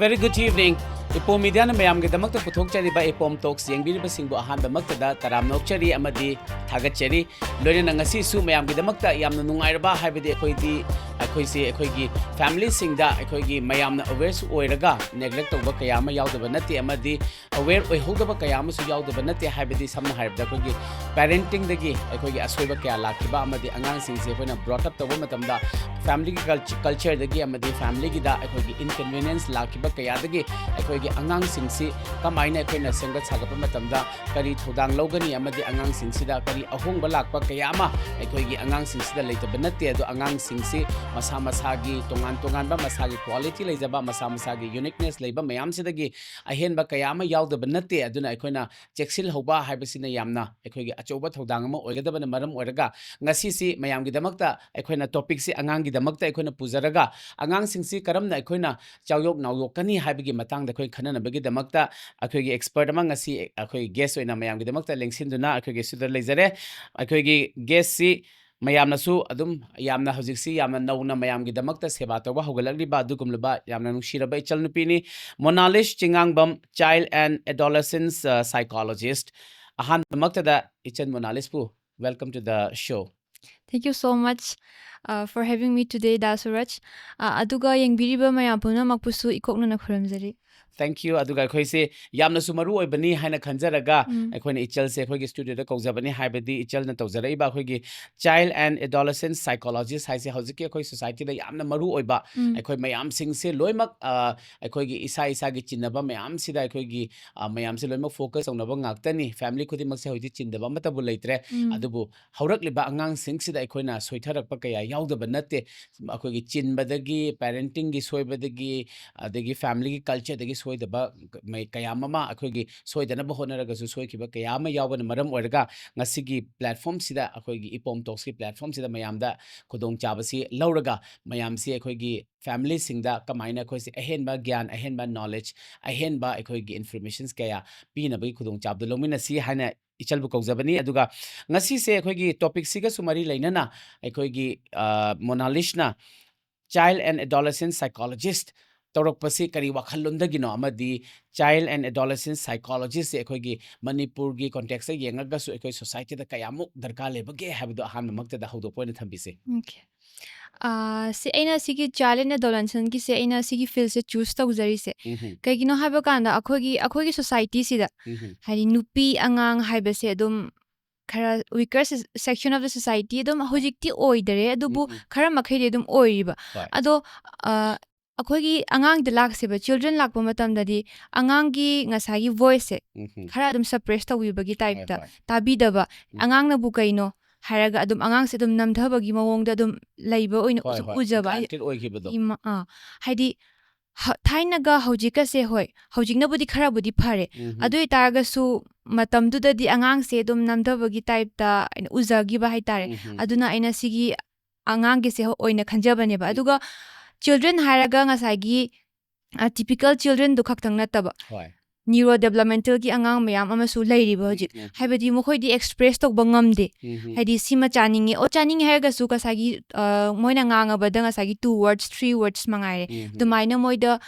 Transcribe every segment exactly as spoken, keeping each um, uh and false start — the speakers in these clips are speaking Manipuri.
Very good evening. ꯏꯄꯣꯝ ꯃꯤꯗꯤꯌꯥꯅ ꯃꯌꯥꯝꯒꯤꯗꯃꯛꯇ ꯄꯨꯊꯣꯛꯆꯔꯤꯕ ꯏꯄꯣꯝ ꯇꯣꯛꯁ ꯌꯦꯡꯕꯤꯔꯤꯕꯁꯤꯡꯕꯨ ꯑꯍꯥꯟꯕꯃꯛꯇꯗ ꯇꯔꯥꯝꯅ ꯑꯣꯛꯆꯔꯤ ꯑꯃꯗꯤ ꯊꯥꯒꯠꯆꯔꯤ꯫ ꯂꯣꯏꯅꯅ ꯉꯁꯤꯁꯨ ꯃꯌꯥꯝꯒꯤꯗꯃꯛꯇ ꯌꯥꯝꯅ ꯅꯨꯡꯉꯥꯏꯔꯕ ꯍꯥꯏꯕꯗꯤ ꯑꯩꯈꯣꯏꯗꯤ ꯑꯩꯈꯣꯏꯁꯦ ꯑꯩꯈꯣꯏꯒꯤ ꯐꯦꯃꯤꯂꯤꯁꯤꯡꯗ ꯑꯩꯈꯣꯏꯒꯤ ꯃꯌꯥꯝꯅ ꯑꯋꯦꯌꯔꯁꯨ ꯑꯣꯏꯔꯒ ꯅꯦꯒ꯭ꯂꯦꯛ ꯇꯧꯕ ꯀꯌꯥ ꯑꯃ ꯌꯥꯎꯗꯕ ꯅꯠꯇꯦ ꯑꯃꯗꯤ ꯑꯋꯦꯌꯔ ꯑꯣꯏꯍꯧꯗꯕ ꯀꯌꯥ ꯑꯃꯁꯨ ꯌꯥꯎꯗꯕ ꯅꯠꯇꯦ꯫ ꯍꯥꯏꯕꯗꯤ ꯁꯝꯅ ꯍꯥꯏꯔꯕꯗ ꯑꯩꯈꯣꯏꯒꯤ ꯄꯦꯔꯦꯟꯇꯤꯡꯗꯒꯤ ꯑꯩꯈꯣꯏꯒꯤ ꯑꯁꯣꯏꯕ ꯀꯌꯥ ꯂꯥꯛꯈꯤꯕ ꯑꯃꯗꯤ ꯑꯉꯥꯡꯁꯤꯡꯁꯦ ꯑꯩꯈꯣꯏꯅ ꯕ꯭ꯔꯣꯠ ꯑꯞ ꯇꯧꯕ ꯃꯇꯝꯗ ꯐꯦꯃꯤꯂꯤꯒꯤ ꯀꯜꯆꯔꯗꯒꯤ ꯑꯃꯗꯤ ꯐꯦꯃꯤꯂꯤꯒꯤꯗ ꯑꯩꯈꯣꯏꯒꯤ ꯏꯟꯀꯟꯚꯤꯅꯤꯌꯦꯟꯁ ꯂꯥꯛꯈꯤꯕ ꯀꯌꯥꯗꯒꯤ ꯑꯩꯈꯣꯏꯒꯤ ꯑꯉꯥꯡꯁꯤꯡꯁꯤ ꯀꯃꯥꯏꯅ ꯑꯩꯈꯣꯏꯅ ꯁꯦꯝꯒꯠ ꯁꯥꯒꯠꯄ ꯃꯇꯝꯗ ꯀꯔꯤ ꯊꯧꯗꯥꯡ ꯂꯧꯒꯅꯤ ꯑꯃꯗꯤ ꯑꯉꯥꯡꯁꯤꯡꯁꯤꯗ ꯀꯔꯤ ꯑꯍꯣꯡꯕ ꯂꯥꯛꯄ ꯀꯌꯥ ꯑꯃ ꯑꯩꯈꯣꯏꯒꯤ ꯑꯉꯥꯡꯁꯤꯡꯁꯤꯗ ꯂꯩꯇꯕ ꯅꯠꯇꯦ꯫ ꯑꯗꯣ ꯑꯉꯥꯡꯁꯤꯡꯁꯤ ꯃꯁꯥ ꯃꯁꯥꯒꯤ ꯇꯣꯉꯥꯟ ꯇꯣꯉꯥꯟꯕ ꯃꯁꯥꯒꯤ ꯀ꯭ꯋꯥꯂꯤꯇꯤ ꯂꯩꯖꯕ ꯃꯁꯥ ꯃꯁꯥꯒꯤ ꯌꯨꯅꯤꯛꯅꯦꯁ ꯂꯩꯕ ꯃꯌꯥꯝꯁꯤꯗꯒꯤ ꯑꯍꯦꯟꯕ ꯀꯌꯥ ꯑꯃ ꯌꯥꯎꯗꯕ ꯅꯠꯇꯦ꯫ ꯑꯗꯨꯅ ꯑꯩꯈꯣꯏꯅ ꯆꯦꯛꯁꯤꯜꯍꯧꯕ ꯍꯥꯏꯕꯁꯤꯅ ꯌꯥꯝꯅ ꯑꯩꯈꯣꯏꯒꯤ ꯑꯆꯧꯕ ꯊꯧꯗꯥꯡ ꯑꯃ ꯑꯣꯏꯒꯗꯕꯅ ꯃꯔꯝ ꯑꯣꯏꯔꯒ ꯉꯁꯤꯁꯤ ꯃꯌꯥꯝꯒꯤꯗꯃꯛꯇ ꯑꯩꯈꯣꯏꯅ ꯇꯣꯄꯤꯛꯁꯤ ꯑꯉꯥꯡꯒꯤꯗꯃꯛꯇ ꯑꯩꯈꯣꯏꯅ ꯄꯨꯖꯔꯒ ꯑꯉꯥꯡꯁꯤꯡꯁꯤ ꯀꯔꯝꯅ ꯑꯩꯈꯣꯏꯅ ꯆꯥꯎꯌꯣꯛ ꯅꯥꯎꯌꯣꯛꯀꯅꯤ ꯍꯥꯏꯕꯒꯤ ꯃꯇꯥꯡꯗ ꯑꯩꯈꯣꯏ ꯈꯟꯅꯅꯕꯒꯤꯗꯃꯛꯇ ꯑꯩꯈꯣꯏꯒꯤ ꯑꯦꯛꯁꯄꯔꯠ ꯑꯃ ꯉꯁꯤ ꯑꯩꯈꯣꯏ ꯒꯦꯁ ꯑꯣꯏꯅ ꯃꯌꯥꯝꯒꯤꯗꯃꯛꯇ ꯂꯦꯡꯁꯤꯟꯗꯨꯅ ꯑꯩꯈꯣꯏꯒꯤ ꯁꯤꯗ ꯂꯩꯖꯔꯦ꯫ ꯑꯩꯈꯣꯏꯒꯤ ꯒꯦꯁꯁꯤ ꯃꯌꯥꯝꯅꯁꯨ ꯑꯗꯨꯝ ꯌꯥꯝꯅ ꯍꯧꯖꯤꯛꯁꯤ ꯌꯥꯝꯅ ꯅꯧꯅ ꯃꯌꯥꯝꯒꯤꯗꯃꯛꯇ ꯁꯦꯕꯥ ꯇꯧꯕ ꯍꯧꯒꯠꯂꯛꯂꯤꯕ ꯑꯗꯨꯒꯨꯝꯂꯕ ꯌꯥꯝꯅ ꯅꯨꯡꯁꯤꯔꯕ ꯏꯆꯜꯅꯨꯄꯤꯅꯤ, ꯃꯣꯅꯥꯂꯤꯁ ꯆꯤꯉꯥꯡꯕꯝ, Child and Adolescent, uh, Psychologist꯫ ꯑꯍꯥꯟꯕꯃꯛꯇꯗ ꯏꯆꯟ ꯃꯣꯅꯥꯂꯤꯁꯄꯨ welcome to the show꯫ Thank you so much, uh, for having me today, Da Suraj. Uh, ꯑꯗꯨꯒ ꯌꯦꯡꯕꯤꯔꯤꯕ ꯃꯌꯥꯝ ꯄꯨꯝꯅꯃꯛꯄꯨꯁꯨ ꯏꯀꯣꯛꯅꯅ ꯈꯨꯔꯨꯝꯖꯔꯤ꯫ Thank you꯫ ꯑꯗꯨꯒ ꯑꯩꯈꯣꯏꯁꯦ ꯌꯥꯝꯅꯁꯨ ꯃꯔꯨ ꯑꯣꯏꯕꯅꯤ ꯍꯥꯏꯅ ꯈꯟꯖꯔꯒ ꯎꯝ꯫ ꯑꯩꯈꯣꯏꯅ ꯏꯆꯜꯁꯦ ꯑꯩꯈꯣꯏꯒꯤ ꯁ꯭ꯇꯨꯗꯤꯑꯣꯗ ꯀꯧꯖꯕꯅꯤ꯫ ꯍꯥꯏꯕꯗꯤ ꯏꯆꯜꯅ ꯇꯧꯖꯔꯛꯏꯕ ꯑꯩꯈꯣꯏꯒꯤ Child and Adolescent Psychologist ꯍꯥꯏꯁꯦ ꯍꯧꯖꯤꯛꯀꯤ ꯑꯩꯈꯣꯏ ꯁꯣꯁꯥꯏꯇꯤꯗ ꯌꯥꯝꯅ ꯃꯔꯨ ꯑꯣꯏꯕ ꯎꯝ꯫ ꯑꯩꯈꯣꯏ ꯃꯌꯥꯝꯁꯤꯡꯁꯦ ꯂꯣꯏꯅꯃꯛ ꯑ, ꯑꯩꯈꯣꯏꯒꯤ ꯏꯁꯥ ꯏꯁꯥꯒꯤ ꯆꯤꯟꯅꯕ ꯃꯌꯥꯝꯁꯤꯗ ꯑꯩꯈꯣꯏꯒꯤ ꯑ, ꯃꯌꯥꯝꯁꯦ ꯂꯣꯏꯅꯃꯛ ꯐꯣꯀꯁ ꯇꯧꯅꯕ ꯉꯥꯛꯇꯅꯤ꯫ ꯐꯦꯃꯤꯂꯤ ꯈꯨꯗꯤꯡꯃꯛꯁꯦ ꯍꯧꯖꯤꯛ ꯆꯤꯟꯗꯕ ꯑꯃꯠꯇꯕꯨ ꯂꯩꯇ꯭ꯔꯦ꯫ ꯎꯝ꯫ ꯑꯗꯨꯕꯨ ꯍꯧꯔꯛꯂꯤꯕ ꯑꯉꯥꯡꯁꯤꯡꯁꯤꯗ ꯑꯩꯈꯣꯏꯅ ꯁꯣꯏꯊꯔꯛꯄ ꯀꯌꯥ ꯌꯥꯎꯗꯕ ꯅꯠꯇꯦ꯫ ꯑꯩꯈꯣꯏꯒꯤ ꯆꯤꯟꯕꯗꯒꯤ, ꯄꯦꯔꯦꯟꯇꯤꯡꯒꯤ ꯁꯣꯏꯕꯗꯒꯤ, ꯑꯗꯒꯤ ꯐꯦꯃꯤꯂꯤꯒꯤ ꯀꯜꯆꯔꯗꯒꯤ ꯁꯣꯏꯗꯕ ꯃꯩ-, ꯀꯌꯥ ꯑꯃ ꯑꯩꯈꯣꯏꯒꯤ ꯁꯣꯏꯗꯅꯕ ꯍꯣꯠꯅꯔꯒꯁꯨ ꯁꯣꯏꯈꯤꯕ ꯀꯌꯥ ꯑꯃ ꯌꯥꯎꯕꯅ ꯃꯔꯝ ꯑꯣꯏꯔꯒ ꯉꯁꯤꯒꯤ ꯄ꯭ꯂꯦꯠꯐꯣꯝꯁꯤꯗ, ꯑꯩꯈꯣꯏꯒꯤ ꯏꯄꯣꯝ ꯇꯣꯛꯁꯀꯤ ꯄ꯭ꯂꯦꯠꯐꯣꯝꯁꯤꯗ ꯃꯌꯥꯝꯗ ꯈꯨꯗꯣꯡꯆꯥꯕꯁꯤ ꯂꯧꯔꯒ ꯃꯌꯥꯝꯁꯤ ꯑꯩꯈꯣꯏꯒꯤ ꯐꯦꯃꯤꯂꯤꯁꯤꯡꯗ ꯀꯃꯥꯏꯅ ꯑꯩꯈꯣꯏꯁꯦ ꯑꯍꯦꯟꯕ ꯒ꯭ꯌꯥꯟ, ꯑꯍꯦꯟꯕ ꯅꯣꯂꯦꯖ, ꯑꯍꯦꯟꯕ ꯑꯩꯈꯣꯏꯒꯤ ꯏꯟꯐꯣꯔꯃꯦꯁꯟꯁ ꯀꯌꯥ ꯄꯤꯅꯕꯒꯤ ꯈꯨꯗꯣꯡꯆꯥꯕꯗꯨ ꯂꯧꯃꯤꯟꯅꯁꯤ ꯍꯥꯏꯅ ꯏꯆꯜꯕꯨ ꯀꯧꯖꯕꯅꯤ꯫ ꯑꯗꯨꯒ ꯉꯁꯤꯁꯦ ꯑꯩꯈꯣꯏꯒꯤ ꯇꯣꯄꯤꯛꯁꯤꯒꯁꯨ ꯃꯔꯤ ꯂꯩꯅꯅ ꯑꯩꯈꯣꯏꯒꯤ, ꯑ, ꯃꯣꯅꯥꯂꯤꯁꯅ Child and Adolescent Psychologist ꯇꯧꯔꯛꯄꯁꯤ ꯀꯔꯤ ꯋꯥꯈꯜꯂꯣꯟꯗꯒꯤꯅꯣ? ꯑꯃꯗꯤ child and adolescent psychology ꯁꯦ ꯑꯩꯈꯣꯏꯒꯤ ꯃꯅꯤꯄꯨꯔꯒꯤ context ꯇ ꯌꯦꯡꯉꯒꯁꯨ ꯑꯩꯈꯣꯏ society ꯗ ꯀꯌꯥꯃꯨꯛ ꯗꯔꯀꯥꯔ ꯂꯩꯕꯒꯦ ꯍꯥꯏꯕꯗꯣ ꯑꯍꯥꯟꯕꯃꯛꯇꯗ ꯍꯧꯗꯣꯛꯄ ꯑꯣꯏꯅ ꯊꯝꯕꯤꯁꯦ꯫ Okay. ꯑꯥ, ꯁꯤ ꯑꯩꯅ ꯁꯤꯒꯤ child and adolescent ꯒꯤꯁꯦ, ꯑꯩꯅ ꯁꯤꯒꯤ field ꯁꯦ choose ꯇꯧꯖꯔꯤꯁꯦ ꯎꯝꯍꯨꯝ, ꯀꯩꯒꯤꯅꯣ ꯍꯥꯏꯕ ꯀꯥꯟꯗ, ꯑꯩꯈꯣꯏꯒꯤ, ꯑꯩꯈꯣꯏꯒꯤ society ꯁꯤꯗ, ꯎꯝꯍꯨꯝ, ꯍꯥꯏꯗꯤ ꯅꯨꯄꯤ ꯑꯉꯥꯡ ꯍꯥꯏꯕꯁꯦ ꯑꯗꯨꯝ ꯈꯔ weaker se-, section of the society ꯑꯗꯨꯝ ꯍꯧꯖꯤꯛꯇꯤ ꯑꯣꯏꯗꯔꯦ, ꯑꯗꯨꯕꯨ ꯎꯝꯍꯨꯝ, ꯈꯔ ꯃꯈꯩꯗꯤ ꯑꯗꯨꯝ ꯑꯣꯏꯔꯤꯕ꯫ ꯍꯣꯏ, ꯑꯗꯣ, ꯑꯥ, ꯑꯩꯈꯣꯏꯒꯤ ꯑꯉꯥꯡꯗ ꯂꯥꯛꯁꯦꯕ, children ꯂꯥꯛꯄ ꯃꯇꯝꯗꯗꯤ ꯑꯉꯥꯡꯒꯤ ꯉꯁꯥꯏꯒꯤ voice ꯁꯦ ꯎꯝꯍꯨꯝ, ꯈꯔ ꯑꯗꯨꯝ suppress ꯇꯧꯕꯤꯕꯒꯤ ꯍꯣꯏ, type ꯇ, ꯍꯣꯏ, ꯇꯥꯕꯤꯗꯕ, ꯎꯝ, ꯑꯉꯥꯡꯅꯕꯨ ꯀꯩꯅꯣ ꯍꯥꯏꯔꯒ ꯑꯗꯨꯝ ꯑꯉꯥꯡꯁꯦ ꯑꯗꯨꯝ ꯅꯝꯊꯕꯒꯤ ꯃꯑꯣꯡꯗ ꯑꯗꯨꯝ ꯂꯩꯕ ꯑꯣꯏꯅ ꯍꯣꯏ, ꯎ-, ꯍꯣꯏ, ꯎꯖꯕ꯫ granted ꯑꯣꯏꯈꯤꯕꯗꯣ꯫ ꯏꯃ-, ꯑꯥ, ꯍꯥꯏꯗꯤ ꯍ-, ꯊꯥꯏꯅꯒ ꯍꯧꯖꯤꯛꯀꯁꯦ, ꯍꯣꯏ, ꯍꯧꯖꯤꯛꯅꯕꯨꯗꯤ ꯈꯔꯕꯨꯗꯤ ꯐꯔꯦ, ꯎꯝꯍꯨꯝ, ꯑꯗꯨ ꯑꯣꯏꯇꯥꯔꯒꯁꯨ ꯃꯇꯝꯗꯨꯗꯗꯤ ꯑꯉꯥꯡꯁꯦ ꯑꯗꯨꯝ ꯅꯝꯊꯕꯒꯤ type ꯇ ꯑꯩꯅ ꯎꯖꯈꯤꯕ ꯍꯥꯏꯇꯥꯔꯦ꯫ ꯎꯝꯍꯨꯝ, ꯑꯗꯨꯅ ꯑꯩꯅ ꯁꯤꯒꯤ ꯑꯉꯥꯡꯒꯤꯁꯦ ꯑꯣꯏꯅ ꯈꯟꯖꯕꯅꯦꯕ꯫ ꯎꯝ, ꯑꯗꯨꯒ children ꯍꯥꯏꯔꯒ ꯉꯁꯥꯏꯒꯤ, ꯑ, typical children ꯗꯨ ꯈꯛꯇꯪ ꯅꯠꯇꯕ, ꯍꯣꯏ, neurodevelopmental ꯒꯤ ꯑꯉꯥꯡ ꯃꯌꯥꯝ ꯑꯃꯁꯨ ꯂꯩꯔꯤꯕ ꯍꯧꯖꯤꯛ꯫ ꯎꯝ, ꯎꯝ, ꯍꯥꯏꯕꯗꯤ ꯃꯈꯣꯏꯗꯤ express ꯇꯧꯕ ꯉꯝꯗꯦ꯫ ꯎꯝꯍꯨꯝ, ꯍꯥꯏꯗꯤ ꯁꯤꯃ ꯆꯥꯅꯤꯡꯉꯦ, ꯑꯣ, ꯆꯥꯅꯤꯡꯉꯦ ꯍꯥꯏꯔꯒꯁꯨ ꯉꯁꯥꯏꯒꯤ, ꯑ, ꯃꯣꯏꯅ ꯉꯥꯡꯉꯕꯗ ꯉꯁꯥꯏꯒꯤ two words, three words ꯃꯉꯥꯏꯔꯦ꯫ ꯎꯝꯍꯨꯝ, ꯑꯗꯨꯃꯥꯏꯅ ꯃꯣꯏꯗ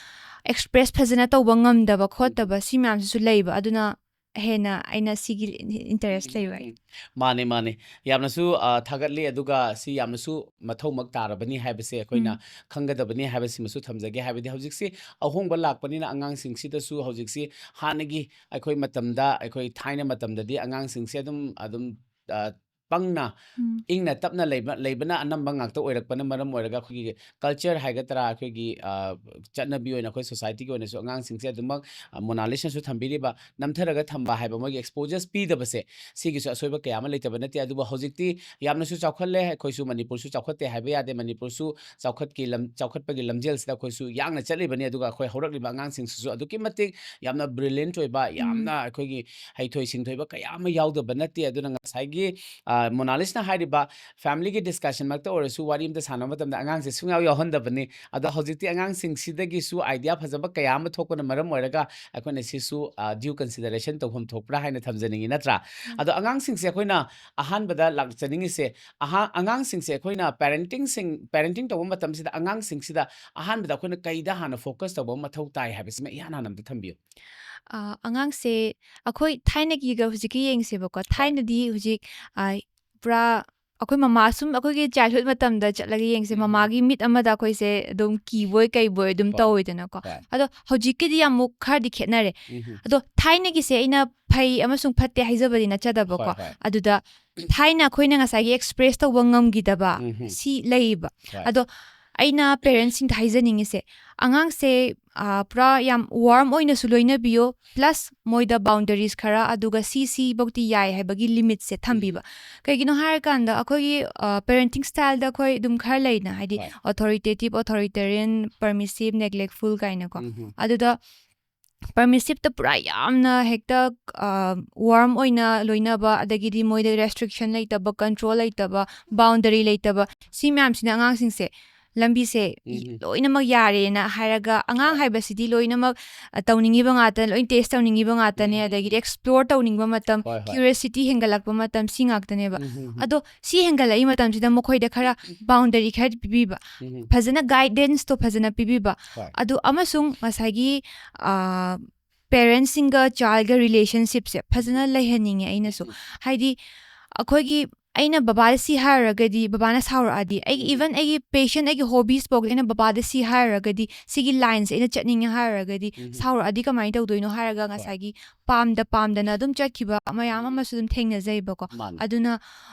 express ꯐꯖꯅ ꯇꯧꯕ ꯉꯝꯗꯕ ꯎꯝꯍꯨꯝ, ꯈꯣꯠꯇꯕ ꯁꯤ ꯃꯌꯥꯝꯁꯤꯁꯨ ꯂꯩꯕ꯫ ꯑꯗꯨꯅ ꯍꯦꯟꯅ ꯑꯩꯅ ꯁꯤꯒꯤ interest ꯎꯝ, ꯂꯩꯕ꯫ ꯎꯝ, ꯎꯝ꯫ ꯃꯥꯅꯦ, ꯃꯥꯅꯦ꯫ ꯌꯥꯝꯅꯁꯨ, ꯑ, ꯊꯥꯒꯠꯂꯤ, ꯑꯗꯨꯒ ꯁꯤ ꯌꯥꯝꯅꯁꯨ ꯃꯊꯧꯃꯛ ꯇꯥꯔꯕꯅꯤ ꯍꯥꯏꯕꯁꯦ ꯑꯩꯈꯣꯏꯅ ꯎꯝ, ꯈꯪꯒꯗꯕꯅꯤ ꯍꯥꯏꯕꯁꯤꯃꯁꯨ ꯊꯝꯖꯒꯦ꯫ ꯍꯥꯏꯕꯗꯤ ꯍꯧꯖꯤꯛꯁꯤ ꯑꯍꯣꯡꯕ ꯂꯥꯛꯄꯅꯤꯅ ꯑꯉꯥꯡꯁꯤꯡꯁꯤꯗꯁꯨ ꯍꯧꯖꯤꯛꯁꯤ ꯍꯥꯟꯅꯒꯤ ꯑꯩꯈꯣꯏ ꯃꯇꯝꯗ, ꯑꯩꯈꯣꯏ ꯊꯥꯏꯅ ꯃꯇꯝꯗꯗꯤ ꯑꯉꯥꯡꯁꯤꯡꯁꯦ ꯑꯗꯨꯝ, ꯑꯗꯨꯝ, ꯑ, ꯄꯪꯅ ꯎꯝ, ꯏꯪꯅ ꯇꯞꯅ ꯂꯩꯕ, ꯂꯩꯕꯅ ꯑꯅꯝꯕ ꯉꯥꯛꯇ ꯑꯣꯏꯔꯛꯄꯅ ꯃꯔꯝ ꯑꯣꯏꯔꯒ ꯑꯩꯈꯣꯏꯒꯤ culture ꯍꯥꯏꯒꯗ꯭ꯔꯥ, ꯑꯩꯈꯣꯏꯒꯤ, ꯑ, ꯆꯠꯅꯕꯤ ꯑꯣꯏꯅ ꯑꯩꯈꯣꯏ society ꯒꯤ ꯑꯣꯏꯅꯁꯨ ꯑꯉꯥꯡꯁꯤꯡꯁꯦ ꯑꯗꯨꯃꯛ, ꯑ, ꯃꯣꯅꯥꯂꯤꯁꯅꯁꯨ ꯊꯝꯕꯤꯔꯤꯕ ꯅꯝꯊꯔꯒ ꯊꯝꯕ ꯍꯥꯏꯕ ꯃꯣꯏꯒꯤ exposures ꯄꯤꯗꯕꯁꯦ, ꯁꯤꯒꯤꯁꯨ ꯑꯁꯣꯏꯕ ꯀꯌꯥ ꯑꯃ ꯂꯩꯇꯕ ꯅꯠꯇꯦ꯫ ꯑꯗꯨꯕꯨ ꯍꯧꯖꯤꯛꯇꯤ ꯌꯥꯝꯅꯁꯨ ꯆꯥꯎꯈꯠꯂꯦ, ꯑꯩꯈꯣꯏꯁꯨ ꯃꯅꯤꯄꯨꯔꯁꯨ ꯆꯥꯎꯈꯠꯇꯦ ꯍꯥꯏꯕ ꯌꯥꯗꯦ꯫ ꯃꯅꯤꯄꯨꯔꯁꯨ ꯆꯥꯎꯈꯠꯀꯤ ꯂꯝ-, ꯆꯥꯎꯈꯠꯄꯒꯤ ꯂꯝꯖꯦꯜꯁꯤꯗ ꯑꯩꯈꯣꯏꯁꯨ ꯌꯥꯡꯅ ꯆꯠꯂꯤꯕꯅꯤ꯫ ꯑꯗꯨꯒ ꯑꯩꯈꯣꯏ ꯍꯧꯔꯛꯂꯤꯕ ꯑꯉꯥꯡꯁꯤꯡꯁꯤꯁꯨ ꯑꯗꯨꯛꯀꯤ ꯃꯇꯤꯛ ꯌꯥꯝꯅ brilliant ꯑꯣꯏꯕ, ꯎꯝ, ꯌꯥꯝꯅ ꯑꯩꯈꯣꯏꯒꯤ ꯍꯩꯊꯣꯏ ꯁꯤꯡꯊꯣꯏꯕ ꯀꯌꯥ ꯑꯃ ꯌꯥꯎꯗꯕ ꯅꯠꯇꯦ꯫ ꯑꯗꯨꯅ ꯉꯁꯥꯏꯒꯤ, ꯑ, ꯃꯣꯅꯥꯂꯤꯁꯅ ꯍꯥꯏꯔꯤꯕ ꯐꯦꯃꯤꯂꯤꯒꯤ ꯗꯤꯁꯀꯁꯟꯃꯛꯇ ꯑꯣꯏꯔꯁꯨ, ꯋꯥꯔꯤ ꯑꯃꯇ ꯁꯥꯟꯅꯕ ꯃꯇꯝꯗ ꯑꯉꯥꯡꯁꯦ ꯁꯨꯡꯌꯥꯎ ꯌꯥꯎꯍꯟꯗꯕꯅꯤ꯫ ꯑꯗꯣ ꯍꯧꯖꯤꯛꯇꯤ ꯑꯉꯥꯡꯁꯤꯡꯁꯤꯗꯒꯤꯁꯨ ꯑꯥꯏꯗꯤꯌꯥ ꯐꯖꯕ ꯀꯌꯥ ꯑꯃ ꯊꯣꯛꯄꯅ ꯃꯔꯝ ꯑꯣꯏꯔꯒ ꯑꯩꯈꯣꯏꯅ ꯁꯤꯁꯨ ꯗ꯭ꯌꯨ ꯀꯟꯁꯤꯗꯔꯦꯁꯟ ꯇꯧꯐꯝ ꯊꯣꯛꯄ꯭ꯔꯥ ꯍꯥꯏꯅ ꯊꯝꯖꯅꯤꯡꯉꯤ, ꯅꯠꯇ꯭ꯔꯥ? ꯑꯗꯣ ꯑꯉꯥꯡꯁꯤꯡꯁꯦ ꯑꯩꯈꯣꯏꯅ ꯑꯍꯥꯟꯕꯗ ꯂꯥꯛꯆꯅꯤꯡꯉꯤꯁꯦ, ꯑꯍꯥ- ꯑꯉꯥꯡꯁꯤꯡꯁꯦ ꯑꯩꯈꯣꯏꯅ ꯄꯦꯔꯦꯟꯇꯤꯡꯁꯤꯡ ꯄꯦꯔꯦꯟꯇꯤꯡ ꯇꯧꯕ ꯃꯇꯝꯁꯤꯗ ꯑꯉꯥꯡꯁꯤꯡꯁꯤꯗ ꯑꯍꯥꯟꯕꯗ ꯑꯩꯈꯣꯏꯅ ꯀꯩꯗ ꯍꯥꯟꯅ ꯐꯣꯀꯁ ꯇꯧꯕ ꯑꯃ ꯃꯊꯧ ꯇꯥꯏ ꯍꯥꯏꯕꯁꯤꯃ ꯏꯍꯥꯟ ꯍꯥꯟꯅ ꯑꯝꯇ ꯊꯝꯕꯤꯌꯨ꯫ ꯑ, ꯑꯉꯥꯡꯁꯦ ꯑꯩꯈꯣꯏ ꯊꯥꯏꯅꯒꯤꯒ ꯍꯧꯖꯤꯛꯀꯤ ꯌꯦꯡꯁꯦꯕꯀꯣ꯫ ꯊꯥꯏꯅꯗꯤ ꯍꯧꯖꯤꯛ, ꯑ, ꯄꯨꯔꯥ ꯑꯩꯈꯣꯏ ꯃꯃꯥ, ꯁꯨꯝ ꯑꯩꯈꯣꯏꯒꯤ ꯆꯥꯏꯜꯍꯨꯗ ꯃꯇꯝꯗ ꯆꯠꯂꯒ ꯌꯦꯡꯁꯦ, ꯎꯝ꯫ ꯃꯃꯥꯒꯤ ꯃꯤꯠ ꯑꯃꯗ ꯑꯩꯈꯣꯏꯁꯦ ꯑꯗꯨꯝ ꯀꯤꯕꯣꯏ ꯀꯩꯕꯣꯏ ꯑꯗꯨꯝ ꯍꯣꯏ꯫ ꯇꯧꯋꯤꯗꯅꯀꯣ꯫ ꯍꯣꯏ꯫ ꯑꯗꯣ ꯍꯧꯖꯤꯛꯀꯤꯗꯤ ꯑꯃꯨꯛ ꯈꯔꯗꯤ ꯈꯦꯠꯅꯔꯦ꯫ ꯎꯝ꯫ ꯑꯗꯣ ꯊꯥꯏꯅꯒꯤꯁꯦ ꯑꯩꯅ ꯐꯩ ꯑꯃꯁꯨꯡ ꯐꯠꯇꯦ ꯍꯥꯏꯖꯕꯗꯤ ꯅꯠꯆꯗꯕꯀꯣ꯫ ꯍꯣꯏ, ꯍꯣꯏ꯫ ꯑꯗꯨꯗ ꯊꯥꯏꯅ ꯑꯩꯈꯣꯏꯅ ꯉꯁꯥꯏꯒꯤ ꯑꯦꯛꯁꯄ꯭ꯔꯦꯁ ꯇꯧꯕ ꯉꯝꯈꯤꯗꯕ ꯎꯝ꯫ ꯁꯤ ꯂꯩꯌꯦꯕ꯫ ꯍꯣꯏ꯫ ꯑꯗꯣ ꯑꯩꯅ ꯄꯦꯔꯦꯟꯁꯁꯤꯡꯗ ꯍꯥꯏꯖꯅꯤꯡꯉꯤꯁꯦ, ꯑꯉꯥꯡꯁꯦ, ꯑ, ꯄꯨꯔꯥ ꯌꯥꯝ ꯋꯥꯔꯝ ꯑꯣꯏꯅꯁꯨ ꯂꯣꯏꯅꯕꯤꯌꯣ, ꯄ꯭ꯂꯁ ꯃꯣꯏꯗ ꯕꯥꯎꯟꯗꯔꯤꯁ ꯈꯔ, ꯑꯗꯨꯒ ꯁꯤ ꯁꯤꯐꯧꯗꯤ ꯌꯥꯏ ꯍꯥꯏꯕꯒꯤ ꯂꯤꯃꯤꯠꯁꯦ ꯊꯝꯕꯤꯕ꯫ ꯀꯩꯒꯤꯅꯣ ꯍꯥꯏꯔꯀꯥꯟꯗ ꯑꯩꯈꯣꯏꯒꯤ, ꯑ, ꯄꯦꯔꯦꯟꯇꯤꯡ ꯁ꯭ꯇꯥꯏꯜꯗ ꯑꯩꯈꯣꯏ ꯑꯗꯨꯝ ꯈꯔ ꯂꯩꯅ, ꯍꯥꯏꯗꯤ ꯍꯣꯏ꯫ ꯑꯣꯊꯣꯔꯤꯇꯦꯇꯤꯞ, ꯑꯣꯊꯣꯔꯤꯇꯦꯔꯤꯌꯟ, ꯄꯔꯃꯤꯁꯤꯞ, ꯅꯦꯒ꯭ꯂꯦꯛꯐꯨꯜ ꯀꯥꯏꯅꯀꯣ꯫ ꯎꯝ꯫ ꯑꯗꯨꯗ ꯄꯔꯃꯤꯁꯤꯞꯇ ꯄꯨꯔꯥ ꯌꯥꯝꯅ ꯍꯦꯛꯇ, ꯑ, ꯋꯥꯔꯝ ꯑꯣꯏꯅ ꯂꯣꯏꯅꯕ, ꯑꯗꯒꯤꯗꯤ ꯃꯣꯏꯗ ꯔꯦꯁꯇ꯭ꯔꯤꯛꯁꯟ ꯂꯩꯇꯕ, ꯀꯟꯇ꯭ꯔꯣꯜ ꯂꯩꯇꯕ, ꯕꯥꯎꯟꯗꯔꯤ ꯂꯩꯇꯕ, ꯁꯤ ꯃꯌꯥꯝꯁꯤꯅ ꯑꯉꯥꯡꯁꯤꯡꯁꯦ ꯂꯝꯕꯤꯁꯦ ꯎꯝ꯫ ꯂꯣꯏꯅꯃꯛ ꯌꯥꯔꯦꯅ ꯍꯥꯏꯔꯒ, ꯑꯉꯥꯡ ꯍꯣꯏ꯫ ꯍꯥꯏꯕꯁꯤꯗꯤ ꯂꯣꯏꯅꯃꯛ, ꯑ, ꯇꯧꯅꯤꯡꯉꯤꯕ ꯉꯥꯛꯇ, ꯂꯣꯏ ꯇꯦꯁ ꯇꯧꯅꯤꯡꯉꯤꯕ ꯉꯥꯛꯇꯅꯦ, ꯎꯝ꯫ ꯑꯗꯒꯤꯗꯤ ꯑꯦꯛꯁꯄ꯭ꯂꯣꯔ ꯇꯧꯅꯤꯡꯕ ꯃꯇꯝ, ꯍꯣꯏ, ꯍꯣꯏ꯫ ꯀ꯭ꯌꯨꯔꯤꯌꯣꯁꯤꯇꯤ ꯍꯦꯟꯒꯠꯂꯛꯄ ꯃꯇꯝ, ꯁꯤ ꯉꯥꯛꯇꯅꯦꯕ꯫ ꯎꯝ꯫ ꯑꯗꯣ ꯁꯤ ꯍꯦꯟꯒꯠꯂꯛꯏ ꯃꯇꯝꯁꯤꯗ ꯃꯈꯣꯏꯗ ꯈꯔ ꯕꯥꯎꯟꯗꯔꯤ ꯈꯔ ꯄꯤꯕꯤꯕ, ꯎꯝ꯫ ꯐꯖꯅ ꯒꯥꯏꯗꯦꯟꯁꯇꯣ ꯐꯖꯅ ꯄꯤꯕꯤꯕ, ꯍꯣꯏ꯫ ꯑꯗꯨ ꯑꯃꯁꯨꯡ ꯉꯁꯥꯏꯒꯤ, ꯑ, ꯄꯦꯔꯦꯟꯁꯁꯤꯡꯒ ꯆꯥꯏꯜꯒ ꯔꯤꯂꯦꯁꯟꯁꯤꯞꯁꯦ ꯐꯖꯅ ꯂꯩꯍꯟꯅꯤꯡꯉꯦ ꯑꯩꯅꯁꯨ꯫ ꯎꯝ꯫ ꯍꯥꯏꯗꯤ ꯑꯩꯈꯣꯏꯒꯤ, ꯑꯩꯅ ꯕꯕꯥꯗ ꯁꯤ ꯍꯥꯏꯔꯨꯔꯒꯗꯤ, ꯕꯕꯥꯅ ꯁꯥꯎꯔꯛꯑꯗꯤ, ꯑꯩꯒꯤ, ꯎꯝ꯫ ꯏꯚꯟ ꯑꯩꯒꯤ ꯄꯦꯁꯟ, ꯑꯩꯒꯤ ꯍꯣꯕꯤꯁ ꯐꯥꯎꯗ ꯑꯩꯅ ꯕꯕꯥꯗ ꯁꯤ ꯍꯥꯏꯔꯨꯔꯒꯗꯤ, ꯁꯤꯒꯤ ꯂꯥꯏꯟꯁꯦ ꯑꯩꯅ ꯆꯠꯅꯤꯡꯉꯦ ꯍꯥꯏꯔꯨꯔꯒꯗꯤ, ꯎꯝ꯫ ꯁꯥꯎꯔꯛꯑꯗꯤ ꯀꯃꯥꯏꯅ ꯇꯧꯗꯣꯏꯅꯣ ꯍꯥꯏꯔꯒ, ꯍꯣꯏ꯫ ꯉꯁꯥꯏꯒꯤ ꯄꯥꯝꯗ ꯄꯥꯝꯗꯅ ꯑꯗꯨꯝ ꯆꯠꯈꯤꯕ ꯃꯌꯥꯝ ꯑꯃꯁꯨ ꯑꯗꯨꯝ ꯊꯦꯡꯅꯖꯩꯕꯀꯣ꯫ ꯃꯥꯅꯤ꯫ ꯑꯗꯨꯅ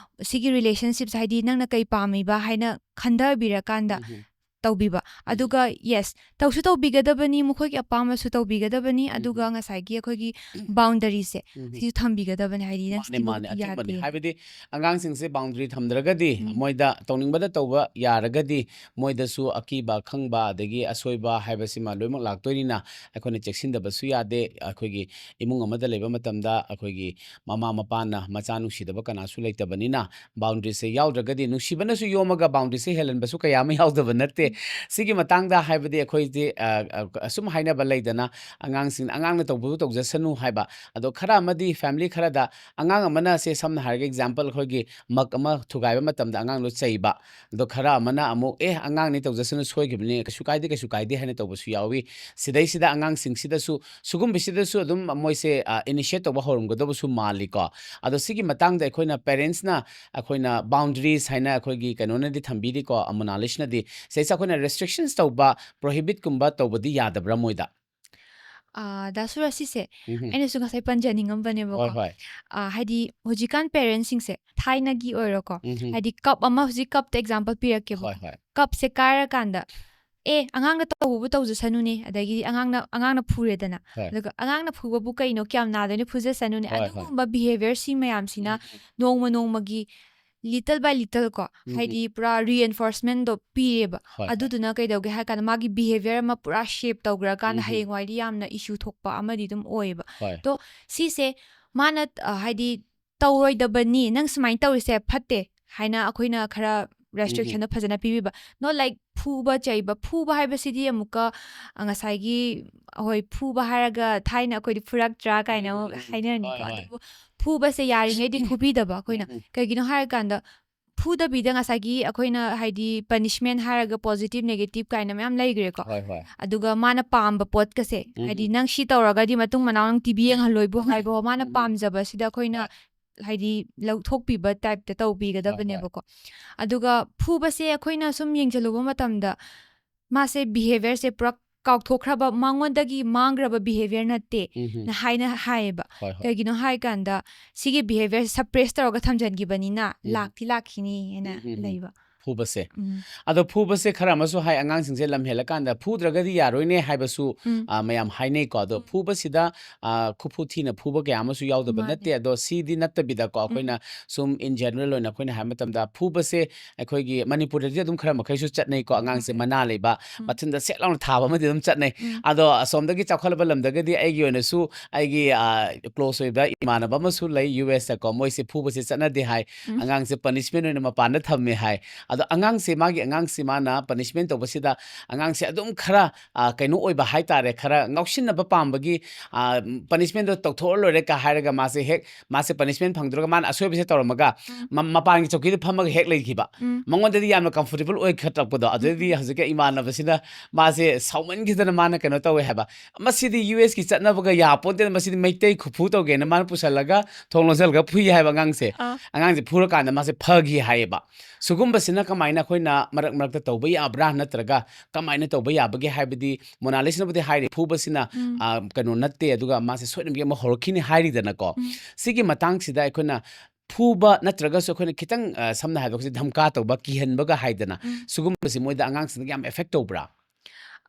ꯁꯤꯒꯤ ꯔꯤꯂꯦꯁꯟꯁꯤꯞꯁꯦ, ꯍꯥꯏꯗꯤ ꯅꯪꯅ ꯀꯩ ꯄꯥꯝꯃꯤꯕ ꯍꯥꯏꯅ ꯈꯟꯊꯕꯤꯔꯀꯥꯟꯗ, ꯎꯝ꯫ ꯇꯧꯕꯤꯕ꯫ ꯑꯗꯨꯒ yes, ꯇꯧꯁꯨ ꯇꯧꯕꯤꯒꯗꯕꯅꯤ, ꯃꯈꯣꯏꯒꯤ ꯑꯄꯥꯝꯕꯁꯨ ꯇꯧꯕꯤꯒꯗꯕꯅꯤ꯫ ꯑꯗꯨꯒ ꯉꯁꯥꯏꯒꯤ ꯑꯩꯈꯣꯏꯒꯤ boundaryꯁꯦ ꯎꯝ꯫ ꯁꯤꯁꯨ ꯊꯝꯕꯤꯒꯗꯕꯅꯤ, ꯍꯥꯏꯗꯤ ꯅꯪ ꯃꯥꯅꯦ, ꯃꯥꯅꯦ, ꯁꯤꯃꯛꯇꯤ ꯑꯆꯨꯝꯕꯅꯤ꯫ ꯌꯥꯗꯦ꯫ ꯍꯥꯏꯕꯗꯤ ꯑꯉꯥꯡꯁꯤꯡꯁꯦ boundary ꯊꯝꯗ꯭ꯔꯒꯗꯤ, ꯎꯝ꯫ ꯃꯣꯏꯗ ꯇꯧꯅꯤꯡꯕꯗ ꯇꯧꯕ ꯌꯥꯔꯒꯗꯤ, ꯃꯣꯏꯗꯁꯨ ꯑꯀꯤꯕ, ꯑꯈꯪꯕ, ꯑꯗꯒꯤ ꯑꯁꯣꯏꯕ ꯍꯥꯏꯕꯁꯤꯃ ꯂꯣꯏꯅꯃꯛ ꯂꯥꯛꯇꯣꯏꯅꯤꯅ, ꯑꯩꯈꯣꯏꯅ ꯆꯦꯛꯁꯤꯟꯗꯕꯁꯨ ꯌꯥꯗꯦ꯫ ꯑꯩꯈꯣꯏꯒꯤ ꯏꯃꯨꯡ ꯑꯃꯗ ꯂꯩꯕ ꯃꯇꯝꯗ ꯑꯩꯈꯣꯏꯒꯤ ꯃꯃꯥ ꯃꯄꯥꯅ ꯃꯆꯥ ꯅꯨꯡꯁꯤꯗꯕ ꯀꯅꯥꯁꯨ ꯂꯩꯇꯕꯅꯤꯅ, boundaryꯁꯦ ꯌꯥꯎꯗ꯭ꯔꯒꯗꯤ, ꯅꯨꯡꯁꯤꯕꯅꯁꯨ ꯌꯣꯝꯃꯒ boundaryꯁꯦ ꯍꯦꯜꯍꯟꯕꯁꯨ ꯀꯌꯥ ꯑꯃ ꯌꯥꯎꯗꯕ ꯅꯠꯇꯦ꯫ ꯁꯤꯒꯤ ꯃꯇꯥꯡꯗ ꯍꯥꯏꯕꯗꯤ ꯑꯩꯈꯣꯏꯗꯤ, ꯑ, ꯑ, ꯑꯁꯨꯝ ꯍꯥꯏꯅꯕ ꯂꯩꯗꯅ, ꯑꯉꯥꯡꯁꯤꯡ, "ꯑꯉꯥꯡꯅ ꯇꯧꯕꯗꯨ ꯇꯧꯖꯁꯅꯨ" ꯍꯥꯏꯕ꯫ ꯑꯗꯣ ꯈꯔ ꯑꯃꯗꯤ family ꯈꯔꯗ ꯑꯉꯥꯡ ꯑꯃꯅ, ꯁꯦ, ꯁꯝꯅ ꯍꯥꯏꯔꯒ example, ꯑꯩꯈꯣꯏꯒꯤ ꯃꯛ ꯑꯃ ꯊꯨꯒꯥꯏꯕ ꯃꯇꯝꯗ ꯑꯉꯥꯡꯗꯣ ꯆꯩꯕ꯫ ꯑꯗꯣ ꯈꯔ ꯑꯃꯅ ꯑꯃꯨꯛ, "ꯑꯦ, ꯑꯉꯥꯡꯅꯤ, ꯇꯧꯖꯁꯅꯨ, ꯁꯣꯏꯈꯤꯕꯅꯤ, ꯀꯩꯁꯨ ꯀꯥꯏꯗꯦ, ꯀꯩꯁꯨ ꯀꯥꯏꯗꯦ" ꯍꯥꯏꯅ ꯇꯧꯕꯁꯨ ꯌꯥꯎꯏ꯫ ꯁꯤꯗꯩꯁꯤꯗ ꯑꯉꯥꯡꯁꯤꯡꯁꯤꯗꯁꯨ, ꯁꯤꯒꯨꯝꯕꯁꯤꯗꯁꯨ ꯑꯗꯨꯝ ꯃꯣꯏꯁꯦ, ꯑ, initiate ꯇꯧꯕ ꯍꯧꯔꯝꯒꯗꯕꯁꯨ ꯃꯥꯜꯂꯤꯀꯣ꯫ ꯑꯗꯣ ꯁꯤꯒꯤ ꯃꯇꯥꯡꯗ ꯑꯩꯈꯣꯏꯅ parentsꯅ, ꯑꯩꯈꯣꯏꯅ boundaries ꯍꯥꯏꯅ ꯑꯩꯈꯣꯏꯒꯤ ꯀꯩꯅꯣꯅꯗꯤ ꯊꯝꯕꯤꯔꯤꯀꯣ, ꯑ, ꯃꯣꯅꯥꯂꯤꯁꯅꯗꯤ꯫ ꯁꯤꯗꯩꯁꯤꯗ ꯑꯩꯈꯣꯏꯅ restrictions ꯇꯧꯕ, prohibitꯀꯨꯝꯕ ꯇꯧꯕꯗꯤ ꯌꯥꯗꯕ꯭ꯔꯥ ꯃꯣꯏꯗ? ꯑꯥ, ꯗꯥ ꯁꯨꯔꯖ, ꯁꯤꯁꯦ ꯎꯝꯍꯨꯝ꯫ ꯑꯩꯅꯁꯨ ꯉꯁꯥꯏ ꯄꯟꯖꯅꯤꯡꯉꯝꯕꯅꯦꯕꯀꯣ꯫ ꯍꯣꯏ, ꯍꯣꯏ꯫ ꯑꯥ, ꯍꯥꯏꯗꯤ ꯍꯧꯖꯤꯛꯀꯥꯟ parentsꯁꯤꯡꯁꯦ ꯊꯥꯏꯅꯒꯤ ꯑꯣꯏꯔꯣꯀꯣ, ꯎꯝꯍꯨꯝ꯫ ꯍꯥꯏꯗꯤ cup ꯑꯃ, ꯍꯧꯖꯤꯛ cupꯇ example ꯄꯤꯔꯛꯀꯦꯕꯀꯣ꯫ ꯍꯣꯏ, ꯍꯣꯏ꯫ Cupꯁꯦ ꯀꯥꯏꯔꯀꯥꯟꯗ, "ꯑꯦ, ꯑꯉꯥꯡꯅ ꯇꯧꯕꯕꯨ ꯇꯧꯖꯁꯅꯨꯅꯦ", ꯑꯗꯒꯤꯗꯤ ꯑꯉꯥꯡꯅ, ꯑꯉꯥꯡꯅ ꯐꯨꯔꯦꯗꯅ꯫ ꯍꯣꯏ꯫ ꯑꯗꯨꯒ "ꯑꯉꯥꯡꯅ ꯐꯨꯕꯕꯨ ꯀꯩꯅꯣ, ꯀꯌꯥꯝ ꯅꯥꯗꯣꯏꯅꯣ, ꯐꯨꯖꯁꯅꯨꯅꯦ", ꯍꯣꯏ, ꯍꯣꯏ꯫ ꯑꯗꯨꯒꯨꯝꯕ behaviourꯁꯤ ꯃꯌꯥꯝꯁꯤꯅ ꯎꯝ꯫ ꯅꯣꯡꯃ ꯅꯣꯡꯃꯒꯤ, little by little ꯀꯣ, ꯎꯝ, ꯍꯥꯏꯗꯤ ꯄꯨꯔꯥ reinforcementꯗꯣ ꯄꯤꯔꯦꯕ꯫ ꯍꯣꯏ, ꯍꯣꯏ꯫ ꯑꯗꯨꯗꯨꯅ ꯀꯩꯗꯧꯒꯦ ꯍꯥꯏ ꯀꯥꯟꯗ, ꯃꯥꯒꯤ behaviour ꯑꯃ ꯄꯨꯔꯥ shape ꯇꯧꯈ꯭ꯔꯀꯥꯟꯗ ꯎꯝ꯫ ꯍꯌꯦꯡꯋꯥꯏꯗꯤ ꯌꯥꯝꯅ issue ꯊꯣꯛꯄ ꯑꯃꯗꯤ ꯑꯗꯨꯝ ꯑꯣꯏꯌꯦꯕ꯫ ꯍꯣꯏ꯫ ꯑꯗꯣ ꯁꯤꯁꯦ ꯃꯥꯅ, ꯑ, ꯍꯥꯏꯗꯤ ꯇꯧꯔꯣꯏꯗꯕꯅꯤ, ꯅꯪ ꯁꯨꯃꯥꯏꯅ ꯇꯧꯔꯤꯁꯦ ꯐꯠꯇꯦ ꯍꯥꯏꯅ ꯑꯩꯈꯣꯏꯅ ꯈꯔ restrictionꯗꯣ ꯐꯖꯅ ꯄꯤꯕꯤꯕ꯫ Not like ꯐꯨꯕ ꯆꯩꯕ꯫ ꯐꯨꯕ ꯍꯥꯏꯕꯁꯤꯗꯤ ꯑꯃꯨꯛꯀ, ꯑ, ꯉꯁꯥꯏꯒꯤ, ꯍꯣꯏ, ꯐꯨꯕ ꯍꯥꯏꯔꯒ ꯊꯥꯏꯅ ꯑꯩꯈꯣꯏꯗꯤ ꯐꯨꯔꯛꯇ꯭ꯔꯥ ꯀꯥꯏꯅ ꯑꯃꯨꯛ ꯎꯝ, ꯎꯝ, ꯎꯝ꯫ ꯍꯥꯏꯅꯔꯅꯤꯀꯣ꯫ ꯍꯣꯏ, ꯍꯣꯏ꯫ ꯑꯗꯨꯕꯨ ꯐꯨꯕꯁꯦ ꯌꯥꯔꯤꯉꯩꯗꯤ ꯐꯨꯕꯤꯗꯕ ꯑꯩꯈꯣꯏꯅ꯫ ꯎꯝ, ꯎꯝ꯫ ꯀꯩꯒꯤꯅꯣ ꯍꯥꯏꯔꯀꯥꯟꯗ, ꯐꯨꯗꯕꯤꯗ ꯉꯁꯥꯏꯒꯤ ꯑꯩꯈꯣꯏꯅ ꯍꯥꯏꯗꯤ punishment ꯍꯥꯏꯔꯒ positive, negative ꯀꯥꯏꯅ ꯃꯌꯥꯝ ꯂꯩꯈ꯭ꯔꯦꯀꯣ꯫ ꯍꯣꯏ, ꯍꯣꯏ꯫ ꯑꯗꯨꯒ ꯃꯥꯅ ꯄꯥꯝꯕ ꯄꯣꯠꯀꯁꯦ, ꯎꯝ, ꯍꯥꯏꯗꯤ ꯎꯝ꯫ "ꯅꯪ ꯁꯤ ꯇꯧꯔꯒꯗꯤ ꯃꯇꯨꯡ ꯃꯅꯥꯎ ꯅꯪ ꯇꯤꯚꯤ ꯌꯦꯡꯍꯜꯂꯣꯏꯕꯨ" ꯍꯥꯏꯕꯣ, ꯃꯥꯅ ꯎꯝ, ꯎꯝ꯫ ꯄꯥꯝꯖꯕꯁꯤꯗ ꯑꯩꯈꯣꯏꯅ ꯍꯣꯏ꯫ ꯍꯥꯏꯗꯤ ꯂꯧꯊꯣꯛꯄꯤꯕ typeꯇ ꯍꯣꯏ, ꯍꯣꯏ꯫ ꯇꯧꯕꯤꯒꯗꯕꯅꯦꯕꯀꯣ꯫ ꯑꯗꯨꯒ ꯐꯨꯕꯁꯦ ꯑꯩꯈꯣꯏꯅ ꯁꯨꯝ ꯌꯦꯡꯁꯤꯜꯂꯨꯕ ꯃꯇꯝꯗ, ꯃꯥꯁꯦ behaviourꯁꯦ ꯄꯨꯔꯥ ꯀꯥꯎꯊꯣꯛꯈ꯭ꯔꯕ, ꯃꯉꯣꯟꯗꯒꯤ ꯃꯥꯡꯈ꯭ꯔꯕ behaviour ꯅꯠꯇꯦ ꯎꯝ, ꯎꯝ꯫ ꯅ ꯍꯥꯏꯅ ꯍꯥꯏꯌꯦꯕ꯫ ꯍꯣꯏ, ꯍꯣꯏ꯫ ꯀꯩꯒꯤꯅꯣ ꯍꯥꯏ ꯀꯥꯟꯗ, ꯁꯤꯒꯤ behaviour suppress ꯇꯧꯔꯒ ꯊꯝꯖꯤꯟꯈꯤꯕꯅꯤꯅ ꯎꯝ꯫ ꯂꯥꯛꯇꯤ ꯂꯥꯛꯈꯤꯅꯤ ꯍꯥꯏꯅ ꯎꯝ, ꯎꯝ, ꯎꯝ꯫ ꯂꯩꯕ꯫ ꯐꯨꯕꯁꯦ꯫ ꯎꯝ꯫ ꯑꯗꯣ ꯐꯨꯕꯁꯦ ꯈꯔ ꯑꯃꯁꯨ ꯍꯥꯏ, ꯑꯉꯥꯡꯁꯤꯡꯁꯦ ꯂꯝ ꯍꯦꯜꯂꯀꯥꯟꯗ ꯐꯨꯗ꯭ꯔꯒꯗꯤ ꯌꯥꯔꯣꯏꯅꯦ ꯍꯥꯏꯕꯁꯨ ꯎꯝ꯫ ꯑ, ꯃꯌꯥꯝ ꯍꯥꯏꯅꯩꯀꯣ꯫ ꯑꯗꯣ ꯎꯝ꯫ ꯐꯨꯕꯁꯤꯗ ꯑ, ꯈꯨꯐꯨ ꯊꯤꯅ ꯐꯨꯕ ꯀꯌꯥ ꯑꯃꯁꯨ ꯌꯥꯎꯗꯕ ꯃꯥꯅꯦ꯫ ꯅꯠꯇꯦ꯫ ꯑꯗꯣ ꯁꯤꯗꯤ ꯅꯠꯇꯕꯤꯗꯀꯣ, ꯎꯝ꯫ ꯑꯩꯈꯣꯏꯅ ꯁꯨꯝ in general ꯑꯣꯏꯅ ꯑꯩꯈꯣꯏꯅ ꯍꯥꯏꯕ ꯃꯇꯝꯗ ꯐꯨꯕꯁꯦ ꯑꯩꯈꯣꯏꯒꯤ ꯃꯅꯤꯄꯨꯔꯗꯗꯤ ꯑꯗꯨꯝ ꯈꯔ ꯃꯈꯩꯁꯨ ꯆꯠꯅꯩꯀꯣ꯫ ꯑꯉꯥꯡꯁꯦ ꯃꯥꯅꯦ꯫ ꯃꯅꯥ ꯂꯩꯕ, ꯎꯝ꯫ ꯃꯊꯟꯗ ꯁꯦꯠ ꯂꯥꯎꯅ ꯊꯥꯕ ꯑꯃꯗꯤ ꯑꯗꯨꯝ ꯆꯠꯅꯩ꯫ ꯎꯝ꯫ ꯑꯗꯣ ꯑꯁꯣꯝꯗꯒꯤ ꯆꯥꯎꯈꯠꯂꯕ ꯂꯝꯗꯒꯗꯤ ꯑꯩꯒꯤ ꯑꯣꯏꯅꯁꯨ ꯑꯩꯒꯤ, ꯑ, close ꯑꯣꯏꯕ ꯏꯃꯥꯟꯅꯕ ꯑꯃꯁꯨ ꯂꯩ ꯌꯨ ꯑꯦꯁꯇꯀꯣ꯫ ꯃꯣꯏꯁꯦ ꯐꯨꯕꯁꯦ ꯆꯠꯅꯗꯦ ꯍꯥꯏ꯫ ꯎꯝ꯫ ꯑꯉꯥꯡꯁꯦ punishment ꯑꯣꯏꯅ ꯃꯄꯥꯟꯗ ꯊꯝꯃꯦ ꯍꯥꯏ꯫ ꯑꯗꯣ ꯑꯉꯥꯡꯁꯦ, ꯃꯥꯒꯤ ꯑꯉꯥꯡꯁꯦ ꯃꯥꯅ punishment ꯇꯧꯕꯁꯤꯗ ꯑꯉꯥꯡꯁꯦ ꯑꯗꯨꯝ ꯈꯔ, ꯑ, ꯀꯩꯅꯣ ꯑꯣꯏꯕ ꯍꯥꯏꯇꯥꯔꯦ, ꯈꯔ ꯉꯥꯎꯁꯤꯟꯅꯕ ꯄꯥꯝꯕꯒꯤ, ꯑ, punishmentꯗꯣ ꯇꯧꯊꯣꯛꯑ ꯂꯣꯏꯔꯦ ꯀ ꯍꯥꯏꯔꯒ ꯃꯥꯁꯦ ꯍꯦꯛ, ꯃꯥꯁꯦ punishment ꯐꯪꯗ꯭ꯔꯒ ꯃꯥꯅ ꯑꯁꯣꯏꯕꯁꯦ ꯇꯧꯔꯝꯃꯒ ꯎꯝ꯫ ꯃ-, ꯃꯄꯥꯟꯒꯤ ꯆꯧꯀꯤꯗ ꯐꯝꯃꯒ ꯍꯦꯛ ꯂꯩꯈꯤꯕ꯫ ꯎꯝ꯫ ꯃꯉꯣꯟꯗꯗꯤ ꯌꯥꯝꯅ comfortable ꯑꯣꯏꯈꯠꯂꯛꯄꯗꯣ꯫ ꯑꯗꯨꯗꯩꯗꯤ ꯎꯝ꯫ ꯍꯧꯖꯤꯛꯀꯤ ꯏꯃꯥꯟꯅꯕꯁꯤꯅ ꯃꯥꯁꯦ ꯁꯥꯎꯃꯟꯈꯤꯗꯅ ꯃꯥꯅ ꯀꯩꯅꯣ ꯇꯧꯋꯦ ꯍꯥꯏꯕ, "ꯃꯁꯤꯗꯤ ꯌꯨ ꯑꯦꯁꯀꯤ ꯆꯠꯅꯕꯒ ꯌꯥꯄꯣꯟꯇꯦ, ꯃꯁꯤꯗꯤ ꯃꯩꯇꯩ ꯈꯨꯐꯨ ꯇꯧꯒꯦꯅ" ꯃꯥꯅ ꯄꯨꯁꯜꯂꯒ ꯊꯣꯡ ꯂꯣꯟꯁꯤꯜꯂꯒ ꯐꯨꯏ ꯍꯥꯏꯕ ꯑꯉꯥꯡꯁꯦ꯫ ꯑꯥ꯫ ꯑꯉꯥꯡꯁꯦ ꯐꯨꯔꯀꯥꯟꯗ ꯃꯥꯁꯦ ꯐꯈꯤ ꯍꯥꯏꯌꯦꯕ꯫ ꯁꯤꯒꯨꯝꯕꯁꯤꯅ ꯀꯃꯥꯏꯅ ꯑꯩꯈꯣꯏꯅ ꯃꯔꯛ ꯃꯔꯛꯇ ꯇꯧꯕ ꯌꯥꯕ꯭ꯔꯥ, ꯅꯠꯇ꯭ꯔꯒ ꯀꯃꯥꯏꯅ ꯇꯧꯕ ꯌꯥꯕꯒꯦ? ꯍꯥꯏꯕꯗꯤ ꯃꯣꯅꯥꯂꯤꯁꯅꯕꯨꯗꯤ ꯍꯥꯏꯔꯤ, ꯐꯨꯕꯁꯤꯅ, ꯎꯝ꯫ ꯑ, ꯀꯩꯅꯣ ꯅꯠꯇꯦ, ꯑꯗꯨꯒ ꯃꯥꯁꯦ ꯁꯣꯏꯗꯅꯃꯛꯀꯤ ꯑꯃ ꯍꯧꯔꯛꯈꯤꯅꯤ ꯍꯥꯏꯔꯤꯗꯅꯀꯣ꯫ ꯎꯝ꯫ ꯁꯤꯒꯤ ꯃꯇꯥꯡꯁꯤꯗ ꯑꯩꯈꯣꯏꯅ ꯐꯨꯕ ꯅꯠꯇ꯭ꯔꯒꯁꯨ ꯑꯩꯈꯣꯏꯅ ꯈꯤꯇꯪ, ꯑ, ꯁꯝꯅ ꯍꯥꯏꯔꯕꯗ ꯍꯧꯖꯤꯛ ꯙꯝꯀꯥ ꯇꯧꯕ, ꯀꯤꯍꯟꯕꯒ ꯍꯥꯏꯗꯅ, ꯎꯝ꯫ ꯁꯤꯒꯨꯝꯕꯁꯤ ꯃꯣꯏꯗ, ꯑꯉꯥꯡꯁꯤꯡꯗ ꯌꯥꯝ effect ꯇꯧꯕ꯭ꯔꯥ?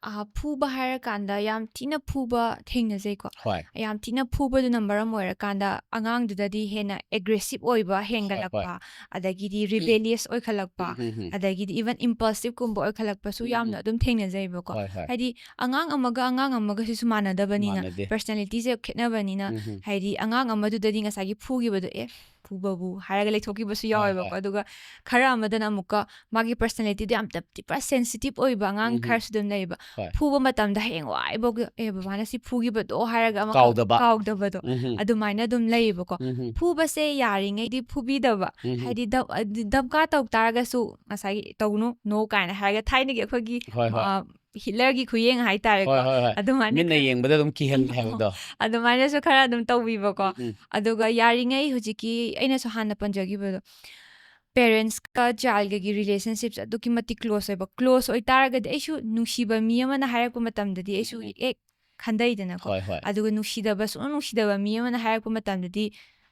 ꯑ, ꯐꯨꯕ ꯍꯥꯏꯔꯀꯥꯟꯗ ꯌꯥꯝ ꯊꯤꯅ ꯐꯨꯕ ꯊꯦꯡꯅꯖꯩꯀꯣ꯫ ꯍꯣꯏ꯫ ꯌꯥꯝ ꯊꯤꯅ ꯐꯨꯕꯗꯨꯅ ꯃꯔꯝ ꯑꯣꯏꯔꯀꯥꯟꯗ ꯑꯉꯥꯡꯗꯨꯗꯗꯤ ꯍꯦꯟꯅ aggressive ꯑꯣꯏꯕ ꯍꯣꯏ, ꯍꯣꯏ꯫ ꯍꯦꯟꯒꯠꯂꯛꯄ, ꯑꯗꯒꯤꯗꯤ rebellious ꯑꯣꯏꯈꯠꯂꯛꯄ, ꯎꯝ, ꯎꯝ, ꯎꯝ꯫ ꯑꯗꯒꯤꯗꯤ even impulsiveꯀꯨꯝꯕ ꯑꯣꯏꯈꯠꯂꯛꯄꯁꯨ ꯎꯝ, ꯌꯥꯝꯅ ꯎꯝ꯫ ꯑꯗꯨꯝ ꯊꯦꯡꯅꯖꯩꯕꯀꯣ꯫ ꯍꯣꯏ, ꯍꯣꯏ꯫ ꯍꯥꯏꯗꯤ ꯑꯉꯥꯡ ꯑꯃꯒ ꯑꯉꯥꯡ ꯑꯃꯒꯁꯤꯁꯨ ꯃꯥꯟꯅꯗꯕꯅꯤꯅ, ꯃꯥꯟꯅꯗꯦ꯫ personalityꯁꯦ ꯈꯦꯠꯅꯕꯅꯤꯅ, ꯎꯝ, ꯎꯝ꯫ ꯍꯥꯏꯗꯤ ꯑꯉꯥꯡ ꯑꯃꯗꯨꯗꯗꯤ ꯉꯁꯥꯏꯒꯤ ꯐꯨꯈꯤꯕꯗꯣ, "ꯑꯦ, ꯐꯨꯕꯕꯨ" ꯍꯥꯏꯔꯒ ꯂꯩꯊꯣꯛꯈꯤꯕꯁꯨ ꯍꯣꯏ, ꯌꯥꯎꯋꯦꯕꯀꯣ꯫ ꯍꯣꯏ꯫ ꯑꯗꯨꯒ ꯈꯔ ꯑꯃꯗꯅ ꯑꯃꯨꯛꯀ ꯃꯥꯒꯤ personalityꯗꯣ ꯌꯥꯝ ꯇꯞ-, ꯄꯨꯔꯥ sensitive ꯑꯣꯏꯕ ꯑꯉꯥꯡ ꯎꯝ, ꯎꯝ꯫ ꯈꯔꯁꯨ ꯑꯗꯨꯝ ꯂꯩꯌꯦꯕ꯫ ꯍꯣꯏ꯫ ꯐꯨꯕ ꯃꯇꯝꯗ ꯍꯌꯦꯡ ꯋꯥꯏꯐꯥꯎꯒꯤ, "ꯑꯦ, ꯕꯕꯥꯅ ꯁꯤ ꯐꯨꯈꯤꯕꯗꯣ" ꯍꯥꯏꯔꯒ ꯑꯃ ꯀꯥꯎꯗꯕ꯫ ꯀꯥꯎꯗꯕꯗꯣ, ꯎꯝ, ꯎꯝ꯫ ꯑꯗꯨꯃꯥꯏꯅ ꯑꯗꯨꯝ ꯂꯩꯌꯦꯕꯀꯣ꯫ ꯎꯝ, ꯎꯝ꯫ ꯐꯨꯕꯁꯦ ꯌꯥꯔꯤꯉꯩꯗꯤ ꯐꯨꯕꯤꯗꯕ, ꯎꯝ, ꯎꯝ꯫ ꯍꯥꯏꯗꯤ ꯗꯝ-, ꯑ, ꯗꯝꯀꯥ ꯇꯧ ꯇꯥꯔꯒꯁꯨ ꯉꯁꯥꯏꯒꯤ "ꯇꯧꯅꯨ, no" ꯀꯥꯏꯅ ꯍꯥꯏꯔꯒ ꯊꯥꯏꯅꯒꯤ ꯑꯩꯈꯣꯏꯒꯤ, ꯍꯣꯏ, ꯍꯣꯏ꯫ ꯑ, ꯍꯤꯠꯂꯔꯒꯤ ꯈꯨꯌꯦꯡ ꯍꯥꯏꯇꯥꯔꯦꯀꯣ꯫ ꯍꯣꯏ, ꯍꯣꯏ, ꯍꯣꯏ꯫ ꯑꯗꯨꯃꯥꯏꯅ ꯃꯤꯠꯅ ꯈꯔ ꯌꯦꯡꯕꯗ ꯑꯗꯨꯝ ꯀꯤꯍꯜꯂꯦ ꯍꯥꯏꯕꯗꯣ꯫ ꯑꯗꯨꯃꯥꯏꯅꯁꯨ ꯈꯔ ꯑꯗꯨꯝ ꯇꯧꯕꯤꯕꯀꯣ꯫ ꯎꯝ, ꯎꯝ꯫ ꯑꯗꯨꯒ ꯌꯥꯔꯤꯉꯩ ꯍꯧꯖꯤꯛꯀꯤ ꯑꯩꯅꯁꯨ ꯍꯥꯟꯅ ꯄꯟꯖꯈꯤꯕꯗꯣ, parentsꯀ childꯒꯒꯤ relationshipꯁꯦ ꯑꯗꯨꯛꯀꯤ ꯃꯇꯤꯛ close ꯑꯣꯏꯕ꯫ Close ꯑꯣꯏꯇꯥꯔꯒꯗꯤ ꯑꯩꯁꯨ ꯅꯨꯡꯁꯤꯕ ꯃꯤ ꯑꯃꯅ ꯍꯥꯏꯔꯛꯄ ꯃꯇꯝꯗꯗꯤ ꯑꯩꯁꯨ ꯎꯝ, ꯎꯝ꯫ ꯍꯦꯛ ꯈꯟꯗꯩꯗꯅꯀꯣ꯫ ꯍꯣꯏ, ꯍꯣꯏ꯫ ꯑꯗꯨꯒ ꯅꯨꯡꯁꯤꯗꯕ, ꯁꯨꯡꯅꯨꯡ ꯅꯨꯡꯁꯤꯗꯕ ꯃꯤ ꯑꯃꯅ ꯍꯥꯏꯔꯛꯄ ꯃꯇꯝꯗꯗꯤ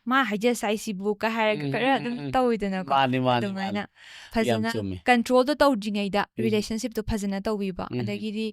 "ꯃꯥ ꯍꯥꯏꯖ ꯁꯥꯏꯁꯤꯕꯨ" ꯀ ꯍꯥꯏꯔꯒ ꯎꯝ, ꯈꯔ ꯎꯝ, ꯑꯗꯨꯝ ꯎꯝ, ꯎꯝ꯫ ꯇꯧꯋꯤꯗꯅꯀꯣ꯫ ꯃꯥꯅꯤ, ꯃꯥꯅꯤ, ꯑꯗꯨꯃꯥꯏꯅ ꯃꯥꯅꯤ꯫ ꯌꯥꯝ ꯐꯖꯅ ꯆꯨꯝꯃꯤ꯫ ꯀꯟꯇ꯭ꯔꯣꯜꯗꯣ ꯇꯧꯗ꯭ꯔꯤꯉꯩꯗ ꯎꯝ꯫ ꯔꯤꯂꯦꯁꯟꯁꯤꯞꯇꯣ ꯐꯖꯅ ꯇꯧꯕꯤꯕ꯫ ꯎꯝ꯫ ꯑꯗꯒꯤꯗꯤ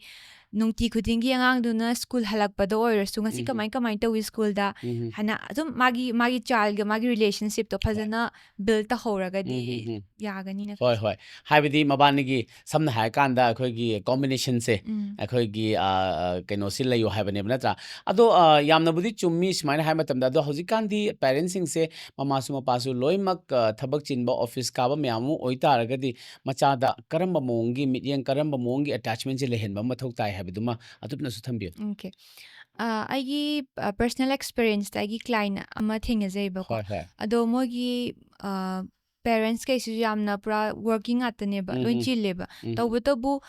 ꯅꯨꯡꯇꯤ ꯈꯨꯗꯤꯡꯒꯤ ꯑꯉꯥꯡꯗꯨꯅ ꯁ꯭ꯀꯨꯜ ꯍꯜꯂꯛꯄꯗ ꯑꯣꯏꯔꯁꯨ "ꯉꯁꯤ ꯎꯝ꯫ ꯀꯃꯥꯏ ꯀꯃꯥꯏꯅ ꯇꯧꯏ ꯁ꯭ꯀꯨꯜꯗ?" ꯎꯝ꯫ ꯍꯥꯏꯅ ꯑꯗꯨꯝ ꯃꯥꯒꯤ, ꯃꯥꯒꯤ ꯆꯥꯏꯜꯒ ꯃꯥꯒꯤ ꯔꯤꯂꯦꯁꯟꯁꯤꯞꯇꯣ ꯍꯣꯏ꯫ ꯐꯖꯅ ꯕꯤꯜ ꯇꯧꯍꯧꯔꯒꯗꯤ ꯎꯝ, ꯎꯝ, ꯎꯝ꯫ ꯌꯥꯒꯅꯤꯅ ꯍꯣꯏ, ꯈꯜꯂꯤ꯫ ꯍꯣꯏ꯫ ꯍꯥꯏꯕꯗꯤ ꯃꯕꯥꯅꯤꯒꯤ ꯁꯝꯅ ꯍꯥꯏꯔꯀꯥꯟꯗ ꯑꯩꯈꯣꯏꯒꯤ ꯀꯣꯝꯕꯤꯅꯦꯁꯟꯁꯦ, ꯎꯝ꯫ ꯑꯩꯈꯣꯏꯒꯤ, ꯑ, ꯑ, ꯀꯩꯅꯣꯁꯤ ꯂꯩꯌꯨ ꯍꯥꯏꯕꯅꯦꯕ, ꯅꯠꯇ꯭ꯔꯥ? ꯑꯗꯣ, ꯑ, ꯌꯥꯝꯅꯕꯨꯗꯤ ꯆꯨꯝꯃꯤ ꯁꯨꯃꯥꯏꯅ ꯍꯥꯏꯕ ꯃꯇꯝꯗ, ꯑꯗꯣ ꯍꯧꯖꯤꯛꯀꯥꯟꯗꯤ ꯄꯦꯔꯦꯟꯁꯁꯤꯡꯁꯦ ꯃꯃꯥꯁꯨ ꯃꯄꯥꯁꯨ ꯂꯣꯏꯅꯃꯛ, ꯑ, ꯊꯕꯛ ꯆꯤꯟꯕ, ꯑꯣꯐꯤꯁ ꯀꯥꯕ ꯃꯌꯥꯝ ꯑꯃ ꯑꯣꯏꯇꯥꯔꯒꯗꯤ ꯃꯆꯥꯗ ꯀꯔꯝꯕ ꯃꯑꯣꯡꯒꯤ ꯃꯤꯠꯌꯦꯡ, ꯀꯔꯝꯕ ꯃꯑꯣꯡꯒꯤ ꯑꯦꯇꯦꯆꯃꯦꯟꯁꯦ ꯂꯩꯍꯟꯕ ꯃꯊꯧ ꯇꯥꯏ ꯍꯥꯏꯕꯗꯨꯃ ꯑꯗꯨꯝꯅꯁꯨ ꯊꯝꯕꯤꯌꯨ꯫ ꯑꯣꯀꯦ꯫ ꯑ, ꯑꯩꯒꯤ, ꯑ, ꯄꯔꯁꯅꯦꯜ ꯑꯦꯛꯁꯄꯤꯔꯤꯌꯦꯟꯁꯇ ꯑꯩꯒꯤ ꯀ꯭ꯂꯥꯏꯟ ꯑꯃ ꯊꯦꯡꯅꯖꯩꯕꯀꯣ꯫ ꯍꯣꯏ, ꯍꯣꯏ꯫ ꯑꯗꯣ ꯃꯣꯏꯒꯤ, ꯑ, ꯄꯦꯔꯦꯟꯁ ꯀꯩꯁꯤꯁꯨ ꯌꯥꯝꯅ ꯄꯨꯔꯥ ꯋꯥꯔꯀꯤꯡ ꯉꯥꯛꯇꯅꯦꯕ, ꯂꯣꯏ ꯎꯝ꯫ ꯆꯤꯜꯂꯦꯕ꯫ ꯎꯝ꯫ ꯇꯧꯕꯇꯕꯨ,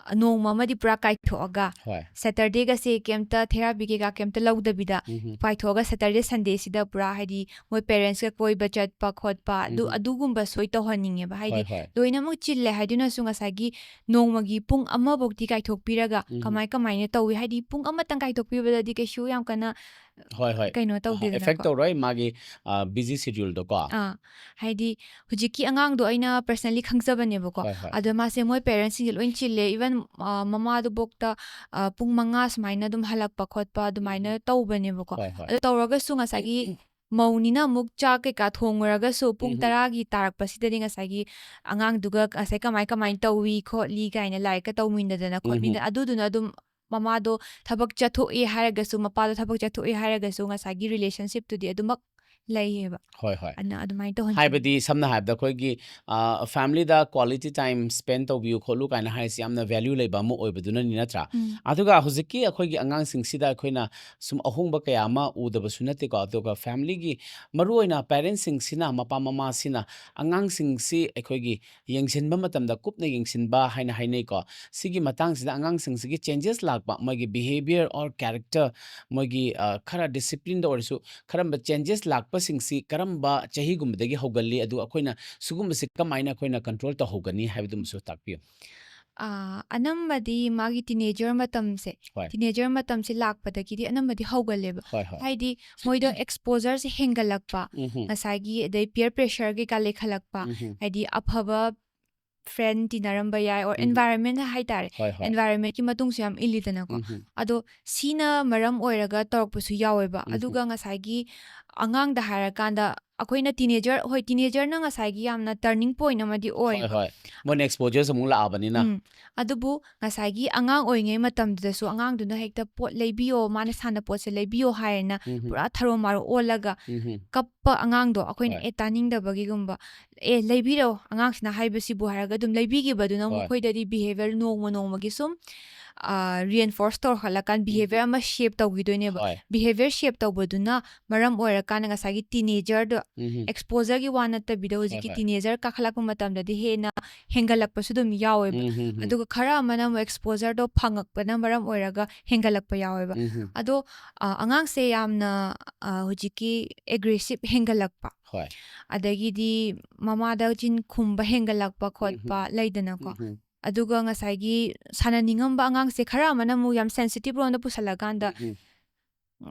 ꯑ, ꯅꯣꯡꯃ ꯑꯃꯗꯤ ꯄꯨꯔꯥ ꯀꯥꯏꯊꯣꯛꯑꯒ, ꯍꯣꯏ꯫ ꯁꯦꯇꯔꯗꯦꯒꯁꯦ ꯀꯩꯝꯇ ꯊꯦꯔꯥꯄꯤ ꯀꯩꯀꯥ ꯀꯩꯝꯇ ꯂꯧꯗꯕꯤꯗ, ꯎꯝ꯫ ꯀꯥꯏꯊꯣꯛꯑꯒ ꯁꯦꯇꯔꯗꯦ ꯁꯟꯗꯦꯁꯤꯗ ꯄꯨꯔꯥ ꯍꯥꯏꯗꯤ ꯃꯣꯏ ꯄꯦꯔꯦꯟꯁꯀ ꯀꯣꯏꯕ ꯆꯠꯄ ꯈꯣꯠꯄ, ꯑꯗꯨ, ꯎꯝ꯫ ꯑꯗꯨꯒꯨꯝꯕ ꯁꯣꯏ ꯇꯧꯍꯟꯅꯤꯡꯉꯦꯕ꯫ ꯍꯥꯏꯗꯤ ꯍꯣꯏ, ꯍꯣꯏ꯫ ꯂꯣꯏꯅꯃꯛ ꯆꯤꯜꯂꯦ ꯍꯥꯏꯗꯨꯅꯁꯨ ꯉꯁꯥꯏꯒꯤ ꯅꯣꯡꯃꯒꯤ ꯄꯨꯡ ꯑꯃꯐꯧꯗꯤ ꯀꯥꯏꯊꯣꯛꯄꯤꯔꯒ ꯎꯝ꯫ ꯀꯃꯥꯏ ꯀꯃꯥꯏꯅ ꯇꯧꯏ? ꯍꯥꯏꯗꯤ ꯄꯨꯡ ꯑꯃꯇꯪ ꯀꯥꯏꯊꯣꯛꯄꯤꯕꯗꯗꯤ ꯀꯩꯁꯨ ꯌꯥꯝ ꯀꯟꯅ ꯍꯣꯏ, ꯍꯣꯏ꯫ ꯀꯩꯅꯣ ꯑꯍ, ꯇꯧꯗꯦꯗꯅꯀꯣ꯫ ꯑꯦꯐꯦꯛ ꯇꯧꯔꯣꯏ ꯃꯥꯒꯤ, ꯑ, ꯕꯤꯖꯤ ꯁꯦꯗ꯭ꯌꯨꯜꯗꯣꯀꯣ꯫ ꯑꯥ, ꯍꯥꯏꯗꯤ ꯍꯧꯖꯤꯛꯀꯤ ꯑꯉꯥꯡꯗꯣ ꯑꯩꯅ ꯄꯔꯁꯅꯦꯜꯂꯤ ꯈꯪꯖꯕꯅꯦꯕꯀꯣ꯫ ꯍꯣꯏ, ꯍꯣꯏ꯫ ꯑꯗꯣ ꯃꯥꯁꯦ ꯃꯣꯏ ꯄꯦꯔꯦꯟꯁꯁꯤꯡꯁꯦ ꯂꯣꯏ ꯆꯤꯜꯂꯦ꯫ ꯏꯚꯟ, ꯑ, ꯃꯃꯥꯗꯨꯕꯣꯛꯇ, ꯑ, ꯄꯨꯡ ꯃꯉꯥ ꯁꯨꯃꯥꯏꯅ ꯑꯗꯨꯝ ꯍꯜꯂꯛꯄ ꯈꯣꯠꯄ ꯑꯗꯨꯃꯥꯏꯅ ꯎꯝ꯫ ꯇꯧꯕꯅꯦꯕꯀꯣ꯫ ꯍꯣꯏ, ꯍꯣꯏ꯫ ꯑꯗꯣ ꯇꯧꯔꯒꯁꯨ ꯉꯁꯥꯏꯒꯤ ꯃꯧꯅꯤꯅ ꯑꯃꯨꯛ ꯆꯥꯛ ꯀꯩꯀꯥ ꯊꯣꯡꯉꯨꯔꯒꯁꯨ ꯄꯨꯡ ꯎꯝ꯫ ꯇꯔꯥꯒꯤ ꯇꯥꯔꯛꯄꯁꯤꯗꯗꯤ ꯉꯁꯥꯏꯒꯤ ꯑꯉꯥꯡꯗꯨꯒ ꯉꯁꯥꯏ ꯀꯃꯥꯏ ꯀꯃꯥꯏꯅ ꯇꯧꯏ ꯈꯣꯠꯂꯤ ꯀꯥꯏꯅ ꯂꯥꯏꯔꯤꯛꯀ ꯇꯧꯃꯤꯟꯅꯗꯅ ꯎꯝ꯫ ꯈꯣꯠꯃꯤꯟꯅ-, ꯑꯗꯨꯗꯨꯅ ꯑꯗꯨꯝ ꯃꯃꯥꯗꯣ ꯊꯕꯛ ꯆꯠꯊꯣꯛꯑꯦ ꯍꯥꯏꯔꯒꯁꯨ, ꯃꯄꯥꯗꯣ ꯊꯕꯛ ꯆꯠꯊꯣꯛꯑꯦ ꯍꯥꯏꯔꯒꯁꯨ ꯉꯁꯥꯏꯒꯤ ꯔꯤꯂꯦꯁꯟꯁꯤꯞꯇꯨꯗꯤ ꯑꯗꯨꯃꯛ ꯂꯩꯌꯦꯕ꯫ ꯍꯣꯏ, ꯍꯣꯏ꯫ ꯑꯗꯨꯅ ꯑꯗꯨꯃꯥꯏꯅ ꯇꯧꯍꯟꯅꯤꯡꯉꯤ꯫ ꯍꯥꯏꯕꯗꯤ ꯁꯝꯅ ꯍꯥꯏꯔꯕꯗ ꯑꯩꯈꯣꯏꯒꯤ, ꯑ, ꯐꯦꯃꯤꯂꯤꯗ ꯀ꯭ꯋꯥꯂꯤꯇꯤ ꯇꯥꯏꯝ ꯁ꯭ꯄꯦꯟ ꯇꯧꯕꯤꯌꯨ ꯈꯣꯠꯂꯨ ꯀꯥꯏꯅ ꯍꯥꯏꯔꯤꯁꯤ ꯌꯥꯝꯅ ꯚꯦꯂ꯭ꯌꯨ ꯂꯩꯕ ꯑꯃ ꯑꯣꯏꯕꯗꯨꯅꯅꯤ, ꯅꯠꯇ꯭ꯔꯥ? ꯎꯝ꯫ ꯑꯗꯨꯒ ꯍꯧꯖꯤꯛꯀꯤ ꯑꯩꯈꯣꯏꯒꯤ ꯑꯉꯥꯡꯁꯤꯡꯁꯤꯗ ꯑꯩꯈꯣꯏꯅ ꯁꯨꯝ ꯑꯍꯣꯡꯕ ꯀꯌꯥ ꯑꯃ ꯎꯗꯕꯁꯨ ꯅꯠꯇꯦꯀꯣ꯫ ꯑꯗꯨꯒ ꯐꯦꯃꯤꯂꯤꯒꯤ ꯃꯔꯨꯑꯣꯏꯅ ꯄꯦꯔꯦꯟꯁꯁꯤꯡꯁꯤꯅ, ꯃꯄꯥ ꯃꯃꯥꯁꯤꯅ ꯑꯉꯥꯡꯁꯤꯡꯁꯤ ꯑꯩꯈꯣꯏꯒꯤ ꯌꯦꯡꯁꯤꯟꯕ ꯃꯇꯝꯗ ꯀꯨꯞꯅ ꯌꯦꯡꯁꯤꯟꯕ ꯍꯥꯏꯅ ꯍꯥꯏꯅꯩꯀꯣ꯫ ꯁꯤꯒꯤ ꯃꯇꯥꯡꯁꯤꯗ ꯑꯉꯥꯡꯁꯤꯡꯁꯤꯒꯤ ꯆꯦꯟꯖꯦꯁ ꯂꯥꯛꯄ, ꯃꯣꯏꯒꯤ behaviour or character, ꯃꯣꯏꯒꯤ, ꯑ, ꯈꯔ ꯗꯤꯁꯤꯄ꯭ꯂꯤꯟꯗ ꯑꯣꯏꯔꯁꯨ ꯀꯔꯝꯕ ꯆꯦꯟꯖꯦꯁ ꯂꯥꯛꯄꯁꯤꯡꯁꯤ ꯀꯔꯝꯕ ꯆꯍꯤꯒꯨꯝꯕꯗꯒꯤ ꯍꯧꯒꯜꯂꯤ, ꯑꯗꯨꯒ ꯑꯩꯈꯣꯏꯅ ꯁꯤꯒꯨꯝꯕꯁꯤ ꯀꯃꯥꯏꯅ ꯑꯩꯈꯣꯏꯅ ꯀꯟꯇ꯭ꯔꯣꯜ ꯇꯧꯍꯧꯒꯅꯤ ꯍꯥꯏꯕꯗꯨꯃꯁꯨ ꯇꯥꯛꯄꯤꯌꯨ꯫ ꯑꯥ, ꯑꯅꯝꯕꯗꯤ ꯃꯥꯒꯤ teenager ꯃꯇꯝꯁꯦ, ꯍꯣꯏ. teenager ꯃꯇꯝꯁꯦ ꯂꯥꯛꯄꯗꯒꯤꯗꯤ ꯑꯅꯝꯕꯗꯤ ꯍꯧꯒꯜꯂꯦꯕ꯫ ꯍꯣꯏ, ꯍꯣꯏ. ꯍꯥꯏꯗꯤ ꯃꯣꯏꯗ exposureꯁꯦ ꯍꯦꯟꯒꯠꯂꯛꯄ, ꯎꯝ, ꯍꯝ. ꯉꯁꯥꯏꯒꯤ, ꯑꯗꯩ peer pressure ꯀꯩꯀꯥ ꯂꯩꯈꯠꯂꯛꯄ, ꯎꯝ, ꯍꯝ. ꯍꯥꯏꯗꯤ ꯑꯐꯕ friend ꯇꯤꯟꯅꯔꯝꯕ ꯌꯥꯏ, or ꯎꯝ. environment ꯍꯥꯏꯇꯥꯔꯦ, ꯍꯣꯏ, ꯍꯣꯏ. environmentꯀꯤ ꯃꯇꯨꯡꯁꯨ ꯌꯥꯝ ꯏꯜꯂꯤꯗꯅꯀꯣ꯫ ꯎꯝ, ꯍꯝ. ꯑꯗꯣ ꯁꯤꯅ ꯃꯔꯝ ꯑꯣꯏꯔꯒ ꯇꯧꯔꯛꯄꯁꯨ ꯌꯥꯎꯋꯦꯕ꯫ ꯎꯝ, ꯑꯗꯨꯒ ꯉꯁꯥꯏꯒꯤ ꯑꯉꯥꯡꯗ ꯍꯥꯏꯔꯀꯥꯟꯗ, ꯑꯩꯈꯣꯏꯅ teenager, ꯍꯣꯏ, teenagerꯅ ꯉꯁꯥꯏꯒꯤ ꯌꯥꯝꯅ turning point ꯑꯃꯗꯤ ꯍꯣꯏ, ꯑꯣꯏꯌꯦꯕ꯫ ꯍꯣꯏ. ꯃꯣꯏꯅ exposureꯁꯦ ꯑꯃꯨꯛ ꯂꯥꯛꯑꯕꯅꯤꯅ. ꯎꯝ. ꯑꯗꯨꯕꯨ ꯉꯁꯥꯏꯒꯤ ꯑꯉꯥꯡ ꯑꯣꯏꯔꯤꯉꯩ ꯃꯇꯝꯗꯨꯗꯁꯨ ꯑꯉꯥꯡꯗꯨꯅ ꯍꯦꯛꯇ ꯄꯣꯠ ꯂꯩꯕꯤꯌꯣ, ꯃꯥꯅ ꯁꯥꯟꯅꯄꯣꯠꯁꯦ ꯂꯩꯕꯤꯌꯣ ꯍꯥꯏꯅ ꯎꯝ, ꯍꯝ. ꯄꯨꯔꯥ ꯊꯔꯣ ꯃꯥꯔꯣ ꯑꯣꯜꯂꯒ ꯎꯝ, ꯍꯝ. ꯀꯞꯄ ꯑꯉꯥꯡꯗꯣ ꯑꯩꯈꯣꯏꯅ ꯍꯣꯏ. ꯑꯦ ꯇꯥꯅꯤꯡꯗꯕꯒꯤꯒꯨꯝꯕ, "ꯑꯦ ꯂꯩꯕꯤꯔꯣ ꯑꯉꯥꯡꯁꯤꯅ ꯍꯥꯏꯕꯁꯤꯕꯨ" ꯍꯥꯏꯔꯒ ꯑꯗꯨꯝ ꯂꯩꯕꯤꯈꯤꯕꯗꯨꯅ ꯍꯣꯏ. ꯃꯈꯣꯏꯗꯗꯤ behavior ꯅꯣꯡꯃ ꯅꯣꯡꯃꯒꯤ ꯁꯨꯝ, ꯑꯥ, reinforce ꯇꯧꯔꯛꯍꯜꯂꯀꯥꯟ ꯎꯝ, behavior ꯍꯝ. ꯑꯃ shape ꯇꯧꯈꯤꯗꯣꯏꯅꯦꯕ꯫ ꯍꯣꯏ. Behavior shape ꯇꯧꯕꯗꯨꯅ ꯃꯔꯝ ꯑꯣꯏꯔꯀꯥꯟꯗ ꯉꯁꯥꯏꯒꯤ teenagerꯗꯣ, ꯎꯝ, ꯍꯝ. exposureꯒꯤ ꯋꯥ ꯅꯠꯇꯕꯤꯗ ꯍꯣꯏ, ꯍꯧꯖꯤꯛꯀꯤ ꯍꯣꯏ. teenager ꯀꯥꯈꯠꯂꯛꯄ ꯃꯇꯝꯗꯗꯤ ꯍꯦꯟꯅ ꯍꯦꯟꯒꯠꯂꯛꯄꯁꯨ ꯑꯗꯨꯝ ꯌꯥꯎꯋꯦꯕ꯫ ꯎꯝ, ꯍꯝ, ꯍꯝ. ꯑꯗꯨꯒ ꯈꯔ ꯑꯃꯅ ꯑꯃꯨꯛ exposureꯗꯣ ꯐꯪꯉꯛꯄꯅ ꯃꯔꯝ ꯑꯣꯏꯔꯒ ꯍꯦꯟꯒꯠꯂꯛꯄ ꯌꯥꯎꯋꯦꯕ꯫ ꯎꯝ, ꯍꯝ. ꯑꯗꯣ, ꯑ, ꯑꯉꯥꯡꯁꯦ ꯌꯥꯝꯅ, ꯑ, ꯍꯧꯖꯤꯛꯀꯤ aggressive ꯍꯦꯟꯒꯠꯂꯛꯄ, ꯍꯣꯏ. ꯑꯗꯒꯤꯗꯤ ꯃꯃꯥꯗ ꯆꯤꯟ ꯈꯨꯝꯕ ꯍꯦꯟꯒꯠꯂꯛꯄ ꯎꯝ, ꯈꯣꯠꯄ ꯍꯝ. ꯂꯩꯗꯅꯀꯣ꯫ ꯎꯝ, ꯍꯝ. ꯑꯗꯨꯒ ꯉꯁꯥꯏꯒꯤ ꯁꯥꯟꯅꯅꯤꯡꯉꯝꯕ ꯑꯉꯥꯡꯁꯦ ꯈꯔ ꯑꯃꯅ ꯑꯃꯨꯛ ꯌꯥꯝ sensitive ꯔꯣꯝꯗ ꯄꯨꯁꯜꯂꯀꯥꯟꯗ, ꯎꯝ, ꯍꯝ.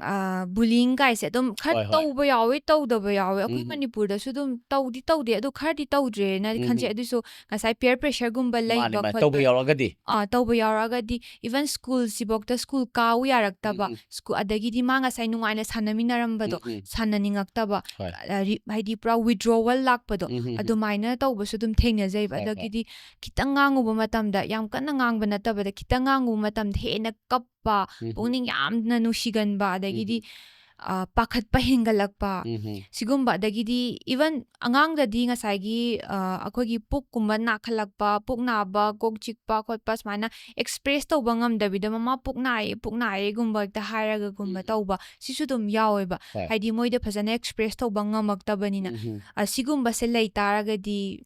ꯑ, bullying ꯀꯥꯏꯁꯦ ꯑꯗꯨꯝ ꯈꯔ ꯍꯣꯏ, ꯍꯣꯏ. ꯇꯧꯕ ꯌꯥꯎꯋꯦ, ꯇꯧꯗꯕ ꯌꯥꯎꯋꯦ꯫ ꯑꯩꯈꯣꯏ ꯎꯝ, ꯍꯝ. ꯃꯅꯤꯄꯨꯔꯗꯁꯨ ꯑꯗꯨꯝ ꯇꯧꯗꯤ ꯇꯧꯗꯦ, ꯑꯗꯨ ꯈꯔꯗꯤ ꯇꯧꯗ꯭ꯔꯦꯅꯗꯤ ꯎꯝ, ꯈꯟꯖꯩ꯫ ꯍꯝ. ꯑꯗꯨꯁꯨ ꯉꯁꯥꯏ peer pressureꯒꯨꯝꯕ ꯃꯥꯅꯦ, ꯂꯩꯕ ꯃꯥꯅꯦ. ꯈꯣꯠꯄ, ꯇꯧꯕ ꯌꯥꯎꯔꯒꯗꯤ. ꯑꯥ, ꯇꯧꯕ ꯌꯥꯎꯔꯛꯑꯒꯗꯤ, even schoolꯁꯤꯐꯧꯗ school ꯀꯥꯎ ꯌꯥꯔꯛꯇꯕ, ꯎꯝ, ꯎꯝ. school, ꯑꯗꯒꯤꯗꯤ ꯃꯥ ꯉꯁꯥꯏ ꯅꯨꯡꯉꯥꯏꯅ ꯁꯥꯟꯅꯃꯤꯟꯅꯔꯝꯕꯗꯣ ꯎꯝ, ꯎꯝ. ꯁꯥꯟꯅꯅꯤꯡꯉꯛꯇꯕ, ꯍꯣꯏ. ꯑ, ꯔꯤ-, ꯍꯥꯏꯗꯤ ꯄꯨꯔꯥ withdrawal ꯂꯥꯛꯄꯗꯣ, ꯎꯝ, ꯎꯝ, ꯎꯝ. ꯑꯗꯨꯃꯥꯏꯅ ꯇꯧꯕꯁꯨ ꯑꯗꯨꯝ ꯊꯦꯡꯅꯖꯩꯕ꯫ ꯍꯣꯏ, ꯍꯣꯏ. ꯑꯗꯒꯤꯗꯤ ꯈꯤꯇꯪ ꯉꯥꯡꯉꯨꯕ ꯃꯇꯝꯗ, ꯌꯥꯝ ꯀꯟꯅ ꯉꯥꯡꯕ ꯅꯠꯇꯕꯗ, ꯈꯤꯇꯪ ꯉꯥꯡꯉꯨꯕ ꯃꯇꯝꯗ ꯍꯦꯟꯅ ꯀꯞꯄ, ꯎꯝ, ꯎꯝ. ꯄꯨꯛꯅꯤꯡ ꯌꯥꯝꯅ ꯅꯨꯡꯁꯤꯒꯟꯕ, ꯑꯗꯒꯤꯗꯤ, ꯎꯝ, ꯎꯝ. ꯑ, ꯄꯥꯈꯠꯄ ꯍꯦꯟꯒꯠꯂꯛꯄ, ꯎꯝ, ꯎꯝ. ꯁꯤꯒꯨꯝꯕ, ꯑꯗꯒꯤꯗꯤ even ꯑꯉꯥꯡꯗꯗꯤ ꯉꯁꯥꯏꯒꯤ, ꯑ, ꯑꯩꯈꯣꯏꯒꯤ ꯄꯨꯛꯀꯨꯝꯕ ꯅꯥꯈꯠꯂꯛꯄ, ꯄꯨꯛ ꯅꯥꯕ, ꯀꯣꯛ ꯆꯤꯛꯄ ꯈꯣꯠꯄ, ꯁꯨꯃꯥꯏꯅ express ꯇꯧꯕ ꯉꯝꯗꯕꯤꯗ, "ꯃꯃꯥ, ꯄꯨꯛ ꯅꯥꯏꯌꯦ, ꯄꯨꯛ ꯅꯥꯏꯌꯦꯒꯨꯝꯕ" ꯍꯦꯛꯇ ꯍꯥꯏꯔꯒꯒꯨꯝꯕ ꯎꯝ, ꯎꯝ. ꯇꯧꯕ, ꯁꯤꯁꯨ ꯑꯗꯨꯝ ꯌꯥꯎꯋꯦꯕ꯫ ꯍꯣꯏ. ꯍꯥꯏꯗꯤ ꯃꯣꯏꯗ ꯐꯖꯅ express ꯇꯧꯕ ꯉꯝꯃꯛꯇꯕꯅꯤꯅ꯫ ꯎꯝ, ꯎꯝ. ꯑ, ꯁꯤꯒꯨꯝꯕꯁꯦ ꯂꯩ ꯇꯥꯔꯒꯗꯤ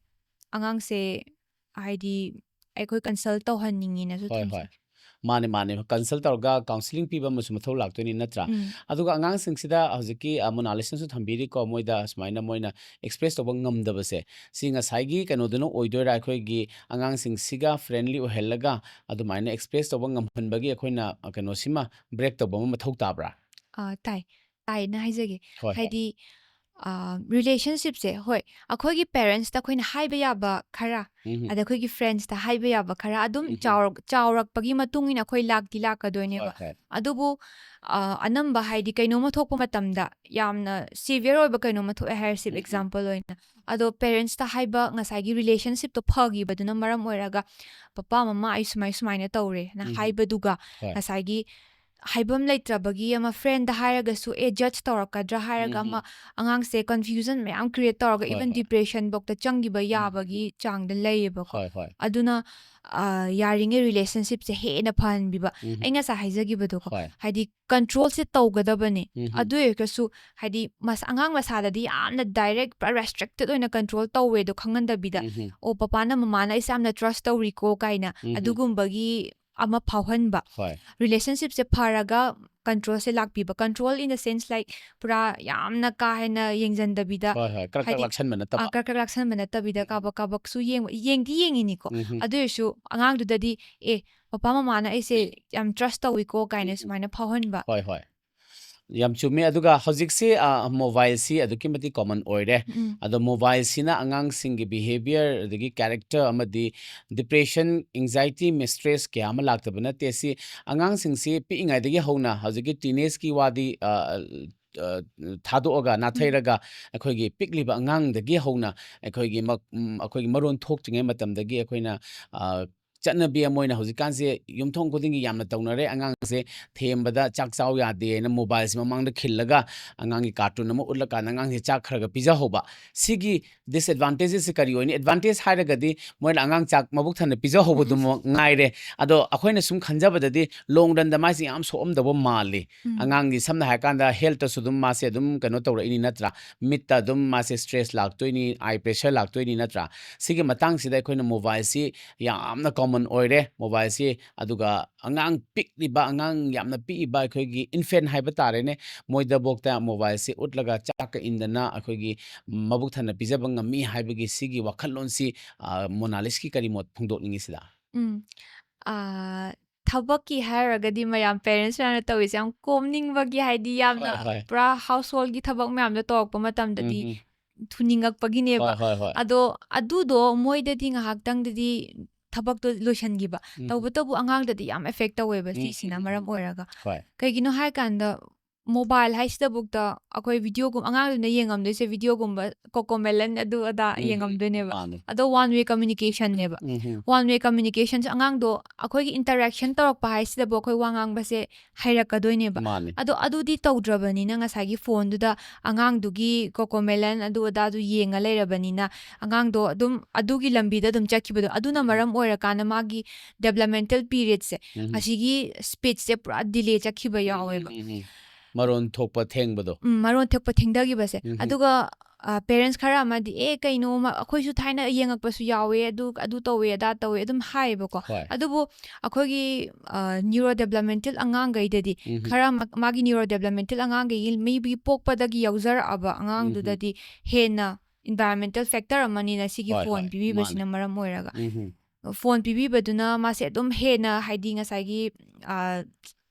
ꯑꯉꯥꯡꯁꯦ, ꯍꯥꯏꯗꯤ, ꯑꯩꯈꯣꯏ consult ꯇꯧꯍꯟꯅꯤꯡꯉꯤꯅꯁꯨ ꯍꯣꯏ, ꯊꯝꯖꯒꯦ꯫ ꯍꯣꯏ. ꯃꯥꯅꯦ, ꯃꯥꯅꯦ꯫ Consult ꯇꯧꯔꯒ counselling ꯄꯤꯕ ꯑꯃꯁꯨ ꯃꯊꯧ ꯂꯥꯛꯇꯣꯏꯅꯤ, ꯅꯠꯇ꯭ꯔꯥ? ꯎꯝ꯫ ꯑꯗꯨꯒ ꯑꯉꯥꯡꯁꯤꯡꯁꯤꯗ ꯍꯧꯖꯤꯛꯀꯤ, ꯑ, ꯃꯣꯅꯥꯂꯤꯁꯅꯁꯨ ꯊꯝꯕꯤꯔꯤꯀꯣ, ꯃꯣꯏꯗ ꯁꯨꯃꯥꯏꯅ ꯃꯣꯏꯅ express ꯇꯧꯕ ꯉꯝꯗꯕꯁꯦ, ꯁꯤ ꯉꯁꯥꯏꯒꯤ ꯀꯩꯅꯣꯗꯨꯅ ꯑꯣꯏꯗꯣꯏꯔꯥ? ꯑꯩꯈꯣꯏꯒꯤ ꯑꯉꯥꯡꯁꯤꯡꯁꯤꯒ friendly ꯑꯣꯏꯍꯜꯂꯒ ꯑꯗꯨꯃꯥꯏꯅ express ꯇꯧꯕ ꯉꯝꯍꯟꯕꯒꯤ ꯑꯩꯈꯣꯏꯅ, ꯑ, ꯀꯩꯅꯣꯁꯤꯃ break ꯇꯧꯕ ꯑꯃ ꯃꯊꯧ ꯇꯥꯕ꯭ꯔꯥ? ꯑ, ꯇꯥꯏ꯫ ꯇꯥꯏꯅ ꯍꯥꯏꯖꯒꯦ꯫ ꯍꯣꯏ, ꯍꯣꯏ꯫ ꯍꯥꯏꯗꯤ, ꯑ, relationship ꯁꯦ, ꯍꯣꯏ, ꯑꯩꯈꯣꯏꯒꯤ parents ꯇ ꯑꯩꯈꯣꯏꯅ ꯍꯥꯏꯕ ꯌꯥꯕ ꯈꯔ, ꯎꯝ꯫ ꯑꯗ ꯑꯩꯈꯣꯏꯒꯤ friends ꯇ ꯍꯥꯏꯕ ꯌꯥꯕ ꯈꯔ, ꯑꯗꯨꯝ ꯎꯝ꯫ ꯆꯥꯎꯔꯛ-, ꯆꯥꯎꯔꯛꯄꯒꯤ ꯃꯇꯨꯡ ꯏꯟꯅ ꯑꯩꯈꯣꯏ ꯂꯥꯛꯇꯤ ꯂꯥꯛꯀꯗꯣꯏꯅꯦꯕ꯫ ꯍꯣꯏ, ꯍꯣꯏ꯫ ꯑꯗꯨꯕꯨ, ꯑ, ꯑꯅꯝꯕ ꯍꯥꯏꯗꯤ ꯀꯩꯅꯣꯝꯃ ꯊꯣꯛꯄ ꯃꯇꯝꯗ, ꯌꯥꯝꯅ severe ꯑꯣꯏꯕ ꯀꯩꯅꯣꯝꯃ ꯊꯣꯛꯑꯦ ꯍꯥꯏꯔꯁꯦꯕ, ꯎꯝ, ꯎꯝ꯫ example ꯑꯣꯏꯅ꯫ ꯑꯗꯣ parents ꯇ ꯍꯥꯏꯕ, ꯉꯁꯥꯏꯒꯤ relationship ꯇꯣ ꯐꯈꯤꯕꯗꯨꯅ ꯃꯔꯝ ꯑꯣꯏꯔꯒ, "ꯄꯄꯥ, ꯃꯃꯥ, ꯑꯩ ꯁꯨꯃꯥꯏ ꯁꯨꯃꯥꯏꯅ ꯇꯧꯔꯦꯅ" ꯎꯝ꯫ ꯍꯥꯏꯕꯗꯨꯒ, ꯍꯣꯏ꯫ ꯉꯁꯥꯏꯒꯤ ꯍꯥꯏꯐꯝ ꯂꯩꯇ꯭ꯔꯕꯒꯤ ꯑꯃ friend ꯗ ꯍꯥꯏꯔꯒꯁꯨ, "ꯑꯦ, judge ꯇꯧꯔꯛꯀꯗ꯭ꯔꯥ" ꯍꯥꯏꯔꯒ ꯎꯝ, ꯑꯃ ꯎꯝ꯫ ꯑꯉꯥꯡꯁꯦ confusion ꯃꯌꯥꯝ create ꯇꯧꯔꯒ, ꯍꯣꯏ, even ꯍꯣꯏ꯫ depression ꯐꯧꯗ ꯆꯪꯈꯤꯕ ꯎꯝ, ꯎꯝ, ꯌꯥꯕꯒꯤ ꯎꯝ꯫ ꯆꯥꯡꯗ ꯂꯩꯌꯦꯕꯀꯣ꯫ ꯍꯣꯏ, ꯍꯣꯏ꯫ ꯑꯗꯨꯅ, ꯑ, ꯌꯥꯔꯤꯉꯩ relationship ꯁꯦ ꯍꯦꯟꯅ ꯐꯍꯟꯕꯤꯕ꯫ ꯎꯝ, ꯑꯩ ꯉꯁꯥꯏ ꯍꯥꯏꯖꯈꯤꯕꯗꯣ, ꯍꯣꯏ꯫ ꯍꯥꯏꯗꯤ control ꯁꯦ ꯇꯧꯒꯗꯕꯅꯤ꯫ ꯎꯝ, ꯎꯝ꯫ ꯑꯗꯨ ꯑꯣꯏꯔꯒꯁꯨ, ꯍꯥꯏꯗꯤ, ꯃꯁ-, ꯑꯉꯥꯡ ꯃꯁꯥꯗꯗꯤ ꯌꯥꯝꯅ direct, ꯄꯨꯔꯥ restricted ꯑꯣꯏꯅ control ꯇꯧꯋꯦꯗꯣ ꯈꯪꯍꯟꯗꯕꯤꯗ, ꯎꯝ, ꯎꯝ꯫ "ꯑꯣ, ꯄꯄꯥꯅ ꯃꯃꯥꯅ ꯑꯩꯁꯦ ꯌꯥꯝꯅ trust ꯇꯧꯔꯤꯀꯣ" ꯀꯥꯏꯅ, ꯎꯝ, ꯎꯝ꯫ ꯑꯗꯨꯒꯨꯝꯕꯒꯤ ꯑꯃ ꯐꯥꯎꯍꯟꯕ꯫ ꯍꯣꯏ꯫ Relationship ꯁꯦ ꯐꯔꯒ control ꯁꯦ ꯂꯥꯛꯄꯤꯕ꯫ Control in the sense, like, ꯄꯨꯔꯥ ꯌꯥꯝꯅ ꯀꯥ ꯍꯦꯟꯅ ꯌꯦꯡꯁꯤꯟꯗꯕꯤꯗ, ꯍꯣꯏ, ꯍꯣꯏ꯫ ꯀ꯭ꯔꯛ ꯀ꯭ꯔꯛ ꯍꯥꯏꯗꯤ, ꯂꯥꯛꯁꯟꯕ ꯑ, ꯅꯠꯇꯕ꯫ ꯀ꯭ꯔꯛ ꯀ꯭ꯔꯛ ꯂꯥꯛꯁꯟꯕ ꯅꯠꯇꯕꯤꯗ, ꯎꯝ, ꯎꯝ꯫ ꯀꯥꯕꯛ ꯀꯥꯕꯛꯁꯨ ꯌꯦꯡꯕ, ꯌꯦꯡꯗꯤ ꯌꯦꯡꯉꯤꯅꯤꯀꯣ꯫ ꯎꯝ, ꯎꯝ꯫ ꯑꯗꯨ ꯑꯣꯏꯔꯁꯨ ꯑꯉꯥꯡꯗꯨꯗꯗꯤ, "ꯑꯦ, ꯄꯄꯥ ꯃꯃꯥꯅ ꯑꯩꯁꯦ ꯌꯥꯝ trust ꯇꯧꯏꯀꯣ" ꯀꯥꯏꯅ ꯎꯝ, ꯎꯝ꯫ ꯁꯨꯃꯥꯏꯅ ꯐꯥꯎꯍꯟꯕ꯫ ꯍꯣꯏ, ꯍꯣꯏ꯫ ꯌꯥꯝ ꯆꯨꯝꯃꯦ꯫ ꯑꯗꯨꯒ ꯍꯧꯖꯤꯛꯁꯤ, ꯑ, mobile ꯁꯤ ꯑꯗꯨꯛꯀꯤ ꯃꯇꯤꯛ common ꯑꯣꯏꯔꯦ꯫ ꯎꯝ꯫ ꯑꯗꯣ mobile ꯁꯤꯅ ꯑꯉꯥꯡꯁꯤꯡꯒꯤ behaviour, ꯑꯗꯒꯤ character, ꯑꯃꯗꯤ depression, anxiety, stress ꯀꯌꯥ ꯑꯃ ꯂꯥꯛꯇꯕ ꯅꯠꯇꯦ꯫ ꯁꯤ ꯑꯉꯥꯡꯁꯤꯡꯁꯤ ꯄꯤꯛꯏꯉꯩꯗꯒꯤ ꯍꯧꯅ, ꯍꯧꯖꯤꯛꯀꯤ teenage ꯀꯤ ꯋꯥꯗꯤ, ꯑ, ꯑ, ꯊꯥꯗꯣꯛꯑꯒ, ꯎꯝ꯫ ꯅꯥꯊꯩꯔꯒ, ꯑꯩꯈꯣꯏꯒꯤ ꯄꯤꯛꯂꯤꯕ ꯑꯉꯥꯡꯗꯒꯤ ꯍꯧꯅ ꯑꯩꯈꯣꯏꯒꯤ ꯃ-, ꯎꯝ, ꯑꯩꯈꯣꯏꯒꯤ ꯃꯔꯣꯟ ꯊꯣꯛꯇ꯭ꯔꯤꯉꯩ ꯃꯇꯝꯗꯒꯤ ꯑꯩꯈꯣꯏꯅ, ꯑ, ꯆꯠꯅꯕꯤ ꯑꯃ ꯑꯣꯏꯅ ꯍꯧꯖꯤꯛꯀꯥꯟꯁꯦ ꯌꯨꯝꯊꯣꯡ ꯈꯨꯗꯤꯡꯒꯤ ꯌꯥꯝꯅ ꯇꯧꯅꯔꯦ꯫ ꯑꯉꯥꯡꯁꯦ ꯊꯦꯝꯕꯗ ꯆꯥꯛ ꯆꯥꯎ ꯌꯥꯗꯦꯅ mobile ꯁꯤ ꯃꯃꯥꯡꯗ ꯈꯤꯜꯂꯒ ꯑꯉꯥꯡꯒꯤ cartoon ꯑꯃ ꯎꯠꯂꯀꯥꯟꯗ ꯑꯉꯥꯡꯁꯦ ꯆꯥꯛ ꯈꯔ ꯈꯔ ꯄꯤꯖꯍꯧꯕ꯫ ꯁꯤꯒꯤ disadvantages ꯁꯤ ꯀꯔꯤ ꯑꯣꯏꯅꯤ? Advantage ꯍꯥꯏꯔꯒꯗꯤ ꯃꯣꯏꯅ ꯑꯉꯥꯡ ꯆꯥꯛ ꯃꯕꯨꯛ ꯊꯟꯅ ꯄꯤꯖꯍꯧꯕꯗꯨꯃꯛ ꯉꯥꯏꯔꯦ꯫ ꯑꯗꯣ ꯑꯩꯈꯣꯏꯅ ꯁꯨꯝ ꯈꯟꯖꯕꯗꯗꯤ long run ꯗ ꯃꯥꯏꯁꯦ ꯌꯥꯝ ꯁꯣꯛꯑꯝꯗꯧꯕ ꯃꯥꯜꯂꯤ꯫ ꯎꯝ꯫ ꯑꯉꯥꯡꯒꯤ ꯁꯝꯅ ꯍꯥꯏꯔꯀꯥꯟꯗ health ꯇꯁꯨ ꯑꯗꯨꯝ ꯃꯥꯁꯦ ꯑꯗꯨꯝ ꯀꯩꯅꯣ ꯇꯧꯔꯛꯏꯅꯤ, ꯅꯠꯇ꯭ꯔꯥ? ꯃꯤꯠꯇ ꯑꯗꯨꯝ ꯃꯥꯁꯦ stress ꯂꯥꯛꯇꯣꯏꯅꯤ, eye pressure ꯂꯥꯛꯇꯣꯏꯅꯤ, ꯅꯠꯇ꯭ꯔꯥ? ꯁꯤꯒꯤ ꯃꯇꯥꯡꯁꯤꯗ ꯑꯩꯈꯣꯏꯅ mobile ꯁꯤ ꯌꯥꯝꯅ ꯀꯣꯃꯟ ꯑꯣꯏꯔꯦ ꯃꯣꯕꯥꯏꯜꯁꯤ꯫ ꯑꯗꯨꯒ ꯑꯉꯥꯡ ꯄꯤꯛꯂꯤꯕ, ꯑꯉꯥꯡ ꯌꯥꯝꯅ ꯄꯤꯛꯏꯕ ꯑꯩꯈꯣꯏꯒꯤ ꯏꯟꯐꯦꯟ ꯍꯥꯏꯕ ꯇꯥꯔꯦꯅꯦ, ꯃꯣꯏꯗꯐꯥꯎꯗ ꯃꯣꯕꯥꯏꯜꯁꯤ ꯎꯠꯂꯒ ꯆꯥꯛꯀ ꯏꯟꯗꯅ ꯑꯩꯈꯣꯏꯒꯤ ꯃꯕꯨꯛ ꯊꯟꯅ ꯄꯤꯖꯕ ꯉꯝꯃꯤ ꯍꯥꯏꯕꯒꯤ ꯁꯤꯒꯤ ꯋꯥꯈꯜꯂꯣꯟꯁꯤ, ꯑ, ꯃꯣꯅꯥꯂꯤꯁꯀꯤ ꯀꯔꯤ ꯃꯣꯠ ꯐꯣꯡꯗꯣꯛꯅꯤꯡꯉꯤ ꯁꯤꯗ? ꯎꯝ꯫ ꯑꯥ, ꯊꯕꯛꯀꯤ ꯍꯥꯏꯔꯒꯗꯤ ꯃꯌꯥꯝ ꯄꯦꯔꯦꯟꯁ ꯃꯌꯥꯝꯅ ꯇꯧꯔꯤꯁꯦ ꯌꯥꯝ ꯀꯣꯝꯅꯤꯡꯕꯒꯤ, ꯍꯥꯏꯗꯤ ꯌꯥꯝꯅ ꯍꯣꯏ, ꯍꯣꯏ꯫ ꯄꯨꯔꯥ ꯍꯥꯎꯁ ꯍꯣꯜꯒꯤ ꯊꯕꯛ ꯃꯌꯥꯝꯗꯣ ꯇꯧꯔꯛꯄ ꯃꯇꯝꯗꯗꯤ ꯎꯝ, ꯎꯝ꯫ ꯊꯨꯅꯤꯡꯉꯛꯄꯒꯤꯅꯦꯕ꯫ ꯍꯣꯏ, ꯍꯣꯏ, ꯍꯣꯏ꯫ ꯑꯗꯣ ꯑꯗꯨꯗꯣ ꯃꯣꯏꯗꯗꯤ ꯉꯥꯏꯍꯥꯛꯇꯪꯗꯗꯤ ꯊꯕꯛꯇꯣ ꯂꯣꯏꯁꯤꯟꯈꯤꯕ꯫ ꯎꯝ, ꯎꯝ꯫ ꯇꯧꯕꯇꯕꯨ ꯑꯉꯥꯡꯗꯗꯤ ꯌꯥꯝ ꯑꯦꯐꯦꯛ ꯇꯧꯋꯦꯕ ꯎꯝ, ꯁꯤꯁꯤꯅ ꯎꯝ, ꯃꯔꯝ ꯎꯝ꯫ ꯑꯣꯏꯔꯒ꯫ ꯍꯣꯏ꯫ ꯀꯩꯒꯤꯅꯣ ꯍꯥꯏ ꯀꯥꯟꯗ ꯃꯣꯕꯥꯏꯜ ꯍꯥꯏꯁꯤꯗꯕꯨꯛꯇ ꯑꯩꯈꯣꯏ ꯚꯤꯗꯤꯑꯣꯒꯨꯝ-, ꯑꯉꯥꯡꯗꯨꯅ ꯌꯦꯡꯉꯝꯗꯣꯏꯁꯦ ꯚꯤꯗꯤꯑꯣꯒꯨꯝꯕ, ꯀꯣꯀꯣꯃꯦꯂꯟ ꯑꯗꯨ ꯑꯗꯥ ꯎꯝ, ꯎꯝ꯫ ꯌꯦꯡꯉꯝꯗꯣꯏꯅꯦꯕ꯫ ꯃꯥꯅꯦ꯫ ꯑꯗꯣ ꯋꯥꯟ ꯋꯦ ꯀꯝꯃ꯭ꯌꯨꯅꯤꯀꯦꯁꯟꯅꯦꯕ꯫ ꯎꯝ, ꯎꯝ꯫ ꯋꯥꯟ ꯋꯦ ꯀꯝꯃ꯭ꯌꯨꯅꯤꯀꯦꯁꯟꯁꯦ ꯑꯉꯥꯡꯗꯣ ꯑꯩꯈꯣꯏꯒꯤ ꯏꯟꯇꯔꯦꯛꯁꯟ ꯇꯧꯔꯛꯄ ꯍꯥꯏꯁꯤꯗꯕꯨ ꯑꯩꯈꯣꯏ ꯋꯥ ꯉꯥꯡꯕꯁꯦ ꯍꯩꯔꯛꯀꯗꯣꯏꯅꯦꯕ꯫ ꯃꯥꯅꯦ꯫ ꯑꯗꯣ ꯑꯗꯨꯗꯤ ꯇꯧꯗ꯭ꯔꯕꯅꯤꯅ ꯉꯁꯥꯏꯒꯤ ꯐꯣꯟꯗꯨꯗ ꯑꯉꯥꯡꯗꯨꯒꯤ ꯀꯣꯀꯣꯃꯦꯂꯟ ꯑꯗꯨ ꯑꯗꯥꯗꯨ ꯌꯦꯡꯉ ꯂꯩꯔꯕꯅꯤꯅ ꯑꯉꯥꯡꯗꯣ ꯑꯗꯨꯝ ꯑꯗꯨꯒꯤ ꯂꯝꯕꯤꯗ ꯑꯗꯨꯝ ꯆꯠꯈꯤꯕꯗꯣ, ꯑꯗꯨꯅ ꯎꯝ꯫ ꯃꯔꯝ ꯑꯣꯏꯔꯀꯥꯟꯗ ꯃꯥꯒꯤ ꯗꯦꯕꯂꯞꯃꯦꯟꯇꯦꯜ ꯄꯤꯔꯤꯌꯗꯁꯦ, ꯎꯝ꯫ ꯑꯁꯤꯒꯤ ꯁ꯭ꯄꯤꯗꯁꯦ ꯄꯨꯔꯥ ꯗꯤꯂꯦ ꯆꯠꯈꯤꯕ ꯎꯝ, ꯌꯥꯎꯋꯦꯕ꯫ ꯎꯝ, ꯎꯝ, ꯎꯝ꯫ ꯃꯔꯣꯟ ꯊꯣꯛꯄ ꯊꯦꯡꯕꯗꯣ꯫ ꯎꯝ, ꯃꯔꯣꯟ ꯊꯣꯛꯄ ꯊꯦꯡꯊꯈꯤꯕꯁꯦ꯫ ꯎꯝ, ꯎꯝ꯫ ꯑꯗꯨꯒ, ꯑ, ꯄꯦꯔꯦꯟꯁ ꯈꯔ ꯑꯃꯗꯤ, "ꯑꯦ, ꯀꯩꯅꯣ, ꯃ-, ꯑꯩꯈꯣꯏꯁꯨ ꯊꯥꯏꯅ ꯌꯦꯡꯉꯛꯄꯁꯨ ꯌꯥꯎꯋꯦ, ꯑꯗꯨ, ꯑꯗꯨ ꯇꯧꯋꯦ, ꯑꯗꯥ ꯇꯧꯋꯦ", ꯑꯗꯨꯝ ꯍꯥꯏꯌꯦꯕꯀꯣ꯫ ꯍꯣꯏ꯫ ꯑꯗꯨꯕꯨ ꯑꯩꯈꯣꯏꯒꯤ, ꯑ, ꯅ꯭ꯌꯨꯔꯣ ꯗꯦꯕꯂꯞꯃꯦꯟꯇꯦꯜ ꯑꯉꯥꯡꯈꯩꯗꯗꯤ ꯎꯝ, ꯎꯝ꯫ ꯈꯔ ꯃ-, ꯃꯥꯒꯤ ꯅ꯭ꯌꯨꯔꯣ ꯗꯦꯕꯂꯞꯃꯦꯟꯇꯦꯜ ꯑꯉꯥꯡꯈꯩꯒꯤ ꯃꯤꯒꯤ ꯄꯣꯛꯄꯗꯒꯤ ꯌꯥꯎꯖꯔꯛꯑꯕ ꯎꯝ, ꯎꯝ꯫ ꯑꯉꯥꯡꯗꯨꯗꯗꯤ ꯍꯦꯟꯅ ꯏꯟꯚꯥꯏꯔꯣꯟꯃꯦꯟꯇꯦꯜ ꯐꯦꯛꯇꯔ ꯑꯃꯅꯤꯅ ꯁꯤꯒꯤ ꯍꯣꯏ, ꯐꯣꯟ ꯍꯣꯏ, ꯄꯤꯕꯤꯕꯁꯤꯅ ꯃꯥꯅꯦ꯫ ꯃꯔꯝ ꯑꯣꯏꯔꯒ꯫ ꯎꯝ, ꯎꯝ꯫ ꯐꯣꯟ ꯄꯤꯕꯤꯕꯗꯨꯅ ꯃꯥꯁꯦ ꯑꯗꯨꯝ ꯍꯦꯟꯅ, ꯍꯥꯏꯗꯤ, ꯉꯁꯥꯏꯒꯤ, ꯑ,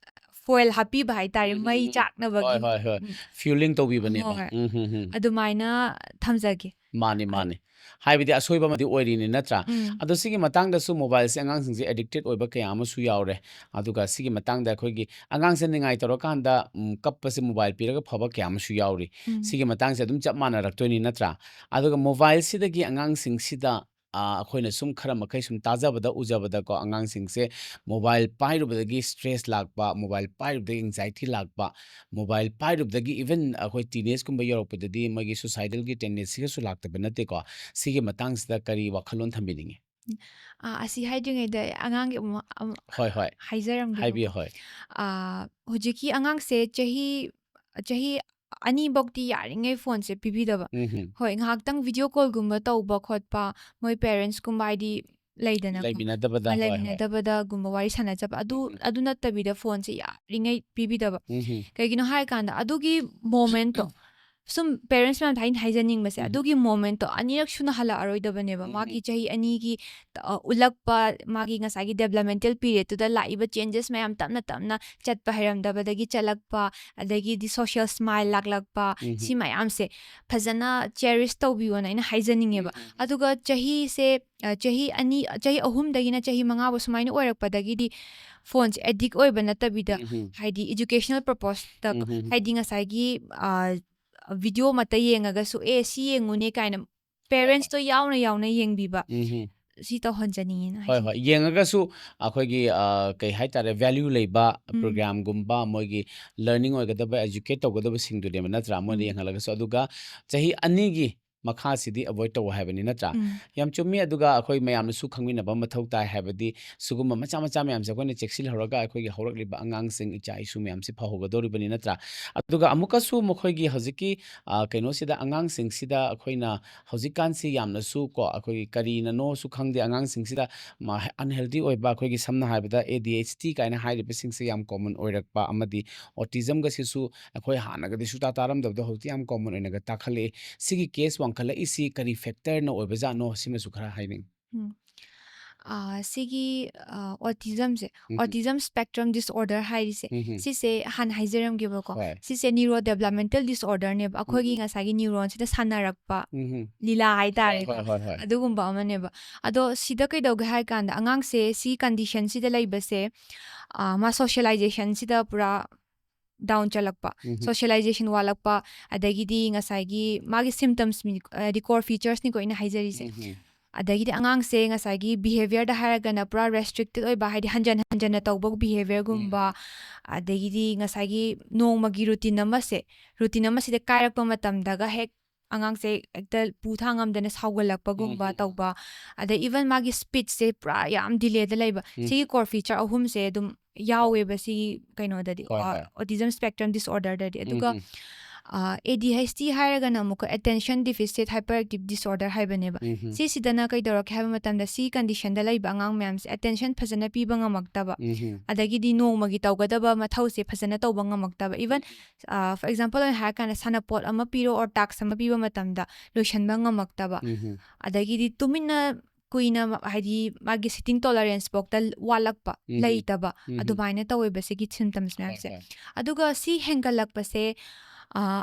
ꯐꯣꯏꯜ ꯍꯥꯞꯄꯤꯕ ꯍꯥꯏꯇꯥꯔꯦ, ꯎꯝ, ꯃꯩ ꯎꯝ, ꯎꯝ꯫ ꯆꯥꯛꯅꯕꯒꯤ꯫ ꯍꯣꯏ, ꯍꯣꯏ, ꯍꯣꯏ꯫ ꯎꯝ꯫ ꯐ꯭ꯌꯨꯂꯤꯡ ꯇꯧꯕꯤꯕꯅꯦꯕ꯫ ꯍꯣꯏ꯫ ꯎꯝ, ꯎꯝ, ꯎꯝ꯫ ꯑꯗꯨꯃꯥꯏꯅ ꯊꯝꯖꯒꯦ꯫ ꯃꯥꯅꯤ, ꯑ-, ꯃꯥꯅꯤ꯫ ꯍꯥꯏꯕꯗꯤ ꯑꯁꯣꯏꯕ ꯑꯃꯗꯤ ꯑꯣꯏꯔꯤꯅꯤ, ꯅꯠꯇ꯭ꯔꯥ? ꯎꯝ꯫ ꯑꯗꯣ ꯁꯤꯒꯤ ꯃꯇꯥꯡꯗꯁꯨ ꯃꯣꯕꯥꯏꯜꯁꯦ ꯑꯉꯥꯡꯁꯤꯡꯁꯦ ꯑꯦꯗꯤꯛꯇꯦꯠ ꯑꯣꯏꯕ ꯀꯌꯥ ꯑꯃꯁꯨ ꯌꯥꯎꯔꯦ꯫ ꯑꯗꯨꯒ ꯁꯤꯒꯤ ꯃꯇꯥꯡꯗ ꯑꯩꯈꯣꯏꯒꯤ ꯑꯉꯥꯡꯁꯦ ꯅꯤꯡꯉꯥꯏ ꯇꯧꯔꯀꯥꯟꯗ, ꯎꯝ, ꯀꯞꯄꯁꯦ ꯃꯣꯕꯥꯏꯜ ꯄꯤꯔꯒ ꯐꯕ ꯀꯌꯥ ꯑꯃꯁꯨ ꯌꯥꯎꯔꯤ꯫ ꯎꯝ꯫ ꯁꯤꯒꯤ ꯃꯇꯥꯡꯁꯦ ꯑꯗꯨꯝ ꯆꯞ ꯃꯥꯟꯅꯔꯛꯇꯣꯏꯅꯤ, ꯅꯠꯇ꯭ꯔꯥ? ꯑꯗꯨꯒ ꯃꯣꯕꯥꯏꯜꯁꯤꯗꯒꯤ ꯑꯉꯥꯡꯁꯤꯡꯁꯤꯗ, ꯑ, ꯑꯩꯈꯣꯏꯅ ꯁꯨꯝ ꯈꯔ ꯃꯈꯩ ꯁꯨꯝ ꯇꯥꯖꯕꯗ, ꯎꯖꯕꯗꯀꯣ, ꯑꯉꯥꯡꯁꯤꯡꯁꯦ ꯃꯣꯕꯥꯏꯜ ꯄꯥꯏꯔꯨꯕꯗꯒꯤ ꯁ꯭ꯇ꯭ꯔꯦꯁ ꯂꯥꯛꯄ, ꯃꯣꯕꯥꯏꯜ ꯄꯥꯏꯔꯨꯕꯗꯒꯤ ꯑꯦꯡꯖꯥꯏꯇꯤ ꯂꯥꯛꯄ, ꯃꯣꯕꯥꯏꯜ ꯄꯥꯏꯔꯨꯕꯗꯒꯤ ꯏꯚꯟ ꯑꯩꯈꯣꯏ ꯇꯤꯅꯦꯖꯀꯨꯝꯕ ꯌꯧꯔꯛꯄꯗꯗꯤ ꯃꯣꯏꯒꯤ ꯁꯨꯁꯥꯏꯗꯜꯒꯤ ꯇꯦꯟꯗꯦꯟꯁꯤꯒꯁꯨ ꯂꯥꯛꯇꯕ ꯅꯠꯇꯦꯀꯣ꯫ ꯁꯤꯒꯤ ꯃꯇꯥꯡꯁꯤꯗ ꯀꯔꯤ ꯋꯥꯈꯜꯂꯣꯟ ꯊꯝꯕꯤꯅꯤꯡꯉꯤ? ꯎꯝ, ꯑ, ꯑꯁꯤ ꯍꯥꯏꯗ꯭ꯔꯤꯉꯩꯗ ꯑꯉꯥꯡꯒꯤ ꯑꯃ, ꯑꯃ ꯍꯣꯏ, ꯍꯣꯏ꯫ ꯍꯥꯏꯖꯔꯝꯒꯦꯕꯀꯣ꯫ ꯍꯥꯏꯕꯤꯌꯨ, ꯍꯣꯏ꯫ ꯑ, ꯍꯧꯖꯤꯛꯀꯤ ꯑꯉꯥꯡꯁꯦ ꯆꯍꯤ, ꯆꯍꯤ ꯑꯅꯤ ꯐꯧꯗꯤ ꯌꯥꯔꯤꯉꯩ ꯐꯣꯟꯁꯦ ꯄꯤꯕꯤꯗꯕ꯫ ꯎꯝ, ꯎꯝ꯫ ꯍꯣꯏ, ꯉꯥꯏꯍꯥꯛꯇꯪ ꯚꯤꯗꯤꯑꯣ ꯀꯣꯜꯒꯨꯝꯕ ꯇꯧꯕ ꯈꯣꯠꯄ, ꯃꯣꯏ ꯄꯦꯔꯦꯟꯁꯀꯨꯝꯕ, ꯍꯥꯏꯗꯤ, ꯂꯩꯗꯅꯀꯣ꯫ ꯂꯩꯃꯤꯟꯅꯗꯕꯗ ꯑ, ꯍꯣꯏ ꯍꯣꯏ ꯂꯩꯃꯤꯟꯅꯗꯕꯗ ꯒꯨꯝꯕ ꯋꯥꯔꯤ ꯁꯥꯟꯅꯖꯕ ꯑꯗꯨ ꯎꯝ ꯑꯗꯨ ꯅꯠꯇꯕꯤꯗ ꯐꯣꯟꯁꯦ ꯌꯥꯔꯤꯉꯩ ꯄꯤꯕꯤꯗꯕ꯫ ꯎꯝ ꯀꯩꯒꯤꯅꯣ ꯍꯥꯏꯔꯀꯥꯟꯗ ꯑꯗꯨꯒꯤ ꯃꯣꯃꯦꯟꯠꯇꯣ ꯁꯨꯝ ꯄꯦꯔꯦꯟꯠꯁ ꯃꯌꯥꯝꯗ ꯑꯩꯅ ꯍꯥꯏꯖꯅꯤꯡꯕꯁꯦ ꯎꯝ ꯑꯗꯨꯒꯤ ꯃꯣꯃꯦꯟꯠꯇꯣ ꯑꯅꯤꯔꯛ ꯁꯨꯅ ꯍꯜꯂꯛꯑꯔꯣꯏꯗꯕꯅꯦꯕ꯫ ꯎꯝ ꯃꯥꯒꯤ ꯆꯍꯤ ꯑꯅꯤꯒꯤ ꯑ, ꯎꯠꯂꯛꯄ ꯃꯥꯒꯤ ꯉꯁꯥꯏꯒꯤ ꯗꯦꯕꯂꯞꯃꯦꯟꯇꯦꯜ ꯄꯤꯔꯤꯌꯠꯇꯨꯗ ꯂꯥꯛꯏꯕ ꯆꯦꯟꯖꯦꯁ ꯃꯌꯥꯝ ꯇꯞꯅ ꯇꯞꯅ ꯆꯠꯄ ꯍꯩꯔꯝꯗꯕꯗꯒꯤ ꯆꯠꯂꯛꯄ, ꯑꯗꯒꯤꯗꯤ ꯁꯣꯁꯤꯌꯦꯜ ꯁ꯭ꯃꯥꯏꯜ ꯂꯥꯛꯂꯛꯄ, ꯎꯝ ꯁꯤ ꯃꯌꯥꯝꯁꯦ ꯐꯖꯅ ꯆꯦꯔꯤꯁ ꯇꯧꯕꯤꯌꯣꯅ ꯑꯩꯅ ꯍꯥꯏꯖꯅꯤꯡꯉꯦꯕ꯫ ꯎꯝ ꯑꯗꯨꯒ ꯆꯍꯤꯁꯦ ꯑ, ꯆꯍꯤ ꯑꯅꯤ ꯆꯍꯤ ꯑꯍꯨꯝꯗꯒꯤꯅ ꯆꯍꯤ ꯃꯉꯥꯐꯥꯎ ꯁꯨꯃꯥꯏꯅ ꯑꯣꯏꯔꯛꯄꯗꯒꯤꯗꯤ ꯐꯣꯟꯁꯦ ꯑꯦꯗꯤꯛ ꯑꯣꯏꯕ ꯅꯠꯇꯕꯤꯗ ꯎꯝ ꯍꯥꯏꯗꯤ ꯏꯖꯨꯀꯦꯁꯅꯦꯜ ꯄꯔꯄꯣꯁꯇ ꯎꯝ ꯍꯥꯏꯗꯤ ꯉꯁꯥꯏꯒꯤ ꯚꯤꯗꯤꯑꯣ ꯑꯃꯇ ꯌꯦꯡꯉꯒꯁꯨ ꯑꯦ ꯁꯤ ꯌꯦꯡꯉꯨꯅꯦ ꯀꯥꯏꯅ ꯄꯦꯔꯦꯟꯠꯁꯇꯣ ꯌꯥꯎꯅ ꯌꯥꯎꯅ ꯌꯦꯡꯕꯤꯕ ꯎꯝ ꯁꯤ ꯇꯧꯍꯟꯖꯅꯤꯡꯉꯦꯅ ꯍꯣꯏ ꯍꯥꯏꯖꯅꯤꯡꯉꯤ꯫ ꯍꯣꯏ, ꯌꯦꯡꯉꯒꯁꯨ ꯑꯩꯈꯣꯏꯒꯤ ꯑ, ꯀꯩ ꯍꯥꯏꯇꯥꯔꯦ, ꯚꯦꯂ꯭ꯌꯨ ꯂꯩꯕ ꯎꯝ ꯄ꯭ꯔꯣꯒ꯭ꯔꯥꯝꯒꯨꯝꯕ, ꯃꯣꯏꯒꯤ ꯂꯔꯅꯤꯡ ꯑꯣꯏꯒꯗꯕ, ꯑꯦꯖꯨꯀꯦꯠ ꯇꯧꯒꯗꯕꯁꯤꯡꯗꯨꯅꯦꯕ, ꯅꯠꯇ꯭ꯔꯥ? ꯃꯣꯏꯅ ꯎꯝ ꯌꯦꯡꯍꯜꯂꯒꯁꯨ꯫ ꯑꯗꯨꯒ ꯆꯍꯤ ꯑꯅꯤꯒꯤ ꯃꯈꯥꯁꯤꯗꯤ ꯑꯦꯚꯣꯏꯗ ꯇꯧ ꯍꯥꯏꯕꯅꯤ, ꯅꯠꯇ꯭ꯔꯥ? ꯎꯝ ꯌꯥꯝ ꯆꯨꯝꯃꯤ꯫ ꯑꯗꯨꯒ ꯑꯩꯈꯣꯏ ꯃꯌꯥꯝꯅꯁꯨ ꯈꯪꯃꯤꯟꯅꯕ ꯃꯊꯧ ꯇꯥꯏ, ꯍꯥꯏꯕꯗꯤ ꯁꯤꯒꯨꯝꯕ ꯃꯆꯥ ꯃꯆꯥ ꯃꯌꯥꯝꯁꯦ ꯑꯩꯈꯣꯏꯅ ꯆꯦꯛꯁꯤꯜꯍꯧꯔꯒ ꯑꯩꯈꯣꯏꯒꯤ ꯍꯧꯔꯛꯂꯤꯕ ꯑꯉꯥꯡꯁꯤꯡ, ꯏꯆꯥ ꯏꯁꯨ ꯃꯌꯥꯝꯁꯤ ꯐꯍꯧꯒꯗꯧꯔꯤꯕꯅꯤ, ꯅꯠꯇ꯭ꯔꯥ? ꯑꯗꯨꯒ ꯑꯃꯨꯛꯀꯁꯨ ꯃꯈꯣꯏꯒꯤ ꯍꯧꯖꯤꯛꯀꯤ ꯑ, ꯀꯩꯅꯣꯁꯤꯗ, ꯑꯉꯥꯡꯁꯤꯡꯁꯤꯗ ꯑꯩꯈꯣꯏꯅ ꯍꯧꯖꯤꯛꯀꯥꯟꯁꯤ ꯌꯥꯝꯅꯁꯨ ꯀꯣ, ꯑꯩꯈꯣꯏꯒꯤ ꯀꯔꯤꯅꯅꯣꯁꯨ ꯈꯪꯗꯦ, ꯑꯉꯥꯡꯁꯤꯡꯁꯤꯗ ꯑꯟꯍꯦꯜꯗꯤ ꯑꯣꯏꯕ, ꯑꯩꯈꯣꯏꯒꯤ ꯁꯝꯅ ꯍꯥꯏꯔꯕꯗ ꯑꯦ ꯗꯤ ꯑꯩꯆ ꯗꯤ ꯀꯥꯏꯅ ꯍꯥꯏꯔꯤꯕꯁꯤꯡꯁꯦ ꯌꯥꯝ ꯀꯣꯃꯟ ꯑꯣꯏꯔꯛꯄ, ꯑꯃꯗꯤ ꯑꯣꯇꯤꯖꯝꯒꯁꯤꯁꯨ ꯑꯩꯈꯣꯏ ꯍꯥꯟꯅꯒꯗꯤ ꯁꯨꯇꯥ ꯇꯥꯔꯝꯗꯕꯗꯣ ꯍꯧꯖꯤꯛꯇꯤ ꯌꯥꯝ ꯀꯣꯃꯟ ꯑꯣꯏꯅꯒ ꯇꯥꯈꯠꯂꯛꯏ꯫ ꯁꯤꯒꯤ ꯀꯦꯁ ꯋꯥꯡꯈꯠꯂꯛꯏꯁꯤ ꯀꯔꯤ ꯐꯦꯛꯇꯔꯅ ꯑꯣꯏꯕꯖꯥꯠꯅꯣ, ꯁꯤꯃꯁꯨ ꯈꯔ ꯍꯥꯏꯅꯤꯡꯉꯤ꯫ ꯎꯝ꯫ ꯑꯥ, ꯁꯤꯒꯤ ꯑꯣꯇꯤꯖꯝꯁꯦ, ꯎꯝ ꯑꯣꯇꯤꯖꯝ ꯁ꯭ꯄꯦꯛꯇ꯭ꯔꯝ ꯗꯤꯁꯑꯣꯔꯗꯔ ꯍꯥꯏꯔꯤꯁꯦ, ꯎꯝ ꯁꯤꯁꯦ ꯍꯥꯟꯅ ꯍꯥꯏꯖꯔꯝꯒꯦꯕꯀꯣ꯫ ꯍꯣꯏ꯫ ꯁꯤꯁꯦ ꯅ꯭ꯌꯨꯔꯣ ꯗꯦꯕꯂꯞꯃꯦꯟꯇꯦꯜ ꯗꯤꯁꯑꯣꯔꯗꯔꯅꯦꯕ꯫ ꯑꯩꯈꯣꯏꯒꯤ ꯎꯝ ꯉꯁꯥꯏꯒꯤ ꯅ꯭ꯌꯨꯔꯣꯟꯁꯤꯗ ꯁꯥꯟꯅꯔꯛꯄ ꯎꯝ ꯂꯤꯂꯥ ꯍꯥꯏꯇꯥꯔꯦꯀꯣ꯫ ꯍꯣꯏ ꯍꯣꯏ ꯍꯣꯏ꯫ ꯑꯗꯨꯒꯨꯝꯕ ꯑꯃꯅꯦꯕ꯫ ꯑꯗꯣ ꯁꯤꯗ ꯀꯩꯗꯧꯒꯦ ꯍꯥꯏ ꯀꯥꯟꯗ ꯑꯉꯥꯡꯁꯦ ꯁꯤ ꯀꯟꯗꯤꯁꯟꯁꯤꯗ ꯂꯩꯕꯁꯦ, ꯑꯥ, ꯃꯥ ꯁꯣꯁꯤꯌꯦꯂꯥꯏꯖꯦꯁꯟꯁꯤꯗ ꯄꯨꯔꯥ ꯗꯥꯎꯟ ꯆꯠꯂꯛꯄ, ꯎꯝ ꯁꯣꯁꯤꯌꯦꯂꯥꯏꯖꯦꯁꯟ ꯋꯥꯠꯂꯛꯄ, ꯑꯗꯒꯤꯗꯤ ꯉꯁꯥꯏꯒꯤ ꯃꯥꯒꯤ ꯁꯤꯝꯇꯝꯁ ꯍꯥꯏꯗꯤ ꯀꯣꯔ ꯐꯤꯆꯔꯁꯅꯤꯀꯣ ꯑꯩꯅ ꯍꯥꯏꯖꯔꯤꯁꯦ꯫ ꯎꯝ ꯑꯗꯒꯤꯗꯤ ꯑꯉꯥꯡꯁꯦ ꯉꯁꯥꯏꯒꯤ ꯕꯤꯍꯦꯕꯤꯌꯔꯗ ꯍꯥꯏꯔꯒꯅ ꯄꯨꯔꯥ ꯔꯦꯁꯇ꯭ꯔꯤꯛꯇꯦꯠ ꯑꯣꯏꯕ, ꯍꯥꯏꯗꯤ ꯍꯟꯖꯟ ꯍꯟꯖꯟꯅ ꯇꯧꯕ ꯕꯤꯍꯦꯕꯤꯌꯔꯒꯨꯝꯕ, ꯑꯗꯒꯤꯗꯤ ꯉꯁꯥꯏꯒꯤ ꯅꯣꯡꯃꯒꯤ ꯔꯨꯇꯤꯟ ꯑꯃꯁꯦ, ꯔꯨꯇꯤꯟ ꯑꯃꯁꯤꯗ ꯀꯥꯏꯔꯛꯄ ꯃꯇꯝꯗꯒ ꯍꯦꯛ ꯑꯉꯥꯡꯁꯦ ꯍꯦꯛꯇ ꯄꯨ ꯊꯥꯡ ꯉꯝꯗꯅ ꯁꯥꯎꯒꯠꯂꯛꯄꯒꯨꯝꯕ ꯎꯝ ꯎꯝ ꯇꯧꯕ, ꯑꯗꯩ ꯏꯚꯟ ꯃꯥꯒꯤ ꯁ꯭ꯄꯤꯆꯁꯦ ꯄꯨꯔꯥ ꯌꯥꯝ ꯗꯤꯂꯦꯗ ꯂꯩꯕ꯫ ꯎꯝ ꯁꯤꯒꯤ ꯀꯣꯔ ꯐꯤꯆꯔ ꯑꯍꯨꯝꯁꯦ ꯑꯗꯨꯝ ꯌꯥꯎꯋꯦꯕ ꯁꯤꯒꯤ ꯀꯩꯅꯣꯗꯗꯤ, ꯍꯣꯏ ꯍꯣꯏ꯫ Autism spectrum ꯗꯤꯁꯑꯣꯔꯗꯔꯗꯗꯤ꯫ ꯎꯝ ꯑꯗꯨꯒ ꯎꯝ ꯑꯦ ꯗꯤ ꯑꯩꯆ ꯗꯤ ꯍꯥꯏꯔꯒꯅ ꯑꯃꯨꯛꯀ Attention Deficit Hyperactive Disorder ꯍꯥꯏꯕꯅꯦꯕ꯫ ꯎꯝ ꯁꯤꯁꯤꯗꯅ ꯀꯩꯗꯧꯔꯛꯀꯦ ꯍꯥꯏꯕ ꯃꯇꯝꯗ, ꯁꯤ ꯀꯟꯗꯤꯁꯟꯗ ꯂꯩꯕ ꯑꯉꯥꯡ ꯃꯌꯥꯝꯁꯦ ꯑꯦꯇꯦꯟꯁꯟ ꯐꯖꯅ ꯄꯤꯕ ꯉꯝꯃꯛꯇꯕ, ꯎꯝ ꯑꯗꯒꯤꯗꯤ ꯅꯣꯡꯃꯒꯤ ꯇꯧꯒꯗꯕ ꯃꯊꯧꯁꯦ ꯐꯖꯅ ꯇꯧꯕ ꯉꯝꯃꯛꯇꯕ, even for example ꯑꯣꯏꯅ ꯍꯥꯏꯔꯀꯥꯟꯗ ꯁꯥꯟꯅꯄꯣꯠ ꯑꯃ ꯄꯤꯔꯣ or task ꯑꯃ ꯄꯤꯕ ꯃꯇꯝꯗ ꯂꯣꯏꯁꯤꯟꯕ ꯉꯝꯃꯛꯇꯕ, ꯎꯝ ꯑꯗꯒꯤꯗꯤ ꯇꯨꯃꯤꯟꯅ ꯀꯨꯏꯅ ꯃ- ꯍꯥꯏꯗꯤ ꯃꯥꯒꯤ sitting tolerance ꯐꯥꯎꯗ ꯋꯥꯠꯂꯛꯄ, ꯎꯝ ꯂꯩꯇꯕ, ꯎꯝ ꯑꯗꯨꯃꯥꯏꯅ ꯇꯧꯋꯦꯕ ꯁꯤꯒꯤ symptoms ꯍꯣꯏ ꯃꯌꯥꯝꯁꯦ꯫ ꯍꯣꯏ ꯑꯗꯨꯒ ꯁꯤ ꯍꯦꯟꯒꯠꯂꯛꯄꯁꯦ ꯑ,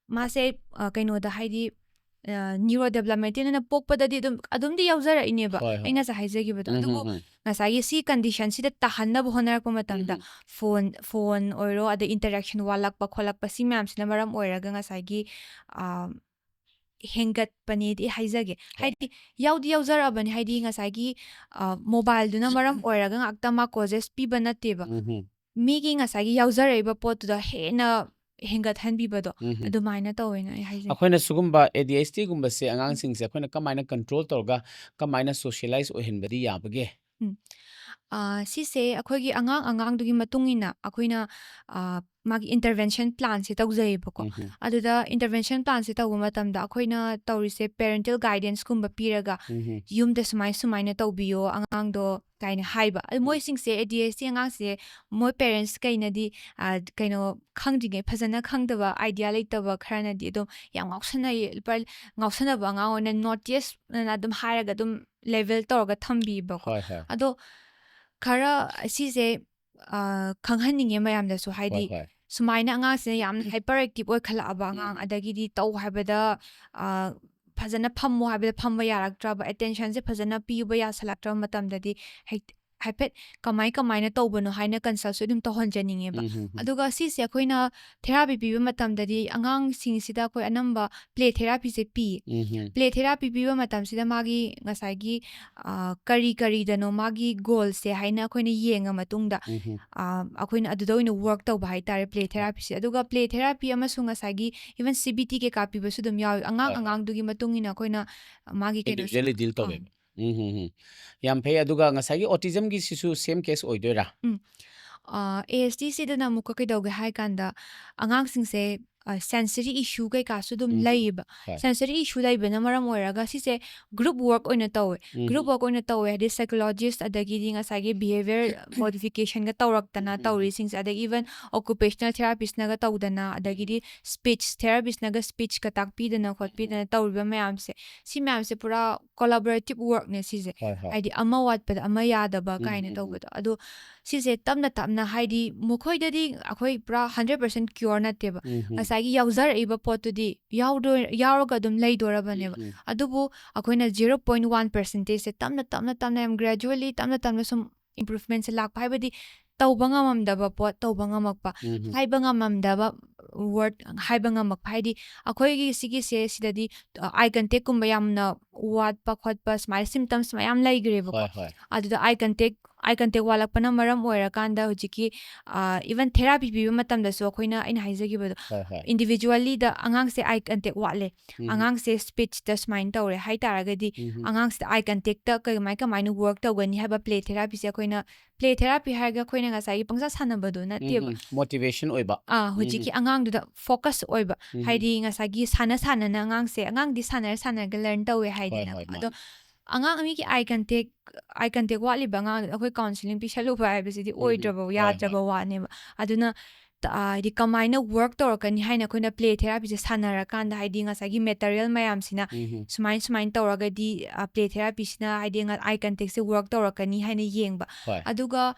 ꯃꯥꯁꯦ ꯑ, ꯀꯩꯅꯣꯗ ꯍꯥꯏꯗꯤ ꯅ꯭ꯌꯨꯔꯣ ꯗꯦꯕꯂꯞꯃꯦꯟꯇꯦꯜꯅ ꯄꯣꯛꯄꯗꯗꯤ ꯑꯗꯨꯝ ꯑꯗꯨꯝꯗꯤ ꯌꯥꯎꯖꯔꯛꯏꯅꯦꯕ, ꯍꯣꯏ ꯍꯣꯏ ꯑꯩꯅ ꯉꯁꯥꯏ ꯍꯥꯏꯖꯈꯤꯕꯗꯣ꯫ ꯎꯝ ꯑꯗꯨꯕꯨ ꯎꯝ ꯎꯝ ꯉꯁꯥꯏꯒꯤ ꯁꯤ ꯀꯟꯗꯤꯁꯟꯁꯤꯗ ꯇꯥꯍꯟꯅꯕ ꯍꯣꯠꯅꯔꯛꯄ ꯃꯇꯝꯗ ꯎꯝ ꯐꯣꯟ ꯐꯣꯟ ꯑꯣꯏꯔꯣ, ꯑꯗꯩ ꯏꯟꯇꯔꯦꯛꯁꯟ ꯋꯥꯠꯂꯛꯄ ꯈꯣꯠꯂꯛꯄ, ꯁꯤ ꯃꯌꯥꯝꯁꯤꯅ ꯃꯔꯝ ꯑꯣꯏꯔꯒ ꯉꯁꯥꯏꯒꯤ ꯑ, ꯍꯦꯟꯒꯠꯄꯅꯦꯗꯤ ꯍꯥꯏꯖꯒꯦ꯫ ꯍꯣꯏ ꯍꯥꯏꯗꯤ ꯌꯥꯎꯗꯤ ꯌꯥꯎꯖꯔꯛꯑꯕꯅꯤ, ꯍꯥꯏꯗꯤ ꯉꯁꯥꯏꯒꯤ ꯃꯣꯕꯥꯏꯜꯗꯨꯅ ꯃꯔꯝ ꯑꯣꯏꯔꯒ ꯉꯥꯛꯇ ꯃꯥ ꯀꯣꯖꯦꯁ ꯄꯤꯕ ꯅꯠꯇꯦꯕ, ꯎꯝ ꯎꯝ ꯃꯤꯒꯤ ꯉꯁꯥꯏꯒꯤ ꯌꯥꯎꯖꯔꯛꯏꯕ ꯄꯣꯠꯇꯨꯗ ꯍꯦꯟꯅ ꯍꯦꯟꯒꯠꯍꯟꯕꯤꯕꯗꯣ, ꯎꯝ ꯎꯝ ꯑꯗꯨꯃꯥꯏꯅ ꯇꯧꯋꯦꯅ ꯑꯩ ꯍꯥꯏꯖꯩ꯫ ꯑꯩꯈꯣꯏꯅ ꯁꯤꯒꯨꯝꯕ ꯑꯦ ꯗꯤ ꯑꯩꯆ ꯗꯤꯒꯨꯝꯕꯁꯦ ꯑꯉꯥꯡꯁꯤꯡꯁꯦ ꯑꯩꯈꯣꯏꯅ ꯀꯃꯥꯏꯅ ꯀꯟꯇ꯭ꯔꯣꯜ ꯇꯧꯔꯒ ꯀꯃꯥꯏꯅ ꯁꯣꯁꯤꯌꯦꯂꯥꯏꯁ ꯑꯣꯏꯍꯟꯕꯗꯤ ꯌꯥꯕꯒꯦ? ꯎꯝ꯫ ꯑ, ꯁꯤꯁꯦ ꯑꯩꯈꯣꯏꯒꯤ ꯑꯉꯥꯡ ꯑꯉꯥꯡꯗꯨꯒꯤ ꯃꯇꯨꯡ ꯏꯟꯅ ꯑꯩꯈꯣꯏꯅ ꯑ, ꯃꯥꯒꯤ ꯏꯟꯇꯔꯚꯦꯟꯁꯟ ꯄ꯭ꯂꯥꯟꯁꯦ ꯇꯧꯖꯩꯌꯦꯕꯀꯣ꯫ ꯎꯝ ꯎꯝ ꯑꯗꯨꯗ ꯏꯟꯇꯔꯚꯦꯟꯁꯟ ꯄ꯭ꯂꯥꯟꯁꯦ ꯇꯧꯕ ꯃꯇꯝꯗ ꯑꯩꯈꯣꯏꯅ ꯇꯧꯔꯤꯁꯦ ꯄꯦꯔꯦꯟꯇꯦꯜ ꯒꯥꯏꯗꯦꯟꯁꯀꯨꯝꯕ ꯄꯤꯔꯒ ꯎꯝ ꯎꯝ ꯌꯨꯝꯗ ꯁꯨꯃꯥꯏ ꯁꯨꯃꯥꯏꯅ ꯇꯧꯕꯤꯌꯣ ꯑꯉꯥꯡꯗꯣ ꯀꯥꯏꯅ ꯍꯥꯏꯕ꯫ ꯑꯗꯨ ꯎꯝ ꯃꯣꯏꯁꯤꯡꯁꯦ ꯑꯦ ꯗꯤ ꯑꯩꯆ ꯗꯤ ꯑꯉꯥꯡꯁꯦ ꯃꯣꯏ ꯄꯦꯔꯦꯟꯁ ꯀꯩꯅꯗꯤ ꯑ, ꯀꯩꯅꯣ ꯈꯪꯗ꯭ꯔꯤꯉꯩ, ꯐꯖꯅ ꯈꯪꯗꯕ, ꯑꯥꯏꯗꯤꯌꯥ ꯂꯩꯇꯕ ꯈꯔꯅꯗꯤ ꯑꯗꯨꯝ ꯌꯥꯝ ꯉꯥꯎꯁꯟꯅꯩ, ꯂꯨꯄꯥ ꯉꯥꯎꯁꯟꯅꯕ ꯑꯉꯥꯡ ꯑꯣꯏꯅ ꯅꯣꯇꯤꯁꯅ ꯑꯗꯨꯝ ꯍꯥꯏꯔꯒ ꯑꯗꯨꯝ ꯂꯦꯕꯦꯜ ꯇꯧꯔꯒ ꯊꯝꯕꯤꯕꯀꯣ꯫ ꯍꯣꯏ ꯍꯣꯏ ꯑꯗꯣ ꯈꯔ ꯁꯤꯁꯦ ꯑ, ꯈꯪꯍꯟꯅꯤꯡꯉꯦ ꯃꯌꯥꯝꯗꯁꯨ, ꯍꯣꯏ ꯍꯥꯏꯗꯤ ꯍꯣꯏ ꯁꯨꯃꯥꯏꯅ ꯑꯉꯥꯡꯁꯤꯅ ꯌꯥꯝꯅ ꯍꯥꯏꯄꯔ ꯑꯦꯛꯇꯤꯚ ꯑꯣꯏꯈꯠꯂꯛꯑꯕ ꯑꯉꯥꯡ, ꯎꯝ ꯑꯗꯒꯤꯗꯤ ꯇꯧ ꯍꯥꯏꯕꯗ ꯑ, ꯐꯖꯅ ꯐꯝꯃꯣ ꯍꯥꯏꯕꯗ ꯐꯝꯕ ꯌꯥꯔꯛꯇ꯭ꯔꯕ, ꯑꯦꯇꯦꯟꯁꯟꯁꯦ ꯐꯖꯅ ꯄꯤꯕ ꯌꯥꯁꯜꯂꯛꯇ꯭ꯔꯕ ꯃꯇꯝꯗꯗꯤ ꯍꯦꯛ- ꯍꯥꯏꯐꯦꯠ ꯀꯃꯥꯏ ꯀꯃꯥꯏꯅ ꯇꯧꯕꯅꯣ ꯍꯥꯏꯅ ꯀꯟꯁꯜꯁꯨ ꯑꯗꯨꯝ ꯇꯧꯍꯟꯖꯅꯤꯡꯉꯦꯕ꯫ ꯎꯝ ꯎꯝ ꯎꯝ ꯑꯗꯨꯒ ꯁꯤꯁꯦ ꯑꯩꯈꯣꯏꯅ ꯊꯦꯔꯥꯄꯤ ꯄꯤꯕ ꯃꯇꯝꯗꯗꯤ ꯑꯉꯥꯡꯁꯤꯡꯁꯤꯗ ꯑꯩꯈꯣꯏ ꯑꯅꯝꯕ ꯄ꯭ꯂꯦ ꯊꯦꯔꯥꯄꯤꯁꯦ ꯄꯤꯌꯦ꯫ ꯎꯝ ꯎꯝ ꯄ꯭ꯂꯦ ꯊꯦꯔꯥꯄꯤ ꯄꯤꯕ ꯃꯇꯝꯁꯤꯗ ꯃꯥꯒꯤ ꯉꯁꯥꯏꯒꯤ ꯑ, ꯀꯔꯤ ꯀꯔꯤꯗꯅꯣ ꯃꯥꯒꯤ ꯒꯣꯜꯁꯦ ꯍꯥꯏꯅ ꯑꯩꯈꯣꯏꯅ ꯌꯦꯡꯉ ꯃꯇꯨꯡꯗ ꯎꯝ ꯎꯝ ꯑ, ꯑꯩꯈꯣꯏꯅ ꯑꯗꯨꯗ ꯑꯣꯏꯅ ꯋꯔꯛ ꯇꯧꯕ ꯍꯥꯏꯇꯥꯔꯦ ꯄ꯭ꯂꯦ ꯊꯦꯔꯥꯄꯤꯁꯦ꯫ ꯑꯗꯨꯒ ꯄ꯭ꯂꯦ ꯊꯦꯔꯥꯄꯤ ꯑꯃꯁꯨꯡ ꯉꯁꯥꯏꯒꯤ ꯏꯚꯟ ꯁꯤ ꯕꯤ ꯇꯤ ꯀꯩꯀꯥ ꯄꯤꯕꯁꯨ ꯑꯗꯨꯝ ꯌꯥꯎꯏ꯫ ꯑꯉꯥꯡ ꯍꯣꯏ ꯍꯣꯏ ꯑꯉꯥꯡꯗꯨꯒꯤ ꯃꯇꯨꯡ ꯏꯟꯅ ꯑꯩꯈꯣꯏꯅ ꯃꯥꯒꯤ ꯀꯩꯅꯣꯁꯦ ꯏꯟꯗꯤꯕꯤꯖꯨꯋꯦꯜꯂꯤ ꯗꯤꯜ ꯑꯥ, ꯇꯧꯋꯦꯕ꯫ ꯎꯝ ꯎꯝ ꯎꯝ ꯌꯥꯝ ꯐꯩ꯫ ꯑꯗꯨꯒ ꯉꯁꯥꯏꯒꯤ ꯑꯣꯇꯤꯖꯝꯒꯤꯁꯤꯁꯨ ꯁꯦꯝ ꯀꯦꯁ ꯑꯣꯏꯗꯣꯏꯔꯥ? ꯎꯝ꯫ ꯑꯦ ꯑꯦꯁ ꯇꯤ ꯁꯤꯗꯅ ꯑꯃꯨꯛꯀ ꯀꯩꯗꯧꯒꯦ ꯍꯥꯏ ꯀꯥꯟꯗ ꯑꯉꯥꯡꯁꯤꯡꯁꯦ sensory issue ꯀꯩꯀꯥꯁꯨ ꯑꯗꯨꯝ ꯎꯝ. ꯂꯩꯌꯦꯕ꯫ ꯍꯣꯏ. Sensory issue ꯂꯩꯕꯅ ꯃꯔꯝ ꯑꯣꯏꯔꯒ ꯁꯤꯁꯦ group work ꯑꯣꯏꯅ ꯇꯧꯋꯦ꯫ ꯎꯝ. Group work ꯑꯣꯏꯅ ꯇꯧꯋꯦ ꯍꯥꯏꯗꯤ psychologist ꯑꯗꯒꯤꯗꯤ ꯉꯁꯥꯏꯒꯤ behavior modificationꯒ ꯇꯧꯔꯛꯇꯅ ꯎꯝ. ꯇꯧꯔꯤꯁꯤꯡꯁꯦ, ꯑꯗꯒꯤ even occupational therapistꯅꯒ ꯇꯧꯗꯅ, ꯑꯗꯒꯤꯗꯤ speech therapistꯅꯒ speechꯀ ꯇꯥꯛꯄꯤꯗꯅ ꯈꯣꯠꯄꯤꯗꯅ ꯇꯧꯔꯤꯕ ꯃꯌꯥꯝꯁꯦ, ꯁꯤ ꯃꯌꯥꯝꯁꯦ ꯄꯨꯔꯥ collaborative workꯅꯦ ꯁꯤꯁꯦ꯫ ꯍꯣꯏ, ꯍꯣꯏ. ꯍꯥꯏꯗꯤ ꯑꯃ ꯋꯥꯠꯄꯗ ꯑꯃ ꯌꯥꯗꯕ ꯎꯝ, ꯀꯥꯏꯅ ꯎꯝ, ꯎꯝ. ꯇꯧꯕꯗꯣ꯫ ꯑꯗꯣ ꯁꯤꯁꯦ ꯇꯞꯅ ꯇꯞꯅ, ꯍꯥꯏꯗꯤ ꯃꯈꯣꯏꯗꯗꯤ ꯑꯩꯈꯣꯏ ꯄꯨꯔꯥ hundred percent cure ꯅꯠꯇꯦꯕ꯫ ꯎꯝ, ꯎꯝ. ꯉꯁꯥꯏꯒꯤ ꯌꯥꯎꯖꯔꯛꯏꯕ ꯄꯣꯠꯇꯨꯗꯤ ꯌꯥꯎꯗꯣꯏ-, ꯌꯥꯎꯔꯒ ꯑꯗꯨꯝ ꯂꯩꯗꯣꯔꯕꯅꯦꯕ꯫ ꯎꯝ, ꯎꯝ. ꯑꯗꯨꯕꯨ ꯑꯩꯈꯣꯏꯅ zero point one percentageꯁꯦ ꯇꯞꯅ, ꯇꯞꯅ, ꯇꯞꯅ, ꯌꯥꯝ gradually, ꯇꯞꯅ, ꯇꯞꯅ ꯁꯨꯝ improvementꯁꯦ ꯂꯥꯛꯄ, ꯍꯥꯏꯕꯗꯤ ꯇꯧꯕ ꯉꯝꯃꯝꯗꯕ ꯄꯣꯠ ꯇꯧꯕ ꯉꯝꯃꯛꯄ, ꯎꯝ, ꯎꯝ. ꯍꯥꯏꯕ ꯉꯝꯃꯝꯗꯕ word ꯍꯥꯏꯕ ꯉꯝꯃꯛꯄ, ꯍꯥꯏꯗꯤ ꯑꯩꯈꯣꯏꯒꯤ ꯁꯤꯒꯤꯁꯦ ꯁꯤꯗꯗꯤ, ꯑ, eye contactꯀꯨꯝꯕ ꯌꯥꯝꯅ ꯋꯥꯠꯄ ꯈꯣꯠꯄ ꯁꯨꯃꯥꯏꯅ symptoms ꯃꯌꯥꯝ ꯂꯩꯈ꯭ꯔꯦꯕꯀꯣ꯫ ꯍꯣꯏ, ꯍꯣꯏ. ꯑꯗꯨꯗ eye contact, eye contact ꯋꯥꯠꯂꯛꯄꯅ ꯃꯔꯝ ꯑꯣꯏꯔꯀꯥꯟꯗ ꯍꯧꯖꯤꯛꯀꯤ, ꯑ, even therapy ꯄꯤꯕ ꯃꯇꯝꯗꯁꯨ ꯑꯩꯈꯣꯏꯅ, ꯑꯩꯅ ꯍꯥꯏꯖꯈꯤꯕꯗꯣ, ꯍꯣꯏ, ꯍꯣꯏ. individuallyꯗ ꯑꯉꯥꯡꯁꯦ eye contact ꯋꯥꯠꯂꯦ, ꯎꯝ. ꯑꯉꯥꯡꯁꯦ speechꯇ ꯁꯨꯃꯥꯏꯅ ꯇꯧꯔꯦ ꯍꯥꯏ ꯇꯥꯔꯒꯗꯤ, ꯎꯝ. ꯑꯉꯥꯡꯁꯤꯗ eye contactꯇ ꯀꯃꯥꯏ, ꯀꯃꯥꯏꯅ work ꯇꯧꯒꯅꯤ ꯍꯥꯏꯕ play therapyꯁꯦ ꯑꯩꯈꯣꯏꯅ, play therapy ꯍꯥꯏꯔꯒ ꯑꯩꯈꯣꯏꯅ ꯉꯁꯥꯏꯒꯤ ꯄꯪꯁꯥ ꯁꯥꯟꯅꯕꯗꯣ ꯎꯝ, ꯅꯠꯇꯦꯕ꯫ ꯎꯝ. Motivation ꯑꯣꯏꯕ. ꯑꯥ, ꯎꯝ, ꯍꯧꯖꯤꯛꯀꯤ ꯑꯉꯥꯡꯗꯨꯗ focus ꯑꯣꯏꯕ, ꯎꯝ. ꯍꯥꯏꯗꯤ ꯉꯁꯥꯏꯒꯤ ꯁꯥꯟꯅ ꯁꯥꯟꯅꯅ ꯑꯉꯥꯡꯁꯦ, ꯑꯉꯥꯡꯗꯤ ꯁꯥꯟꯅꯔ ꯁꯥꯟꯅꯔꯒ learn ꯇꯧꯋꯦ ꯍꯣꯏ, ꯍꯥꯏꯗꯅ꯫ ꯍꯣꯏ, ꯃꯥꯅꯤ. ꯑꯗꯣ ꯑꯉꯥꯡ ꯃꯤꯒꯤ eye contact, eye contact ꯋꯥꯠꯂꯤꯕ ꯑꯉꯥꯡꯗꯨꯗ ꯑꯩꯈꯣꯏ counselling ꯄꯤꯁꯜꯂꯨꯕ ꯍꯥꯏꯕꯁꯤꯗꯤ ꯎꯝ, ꯑꯣꯏꯗ꯭ꯔꯕ, ꯍꯣꯏ, ꯌꯥꯗ꯭ꯔꯕ ꯋꯥꯅꯦꯕ꯫ ꯑꯗꯨꯅ ꯇ-, ꯑ, ꯍꯥꯏꯗꯤ ꯀꯃꯥꯏꯅ work ꯇꯧꯔꯛꯀꯅꯤ ꯍꯥꯏꯅ ꯑꯩꯈꯣꯏꯅ play therapyꯁꯦ ꯁꯥꯟꯅꯔꯀꯥꯟꯗ, ꯍꯥꯏꯗꯤ ꯉꯁꯥꯏꯒꯤ material ꯃꯌꯥꯝꯁꯤꯅ ꯎꯝ. ꯁꯨꯃꯥꯏꯅ, ꯁꯨꯃꯥꯏꯅ ꯇꯧꯔꯒꯗꯤ, ꯑ, play therapyꯁꯤꯅ ꯍꯥꯏꯗꯤ ꯉ-, eye contactꯁꯦ work ꯇꯧꯔꯛꯀꯅꯤ ꯍꯥꯏꯅ ꯌꯦꯡꯕ꯫ ꯍꯣꯏ. ꯑꯗꯨꯒ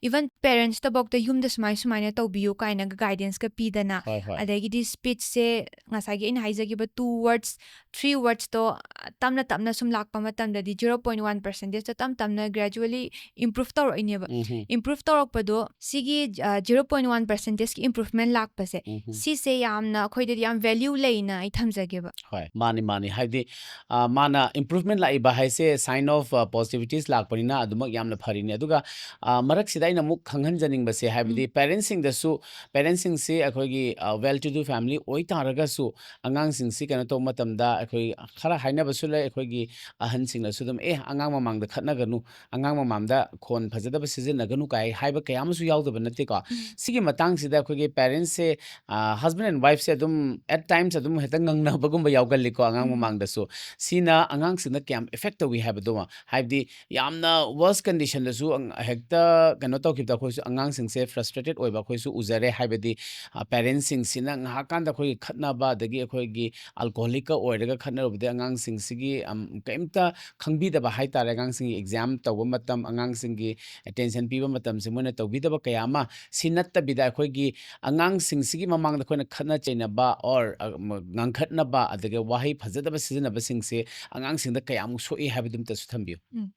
even parentsꯇꯐꯥꯎꯗ ꯌꯨꯝꯗ ꯁꯨꯃꯥꯏ, ꯁꯨꯃꯥꯏꯅ ꯇꯧꯕꯤꯌꯨ ꯀꯥꯏꯅꯒ guidanceꯀ ꯄꯤꯗꯅ, ꯍꯣꯏ, ꯍꯣꯏ. ꯑꯗꯒꯤꯗꯤ speechꯁꯦ ꯉꯁꯥꯏꯒꯤ ꯑꯩꯅ ꯍꯥꯏꯖꯈꯤꯕ two words, three wordsꯇꯣ, ꯑ, ꯇꯞꯅ ꯇꯞꯅ ꯁꯨꯝ ꯂꯥꯛꯄ ꯃꯇꯝꯗꯗꯤ zero point one percentageꯇ ꯇꯞ ꯇꯞꯅ gradually improve ꯇꯧꯔꯛꯏꯅꯦꯕ꯫ ꯎꯝ. Improve ꯇꯧꯔꯛꯄꯗꯣ ꯁꯤꯒꯤ, ꯑ, zero point one percentageꯀꯤ improvement ꯂꯥꯛꯄꯁꯦ, ꯎꯝ. ꯁꯤꯁꯦ ꯌꯥꯝꯅ ꯑꯩꯈꯣꯏꯗꯗꯤ ꯌꯥꯝ value ꯂꯩꯅ ꯑꯩ ꯊꯝꯖꯒꯦꯕ꯫ ꯍꯣꯏ, ꯃꯥꯅꯤ, ꯃꯥꯅꯤ꯫ ꯍꯥꯏꯕꯗꯤ, ꯑ, ꯃꯥꯅ improvement ꯂꯥꯛꯏꯕ ꯍꯥꯏꯁꯦ sign of, ꯑ, positivities ꯂꯥꯛꯄꯅꯤꯅ ꯑꯗꯨꯃꯛ ꯌꯥꯝꯅ ꯐꯔꯤꯅꯤ꯫ ꯑꯗꯨꯒ, ꯑ, ꯃꯔꯛꯁꯤꯗ ꯑꯩꯅ ꯑꯃꯨꯛ ꯈꯪꯍꯟꯖꯅꯤꯡꯕꯁꯦ, ꯍꯥꯏꯕꯗꯤ, ꯎꯝ꯫ Parentsꯁꯤꯡꯗꯁꯨ, parentsꯁꯤꯡꯁꯤ ꯑꯩꯈꯣꯏꯒꯤ, ꯑ, well to do family ꯑꯣꯏꯇꯥꯔꯒꯁꯨ, ꯑꯉꯥꯡꯁꯤꯡꯁꯤ ꯀꯩꯅꯣ ꯇꯧꯕ ꯃꯇꯝꯗ, ꯑꯩꯈꯣꯏ ꯈꯔ ꯍꯥꯏꯅꯕꯁꯨ ꯂꯩ, ꯑꯩꯈꯣꯏꯒꯤ ꯑꯍꯟꯁꯤꯡꯅꯁꯨ ꯑꯗꯨꯝ, "ꯑꯦ, ꯑꯉꯥꯡ ꯃꯃꯥꯡꯗ ꯈꯠꯅꯒꯅꯨ, ꯑꯉꯥꯡ ꯃꯃꯥꯡꯗ ꯈꯣꯟ ꯐꯖꯗꯕ ꯁꯤꯖꯤꯟꯅꯒꯅꯨ" ꯀꯥꯏ ꯍꯥꯏꯕ ꯀꯌꯥ ꯑꯃꯁꯨ ꯌꯥꯎꯗꯕ ꯅꯠꯇꯦꯀꯣ꯫ ꯎꯝ꯫ ꯁꯤꯒꯤ ꯃꯇꯥꯡꯁꯤꯗ ꯑꯩꯈꯣꯏꯒꯤ parentsꯁꯦ, ꯑ, husband and wifeꯁꯦ ꯑꯗꯨꯝ at times ꯑꯗꯨꯝ ꯍꯦꯛꯇ ꯉꯪꯅꯕꯒꯨꯝꯕ ꯌꯥꯎꯒꯜꯂꯤꯀꯣ ꯑꯉꯥꯡ ꯎꯝ꯫ ꯃꯃꯥꯡꯗꯁꯨ꯫ ꯁꯤꯅ ꯑꯉꯥꯡꯁꯤꯡꯗ ꯀꯌꯥꯝ effect ꯇꯧꯏ ꯍꯥꯏꯕꯗꯨꯃ, ꯍꯥꯏꯕꯗꯤ, ꯌꯥꯝꯅ worst conditionꯗꯁꯨ ꯑꯪ-, ꯍꯦꯛꯇ ꯀꯩꯅꯣ ꯇꯧꯈꯤꯕꯗ ꯑꯩꯈꯣꯏꯁꯨ ꯑꯉꯥꯡꯁꯤꯡꯁꯦ frustrated ꯑꯣꯏꯕ ꯑꯩꯈꯣꯏꯁꯨ ꯎꯖꯔꯦ꯫ ꯍꯥꯏꯕꯗꯤ, ꯑ, parentsꯁꯤꯡꯁꯤꯅ ꯉꯥꯏꯍꯥꯛꯀꯥꯟꯗ ꯑꯩꯈꯣꯏꯒꯤ ꯈꯠꯅꯕ, ꯑꯗꯒꯤ ꯑꯩꯈꯣꯏꯒꯤ alcoholicꯀ ꯑꯣꯏꯔꯒ ꯈꯠꯅꯔꯨꯕꯗ ꯑꯉꯥꯡꯁꯤꯡꯁꯤꯒꯤ, ꯑꯝ, ꯀꯩꯝꯇ ꯈꯪꯕꯤꯗꯕ ꯍꯥꯏꯇꯥꯔꯦ꯫ ꯑꯉꯥꯡꯁꯤꯡꯒꯤ exam ꯇꯧꯕ ꯃꯇꯝ, ꯑꯉꯥꯡꯁꯤꯡꯒꯤ attention ꯄꯤꯕ ꯃꯇꯝꯁꯦ ꯃꯣꯏꯅ ꯇꯧꯕꯤꯗꯕ ꯀꯌꯥ ꯑꯃ, ꯁꯤ ꯅꯠꯇꯕꯤꯗ ꯑꯩꯈꯣꯏꯒꯤ ꯑꯉꯥꯡꯁꯤꯡꯁꯤꯒꯤ ꯃꯃꯥꯡꯗ ꯑꯩꯈꯣꯏꯅ ꯈꯠꯅ ꯆꯩꯅꯕ or, ꯑ, ꯃ-, ꯉꯥꯡꯈꯠꯅꯕ, ꯑꯗꯒꯤ ꯋꯥꯍꯩ ꯐꯖꯗꯕ ꯁꯤꯖꯤꯟꯅꯕꯁꯤꯡꯁꯦ ꯑꯉꯥꯡꯁꯤꯡꯗ ꯀꯌꯥꯃꯨꯛ ꯁꯣꯛꯏ ꯍꯥꯏꯕꯗꯨꯃꯇꯁꯨ ꯊꯝꯕꯤꯌꯨ꯫ ꯎꯝ꯫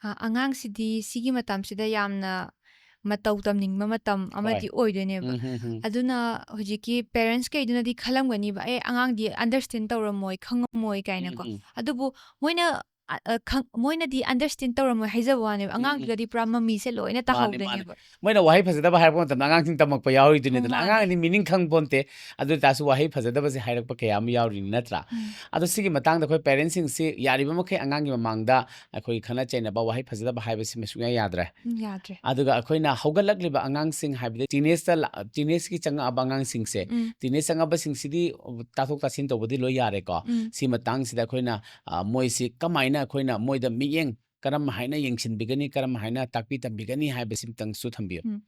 ꯑ, ꯑꯉꯥꯡꯁꯤꯗꯤ ꯁꯤꯒꯤ ꯃꯇꯝꯁꯤꯗ ꯌꯥꯝꯅ ꯃꯇꯧ ꯇꯝꯅꯤꯡꯕ ꯃꯇꯝ ꯍꯣꯏ꯫ ꯑꯃꯗꯤ ꯑꯣꯏꯗꯣꯏꯅꯦꯕ꯫ ꯎꯝ, ꯍꯝ, ꯍꯝ꯫ ꯑꯗꯨꯅ ꯍꯧꯖꯤꯛꯀꯤ parentsꯈꯩꯗꯨꯅꯗꯤ ꯈꯜꯂꯝꯒꯅꯤꯕ, "ꯑꯦ, ꯑꯉꯥꯡꯗꯤ understand ꯇꯧꯔꯝꯃꯣꯏ, ꯈꯪꯉꯝꯃꯣꯏ" ꯀꯥꯏꯅꯀꯣ꯫ ꯎꯝ, ꯎꯝ꯫ ꯑꯗꯨꯕꯨ ꯃꯣꯏꯅ, ꯑ, ꯑ, ꯈꯪ-, ꯃꯣꯏꯅꯗꯤ understand ꯇꯧꯔꯝꯃꯣꯏ ꯍꯥꯏꯖꯕ ꯋꯥꯅꯦꯕ, ꯎꯝ, ꯎꯝ꯫ ꯑꯉꯥꯡꯗꯨꯗꯗꯤ ꯄꯨꯔꯥ ꯃꯃꯤꯁꯦ ꯂꯣꯏꯅ ꯃꯥꯅꯦ, ꯃꯥꯅꯦ꯫ ꯇꯥꯍꯧꯗꯣꯏꯅꯦꯕ꯫ ꯃꯣꯏꯅ ꯋꯥꯍꯩ ꯐꯖꯗꯕ ꯍꯥꯏꯔꯛꯄ ꯃꯇꯝꯗ ꯑꯉꯥꯡꯁꯤꯡ ꯇꯝꯃꯛꯄ ꯌꯥꯎꯔꯤꯗꯨꯅꯤꯗꯅ꯫ ꯃꯥꯅꯦ꯫ ꯑꯉꯥꯡꯗꯤ meaning ꯈꯪꯄꯣꯟꯇꯦ꯫ ꯑꯗꯨ ꯑꯣꯏꯇꯥꯔꯁꯨ ꯋꯥꯍꯩ ꯐꯖꯗꯕꯁꯦ ꯍꯥꯏꯔꯛꯄ ꯀꯌꯥ ꯑꯃ ꯌꯥꯎꯔꯤꯅꯤ, ꯅꯠꯇ꯭ꯔꯥ? ꯎꯝ꯫ ꯑꯗꯣ ꯁꯤꯒꯤ ꯃꯇꯥꯡꯗ ꯑꯩꯈꯣꯏ parentsꯁꯤꯡꯁꯤ ꯌꯥꯔꯤꯕ ꯃꯈꯩ ꯑꯉꯥꯡꯒꯤ ꯃꯃꯥꯡꯗ ꯑꯩꯈꯣꯏꯒꯤ ꯈꯠꯅ ꯆꯩꯅꯕ, ꯋꯥꯍꯩ ꯐꯖꯗꯕ ꯍꯥꯏꯕꯁꯤꯃ ꯁꯨꯡꯌꯥ ꯌꯥꯗ꯭ꯔꯦ꯫ ꯎꯝ, ꯌꯥꯗ꯭ꯔꯦ꯫ ꯑꯗꯨꯒ ꯑꯩꯈꯣꯏꯅ ꯍꯧꯒꯠꯂꯛꯂꯤꯕ ꯑꯉꯥꯡꯁꯤꯡ, ꯍꯥꯏꯕꯗꯤ teenageꯇ ꯂꯥ-, teenageꯀꯤ ꯆꯪꯉꯛꯑꯕ ꯑꯉꯥꯡꯁꯤꯡꯁꯦ, ꯎꯝ꯫ Teenage ꯆꯪꯉꯛꯄꯁꯤꯡꯁꯤꯗꯤ ꯇꯥꯊꯣꯛ ꯇꯥꯁꯤꯟ ꯇꯧꯕꯗꯤ ꯂꯣꯏ ꯌꯥꯔꯦꯀꯣ꯫ ꯎꯝ꯫ ꯁꯤ ꯃꯇꯥꯡꯁꯤꯗ ꯑꯩꯈꯣꯏꯅ, ꯑ, ꯃꯣꯏꯁꯤ ꯀꯃꯥꯏꯅ ꯑꯩꯈꯣꯏꯅ ꯃꯣꯏꯗ ꯃꯤꯠꯌꯦꯡ ꯀꯔꯝ ꯍꯥꯏꯅ ꯌꯦꯡꯁꯤꯟꯕꯤꯒꯅꯤ, ꯀꯔꯝ ꯍꯥꯏꯅ ꯇꯥꯛꯄꯤ ꯇꯝꯕꯤꯒꯅꯤ ꯍꯥꯏꯕꯁꯤꯃꯇꯪꯁꯨ ꯊꯝꯕꯤꯌꯨ꯫ ꯎꯝ꯫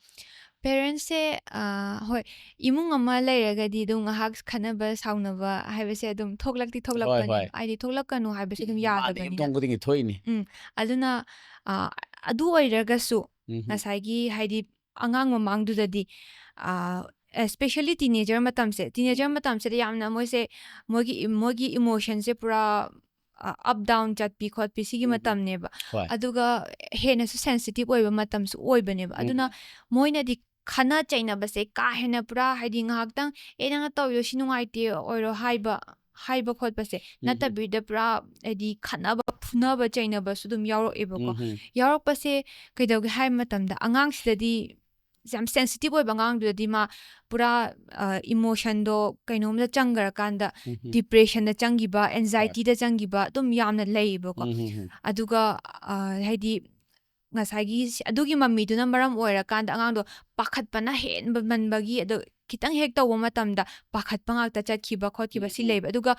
Parentsꯁꯦ, ꯑ, ꯍꯣꯏ, ꯏꯃꯨꯡ ꯑꯃ ꯂꯩꯔꯒꯗꯤ ꯑꯗꯨꯝ ꯉꯥꯏꯍꯥꯛ ꯈꯠꯅꯕ ꯁꯥꯎꯅꯕ ꯍꯥꯏꯕꯁꯦ ꯑꯗꯨꯝ ꯊꯣꯛꯂꯛꯇꯤ ꯍꯣꯏ, ꯊꯣꯛꯂꯛꯄꯅꯦꯕ꯫ ꯍꯣꯏ꯫ ꯍꯥꯏꯗꯤ ꯊꯣꯛꯂꯛꯀꯅꯨ ꯍꯥꯏꯕꯁꯦ ꯑꯗꯨꯝ ꯃꯥꯅꯦ, ꯌꯥꯗꯕꯅꯤꯅ꯫ ꯌꯨꯝꯊꯣꯡ ꯈꯨꯗꯤꯡꯒꯤ ꯊꯣꯛꯏꯅꯤ꯫ ꯎꯝ꯫ ꯑꯗꯨꯅ, ꯑ, ꯑꯗꯨ ꯑꯣꯏꯔꯒꯁꯨ ꯎꯝ꯫ ꯉꯁꯥꯏꯒꯤ ꯍꯥꯏꯗꯤ ꯑꯉꯥꯡ ꯃꯃꯥꯡꯗꯨꯗꯗꯤ, ꯑ, especially teenager ꯃꯇꯝꯁꯦ, teenager ꯎꯝ꯫ ꯃꯇꯝꯁꯤꯗ ꯌꯥꯝꯅ ꯃꯣꯏꯁꯦ, ꯃꯣꯏꯒꯤ, ꯃꯣꯏꯒꯤ emotionꯁꯦ ꯄꯨꯔꯥ, ꯑ, up down ꯆꯠꯄꯤ ꯈꯣꯠꯄꯤ ꯁꯤꯒꯤ ꯎꯝ, ꯎꯝ꯫ ꯃꯇꯝꯅꯦꯕ꯫ ꯍꯣꯏ꯫ ꯑꯗꯨꯒ ꯍꯦꯟꯅꯁꯨ sensitive ꯑꯣꯏꯕ ꯃꯇꯝꯁꯨ ꯑꯣꯏꯕꯅꯦꯕ꯫ ꯎꯝ, ꯑꯗꯨꯅ ꯎꯝ꯫ ꯃꯣꯏꯅꯗꯤ ꯈꯠꯅ ꯆꯩꯅꯕꯁꯦ ꯀꯥ ꯍꯦꯟꯅ ꯄꯨꯔꯥ ꯍꯥꯏꯗꯤ ꯉꯥꯏꯍꯥꯛꯇꯪ, "ꯑꯦ, ꯅꯪꯅ ꯇꯧꯔꯤꯗꯣ ꯁꯤ ꯅꯨꯡꯉꯥꯏꯇꯦ" ꯑꯣꯏꯔꯣ ꯍꯥꯏꯕ, ꯍꯥꯏꯕ ꯈꯣꯠꯄꯁꯦ ꯅꯠꯇꯕꯤꯗ ꯄꯨꯔꯥ ꯍꯥꯏꯗꯤ ꯈꯠꯅꯕ, ꯐꯨꯅꯕ, ꯆꯩꯅꯕꯁꯨ ꯑꯗꯨꯝ ꯌꯥꯎꯔꯛꯑꯦꯕꯀꯣ꯫ ꯌꯥꯎꯔꯛꯄꯁꯦ ꯀꯩꯗꯧꯒꯦ ꯍꯥꯏꯕ ꯃꯇꯝꯗ ꯑꯉꯥꯡꯁꯤꯗꯗꯤ ꯌꯥꯝ ꯁꯦꯟꯁꯤꯇꯤꯞ ꯑꯣꯏꯕ ꯑꯉꯥꯡꯗꯨꯗꯗꯤ ꯃꯥ ꯄꯨꯔꯥ ꯏꯃꯣꯁꯟꯗꯣ ꯀꯩꯅꯣꯝꯗ ꯆꯪꯈ꯭ꯔꯀꯥꯟꯗ ꯗꯤꯄ꯭ꯔꯦꯁꯟꯗ ꯆꯪꯈꯤꯕ, ꯑꯦꯟꯖꯥꯏꯇꯤꯗ ꯆꯪꯈꯤꯕ ꯑꯗꯨꯝ ꯌꯥꯝꯅ ꯂꯩꯌꯦꯕꯀꯣ꯫ ꯑꯗꯨꯒ ꯍꯥꯏꯗꯤ ꯉꯁꯥꯏꯒꯤ ꯑꯗꯨꯒꯤ ꯃꯃꯤꯗꯨꯅ ꯃꯔꯝ ꯑꯣꯏꯔꯀꯥꯟꯗ ꯑꯉꯥꯡꯗꯣ ꯄꯥꯈꯠꯄꯅ ꯍꯦꯟꯕ ꯃꯟꯕꯒꯤ ꯑꯗꯣ ꯈꯤꯇꯪ ꯍꯦꯛ ꯇꯧꯕ ꯃꯇꯝꯗ ꯄꯥꯈꯠꯄ ꯉꯥꯛꯇ ꯆꯠꯈꯤꯕ ꯈꯣꯠꯈꯤꯕ ꯁꯤ ꯂꯩꯕ꯫ ꯑꯗꯨꯒ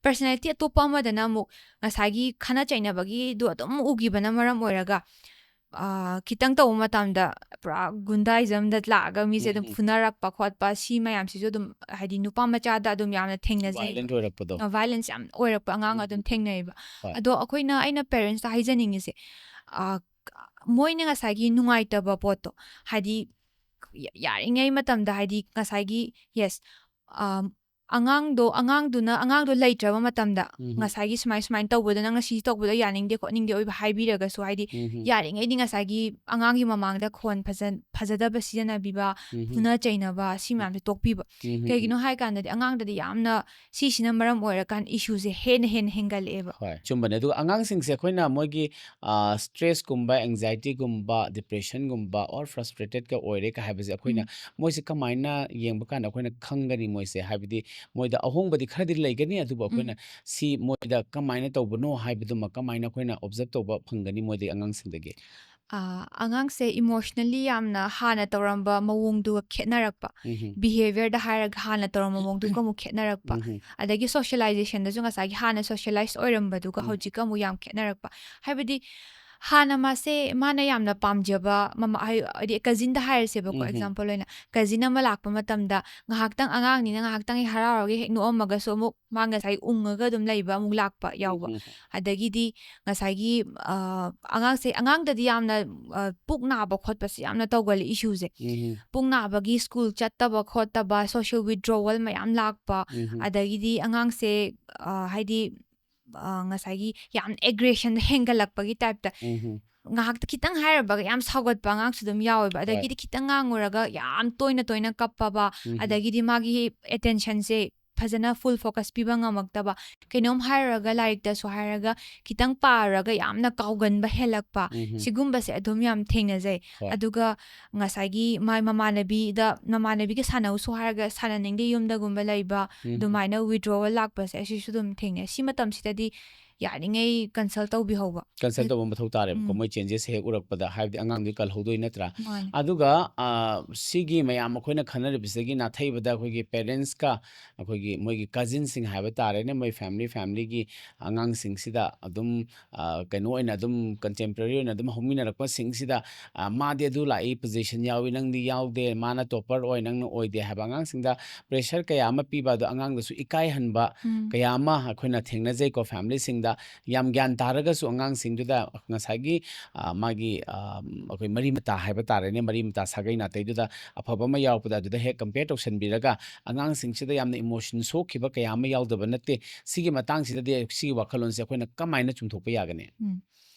ꯄꯔꯁꯅꯦꯂꯤꯇꯤ ꯑꯇꯣꯞꯄ ꯑꯃꯗꯅ ꯑꯃꯨꯛ ꯉꯁꯥꯏꯒꯤ ꯈꯠꯅ ꯆꯩꯅꯕꯒꯤꯗꯣ ꯑꯗꯨꯝ ꯎꯈꯤꯕꯅ ꯃꯔꯝ ꯑꯣꯏꯔꯒ ꯈꯤꯇꯪ ꯇꯧꯕ ꯃꯇꯝꯗ ꯄꯨꯔꯥ ꯒꯨꯟꯗꯥꯏꯖꯝꯗ ꯂꯥꯛꯑꯒ ꯃꯤꯁꯦ ꯑꯗꯨꯝ ꯐꯨꯅꯔꯛꯄ ꯈꯣꯠꯄ ꯁꯤ ꯃꯌꯥꯝꯁꯤꯁꯨ ꯑꯗꯨꯝ ꯍꯥꯏꯗꯤ ꯅꯨꯄꯥ ꯃꯆꯥꯗ ꯑꯗꯨꯝ ꯌꯥꯝꯅ ꯊꯦꯡꯅꯖꯩ꯫ ꯚꯥꯏꯂꯦꯟ ꯑꯣꯏꯔꯛꯄꯗꯣ꯫ ꯚꯥꯏꯂꯦꯟꯁ ꯌꯥꯝ ꯑꯣꯏꯔꯛꯄ ꯑꯉꯥꯡ ꯑꯗꯨꯝ ꯊꯦꯡꯅꯩꯌꯦꯕ꯫ ꯍꯣꯏ꯫ ꯑꯗꯣ ꯑꯩꯈꯣꯏꯅ ꯑꯩꯅ ꯄꯦꯔꯦꯟꯁꯇ ꯍꯥꯏꯖꯅꯤꯡꯉꯤꯁꯦ ꯃꯣꯏꯅ ꯉꯁꯥꯏꯒꯤ ꯅꯨꯡꯉꯥꯏꯇꯕ ꯄꯣꯠꯇꯣ ꯍꯥꯏꯗꯤ ꯌꯥꯔꯤꯉꯩ ꯃꯇꯝꯗ ꯍꯥꯏꯗꯤ ꯉꯁꯥꯏꯒꯤ ꯌꯦꯁ ꯑꯉꯥꯡꯗꯣ ꯑꯉꯥꯡꯗꯨꯅ ꯑꯉꯥꯡꯗꯣ ꯂꯩꯇ꯭ꯔꯕ ꯃꯇꯝꯗ ꯉꯁꯥꯏꯒꯤ ꯁꯨꯃꯥꯏ ꯁꯨꯃꯥꯏꯅ ꯇꯧꯕꯗꯣ ꯅꯪꯅ ꯁꯤ ꯇꯧꯕꯗꯣ ꯌꯥꯅꯤꯡꯗꯦ ꯈꯣꯠꯅꯤꯡꯗꯦ ꯑꯣꯏꯕ ꯍꯥꯏꯕꯤꯔꯒꯁꯨ ꯍꯥꯏꯗꯤ ꯌꯥꯔꯤꯉꯩꯗꯤ ꯉꯁꯥꯏꯒꯤ ꯑꯉꯥꯡꯒꯤ ꯃꯃꯥꯡꯗ ꯈꯣꯟ ꯐꯖ ꯐꯖꯗꯕ ꯁꯤꯖꯤꯟꯅꯕꯤꯕ ꯐꯨꯅ ꯆꯩꯅꯕ ꯁꯤ ꯃꯌꯥꯝꯁꯦ ꯇꯣꯛꯄꯤꯕ꯫ ꯀꯩꯒꯤꯅꯣ ꯍꯥꯏ ꯀꯥꯟꯗꯗꯤ ꯑꯉꯥꯡꯗꯗꯤ ꯌꯥꯝꯅ ꯁꯤꯁꯤꯅ ꯃꯔꯝ ꯑꯣꯏꯔꯀꯥꯟꯗ ꯏꯁꯨꯁꯦ ꯍꯦꯟꯅ ꯍꯦꯟꯅ ꯍꯦꯟꯒꯠꯂꯛꯑꯦꯕ꯫ ꯍꯣꯏ, ꯆꯨꯝꯕꯅꯦ꯫ ꯑꯗꯨꯒ ꯑꯉꯥꯡꯁꯤꯡꯁꯦ ꯑꯩꯈꯣꯏꯅ ꯃꯣꯏꯒꯤ ꯁ꯭ꯇ꯭ꯔꯦꯁꯀꯨꯝꯕ, ꯑꯦꯡꯖꯥꯏꯇꯤꯒꯨꯝꯕ, ꯗꯤꯄ꯭ꯔꯦꯁꯟꯒꯨꯝꯕ ꯑꯣꯔ ꯐ꯭ꯔꯁꯇ꯭ꯔꯦꯇꯦꯠꯀ ꯑꯣꯏꯔꯦ ꯀ ꯍꯥꯏꯕꯁꯦ ꯑꯩꯈꯣꯏꯅ ꯃꯣꯏꯁꯦ ꯀꯃꯥꯏꯅ ꯌꯦꯡꯕ ꯀꯥꯟꯗ ꯑꯩꯈꯣꯏꯅ ꯈꯪꯒꯅꯤ ꯃꯣꯏꯁꯦ? ꯍꯥꯏꯕꯗꯤ ꯃꯣꯏꯗ ꯑꯍꯣꯡꯕꯗꯤ ꯈꯔꯗꯤ ꯂꯩꯒꯅꯤ, ꯑꯗꯨꯕꯨ ꯑꯩꯈꯣꯏꯅ ꯁꯤ ꯃꯣꯏꯗ ꯀꯃꯥꯏꯅ ꯇꯧꯕꯅꯣ ꯍꯥꯏꯕꯗꯨꯃ ꯀꯃꯥꯏꯅ ꯑꯩꯈꯣꯏꯅ ꯑꯣꯕꯖꯔꯕ ꯇꯧꯕ ꯐꯪꯒꯅꯤ ꯃꯣꯏꯗꯒꯤ, ꯑꯉꯥꯡꯁꯤꯡꯗꯒꯤ? ꯑꯉꯥꯡꯁꯦ ꯏꯃꯣꯁꯅꯦꯜꯂꯤ ꯌꯥꯝꯅ ꯍꯥꯟꯅ ꯇꯧꯔꯝꯕ ꯃꯑꯣꯡꯗꯨꯒ ꯈꯦꯠꯅꯔꯛꯄ, ꯕꯤꯍꯦꯕꯤꯌꯔꯗ ꯍꯥꯏꯔꯒ ꯍꯥꯟꯅ ꯇꯧꯔꯝꯕ ꯃꯑꯣꯡꯗꯨꯒ ꯑꯃꯨꯛ ꯈꯦꯠꯅꯔꯛꯄ, ꯑꯗꯒꯤ ꯁꯣꯁꯤꯌꯦꯂꯥꯏꯖꯦꯁꯟꯗꯁꯨ ꯉꯁꯥꯏꯒꯤ ꯍꯥꯟꯅ ꯁꯣꯁꯤꯌꯦꯂꯥꯏꯁ ꯑꯣꯏꯔꯝꯕꯗꯨꯒ ꯍꯧꯖꯤꯛꯀ ꯑꯃꯨꯛ ꯌꯥꯝ ꯈꯦꯠꯅꯔꯛꯄ꯫ ꯍꯥꯏꯕꯗꯤ ꯍꯥꯟꯅ ꯃꯥꯁꯦ ꯃꯥꯅ ꯌꯥꯝꯅ ꯄꯥꯝꯖꯕ ꯃꯃꯥ ꯍꯥꯏꯗꯤ ꯀꯖꯤꯟꯗ ꯍꯥꯏꯔꯁꯦꯕꯀꯣ, ꯑꯦꯛꯖꯥꯝꯄꯜ ꯑꯣꯏꯅ ꯀꯖꯤꯟ ꯑꯃ ꯂꯥꯛꯄ ꯃꯇꯝꯗ ꯉꯥꯏꯍꯥꯛꯇꯪ ꯑꯉꯥꯡꯅꯤꯅ ꯉꯥꯏꯍꯥꯛꯇꯪ ꯍꯦꯛ ꯍꯔꯥꯎꯔꯒ ꯍꯦꯛ ꯅꯣꯛꯑꯝꯃꯒꯁꯨ ꯑꯃꯨꯛ ꯃꯥ ꯉꯁꯥꯏ ꯎꯪꯉꯒ ꯑꯗꯨꯝ ꯂꯩꯕ ꯑꯃꯨꯛ ꯂꯥꯛꯄ ꯌꯥꯎꯕ꯫ ꯑꯗꯒꯤꯗꯤ ꯉꯁꯥꯏꯒꯤ ꯑꯉꯥꯡꯁꯦ ꯑꯉꯥꯡꯗꯗꯤ ꯌꯥꯝꯅ ꯄꯨꯛ ꯅꯥꯕ ꯈꯣꯠꯄꯁꯦ ꯌꯥꯝꯅ ꯇꯧꯒꯜꯂꯤ ꯏꯁꯨꯁꯦ꯫ ꯄꯨꯛ ꯅꯥꯕꯒꯤ ꯁ꯭ꯀꯨꯜ ꯆꯠꯇꯕ ꯈꯣꯠꯇꯕ, ꯁꯣꯁꯤꯌꯦꯜ ꯋꯤꯗ꯭ꯔꯣꯋꯦꯜ ꯃꯌꯥꯝ ꯂꯥꯛꯄ, ꯑꯗꯒꯤꯗꯤ ꯑꯉꯥꯡꯁꯦ ꯍꯥꯏꯗꯤ ꯉꯁꯥꯏꯒꯤ ꯌꯥꯝ ꯑꯦꯒ꯭ꯔꯦꯁꯟ ꯍꯦꯟꯒꯠꯂꯛꯄꯒꯤ ꯇꯥꯏꯞꯇ꯫ ꯉꯥꯏꯍꯥꯛꯇ ꯈꯤꯇꯪ ꯍꯥꯏꯔꯕꯒ ꯌꯥꯝ ꯁꯥꯎꯒꯠꯄ ꯑꯉꯥꯡꯁꯨ ꯑꯗꯨꯝ ꯌꯥꯎꯋꯦꯕ꯫ ꯑꯗꯒꯤꯗꯤ ꯈꯤꯇꯪ ꯉꯥꯡꯉꯨꯔꯒ ꯌꯥꯝ ꯇꯣꯏꯅ ꯇꯣꯏꯅ ꯀꯞꯄꯕ, ꯑꯗꯒꯤꯗꯤ ꯃꯥꯒꯤ ꯑꯦꯇꯦꯟꯁꯟꯁꯦ ꯐꯖꯅ full focus ꯄꯤꯕ ꯉꯝꯃꯛꯇꯕ, ꯀꯩꯅꯣꯝ ꯍꯥꯏꯔꯨꯔꯒ ꯂꯥꯏꯔꯤꯛꯇꯁꯨ ꯍꯥꯏꯔꯒ ꯈꯤꯇꯪ ꯄꯥꯔꯨꯔꯒ ꯌꯥꯝꯅ ꯀꯥꯎꯒꯟꯕ ꯍꯦꯜꯂꯛꯄ, ꯎꯝ꯫ ꯁꯤꯒꯨꯝꯕꯁꯦ ꯑꯗꯨꯝ ꯌꯥꯝ ꯊꯦꯡꯅꯖꯩ꯫ ꯍꯣꯏ꯫ ꯑꯗꯨꯒ ꯉꯁꯥꯏꯒꯤ ꯃꯥꯏ ꯃꯃꯥꯟꯅꯕꯤꯗ, ꯃꯃꯥꯟꯅꯕꯤꯒ ꯁꯥꯟꯅꯧꯁꯨ ꯍꯥꯏꯔꯒ ꯁꯥꯟꯅꯅꯤꯡꯗꯦ, ꯌꯨꯝꯗꯒꯨꯝꯕ ꯂꯩꯕ, ꯎꯝ꯫ ꯑꯗꯨꯃꯥꯏꯅ withdrawal ꯂꯥꯛꯄꯁꯦ, ꯑꯁꯤꯁꯨ ꯑꯗꯨꯝ ꯊꯦꯡꯅꯩ꯫ ꯁꯤ ꯃꯇꯝꯁꯤꯗꯗꯤ ꯌꯥꯔꯤꯉꯩ consult ꯇꯧꯕꯤꯍꯧꯕ꯫ Consult ꯇꯧꯕ ꯃꯊꯧ ꯇꯥꯔꯦꯕꯀꯣ, ꯎꯝ꯫ ꯃꯣꯏ changes ꯍꯦꯛ ꯎꯔꯛꯄꯗ, ꯍꯥꯏꯕꯗꯤ ꯑꯉꯥꯡꯗꯨꯒꯤ ꯀꯜꯍꯧꯗꯣꯏ ꯅꯠꯇ꯭ꯔꯥ? ꯃꯥꯅꯦ꯫ ꯑꯗꯨꯒ, ꯑ, ꯁꯤꯒꯤ ꯃꯌꯥꯝ ꯑꯩꯈꯣꯏꯅ ꯈꯟꯅꯔꯤꯕꯁꯤꯗꯒꯤ ꯅꯥꯊꯩꯕꯗ ꯑꯩꯈꯣꯏꯒꯤ parents ꯀ ꯑꯩꯈꯣꯏꯒꯤ ꯃꯣꯏꯒꯤ cousin ꯁꯤꯡ ꯍꯥꯏꯕ ꯇꯥꯔꯦꯅꯦ, ꯃꯣꯏ family, family ꯒꯤ ꯑꯉꯥꯡꯁꯤꯡꯁꯤꯗ ꯑꯗꯨꯝ, ꯑ, ꯀꯩꯅꯣ ꯑꯣꯏꯅ ꯑꯗꯨꯝ contemporary ꯑꯣꯏꯅ ꯑꯗꯨꯝ ꯍꯧꯃꯤꯟꯅꯔꯛꯄꯁꯤꯡꯁꯤꯗ, ꯑ, ꯃꯥꯗꯤ ꯑꯗꯨ ꯂꯥꯛꯏ, position ꯌꯥꯎꯏ, ꯅꯪꯗꯤ ꯌꯥꯎꯗꯦ, ꯃꯥꯅ topper ꯑꯣꯏ, ꯅꯪꯅ ꯑꯣꯏꯗꯦ ꯍꯥꯏꯕ ꯑꯉꯥꯡꯁꯤꯡꯗ pressure ꯀꯌꯥ ꯑꯃ ꯄꯤꯕ, ꯑꯗꯣ ꯑꯉꯥꯡꯗꯁꯨ ꯏꯀꯥꯏꯍꯟꯕ ꯎꯝ꯫ ꯀꯌꯥ ꯑꯃ ꯑꯩꯈꯣꯏꯅ ꯊꯦꯡꯅꯖꯩꯀꯣ꯫ Family ꯁꯤꯡꯗ ꯌꯥꯝ ꯒ꯭ꯌꯥꯟ ꯇꯥꯔꯒꯁꯨ ꯑꯉꯥꯡꯁꯤꯡꯗꯨꯗ ꯉꯁꯥꯏꯒꯤ, ꯑ, ꯃꯥꯒꯤ, ꯑ, ꯑꯩꯈꯣꯏ ꯃꯔꯤ ꯃꯇꯥ ꯍꯥꯏꯕ ꯇꯥꯔꯦꯅꯦ, ꯃꯔꯤ ꯃꯇꯥ ꯁꯥꯒꯩ ꯅꯥꯇꯩꯗꯨꯗ ꯑꯐꯕ ꯑꯃ ꯌꯥꯎꯔꯛꯄꯗ ꯑꯗꯨꯗ ꯍꯦꯛ compare ꯇꯧꯁꯟꯕꯤꯔꯒ ꯑꯉꯥꯡꯁꯤꯡꯁꯤꯗ ꯌꯥꯝꯅ emotion ꯁꯣꯛꯈꯤꯕ ꯀꯌꯥ ꯑꯃ ꯌꯥꯎꯗꯕ ꯅꯠꯇꯦ꯫ ꯁꯤꯒꯤ ꯃꯇꯥꯡꯁꯤꯗꯗꯤ ꯁꯤꯒꯤ ꯋꯥꯈꯜꯂꯣꯟꯁꯦ ꯑꯩꯈꯣꯏꯅ ꯀꯃꯥꯏꯅ ꯆꯨꯝꯊꯣꯛꯄ ꯌꯥꯒꯅꯤ? ꯎꯝ꯫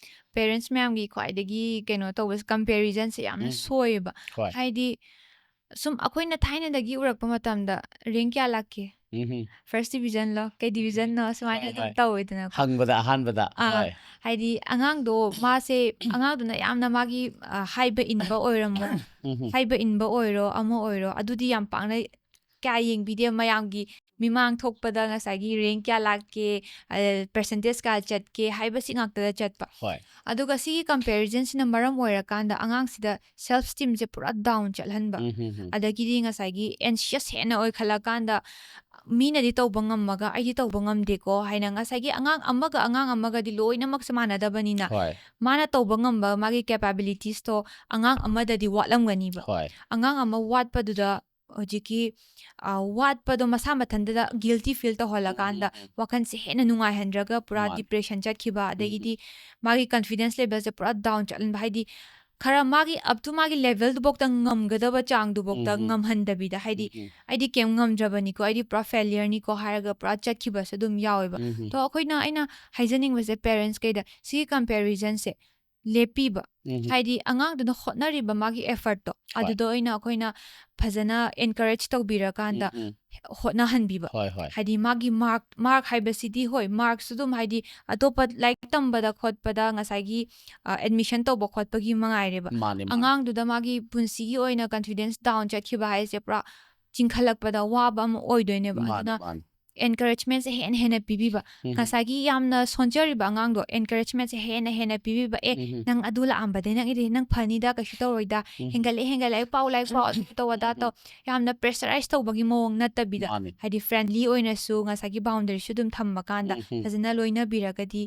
Parents ꯃꯌꯥꯝꯒꯤ ꯈ꯭ꯋꯥꯏꯗꯒꯤ ꯀꯩꯅꯣ ꯇꯧꯕꯁꯦ, comparison ꯁꯦ ꯌꯥꯝꯅ ꯎꯝ꯫ ꯁꯣꯏꯌꯦꯕ꯫ ꯍꯣꯏ꯫ ꯍꯥꯏꯗꯤ ꯁꯨꯝ ꯑꯩꯈꯣꯏꯅ ꯊꯥꯏꯅꯗꯒꯤ ꯎꯔꯛꯄ ꯃꯇꯝꯗ rank ꯀꯌꯥ ꯂꯥꯛꯀꯦ? ꯎꯝ꯫ First division ꯂꯣ? ꯀꯩ division ꯅꯣ? ꯁꯨꯃꯥꯏꯅ ꯍꯣꯏ, ꯑꯗꯨꯝ ꯍꯣꯏ꯫ ꯇꯧꯋꯤꯗꯅꯀꯣ꯫ ꯍꯪꯕꯗ ꯑꯍꯥꯟꯕꯗ꯫ ꯑꯥ, ꯍꯣꯏ꯫ ꯍꯥꯏꯗꯤ ꯑꯉꯥꯡꯗꯣ ꯃꯥꯁꯦ, ꯑꯉꯥꯡꯗꯨꯅ ꯌꯥꯝꯅ ꯃꯥꯒꯤ, ꯑ, ꯍꯥꯏꯕ ꯏꯟꯕ ꯑꯣꯏꯔꯝꯃꯣ, ꯎꯝ꯫ ꯍꯥꯏꯕ ꯏꯟꯕ ꯑꯣꯏꯔꯣ, ꯑꯃ ꯑꯣꯏꯔꯣ, ꯑꯗꯨꯗꯤ ꯌꯥꯝ ꯄꯥꯛꯅ ꯀꯌꯥ ꯌꯦꯡꯕꯤꯗꯦ꯫ ꯃꯌꯥꯝꯒꯤ ꯃꯤꯃꯥꯡ ꯊꯣꯛꯄꯗ ꯉꯁꯥꯏꯒꯤ rank ꯀꯌꯥ ꯂꯥꯛꯀꯦ, ꯑ, percentage ꯀꯌꯥ ꯆꯠꯀꯦ ꯍꯥꯏꯕꯁꯤ ꯉꯥꯛꯇꯗ ꯆꯠꯄ꯫ ꯍꯣꯏ꯫ ꯑꯗꯨꯒ ꯁꯤꯒꯤ comparison ꯁꯤꯅ ꯃꯔꯝ ꯑꯣꯏꯔꯀꯥꯟꯗ ꯑꯉꯥꯡꯁꯤꯗ self esteem ꯁꯦ ꯄꯨꯔꯥ down ꯆꯠꯍꯟꯕ꯫ ꯎꯝ, ꯎꯝ, ꯎꯝ꯫ ꯑꯗꯒꯤꯗꯤ ꯉꯁꯥꯏꯒꯤ anxious ꯍꯦꯟꯅ ꯑꯣꯏꯈꯠꯂꯛꯀꯥꯟꯗ ꯃꯤꯅꯗꯤ ꯇꯧꯕ ꯉꯝꯃꯒ ꯑꯩꯗꯤ ꯇꯧꯕ ꯉꯝꯗꯦꯀꯣ ꯍꯥꯏꯅ ꯉꯁꯥꯏꯒꯤ ꯑꯉꯥꯡ ꯑꯃꯒ ꯑꯉꯥꯡ ꯑꯃꯒꯗꯤ ꯂꯣꯏꯅꯃꯛꯁꯦ ꯃꯥꯟꯅꯗꯕꯅꯤꯅ ꯍꯣꯏ꯫ ꯃꯥꯅ ꯇꯧꯕ ꯉꯝꯕ ꯃꯥꯒꯤ capabilities ꯇꯣ ꯑꯉꯥꯡ ꯑꯃꯗꯗꯤ ꯋꯥꯠꯂꯝꯒꯅꯤꯕ꯫ ꯍꯣꯏ꯫ ꯑꯉꯥꯡ ꯑꯃ ꯋꯥꯠꯄꯗꯨꯗ ꯍꯧꯖꯤꯛꯀꯤ, ꯑ, ꯋꯥꯠꯄꯗꯣ ꯃꯁꯥ ꯃꯊꯟꯇꯗ guilty feel ꯇꯧꯍꯜꯂꯀꯥꯟꯗ ꯎꯝ, ꯎꯝ, ꯎꯝ꯫ ꯋꯥꯈꯜꯁꯦ ꯍꯦꯟꯅ ꯅꯨꯡꯉꯥꯏꯍꯟꯗ꯭ꯔꯒ ꯄꯨꯔꯥ ꯃꯥꯅꯦ꯫ depression ꯆꯠꯈꯤꯕ, ꯎꯝ, ꯎꯝ꯫ ꯑꯗꯒꯤꯗꯤ ꯃꯥꯒꯤ confidence level ꯁꯦ ꯄꯨꯔꯥ down ꯆꯠꯍꯟꯕ, ꯍꯥꯏꯗꯤ ꯈꯔ ꯃꯥꯒꯤ up to ꯃꯥꯒꯤ level ꯗꯨꯐꯥꯎꯗ ꯉꯝꯒꯗꯕ ꯆꯥꯡꯗꯨꯐꯥꯎꯗ ꯎꯝ, ꯎꯝ꯫ ꯉꯝꯍꯟꯗꯕꯤꯗ, ꯍꯥꯏꯗꯤ ꯎꯝ, ꯎꯝ꯫ "ꯑꯩꯗꯤ ꯀꯩꯝ ꯉꯝꯗ꯭ꯔꯕꯅꯤꯀꯣ, ꯑꯩꯗꯤ ꯄꯨꯔꯥ failure ꯅꯤꯀꯣ" ꯍꯥꯏꯔꯒ ꯄꯨꯔꯥ ꯆꯠꯈꯤꯕꯁꯨ ꯑꯗꯨꯝ ꯌꯥꯎꯋꯦꯕ꯫ ꯎꯝ, ꯎꯝ꯫ ꯑꯗꯣ ꯑꯩꯈꯣꯏꯅ, ꯑꯩꯅ ꯍꯥꯏꯖꯅꯤꯡꯕꯁꯦ parents ꯀꯩꯗ, ꯁꯤꯒꯤ comparison ꯁꯦ ꯂꯦꯞꯄꯤꯕ꯫ ꯎꯝ ꯍꯥꯏꯗꯤ ꯑꯉꯥꯡꯗꯨꯅ ꯍꯣꯠꯅꯔꯤꯕ ꯃꯥꯒꯤ effortꯇꯣ ꯍꯣꯏ꯫ ꯑꯗꯨꯗ ꯑꯣꯏꯅ ꯑꯩꯈꯣꯏꯅ ꯐꯖꯅ encourage ꯇꯧꯕꯤꯔꯀꯥꯟꯗ ꯎꯝ ꯍꯣꯠꯅꯍꯟꯕꯤꯕ꯫ ꯍꯣꯏ ꯍꯣꯏ ꯍꯥꯏꯗꯤ ꯃꯥꯒꯤ mark mark ꯍꯥꯏꯕꯁꯤꯗꯤ ꯍꯣꯏ markꯁꯨ ꯑꯗꯨꯝ ꯍꯥꯏꯗꯤ ꯑꯇꯣꯞꯄ ꯂꯥꯏꯔꯤꯛ ꯇꯝꯕꯗ ꯈꯣꯠꯄꯗ ꯉꯁꯥꯏꯒꯤ admission ꯇꯧꯕ ꯈꯣꯠꯄꯒꯤ ꯃꯉꯥꯏꯔꯦꯕ꯫ ꯃꯥꯅꯦ ꯃꯥꯅꯦ ꯑꯉꯥꯡꯗꯨꯗ ꯃꯥꯒꯤ ꯄꯨꯟꯁꯤꯒꯤ ꯑꯣꯏꯅ confidence down ꯆꯠꯈꯤꯕ ꯍꯥꯏꯁꯦ ꯄꯨꯔꯥ ꯆꯤꯡꯈꯠꯂꯛꯄꯗ ꯋꯥꯕ ꯑꯃ ꯑꯣꯏꯗꯣꯏꯅꯦꯕ꯫ ꯃꯥꯅꯦ ꯑꯗꯨꯅ ꯃꯥꯅꯦ encouragementꯁꯦ ꯍꯦꯟꯅ ꯍꯦꯟꯅ ꯄꯤꯕꯤꯕ꯫ ꯎꯝ ꯉꯁꯥꯏꯒꯤ ꯌꯥꯝꯅ ꯁꯣꯟꯖꯔꯤꯕ ꯑꯉꯥꯡꯗꯣ encouragementꯁꯦ ꯍꯦꯟꯅ ꯍꯦꯟꯅ ꯄꯤꯕꯤꯕ꯫ "ꯑꯦ ꯎꯝ ꯅꯪ ꯑꯗꯨ ꯂꯥꯛꯑꯝꯕꯗꯩ ꯅꯪ ꯏꯗꯤ ꯅꯪ ꯐꯅꯤꯗ, ꯀꯩꯁꯨ ꯇꯧꯔꯣꯏꯗ, ꯎꯝ ꯍꯦꯟꯒꯠꯂꯦ ꯍꯦꯟꯒꯠꯂꯦ, ꯂꯥꯏꯔꯤꯛ ꯄꯥꯎ ꯂꯥꯏꯔꯤꯛ ꯄꯥꯎ, ꯑꯗꯨ ꯇꯧ ꯑꯗꯥ ꯎꯝ ꯇꯧ", ꯌꯥꯝꯅ pressurize ꯇꯧꯕꯒꯤ ꯃꯑꯣꯡ ꯅꯠꯇꯕꯤꯗ꯫ ꯃꯥꯅꯦ ꯍꯥꯏꯗꯤ friendly ꯑꯣꯏꯅꯁꯨ ꯉꯁꯥꯏꯒꯤ boundaryꯁꯨ ꯑꯗꯨꯝ ꯊꯝꯃꯀꯥꯟꯗ ꯎꯝ ꯎꯝ ꯐꯖꯅ ꯂꯣꯏꯅꯕꯤꯔꯒꯗꯤ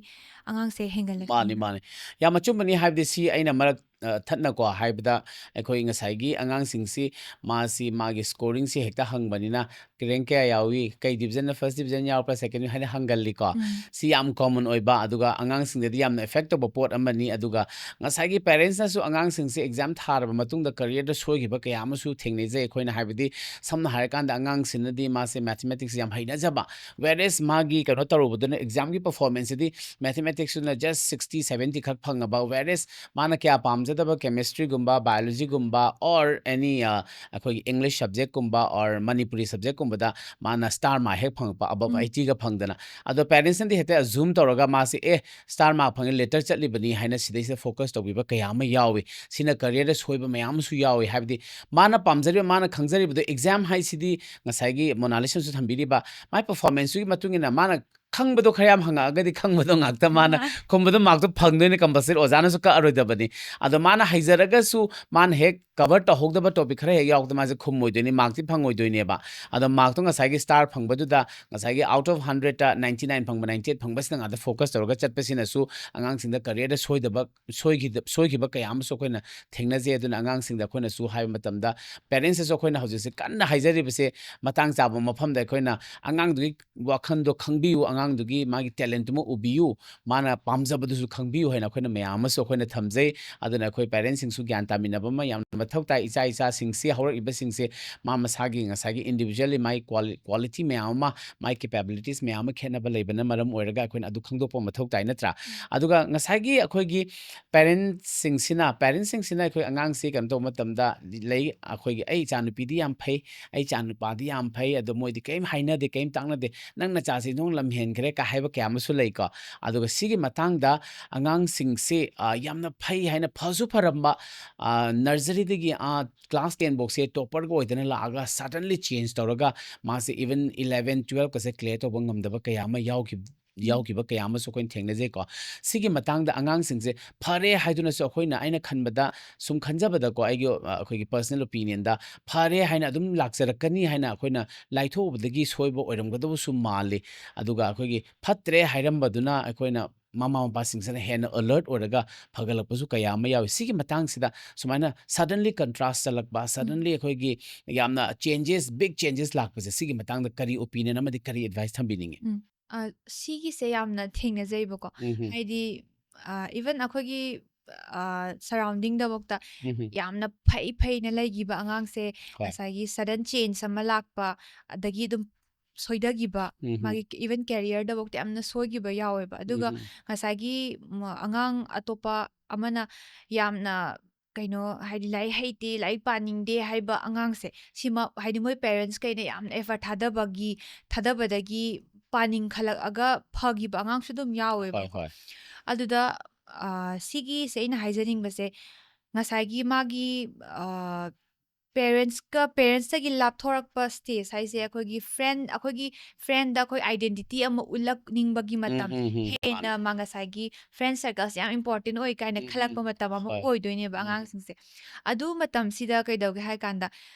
ꯑꯉꯥꯡꯁꯦ ꯍꯦꯟꯒꯠꯂꯛꯀꯅꯤ꯫ ꯃꯥꯅꯤ ꯃꯥꯅꯤ ꯌꯥꯝ ꯑꯆꯨꯝꯕꯅꯤ꯫ ꯍꯥꯏꯕꯗꯤ ꯁꯤ ꯑꯩꯅ ꯃꯔꯛ ꯑ, ꯊꯠꯅꯀꯣ ꯍꯥꯏꯕꯗ ꯑꯩꯈꯣꯏ ꯉꯁꯥꯏꯒꯤ ꯑꯉꯥꯡꯁꯤꯡꯁꯤ ꯃꯥꯁꯤ ꯃꯥꯒꯤ scoringꯁꯤ ꯍꯦꯛꯇ ꯍꯪꯕꯅꯤꯅ rank ꯀꯌꯥ ꯌꯥꯎꯏ, ꯀꯩ divisionꯅ first division ꯌꯥꯎꯕ꯭ꯔꯥ second ꯍꯥꯏꯅ ꯍꯪꯒꯜꯂꯤꯀꯣ꯫ ꯎꯝ ꯁꯤ ꯌꯥꯝ common ꯑꯣꯏꯕ ꯑꯗꯨꯒ ꯑꯉꯥꯡꯁꯤꯡꯗꯗꯤ ꯌꯥꯝꯅ effect ꯇꯧꯕ ꯄꯣꯠ ꯑꯃꯅꯤ꯫ ꯑꯗꯨꯒ ꯉꯁꯥꯏꯒꯤ parentsꯅꯁꯨ ꯑꯉꯥꯡꯁꯤꯡꯁꯤ exam ꯊꯥꯔꯕ ꯃꯇꯨꯡꯗ careerꯗ ꯁꯣꯏꯈꯤꯕ ꯀꯌꯥ ꯑꯃꯁꯨ ꯊꯦꯡꯅꯖꯩ꯫ ꯑꯩꯈꯣꯏꯅ ꯍꯥꯏꯕꯗꯤ ꯁꯝꯅ ꯍꯥꯏꯔꯀꯥꯟꯗ ꯑꯉꯥꯡꯁꯤꯅꯗꯤ ꯃꯥꯁꯦ mathematics ꯌꯥꯝ ꯍꯩꯅꯖꯕ, whereas ꯃꯥꯒꯤ ꯀꯩꯅꯣ ꯇꯧꯔꯨꯕꯗꯨꯅ examꯒꯤ performanceꯁꯤꯗꯤ mathematicsꯇꯨꯅ just sixty seventy ꯈꯛ ꯐꯪꯉꯕ, whereas ꯃꯥꯅ ꯀꯌꯥ ꯄꯥꯝꯖꯗꯕ chemistryꯒꯨꯝꯕ biologyꯒꯨꯝꯕ or any ꯑ, ꯑꯩꯈꯣꯏꯒꯤ English subjectꯀꯨꯝꯕ or Manipuri subjectꯀꯨꯝꯕꯗ ꯃꯥꯅ star mark ꯍꯦꯛ ꯐꯪꯉꯛꯄ, above ꯎꯝ eightyꯒ ꯐꯪꯗꯅ꯫ ꯑꯗꯣ parentsꯅꯗꯤ ꯍꯦꯛꯇ assume ꯇꯧꯔꯒ ꯃꯥꯁꯦ ꯑꯦ star mark ꯐꯪꯉꯦ, letter ꯆꯠꯂꯤꯕꯅꯤ ꯍꯥꯏꯅ ꯁꯤꯗꯩꯁꯤꯗ focus ꯇꯧꯕꯤꯕ ꯀꯌꯥ ꯑꯃ ꯌꯥꯎꯏ꯫ ꯁꯤꯅ careerꯗ ꯁꯣꯏꯕ ꯃꯌꯥꯝ ꯑꯃꯁꯨ ꯌꯥꯎꯏ꯫ ꯍꯥꯏꯕꯗꯤ ꯃꯥꯅ ꯄꯥꯝꯖꯔꯤꯕ, ꯃꯥꯅ ꯈꯪꯖꯔꯤꯕꯗꯨ, exam ꯍꯥꯏꯁꯤꯗꯤ ꯉꯁꯥꯏꯒꯤ ꯃꯣꯅꯥꯂꯤꯁꯅꯁꯨ ꯊꯝꯕꯤꯔꯤꯕ ꯃꯥꯏ performanceꯇꯨꯒꯤ ꯃꯇꯨꯡ ꯏꯟꯅ ꯃꯥꯅ ꯈꯪꯕꯗꯣ ꯈꯔ ꯌꯥꯝ ꯍꯪꯉꯛꯑꯒꯗꯤ ꯈꯪꯕꯗꯣ ꯉꯥꯛꯇ ꯃꯥꯅ ꯃꯥ- ꯈꯨꯝꯕꯗꯣ markꯇꯣ ꯐꯪꯗꯣꯏꯅꯦ compulsory, ꯑꯣꯖꯥꯅꯁꯨ ꯀꯛꯑꯔꯣꯏꯗꯕꯅꯤ꯫ ꯑꯗꯣ ꯃꯥꯅ ꯍꯩꯖꯔꯒꯁꯨ ꯃꯥꯅ ꯍꯦꯛ cover ꯇꯧꯍꯧꯗꯕ topic ꯈꯔ ꯍꯦꯛ ꯌꯥꯎꯕꯗ ꯃꯥꯁꯦ ꯈꯨꯝꯃꯣꯏꯗꯣꯏꯅꯤ, markꯇꯤ ꯐꯪꯉꯣꯏꯗꯣꯏꯅꯦꯕ꯫ ꯑꯗꯣ markꯇꯣ ꯉꯁꯥꯏꯒꯤ star ꯐꯪꯕꯗꯨꯗ ꯉꯁꯥꯏꯒꯤ out of hundredꯇ ninety nine ꯐꯪꯕ, ninety eight ꯐꯪꯕꯁꯤꯗ ꯉꯥꯛꯇ focus ꯇꯧꯔꯒ ꯆꯠꯄꯁꯤꯅꯁꯨ ꯑꯉꯥꯡꯁꯤꯡꯗ careerꯗ ꯁꯣꯏꯗꯕ ꯁꯣꯏꯈꯤꯗ-, ꯁꯣꯏꯈꯤꯕ ꯀꯌꯥ ꯑꯃꯁꯨ ꯑꯩꯈꯣꯏꯅ ꯊꯦꯡꯅꯖꯩ꯫ ꯑꯗꯨꯅ ꯑꯉꯥꯡꯁꯤꯡꯗ ꯑꯩꯈꯣꯏꯅꯁꯨ ꯍꯥꯏꯕ ꯃꯇꯝꯗ parentsꯇꯁꯨ ꯑꯩꯈꯣꯏꯅ ꯍꯧꯖꯤꯛꯁꯦ ꯀꯟꯅ ꯍꯥꯏꯖꯔꯤꯕꯁꯦ ꯃꯇꯥꯡ ꯆꯥꯕ ꯃꯐꯝꯗ ꯑꯩꯈꯣꯏꯅ ꯑꯉꯥꯡꯗꯨꯒꯤ ꯋꯥꯈꯜꯗꯣ ꯈꯪꯕꯤꯌꯨ, ꯑꯉꯥꯡꯗꯨꯒꯤ ꯃꯥꯒꯤ talentꯇꯨꯃ ꯎꯕꯤꯌꯨ, ꯃꯥꯅ ꯄꯥꯝꯖꯕꯗꯨꯁꯨ ꯈꯪꯕꯤꯌꯨ ꯍꯥꯏꯅ ꯑꯩꯈꯣꯏꯅ ꯃꯌꯥꯝ ꯑꯃꯁꯨ ꯑꯩꯈꯣꯏꯅ ꯊꯝꯖꯩ꯫ ꯑꯗꯨꯅ ꯑꯩꯈꯣꯏ parentsꯁꯤꯡꯁꯨ ꯒ꯭ꯌꯥꯟ ꯇꯥꯃꯤꯟꯅꯕ ꯑꯃ ꯌꯥꯝꯅ ꯃꯊꯧ ꯇꯥꯏ꯫ ꯏꯆꯥ ꯏꯆꯥꯁꯤꯡꯁꯤ, ꯍꯧꯔꯛꯂꯤꯕꯁꯤꯡꯁꯦ ꯃꯥ ꯃꯁꯥꯒꯤ ꯉꯁꯥꯏꯒꯤ individually ꯃꯥꯒꯤ quali- quality ꯃꯌꯥꯝ ꯑꯃ, ꯃꯥꯒꯤ capabilities ꯃꯌꯥꯝ ꯑꯃ ꯈꯦꯠꯅꯕ ꯂꯩꯕꯅ ꯃꯔꯝ ꯑꯣꯏꯔꯒ ꯑꯩꯈꯣꯏꯅ ꯑꯗꯨ ꯈꯪꯗꯣꯛꯄ ꯃꯊꯧ ꯇꯥꯏ, ꯅꯠꯇ꯭ꯔꯥ? ꯑꯗꯨꯒ ꯉꯁꯥꯏꯒꯤ ꯑꯩꯈꯣꯏꯒꯤ parents ꯁꯤꯡꯁꯤꯅ parents ꯁꯤꯡꯁꯤꯅ ꯑꯩꯈꯣꯏ ꯑꯉꯥꯡꯁꯤ ꯀꯩꯅꯣ ꯇꯧꯕ ꯃꯇꯝꯗ ꯂꯩ, ꯑꯩꯈꯣꯏꯒꯤ "ꯑꯩ ꯏꯆꯥꯅꯨꯄꯤꯗꯤ ꯌꯥꯝ ꯐꯩ, ꯑꯩ ꯏꯆꯥꯅꯨꯄꯥꯗꯤ ꯌꯥꯝ ꯐꯩ, ꯑꯗꯣ ꯃꯣꯏꯗꯤ ꯀꯔꯤꯝ ꯍꯥꯏꯅꯗꯦ, ꯀꯔꯤꯝ ꯇꯥꯛꯅꯗꯦ, ꯅꯪ ꯅꯆꯥꯁꯤ ꯅꯣꯡ ꯂꯝ ꯍꯦꯟꯈ꯭ꯔꯦ" ꯀ ꯍꯥꯏꯕ ꯀꯌꯥ ꯑꯃꯁꯨ ꯂꯩꯀꯣ꯫ ꯑꯗꯨꯒ ꯁꯤꯒꯤ ꯃꯇꯥꯡꯗ ꯑꯉꯥꯡꯁꯤꯡꯁꯤ, ꯑ, ꯌꯥꯝꯅ ꯐꯩ ꯍꯥꯏꯅ, ꯐꯁꯨ ꯐꯔꯝꯕ, ꯑ, nursery ꯗꯒꯤ, ꯑ, class ten ꯐꯥꯎꯁꯦ topper ꯒ ꯑꯣꯏꯗꯅ ꯂꯥꯛꯑꯒ suddenly change ꯇꯧꯔꯒ ꯃꯥꯁꯦ even eleven, twelve ꯀꯁꯦ clear ꯇꯧꯕ ꯉꯝꯗꯕ ꯀꯌꯥ ꯑꯃ ꯌꯥꯎꯈꯤ-, ꯎꯝ꯫ ꯌꯥꯎꯈꯤꯕ ꯀꯌꯥ ꯑꯃꯁꯨ ꯑꯩꯈꯣꯏꯅ ꯊꯦꯡꯅꯖꯩꯀꯣ꯫ ꯁꯤꯒꯤ ꯃꯇꯥꯡꯗ ꯑꯉꯥꯡꯁꯤꯡꯁꯦ ꯐꯔꯦ ꯍꯥꯏꯗꯨꯅꯁꯨ ꯑꯩꯈꯣꯏꯅ, ꯑꯩꯅ ꯈꯟꯕꯗ, ꯁꯨꯝ ꯈꯟꯖꯕꯗꯀꯣ, ꯑꯩꯒꯤ, ꯑ, ꯑꯩꯈꯣꯏꯒꯤ personal opinion ꯗ, ꯐꯔꯦ ꯍꯥꯏꯅ ꯑꯗꯨꯝ ꯂꯥꯛꯆꯔꯛꯀꯅꯤ ꯍꯥꯏꯅ ꯑꯩꯈꯣꯏꯅ ꯂꯥꯏꯊꯣꯛꯎꯕꯗꯒꯤ ꯁꯣꯏꯕ ꯑꯣꯏꯔꯝꯒꯗꯕꯁꯨ ꯃꯥꯜꯂꯤ꯫ ꯑꯗꯨꯒ ꯑꯩꯈꯣꯏꯒꯤ ꯐꯠꯇ꯭ꯔꯦ ꯍꯥꯏꯔꯝꯕꯗꯨꯅ ꯑꯩꯈꯣꯏꯅ ꯃꯃꯥ ꯃꯄꯥꯁꯤꯡꯁꯤꯅ ꯍꯦꯟꯅ alert ꯑꯣꯏꯔꯒ ꯐꯒꯠꯂꯛꯄꯁꯨ ꯀꯌꯥ ꯑꯃ ꯌꯥꯎꯏ꯫ ꯁꯤꯒꯤ ꯃꯇꯥꯡꯁꯤꯗ ꯁꯨꯃꯥꯏꯅ suddenly contrast ꯆꯠꯂꯛꯄ, ꯎꯝ꯫ Suddenly ꯑꯩꯈꯣꯏꯒꯤ ꯌꯥꯝꯅ changes, big changes ꯂꯥꯛꯄꯁꯦ, ꯁꯤꯒꯤ ꯃꯇꯥꯡꯗ ꯀꯔꯤ opinion ꯑꯃꯗꯤ ꯀꯔꯤ advice ꯊꯝꯕꯤꯅꯤꯡꯉꯤ? ꯎꯝ, ꯑ, ꯁꯤꯒꯤꯁꯦ ꯌꯥꯝꯅ ꯊꯦꯡꯅꯖꯩꯕꯀꯣ꯫ ꯎꯝ ꯍꯝ꯫ ꯍꯥꯏꯗꯤ, ꯑ, even ꯑꯩꯈꯣꯏꯒꯤ, ꯑ, surrounding ꯗꯐꯥꯎꯗ ꯎꯝ ꯍꯝ꯫ ꯌꯥꯝꯅ ꯐꯩ ꯐꯩꯅ ꯂꯩꯈꯤꯕ ꯑꯉꯥꯡꯁꯦ ꯍꯣꯏ꯫ ꯉꯁꯥꯏꯒꯤ sudden change ꯑꯃ ꯂꯥꯛꯄ, ꯑꯗꯒꯤ ꯑꯗꯨꯝ ꯁꯣꯏꯊꯈꯤꯕ, ꯎꯝ ꯍꯝ꯫ ꯃꯥꯒꯤ even career ꯗꯐꯥꯎꯗ ꯌꯥꯝꯅ ꯁꯣꯏꯈꯤꯕ ꯌꯥꯎꯋꯦꯕ꯫ ꯑꯗꯨꯒ ꯎꯝ ꯍꯝ꯫ ꯉꯁꯥꯏꯒꯤ, ꯎꯝ, ꯑꯉꯥꯡ ꯑꯇꯣꯞꯄ ꯑꯃꯅ ꯌꯥꯝꯅ ꯀꯩꯅꯣ, ꯍꯥꯏꯗꯤ ꯂꯥꯏꯔꯤꯛ ꯍꯩꯇꯦ, ꯂꯥꯏꯔꯤꯛ ꯄꯥꯅꯤꯡꯗꯦ ꯍꯥꯏꯕ ꯑꯉꯥꯡꯁꯦ, ꯁꯤꯃ ꯍꯥꯏꯗꯤ ꯃꯣꯏ parents ꯈꯩꯅ ꯌꯥꯝꯅ effort ꯊꯥꯗꯕꯒꯤ, ꯊꯥꯗꯕꯗꯒꯤ ꯄꯥꯅꯤꯡꯈꯠꯂꯛꯑꯒ ꯐꯈꯤꯕ ꯑꯉꯥꯡꯁꯨ ꯑꯗꯨꯝ ꯌꯥꯎꯋꯦꯕꯀꯣ꯫ ꯍꯣꯏ, ꯍꯣꯏ꯫ ꯑꯗꯨꯗ, ꯑ, ꯁꯤꯒꯤꯁꯦ ꯑꯩꯅ ꯍꯥꯏꯖꯅꯤꯡꯕꯁꯦ, ꯉꯁꯥꯏꯒꯤ ꯃꯥꯒꯤ, ꯑ, parents ꯀ, parents ꯇꯒꯤ ꯂꯥꯞꯊꯣꯔꯛꯄ stage ꯍꯥꯏꯁꯦ ꯑꯩꯈꯣꯏꯒꯤ friend, ꯑꯩꯈꯣꯏꯒꯤ friend ꯗ ꯑꯩꯈꯣꯏ identity ꯑꯃ ꯎꯠꯂꯛꯅꯤꯡꯕꯒꯤ ꯎꯝ, ꯃꯇꯝ, ꯎꯝ, ꯎꯝ꯫ ꯍꯦꯟꯅ ꯃꯥꯅꯦ꯫ ꯃꯥ ꯉꯁꯥꯏꯒꯤ friend circle ꯁꯦ ꯌꯥꯝ important ꯑꯣꯏ ꯀꯥꯏꯅ ꯎꯝ, ꯈꯜꯂꯛꯄ ꯎꯝ꯫ ꯃꯇꯝ ꯑꯃ ꯍꯣꯏ꯫ ꯑꯣꯏꯗꯣꯏꯅꯦꯕ ꯎꯝ꯫ ꯑꯉꯥꯡꯁꯤꯡꯁꯦ꯫ ꯑꯗꯨ ꯃꯇꯝꯁꯤꯗ ꯀꯩꯗꯧꯒꯦ ꯍꯥꯏ ꯀꯥꯟꯗ,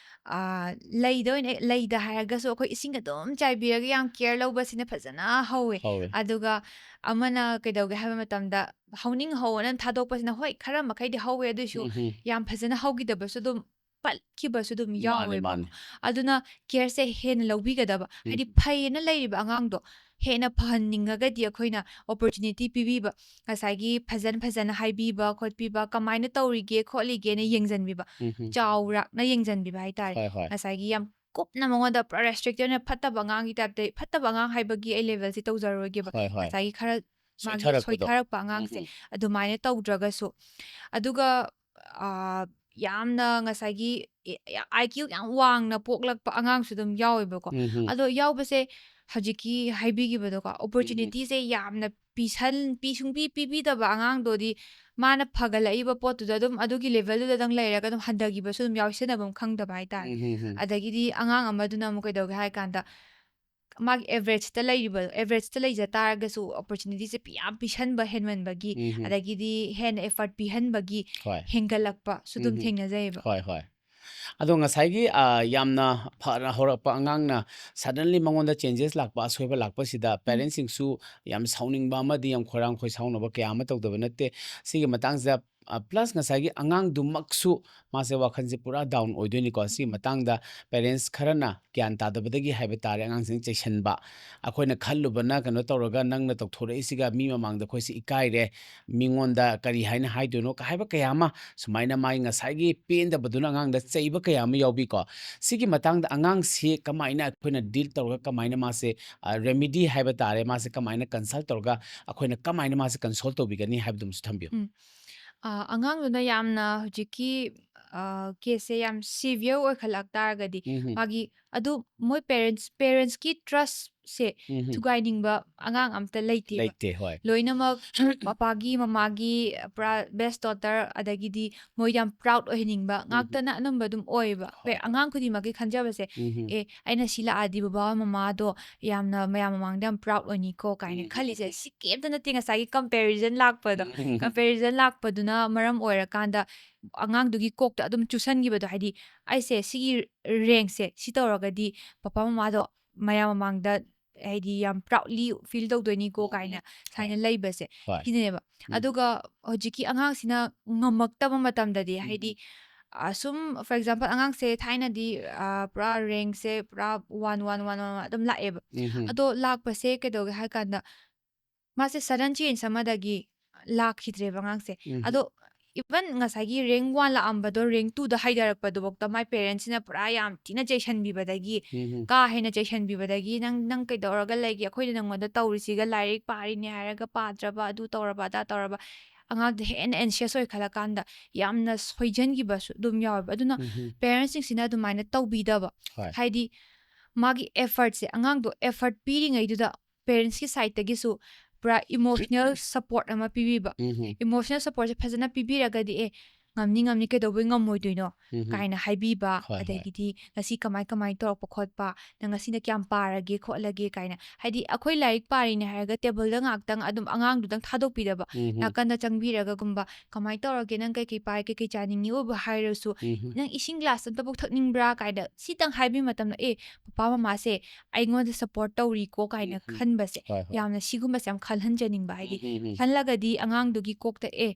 ꯑꯥ, ꯂꯩꯗ ꯑꯣꯏꯅ, ꯂꯩꯗ ꯍꯥꯏꯔꯒꯁꯨ ꯑꯩꯈꯣꯏ ꯏꯁꯤꯡ ꯑꯗꯨꯝ ꯆꯥꯏꯕꯤꯔꯒ ꯌꯥꯝ care ꯂꯧꯕꯁꯤꯅ ꯐꯖꯅ ꯍꯧꯋꯦ꯫ ꯍꯧꯋꯦ꯫ ꯑꯗꯨꯒ ꯑꯃꯅ ꯀꯩꯗꯧꯒꯦ ꯍꯥꯏꯕ ꯃꯇꯝꯗ, ꯍꯧꯅꯤꯡ ꯍꯧꯅ ꯊꯥꯗꯣꯛꯄꯁꯤꯅ, ꯍꯣꯏ, ꯈꯔ ꯃꯈꯩꯗꯤ ꯍꯧꯋꯦ, ꯑꯗꯨꯏꯁꯨ ꯎꯝ, ꯎꯝ꯫ ꯌꯥꯝ ꯐꯖꯅ ꯍꯧꯈꯤꯗꯕꯁꯨ ꯑꯗꯨꯝ ꯄꯠꯈꯤꯕꯁꯨ ꯑꯗꯨꯝ ꯃꯥꯅꯦ ꯌꯥꯎꯋꯦꯕ꯫ ꯃꯥꯅꯦ ꯑꯗꯨꯅ ꯀꯦꯌꯔꯁꯦ ꯍꯦꯟꯅ ꯂꯧꯕꯤꯒꯗꯕ, ꯍꯥꯏꯗꯤ ꯎꯝ ꯐꯩꯌꯦꯅ ꯂꯩꯔꯤꯕ ꯑꯉꯥꯡꯗꯣ ꯍꯦꯟꯅ ꯐꯍꯟꯅꯤꯡꯉꯒꯗꯤ ꯑꯩꯈꯣꯏꯅ ꯑꯣꯄꯣꯔꯆꯨꯅꯤꯇꯤ ꯄꯤꯕꯤꯕ, ꯉꯁꯥꯏꯒꯤ ꯐꯖꯅ ꯐꯖꯅ ꯍꯥꯏꯕꯤꯕ ꯈꯣꯠꯄꯤꯕ, ꯀꯃꯥꯏꯅ ꯇꯧꯔꯤꯒꯦ ꯈꯣꯠꯂꯤꯒꯦꯅ ꯌꯦꯡꯁꯤꯟꯕꯤꯕ, ꯎꯝ ꯎꯝ ꯆꯥꯎꯔꯥꯛꯅ ꯌꯦꯡꯁꯤꯟꯕꯤꯕ ꯍꯥꯏꯇꯥꯔꯦ꯫ ꯍꯣꯏ ꯍꯣꯏ ꯉꯁꯥꯏꯒꯤ ꯌꯥꯝ ꯀꯨꯞꯅ ꯃꯉꯣꯟꯗ ꯄꯨꯔꯥ ꯔꯦꯁꯇ꯭ꯔꯤꯛꯇꯦꯠ ꯑꯣꯏꯅ ꯐꯠꯇꯕ ꯑꯉꯥꯡꯒꯤ ꯇꯥꯏꯞꯇ, ꯐꯠꯇꯕ ꯑꯉꯥꯡ ꯍꯥꯏꯕꯒꯤ ꯑꯩ ꯂꯦꯚꯦꯜꯁꯦ ꯇꯧꯖꯔꯣꯏꯒꯦꯕ, ꯍꯣꯏ ꯍꯣꯏ ꯉꯁꯥꯏꯒꯤ ꯈꯔ ꯃꯥꯒꯤ ꯁꯣꯏꯊꯔꯛꯄꯗꯣ ꯁꯣꯏꯊꯔꯛꯄ ꯎꯝ ꯑꯉꯥꯡꯁꯦ ꯎꯝ ꯑꯗꯨꯃꯥꯏꯅ ꯇꯧꯗ꯭ꯔꯒꯁꯨ, ꯑꯗꯨꯒ ꯑꯥ, ꯌꯥꯝꯅ ꯉꯁꯥꯏꯒꯤ ꯑꯥꯏ ꯀ꯭ꯌꯨ ꯌꯥꯝ ꯋꯥꯡꯅ ꯄꯣꯛꯂꯛꯄ ꯑꯉꯥꯡꯁꯨ ꯑꯗꯨꯝ ꯌꯥꯎꯋꯦꯕꯀꯣ꯫ ꯎꯝ ꯎꯝ ꯑꯗꯣ ꯌꯥꯎꯕꯁꯦ ꯍꯧꯖꯤꯛꯀꯤ ꯍꯥꯏꯕꯤꯈꯤꯕꯗꯣꯀꯣ, ꯎꯝ ꯎꯝ ꯑꯣꯄꯣꯔꯆꯨꯅꯤꯇꯤꯁꯦ ꯌꯥꯝꯅ ꯄꯤꯁꯟ ꯄꯤ ꯁꯨꯡꯄꯤ ꯄꯤꯕꯤꯗꯕ ꯑꯉꯥꯡꯗꯨꯗꯤ ꯃꯥꯅ ꯐꯒꯠꯂꯛꯏꯕ ꯄꯣꯠꯇꯨꯗ ꯑꯗꯨꯝ ꯑꯗꯨꯒꯤ ꯂꯦꯚꯦꯜꯗꯨꯗ ꯑꯗꯨꯝ ꯂꯩꯔꯒ ꯑꯗꯨꯝ ꯍꯟꯊꯈꯤꯕꯁꯨ ꯑꯗꯨꯝ ꯌꯥꯎꯋꯤ, ꯁꯤꯖꯤꯟꯅꯐꯝ ꯈꯪꯗꯕ ꯍꯥꯏꯇꯥꯔꯦ꯫ ꯎꯝ ꯎꯝ ꯎꯝ ꯑꯗꯒꯤꯗꯤ ꯑꯉꯥꯡ ꯑꯃꯗꯨꯅ ꯑꯃꯨꯛ ꯀꯩꯗꯧꯒꯦ ꯍꯥꯏ ꯀꯥꯟꯗ ꯃꯥꯒꯤ ꯑꯦꯚꯔꯦꯖꯇ ꯂꯩꯔꯤꯕ, ꯑꯦꯚꯔꯦꯖꯇ ꯂꯩꯖ ꯇꯥꯔꯒꯁꯨ ꯑꯣꯄꯣꯔꯆꯨꯅꯤꯇꯤꯁꯦ ꯄꯤ- ꯌꯥꯝ ꯄꯤꯁꯟꯕ ꯍꯦꯟꯃꯟꯕꯒꯤ, ꯎꯝ ꯎꯝ ꯑꯗꯒꯤꯗꯤ ꯍꯦꯟꯅ ꯑꯦꯐꯔꯠ ꯄꯤꯍꯟꯕꯒꯤ ꯍꯣꯏ ꯍꯦꯟꯒꯠꯂꯛꯄꯁꯨ ꯑꯗꯨꯝ ꯎꯝ ꯎꯝ ꯊꯦꯡꯅꯖꯩꯌꯦꯕ꯫ ꯍꯣꯏ ꯍꯣꯏ ꯑꯗꯣ ꯉꯁꯥꯏꯒꯤ ꯑ, ꯌꯥꯝꯅ ꯐꯅ ꯍꯧꯔꯛꯄ ꯑꯉꯥꯡꯅ ꯁꯗꯟꯂꯤ ꯃꯉꯣꯟꯗ ꯆꯦꯟꯖꯦꯁ ꯂꯥꯛꯄ, ꯑꯁꯣꯏꯕ ꯂꯥꯛꯄꯁꯤꯗ ꯎꯝ ꯄꯦꯔꯦꯟꯁꯁꯤꯡꯁꯨ ꯌꯥꯝ ꯁꯥꯎꯅꯤꯡꯕ ꯑꯃꯗꯤ ꯌꯥꯝ ꯈꯣꯏꯔꯥꯡ ꯈꯣꯏꯁꯥꯎꯅꯕ ꯀꯌꯥ ꯑꯃ ꯇꯧꯗꯕ ꯅꯠꯇꯦ꯫ ꯁꯤꯒꯤ ꯃꯇꯥꯡꯁꯤꯗ ꯄ꯭ꯂꯁ ꯉꯁꯥꯏꯒꯤ ꯑꯉꯥꯡꯗꯨꯃꯛꯁꯨ ꯃꯥꯁꯦ ꯋꯥꯈꯜꯁꯦ ꯄꯨꯔꯥ ꯗꯥꯎꯟ ꯑꯣꯏꯗꯣꯏꯅꯤꯀꯣ꯫ ꯁꯤꯒꯤ ꯎꯝ ꯃꯇꯥꯡꯗ ꯄꯦꯔꯦꯟꯁ ꯈꯔꯅ ꯒ꯭ꯌꯥꯟ ꯇꯥꯗꯕꯗꯒꯤ ꯍꯥꯏꯕ ꯇꯥꯔꯦ ꯑꯉꯥꯡꯁꯤꯡ ꯆꯩꯁꯟꯕ, ꯑꯩꯈꯣꯏꯅ ꯈꯜꯂꯨꯕꯅ ꯀꯩꯅꯣ ꯇꯧꯔꯒ ꯅꯪꯅ ꯇꯧꯊꯣꯔꯛꯏꯁꯤꯒ ꯃꯤ ꯃꯃꯥꯡꯗ ꯑꯩꯈꯣꯏꯁꯦ ꯏꯀꯥꯏꯔꯦ, ꯃꯤꯉꯣꯟꯗ ꯀꯔꯤ ꯍꯥꯏꯅ ꯍꯥꯏꯗꯣꯏꯅꯣ ꯍꯥꯏꯕ ꯀꯌꯥ ꯑꯃ ꯁꯨꯃꯥꯏꯅ ꯃꯥꯒꯤ ꯉꯁꯥꯏꯒꯤ ꯄꯦꯟꯗꯕꯗꯨꯅ ꯑꯉꯥꯡꯗ ꯆꯩꯕ ꯀꯌꯥ ꯑꯃ ꯌꯥꯎꯕꯤꯀꯣ꯫ ꯁꯤꯒꯤ ꯃꯇꯥꯡꯗ ꯑꯉꯥꯡꯁꯤ ꯀꯃꯥꯏꯅ ꯑꯩꯈꯣꯏꯅ ꯗꯤꯜ ꯇꯧꯔꯒ ꯀꯃꯥꯏꯅ ꯃꯥꯁꯦ ꯔꯦꯃꯤꯗꯤ ꯍꯥꯏꯕ ꯇꯥꯔꯦ, ꯃꯥꯁꯦ ꯀꯃꯥꯏꯅ ꯀꯟꯁꯜ ꯇꯧꯔꯒ ꯑꯩꯈꯣꯏꯅ ꯀꯃꯥꯏꯅ ꯃꯥꯁꯦ ꯀꯟꯁꯣꯜ ꯇꯧꯕꯤꯒꯅꯤ ꯍꯥꯏꯕꯗꯨꯃꯁꯨ ꯊꯝꯕꯤꯌꯨ꯫ ꯎꯝ꯫ ꯑ, ꯑꯉꯥꯡꯗꯨꯅ ꯌꯥꯝꯅ ꯍꯧꯖꯤꯛꯀꯤ ꯑ, ꯀꯦꯁꯁꯦ ꯌꯥꯝ ꯁꯤꯚꯤꯌꯔ ꯑꯣꯏꯈꯠꯂꯛ ꯇꯥꯔꯒꯗꯤ ꯎꯝ ꯎꯝ ꯃꯥꯒꯤ ꯑꯗꯨ ꯃꯣꯏ ꯄꯦꯔꯦꯟꯁ ꯄꯦꯔꯦꯟꯁꯀꯤ ꯇ꯭ꯔꯁꯁꯦ ꯎꯝ ꯎꯝ ꯊꯨꯒꯥꯏꯅꯤꯡꯕ ꯑꯉꯥꯡ ꯑꯝꯇ ꯂꯩꯇꯦꯕ꯫ ꯂꯩꯇꯦ ꯍꯣꯏ꯫ ꯂꯣꯏꯅꯃꯛ ꯃꯄꯥꯒꯤ ꯃꯃꯥꯒꯤ ꯄꯨꯔꯥ ꯕꯦꯁ ꯗꯣꯇꯔ, ꯑꯗꯒꯤꯗꯤ ꯃꯣꯏ ꯌꯥꯝ ꯄ꯭ꯔꯥꯎꯗ ꯑꯣꯏꯍꯟꯅꯤꯡꯕ ꯎꯝ ꯎꯝ ꯉꯥꯛꯇꯅ ꯑꯅꯝꯕ ꯑꯗꯨꯝ ꯑꯣꯏꯌꯦꯕ꯫ ꯄꯦ- ꯍꯣꯏ ꯍꯣꯏ꯫ ꯑꯉꯥꯡ ꯈꯨꯗꯤꯡꯃꯛꯀꯤ ꯈꯟꯖꯕꯁꯦ, ꯎꯝ ꯎꯝ ꯑꯦ, ꯑꯩꯅ ꯁꯤ ꯂꯥꯛꯑꯗꯤ ꯕꯕꯥ ꯃꯃꯥꯗꯣ ꯌꯥꯝꯅ ꯃꯌꯥꯝ ꯃꯃꯥꯡꯗ ꯌꯥꯝ ꯄ꯭ꯔꯥꯎꯗ ꯑꯣꯏꯅꯤꯀꯣ ꯀꯥꯏꯅ ꯎꯝ ꯎꯝ ꯈꯜꯂꯤꯁꯦ, ꯎꯝ ꯁꯤ ꯀꯩꯝꯇ ꯅꯠꯇꯦ, ꯉꯁꯥꯏꯒꯤ ꯀꯝꯄꯦꯔꯤꯖꯟ ꯂꯥꯛꯄꯗꯣ꯫ ꯎꯝ ꯎꯝ ꯀꯝꯄꯦꯔꯤꯖꯟ ꯂꯥꯛꯄꯗꯨꯅ ꯃꯔꯝ ꯑꯣꯏꯔꯀꯥꯟꯗ ꯑꯉꯥꯡꯗꯨꯒꯤ ꯀꯣꯛꯇ ꯑꯗꯨꯝ ꯆꯨꯁꯟꯈꯤꯕꯗꯣ, ꯍꯥꯏꯗꯤ ꯑꯩꯁꯦ ꯁꯤꯒꯤ ꯔꯦꯡꯁꯦ ꯁꯤ ꯇꯧꯔꯒꯗꯤ ꯄꯄꯥ ꯃꯃꯥꯗꯣ ꯃꯌꯥꯝ ꯃꯃꯥꯡꯗ ꯍꯥꯏꯗꯤ ꯌꯥꯝ ꯄ꯭ꯔꯥꯎꯗꯂꯤ ꯐꯤꯜ ꯇꯧꯗꯣꯏꯅꯤꯀꯣ ꯎꯝ ꯎꯝ ꯀꯥꯏꯅ ꯍꯣꯏ ꯁꯨꯃꯥꯏꯅ ꯂꯩꯕꯁꯦ ꯍꯣꯏ꯫ ꯁꯤꯅꯦꯕ꯫ ꯎꯝ ꯑꯗꯨꯒ ꯍꯧꯖꯤꯛꯀꯤ ꯑꯉꯥꯡꯁꯤꯅ ꯉꯝꯃꯛꯇꯕ ꯃꯇꯝꯗꯗꯤ, ꯎꯝ ꯍꯥꯏꯗꯤ ꯎꯝ ꯑꯁꯨꯝ, for example, ꯑꯉꯥꯡꯁꯦ ꯊꯥꯏꯅꯗꯤ, ꯑ, ꯄꯨꯔꯥ ꯔꯦꯡꯁꯦ ꯄꯨꯔꯥ ꯋꯥꯟ, ꯋꯥꯟ, ꯋꯥꯟ, ꯋꯥꯟ ꯑꯗꯨꯝ ꯂꯥꯛꯑꯦꯕ꯫ ꯎꯝ ꯍꯝ. ꯑꯗꯣ ꯂꯥꯛꯄꯁꯦ ꯀꯩꯗꯧꯒꯦ ꯍꯥꯏ ꯀꯥꯟꯗ, ꯃꯥꯁꯦ sudden change ꯑꯃꯗꯒꯤ ꯂꯥꯛꯈꯤꯗ꯭ꯔꯦꯕ ꯑꯉꯥꯡꯁꯦ꯫ ꯎꯝ ꯍꯝ. ꯑꯗꯣ even ꯉꯁꯥꯏꯒꯤ ꯔꯦꯡ ꯋꯥꯟ ꯂꯥꯛꯑꯝꯕꯗꯣ ꯔꯦꯡ ꯇꯨꯗ ꯍꯥꯏꯊꯔꯛꯄꯗꯨꯐꯥꯎꯗ ꯃꯥꯏ ꯄꯦꯔꯦꯟꯁꯁꯤꯅ ꯄꯨꯔꯥ ꯌꯥꯝ ꯊꯤꯅ ꯆꯩꯁꯟꯕꯤꯕꯗꯒꯤ, ꯎꯝ ꯍꯝ. ꯀꯥ ꯍꯦꯟꯅ ꯆꯩꯁꯟꯕꯤꯕꯗꯒꯤ, "ꯅꯪ, ꯅꯪ ꯀꯩꯗꯧꯔꯒ ꯂꯩꯒꯦ? ꯑꯩꯈꯣꯏꯅ ꯅꯪꯉꯣꯟꯗ ꯇꯧꯔꯤꯁꯤꯒ, ꯂꯥꯏꯔꯤꯛ ꯄꯥꯔꯤꯅꯦ ꯍꯥꯏꯔꯒ ꯄꯥꯗ꯭ꯔꯕ, ꯑꯗꯨ ꯇꯧꯔꯕ, ꯑꯗꯥ ꯇꯧꯔꯕ", ꯑꯉꯥꯡꯗꯣ ꯍꯦꯟꯅ anxious ꯑꯣꯏꯈꯠꯂꯀꯥꯟꯗ ꯌꯥꯝꯅ ꯁꯣꯏꯖꯟꯈꯤꯕꯁꯨ ꯑꯗꯨꯝ ꯌꯥꯎꯋꯦꯕ꯫ ꯑꯗꯨꯅ ꯎꯝ ꯍꯝ. ꯄꯦꯔꯦꯟꯁꯁꯤꯡꯁꯤꯅ ꯑꯗꯨꯃꯥꯏꯅ ꯇꯧꯕꯤꯗꯕ, ꯍꯣꯏ. ꯍꯥꯏꯗꯤ ꯃꯥꯒꯤ effortꯁꯦ, ꯑꯉꯥꯡꯗꯣ effort ꯄꯤꯔꯤꯉꯩꯗꯨꯗ ꯄꯦꯔꯦꯟꯁꯀꯤ ꯁꯥꯏꯠꯇꯒꯤꯁꯨ ꯄꯨꯔꯥ emotional support ꯑꯃ ꯄꯤꯕꯤꯕ꯫ ꯎꯝ ꯍꯝ. Emotional supportꯁꯦ ꯐꯖꯅ ꯄꯤꯕꯤꯔꯒꯗꯤ, "ꯑꯦ, ꯉꯝꯅꯤ, ꯉꯝꯅꯤ, ꯀꯩꯗꯧꯕꯩ ꯉꯝꯃꯣꯏꯗꯣꯏꯅꯣ?" ꯎꯝ ꯍꯝ. ꯀꯥꯏꯅ ꯍꯥꯏꯕꯤꯕ, ꯍꯣꯏ, ꯍꯣꯏ. ꯑꯗꯒꯤꯗꯤ, "ꯉꯁꯤ ꯀꯃꯥꯏ ꯀꯃꯥꯏ ꯇꯧꯔꯛꯄ ꯈꯣꯠꯄ, ꯅꯪ ꯉꯁꯤꯅ ꯀꯌꯥꯝ ꯄꯥꯔꯒꯦ ꯈꯣꯠꯂꯒꯦ?" ꯀꯥꯏꯅ꯫ ꯍꯥꯏꯗꯤ ꯑꯩꯈꯣꯏ ꯂꯥꯏꯔꯤꯛ ꯄꯥꯔꯤꯅꯦ ꯍꯥꯏꯔꯒ ꯇꯦꯕꯜꯗ ꯉꯥꯛꯇꯪ ꯑꯗꯨꯝ ꯑꯉꯥꯡꯗꯨꯗꯪ ꯊꯥꯗꯣꯛꯄꯤꯗꯕ, ꯎꯝ ꯍꯝ. ꯅꯥꯀꯟꯗ ꯆꯪꯕꯤꯔꯒꯒꯨꯝꯕ, "ꯀꯃꯥꯏ ꯇꯧꯔꯒꯦ? ꯅꯪ ꯀꯩꯀꯩ ꯄꯥꯏ? ꯀꯩꯀꯩ ꯆꯥꯅꯤꯡꯉꯤꯕꯨ ꯍꯥꯏꯔꯁꯨ, ꯎꯝ ꯍꯝ. "ꯅꯪ ꯏꯁꯤꯡ ꯒ꯭ꯂꯥꯁ ꯑꯝꯇꯕꯨ ꯊꯛꯅꯤꯡꯕ꯭ꯔꯥ?" ꯀꯥꯏꯅ ꯁꯤꯇꯪ ꯍꯥꯏꯕ ꯃꯇꯝꯗ, "ꯑꯦ, ꯄꯄꯥ ꯃꯃꯥꯁꯦ ꯑꯩꯉꯣꯟꯗ support ꯇꯧꯔꯤꯀꯣ" ꯀꯥꯏꯅ ꯎꯝ ꯍꯝ. ꯈꯟꯕꯁꯦ, ꯍꯣꯏ, ꯍꯣꯏ. ꯌꯥꯝꯅ ꯁꯤꯒꯨꯝꯕꯁꯦ ꯌꯥꯝ ꯈꯜꯍꯟꯖꯅꯤꯡꯕ꯫ ꯍꯥꯏꯗꯤ ꯎꯝ ꯍꯝ ꯍꯝ. ꯈꯜꯂꯒꯗꯤ ꯑꯉꯥꯡꯗꯨꯒꯤ ꯀꯣꯛꯇ, "ꯑꯦ,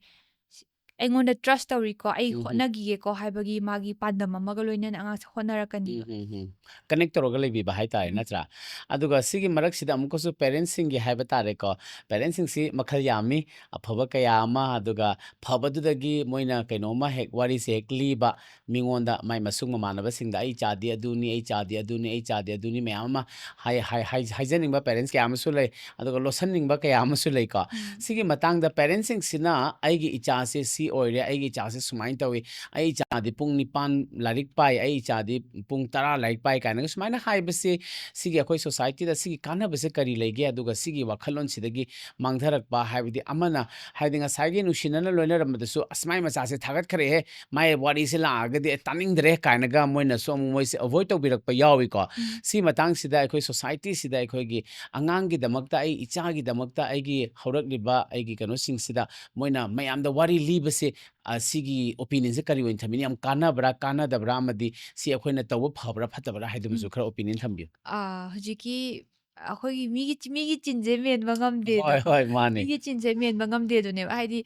ꯁꯤ-, ꯑꯩꯉꯣꯟꯗ trust ꯇꯧꯔꯤꯀꯣ, ꯑꯩ ꯎꯝ ꯍꯝ. ꯍꯣꯠꯅꯈꯤꯒꯦꯀꯣ" ꯍꯥꯏꯕꯒꯤ ꯃꯥꯒꯤ ꯄꯥꯟꯗꯝ ꯑꯃꯒ ꯂꯣꯏꯅꯅ ꯑꯉꯥꯡꯁꯦ ꯍꯣꯠꯅꯔꯛꯀꯅꯤꯕ꯫ ꯎꯝ ꯍꯝ ꯍꯝ. Connect ꯇꯧꯔꯒ ꯂꯩꯕꯤꯕ ꯍꯥꯏꯇꯥꯔꯦ, ꯎꯝ. ꯅꯠꯇ꯭ꯔꯥ? ꯑꯗꯨꯒ ꯁꯤꯒꯤ ꯃꯔꯛꯁꯤꯗ ꯑꯃꯨꯛꯀꯁꯨ ꯄꯦꯔꯦꯟꯁꯁꯤꯡꯒꯤ ꯍꯥꯏꯕ ꯇꯥꯔꯦꯀꯣ, ꯄꯦꯔꯦꯟꯁꯁꯤꯡꯁꯤ ꯃꯈꯜ ꯌꯥꯝꯃꯤ, ꯑꯐꯕ ꯀꯌꯥ ꯑꯃ, ꯑꯗꯨꯒ ꯐꯕꯗꯨꯗꯒꯤ ꯃꯣꯏꯅ ꯀꯩꯅꯣꯝꯃ ꯍꯦꯛ, ꯋꯥꯔꯤꯁꯦ ꯍꯦꯛ ꯂꯤꯕ, ꯃꯤꯉꯣꯟꯗ ꯃꯥꯏ ꯃꯁꯨꯡ ꯃꯃꯥꯟꯅꯕꯁꯤꯡꯗ "ꯑꯩ ꯏꯆꯥꯗꯤ ꯑꯗꯨꯅꯤ, ꯑꯩ ꯏꯆꯥꯗꯤ ꯑꯗꯨꯅꯤ, ꯑꯩ ꯏꯆꯥꯗꯤ ꯑꯗꯨꯅꯤ" ꯃꯌꯥꯝ ꯑꯃ ꯍꯥꯏ-, ꯍꯥꯏ-, ꯍꯥꯏ-, ꯍꯥꯏꯖꯅꯤꯡꯕ ꯄꯦꯔꯦꯟꯁ ꯀꯌꯥ ꯑꯃꯁꯨ ꯂꯩ, ꯑꯗꯨꯒ ꯂꯣꯠꯁꯟꯅꯤꯡꯕ ꯀꯌꯥ ꯑꯃꯁꯨ ꯂꯩꯀꯣ꯫ ꯎꯝ. ꯁꯤꯒꯤ ꯃꯇꯥꯡꯗ ꯄꯦꯔꯦꯟꯁꯁꯤꯡꯁꯤꯅ "ꯑꯩꯒꯤ ꯏꯆꯥꯁꯦ ꯁꯤ ꯑꯣꯏꯔꯦ, ꯑꯩꯒꯤ ꯏꯆꯥꯁꯦ ꯁꯨꯃꯥꯏꯅ ꯇꯧꯏ, ꯑꯩ ꯏꯆꯥꯗꯤ ꯄꯨꯡ ꯅꯤꯄꯥꯟ ꯂꯥꯏꯔꯤꯛ ꯄꯥꯏ, ꯑꯩ ꯏꯆꯥꯗꯤ ꯄꯨꯡ ꯇꯔꯥ ꯂꯥꯏꯔꯤꯛ ꯄꯥꯏ" ꯀꯥꯏꯅꯒ ꯁꯨꯃꯥꯏꯅ ꯍꯥꯏꯕꯁꯤ, ꯁꯤꯒꯤ ꯑꯩꯈꯣꯏ societyꯗ ꯁꯤꯒꯤ ꯀꯥꯟꯅꯕꯁꯦ ꯀꯔꯤ ꯂꯩꯒꯦ? ꯑꯗꯨꯒ ꯁꯤꯒꯤ ꯋꯥꯈꯜꯂꯣꯟꯁꯤꯗꯒꯤ ꯃꯥꯡꯊꯔꯛꯄ ꯍꯥꯏꯕꯗꯤ, ꯑꯃꯅ ꯍꯥꯏꯗꯤ ꯉꯁꯥꯏꯒꯤ ꯅꯨꯡꯁꯤꯅꯅ ꯂꯣꯏꯅꯔꯝꯕꯗꯁꯨ, "ꯑꯁ, ꯃꯥꯏ ꯃꯆꯥꯁꯦ ꯊꯥꯒꯠꯈ꯭ꯔꯦꯍꯦ, ꯃꯥꯏ ꯋꯥꯔꯤꯁꯦ ꯂꯥꯛꯑꯒꯗꯤ ꯑꯩ ꯇꯥꯅꯤꯡꯗ꯭ꯔꯦ" ꯀꯥꯏꯅꯒ ꯃꯣꯏꯅꯁꯨ ꯑꯃꯨꯛ ꯃꯣꯏꯁꯦ avoid ꯇꯧꯕꯤꯔꯛꯄ ꯌꯥꯎꯏꯀꯣ꯫ ꯎꯝ. ꯁꯤ ꯃꯇꯥꯡꯁꯤꯗ ꯑꯩꯈꯣꯏ societyꯁꯤꯗ ꯑꯩꯈꯣꯏꯒꯤ ꯑꯉꯥꯡꯒꯤꯗꯃꯛꯇ, ꯑꯩ ꯏꯆꯥꯒꯤꯗꯃꯛꯇ, ꯑꯩꯒꯤ ꯍꯧꯔꯛꯂꯤꯕ ꯑꯩꯒꯤ ꯀꯩꯅꯣꯁꯤꯡꯁꯤꯗ ꯃꯣꯏꯅ ꯃꯌꯥꯝꯗ ꯋꯥꯔꯤ ꯂꯤꯕꯁꯦ, ꯑ, ꯁꯤꯒꯤ opinionꯁꯦ ꯀꯔꯤ ꯑꯣꯏꯅ ꯊꯝꯕꯤꯅꯤ? ꯌꯥꯝ ꯀꯥꯟꯅꯕ꯭ꯔꯥ, ꯀꯥꯟꯅꯗꯕ꯭ꯔꯥ, ꯑꯃꯗꯤ ꯁꯤ ꯑꯩꯈꯣꯏꯅ ꯇꯧꯕ ꯐꯕ꯭ꯔꯥ, ꯐꯠꯇꯕ꯭ꯔꯥ ꯍꯥꯏꯗꯨꯃꯁꯨ ꯎꯝ. ꯈꯔ opinion ꯊꯝꯕꯤꯌꯨ꯫ ꯑ, ꯍꯧꯖꯤꯛꯀꯤ ꯑꯩꯈꯣꯏꯒꯤ ꯃꯤꯒꯤ ꯆꯤ-, ꯃꯤꯒꯤ ꯆꯤꯟꯁꯦ ꯃꯦꯟꯕ ꯉꯝꯗꯦꯗꯣ꯫ ꯍꯣꯏ, ꯍꯣꯏ, ꯃꯥꯅꯦ꯫ ꯃꯤꯒꯤ ꯆꯤꯟꯁꯦ ꯃꯦꯟꯕ ꯉꯝꯗꯦꯗꯨꯅꯦꯕ꯫ ꯍꯥꯏꯗꯤ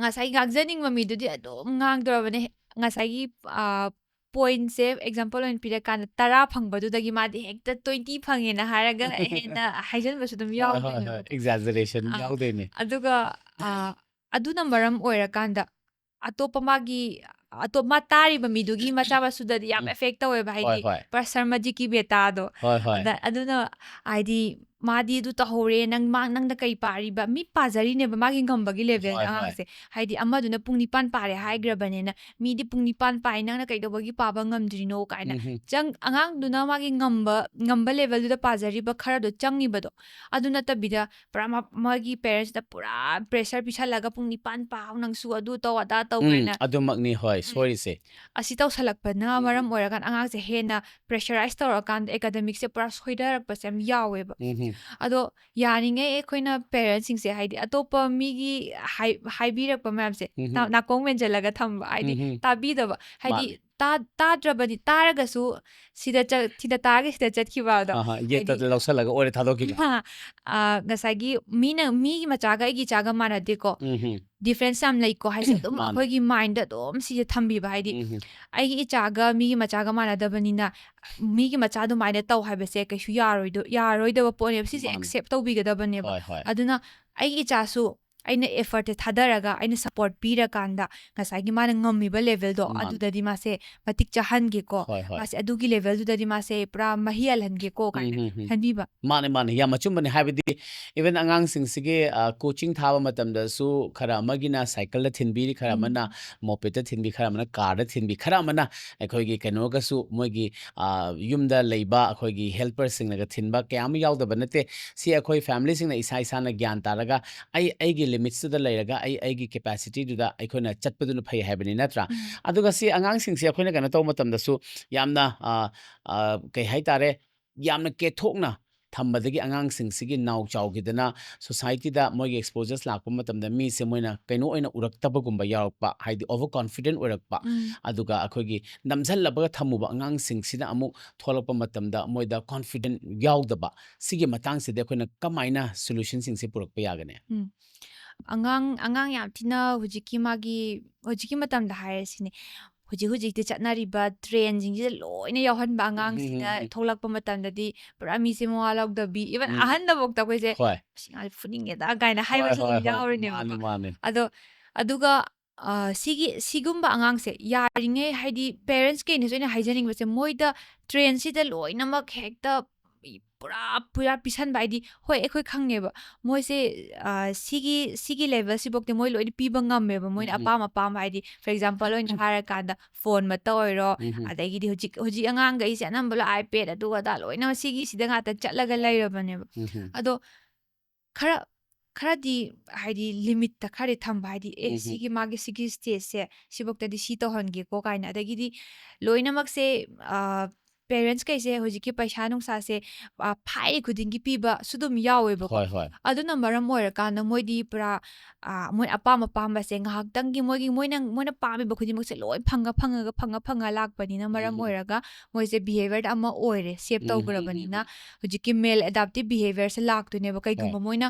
ꯉꯁꯥꯏ ꯉꯥꯡꯖꯅꯤꯡꯕ ꯃꯤꯗꯨꯗꯤ ꯑꯗꯨꯝ ꯉꯥꯡꯗꯣꯔꯕꯅꯦ꯫ ꯉꯁꯥꯏꯒꯤ ꯑ, ꯄꯣꯏꯟꯠꯁꯦ ꯑꯦꯛꯖꯥꯝꯄꯜ ꯑꯣꯏꯅ ꯄꯤꯔꯀꯥꯟꯗ ꯇꯔꯥ ꯐꯪꯕꯗꯨꯗꯒꯤ ꯃꯥꯗꯤ ꯍꯦꯛꯇ ꯇ꯭ꯋꯦꯟꯇꯤ ꯐꯪꯉꯦꯅ ꯍꯥꯏꯔꯒ ꯍꯦꯟꯅ ꯍꯥꯏꯖꯟꯕꯁꯨ ꯑꯗꯨꯝ ꯍꯣꯏ ꯍꯣꯏ ꯍꯣꯏ ꯌꯥꯎꯗꯣꯏꯅꯦꯕ꯫ ꯑꯦꯛꯖꯥꯖꯔꯦꯁꯟ ꯑꯥ, ꯌꯥꯎꯗꯣꯏꯅꯦ꯫ ꯑꯗꯨꯒ ꯑ, ꯑꯗꯨꯅ ꯃꯔꯝ ꯑꯣꯏꯔꯀꯥꯟꯗ ꯑꯇꯣꯞꯄ ꯃꯥꯒꯤ ꯑꯇꯣꯞ ꯃꯥ ꯇꯥꯔꯤꯕ ꯃꯤꯗꯨꯒꯤ ꯃꯆꯥ ꯃꯁꯨꯗꯗꯤ ꯌꯥꯝ ꯎꯝ. ꯑꯦꯐꯦꯛ ꯇꯧꯋꯦꯕ, ꯍꯣꯏ ꯍꯥꯏꯗꯤ ꯍꯣꯏ ꯄ꯭ꯔꯁꯔꯃꯖꯤꯠꯀꯤ ꯕꯦꯇꯥꯗꯣ꯫ ꯍꯣꯏ ꯍꯣꯏ ꯑꯗ ꯑꯗꯨꯅ ꯍꯥꯏꯗꯤ ꯃꯥꯗꯤ ꯑꯗꯨ ꯇꯧꯍꯧꯔꯦ, ꯅꯪ ꯃꯥ ꯅꯪꯅ ꯀꯩ ꯄꯥꯔꯤꯕ? ꯃꯤ ꯄꯥꯖꯔꯤꯅꯦꯕ, ꯃꯥꯒꯤ ꯉꯝꯕꯒꯤ ꯂꯦꯚꯦꯜꯗ ꯍꯣꯏ ꯍꯣꯏ ꯑꯉꯥꯡꯁꯦ꯫ ꯍꯥꯏꯗꯤ ꯑꯃꯗꯨꯅ ꯄꯨꯡ ꯅꯤꯄꯥꯟ ꯄꯥꯔꯦ ꯍꯥꯏꯈ꯭ꯔꯕꯅꯤꯅ ꯃꯤꯗꯤ ꯄꯨꯡ ꯅꯤꯄꯥꯟ ꯄꯥꯏ, ꯅꯪꯅ ꯀꯩꯗꯧꯕꯒꯤ ꯄꯥꯕ ꯉꯝꯗ꯭ꯔꯤꯅꯣ ꯀꯥꯏꯅ ꯎꯝ. ꯆꯪ ꯑꯉꯥꯡꯗꯨꯅ ꯃꯥꯒꯤ ꯉꯝꯕ ꯉꯝꯕ ꯂꯦꯚꯦꯜꯗꯨꯗ ꯄꯥꯖꯔꯤꯕ ꯈꯔꯗꯣ ꯆꯪꯉꯤꯕꯗꯣ꯫ ꯑꯗꯨ ꯅꯠꯇꯕꯤꯗ ꯄꯨꯔꯥ ꯃꯥ- ꯃꯥꯒꯤ ꯄꯦꯔꯦꯟꯁꯇ ꯄꯨꯔꯥ ꯄ꯭ꯔꯦꯁꯔ ꯄꯤꯁꯜꯂꯒ ꯄꯨꯡ ꯅꯤꯄꯥꯟ ꯄꯥꯎ, ꯅꯪꯁꯨ ꯑꯗꯨ ꯇꯧ ꯑꯗꯥ ꯇꯧ ꯎꯝ, ꯀꯥꯏꯅ ꯑꯗꯨꯃꯛꯅꯤ ꯍꯣꯏ ꯎꯝ. ꯁꯣꯏꯔꯤꯁꯦ꯫ ꯑꯁꯤ ꯇꯧꯁꯜꯂꯛꯄꯅ ꯎꯝ. ꯃꯔꯝ ꯑꯣꯏꯔꯀꯥꯟꯗ ꯑꯉꯥꯡꯁꯦ ꯍꯦꯟꯅ ꯄ꯭ꯔꯦꯁꯔꯥꯏꯁ ꯇꯧꯔꯀꯥꯟꯗ ꯑꯦꯀꯥꯗꯃꯤꯛꯁꯦ ꯄꯨꯔꯥ ꯁꯣꯏꯊꯔꯛꯄꯁꯦ ꯌꯥꯝ ꯌꯥꯎꯋꯦꯕ꯫ ꯎꯝ. ꯑꯗꯣ ꯌꯥꯔꯤꯉꯩ ꯑꯩꯈꯣꯏꯅ ꯄꯦꯔꯦꯟꯁꯁꯤꯡꯁꯦ ꯍꯥꯏꯗꯤ ꯑꯇꯣꯞꯄ ꯃꯤꯒꯤ ꯍꯥꯏ- ꯍꯥꯏꯕꯤꯔꯛꯄ ꯃꯌꯥꯝꯁꯦ ꯎꯝ. ꯅꯥ- ꯅꯥꯀꯣꯡ ꯃꯦꯟꯁꯤꯜꯂꯒ ꯊꯝꯕ, ꯍꯥꯏꯗꯤ ꯎꯝ. ꯇꯥꯕꯤꯗꯕ, ꯍꯥꯏꯗꯤ ꯃꯥꯅꯦ. ꯇꯥ- ꯇꯥꯗ꯭ꯔꯕꯗꯤ, ꯇꯥꯔꯒꯁꯨ ꯁꯤꯗ ꯆ- ꯁꯤꯗ ꯇꯥꯔꯒ ꯁꯤꯗ ꯆꯠꯈꯤꯕ ꯑꯗꯣ, ꯑꯍꯥ, ꯌꯦꯠꯇ ꯍꯥꯏꯗꯤ ꯂꯧꯁꯜꯂꯒ ꯑꯣꯏꯔꯦ ꯊꯥꯗꯣꯛꯈꯤꯕ꯫ ꯑ, ꯉꯁꯥꯏꯒꯤ ꯃꯤꯅ ꯃꯤꯒꯤ ꯃꯆꯥꯒ ꯑꯩꯒꯤ ꯏꯆꯥꯒ ꯃꯥꯟꯅꯗꯦꯀꯣ, ꯎꯝ. ꯗꯤꯐ꯭ꯔꯦꯟꯁ ꯌꯥꯝ ꯂꯩꯀꯣ ꯍꯥꯏꯁꯦ ꯑꯗꯨꯝ ꯃꯥꯅꯦ. ꯑꯩꯈꯣꯏꯒꯤ ꯃꯥꯏꯟꯗ ꯑꯗꯨꯝ ꯁꯤꯁꯦ ꯊꯝꯕꯤꯕ, ꯍꯥꯏꯗꯤ ꯎꯝ. ꯑꯩꯒꯤ ꯏꯆꯥꯒ ꯃꯤꯒꯤ ꯃꯆꯥꯒ ꯃꯥꯟꯅꯗꯕꯅꯤꯅ ꯃꯤꯒꯤ ꯃꯆꯥ ꯑꯗꯨꯃꯥꯏꯅ ꯇꯧ ꯍꯥꯏꯕꯁꯦ ꯀꯩꯁꯨ ꯌꯥꯔꯣꯏꯗꯣ- ꯌꯥꯔꯣꯏꯗꯕ ꯄꯣꯠꯅꯦꯕ, ꯁꯤꯁꯦ ꯃꯥꯅꯦ. ꯑꯦꯛꯁꯦꯞ ꯇꯧꯕꯤꯒꯗꯕꯅꯦꯕ꯫ ꯍꯣꯏ ꯍꯣꯏ. ꯑꯗꯨꯅ ꯑꯩꯒꯤ ꯏꯆꯥꯁꯨ ꯑꯩꯅ ꯑꯦꯐꯔꯠꯁꯦ ꯊꯥꯗꯔꯒ ꯑꯩꯅ ꯁꯞꯄꯣꯔꯠ ꯄꯤꯔꯀꯥꯟꯗ ꯉꯁꯥꯏꯒꯤ ꯃꯥꯅ ꯉꯝꯃꯤꯕ ꯂꯦꯚꯦꯜꯗꯣ ꯃꯥꯅꯦ. ꯑꯗꯨꯗꯗꯤ ꯃꯥꯁꯦ ꯃꯇꯤꯛ ꯆꯥꯍꯟꯒꯦꯀꯣ, ꯍꯣꯏ ꯍꯣꯏ. ꯃꯥꯁꯦ ꯑꯗꯨꯒꯤ ꯂꯦꯚꯦꯜꯗꯨꯗꯗꯤ ꯃꯥꯁꯦ ꯄꯨꯔꯥ ꯃꯍꯩ ꯌꯥꯜꯍꯟꯒꯦꯀꯣ ꯀꯥꯏꯅ ꯎꯝ, ꯎꯝ, ꯎꯝ. ꯈꯟꯕꯤꯕ꯫ ꯃꯥꯅꯦ ꯃꯥꯅꯦ, ꯌꯥꯝ ꯑꯆꯨꯝꯕꯅꯦ꯫ ꯍꯥꯏꯕꯗꯤ ꯏꯚꯟ ꯑꯉꯥꯡꯁꯤꯡꯁꯤꯒꯤ ꯀꯣꯆꯤꯡ ꯊꯥꯕ ꯃꯇꯝꯗꯁꯨ ꯈꯔ ꯑꯃꯒꯤꯅ ꯁꯥꯏꯀꯜꯗ ꯊꯤꯟꯕꯤꯔꯤ, ꯈꯔ ꯎꯝ. ꯑꯃꯅ ꯃꯣꯄꯦꯠꯇ ꯊꯤꯟꯕꯤ, ꯈꯔ ꯑꯃꯅ ꯀꯥꯔꯗ ꯊꯤꯟꯕꯤ, ꯈꯔ ꯑꯃꯅ ꯑꯩꯈꯣꯏꯒꯤ ꯀꯩꯅꯣꯒꯁꯨ ꯃꯣꯏꯒꯤ ꯑ, ꯌꯨꯝꯗ ꯂꯩꯕ ꯑꯩꯈꯣꯏꯒꯤ ꯍꯦꯜꯄꯔꯁꯤꯡꯅꯒ ꯊꯤꯟꯕ ꯀꯌꯥ ꯑꯃ ꯌꯥꯎꯗꯕ ꯅꯠꯇꯦ꯫ ꯁꯤ ꯑꯩꯈꯣꯏ ꯐꯦꯃꯤꯂꯤꯁꯤꯡꯅ ꯏꯁꯥ ꯏꯁꯥꯅ ꯒ꯭ꯌꯥꯟ ꯇꯥꯔꯒ ꯑꯩ ꯑꯩꯒꯤ ꯂꯤꯃꯤꯠꯁꯇꯨꯗ ꯂꯩꯔꯒ ꯑꯩ ꯑꯩꯒꯤ ꯀꯦꯄꯥꯁꯤꯇꯤꯗꯨꯗ ꯑꯩꯈꯣꯏꯅ ꯆꯠꯄꯗꯨꯅ ꯐꯩ ꯍꯥꯏꯕꯅꯤ, ꯅꯠꯇ꯭ꯔꯥ? ꯎꯝ. ꯑꯗꯨꯒ ꯁꯤ ꯑꯉꯥꯡꯁꯤꯡꯁꯦ ꯑꯩꯈꯣꯏꯅ ꯀꯩꯅꯣ ꯇꯧꯕ ꯃꯇꯝꯗꯁꯨ ꯌꯥꯝꯅ ꯑ, ꯑ, ꯀꯩ ꯍꯥꯏꯇꯥꯔꯦ, ꯌꯥꯝꯅ ꯀꯦꯊꯣꯛꯅ ꯊꯝꯕꯗꯒꯤ ꯑꯉꯥꯡꯁꯤꯡꯁꯤꯒꯤ ꯅꯥꯎ ꯆꯥꯎꯈꯤꯗꯅ ꯁꯣꯁꯥꯏꯇꯤꯗ ꯃꯣꯏꯒꯤ ꯑꯦꯛꯁꯄꯣꯖꯔꯁ ꯂꯥꯛꯄ ꯃꯇꯝꯗ ꯃꯤꯁꯦ ꯃꯣꯏꯅ ꯀꯩꯅꯣ ꯑꯣꯏꯅ ꯎꯔꯛꯇꯕꯒꯨꯝꯕ ꯌꯥꯎꯔꯛꯄ, ꯍꯥꯏꯗꯤ ꯑꯣꯚꯔ ꯀꯣꯟꯐꯤꯗꯦꯟ ꯑꯣꯏꯔꯛꯄ, ꯎꯝ. ꯑꯗꯨꯒ ꯑꯩꯈꯣꯏꯒꯤ ꯅꯝꯁꯤꯜꯂꯕꯒ ꯊꯝꯃꯨꯕ ꯑꯉꯥꯡꯁꯤꯡꯁꯤꯅ ꯑꯃꯨꯛ ꯊꯣꯛꯂꯛꯄ ꯃꯇꯝꯗ ꯃꯣꯏꯗ ꯀꯣꯟꯐꯤꯗꯦꯟ ꯌꯥꯎꯗꯕ, ꯁꯤꯒꯤ ꯃꯇꯥꯡꯁꯤꯗꯤ ꯑꯩꯈꯣꯏꯅ ꯀꯃꯥꯏꯅ ꯁꯣꯂꯨꯁꯟꯁꯤꯡꯁꯦ ꯄꯨꯔꯛꯄ ꯌꯥꯒꯅꯤ? ꯎꯝ. ꯑꯉꯥꯡ ꯑꯉꯥꯡ ꯌꯥꯝ ꯊꯤꯅ ꯍꯧꯖꯤꯛꯀꯤ ꯃꯥꯒꯤ ꯍꯧꯖꯤꯛꯀꯤ ꯃꯇꯝꯗ ꯍꯥꯏꯔꯁꯤꯅꯦ, ꯍꯧꯖꯤꯛ ꯍꯧꯖꯤꯛꯇꯤ ꯆꯠꯅꯔꯤꯕ ꯇ꯭ꯔꯦꯟꯁꯤꯡꯁꯤꯗ ꯂꯣꯏꯅ ꯌꯥꯎꯍꯟꯕ ꯑꯉꯥꯡꯁꯤꯅ ꯎꯝ, ꯎꯝ. ꯊꯣꯛꯂꯛꯄ ꯃꯇꯝꯗꯗꯤ ꯄꯨꯔꯥ ꯃꯤꯁꯦ ꯃꯋꯥ ꯂꯧꯗꯕꯤ, ꯏꯚꯟ ꯎꯝ. ꯑꯍꯟꯗꯐꯥꯎꯗ ꯑꯩꯈꯣꯏꯁꯦ ꯍꯣꯏ. "ꯑꯁꯤ ꯑꯉꯥꯡꯁꯦ ꯐꯨꯅꯤꯡꯉꯦꯗ" ꯀꯥꯏꯅ ꯍꯣꯏ, ꯍꯥꯏꯕꯁꯨ ꯍꯣꯏ, ꯑꯗꯨꯝ ꯍꯣꯏ. ꯌꯥꯎꯔꯤꯅꯦꯕꯀꯣ꯫ ꯃꯥꯅꯤ, ꯃꯥꯅꯤ. ꯑꯗꯣ ꯑꯗꯨꯒ ꯑ, ꯁꯤꯒꯤ ꯁꯤꯒꯨꯝꯕ ꯑꯉꯥꯡꯁꯦ ꯌꯥꯔꯤꯉꯩ, ꯍꯥꯏꯗꯤ ꯄꯦꯔꯦꯟꯁ ꯀꯩꯅꯁꯨ ꯑꯩꯅ ꯍꯥꯏꯖꯅꯤꯡꯕꯁꯦ, ꯃꯣꯏꯗ ꯇ꯭ꯔꯦꯟꯁꯤꯗ ꯂꯣꯏꯅꯃꯛ ꯍꯦꯛꯇ ꯄꯨꯔꯥ ꯄꯨꯔꯥ ꯄꯤꯁꯟꯕ, ꯍꯥꯏꯗꯤ ꯍꯣꯏ ꯑꯩꯈꯣꯏ ꯈꯪꯉꯦꯕ ꯃꯣꯏꯁꯦ ꯑ, ꯁꯤꯒꯤ ꯁꯤꯒꯤ ꯂꯦꯚꯦꯜꯁꯤꯐꯧꯗꯤ ꯃꯣꯏ ꯂꯣꯏꯅ ꯄꯤꯕ ꯉꯝꯃꯦꯕ, ꯃꯣꯏꯅ ꯎꯝ, ꯎꯝ. ꯑꯄꯥꯝ ꯑꯄꯥꯝꯕ, ꯍꯥꯏꯗꯤ for example ꯑꯣꯏꯅ ꯍꯥꯏꯔꯀꯥꯟꯗ ꯐꯣꯟ ꯃꯛꯇ ꯑꯣꯏꯔꯣ, ꯎꯝ, ꯎꯝ. ꯑꯗꯒꯤꯗꯤ ꯍꯧꯖꯤꯛ ꯍꯧꯖꯤꯛ ꯑꯉꯥꯡꯈꯩꯁꯦ ꯑꯅꯝꯕ ꯂꯣꯏ iPad ꯑꯗꯨ ꯑꯗꯥ ꯂꯣꯏꯅꯃꯛ ꯁꯤꯒꯤ ꯁꯤꯗ ꯉꯥꯛꯇ ꯆꯠꯂꯒ ꯂꯩꯔꯕꯅꯦꯕ꯫ ꯎꯝ, ꯎꯝ. ꯑꯗꯣ ꯈꯔ ꯈꯔꯗꯤ, ꯍꯥꯏꯗꯤ ꯂꯤꯃꯤꯠꯇ ꯈꯔꯗꯤ ꯊꯝꯕ, ꯍꯥꯏꯗꯤ ꯑꯦ ꯎꯝ, ꯎꯝ. ꯁꯤꯒꯤ ꯃꯥꯒꯤ ꯁꯤꯒꯤ ꯁ꯭ꯇꯦꯖꯁꯦ ꯁꯤꯐꯧꯇꯗꯤ ꯁꯤ ꯇꯧꯍꯟꯒꯦꯀꯣ ꯀꯥꯏꯅ, ꯑꯗꯒꯤꯗꯤ ꯂꯣꯏꯅꯃꯛꯁꯦ ꯄꯦꯔꯦꯟꯁ ꯀꯩꯁꯦ ꯍꯧꯖꯤꯛꯀꯤ ꯄꯩꯁꯥ ꯅꯨꯡꯁꯥꯁꯦ ꯑ, ꯐꯥꯏꯔꯤ ꯈꯨꯗꯤꯡꯒꯤ ꯄꯤꯕꯁꯨ ꯑꯗꯨꯝ ꯌꯥꯎꯋꯦꯕꯀꯣ꯫ ꯍꯣꯏ, ꯍꯣꯏ. ꯑꯗꯨꯅ ꯃꯔꯝ ꯑꯣꯏꯔꯀꯥꯟꯗ ꯃꯣꯏꯗꯤ ꯄꯨꯔꯥ ꯑ, ꯃꯣꯏ ꯑꯄꯥꯝ ꯑꯄꯥꯝꯕꯁꯦ ꯉꯥꯏꯍꯥꯛꯇꯪꯒꯤ ꯃꯣꯏꯒꯤ ꯃꯣꯏꯅ ꯃꯣꯏꯅ ꯄꯥꯝꯃꯤꯕ ꯈꯨꯗꯤꯡꯃꯛꯁꯦ ꯂꯣꯏ ꯐꯪꯉ ꯐꯪꯉꯒ ꯐꯪꯉ ꯐꯪꯉ ꯂꯥꯛꯄꯅꯤꯅ ꯃꯔꯝ ꯎꯝ, ꯎꯝ. ꯑꯣꯏꯔꯒ ꯃꯣꯏꯁꯦ ꯕꯤꯍꯦꯕꯤꯌꯔꯗ ꯑꯃ ꯑꯣꯏꯔꯦ, ꯁꯦꯞ ꯎꯝ, ꯎꯝ, ꯁꯦꯞꯇꯧꯈ꯭ꯔꯕꯅꯤꯅ ꯍꯧꯖꯤꯛꯀꯤ ꯃꯦꯜ ꯑꯦꯗꯥꯞꯇꯤꯞ ꯕꯤꯍꯦꯕꯤꯌꯔꯁꯦ ꯂꯥꯛꯇꯣꯏꯅꯦꯕ꯫ ꯀꯩꯒꯨꯝꯕ ꯍꯣꯏ. ꯃꯣꯏꯅ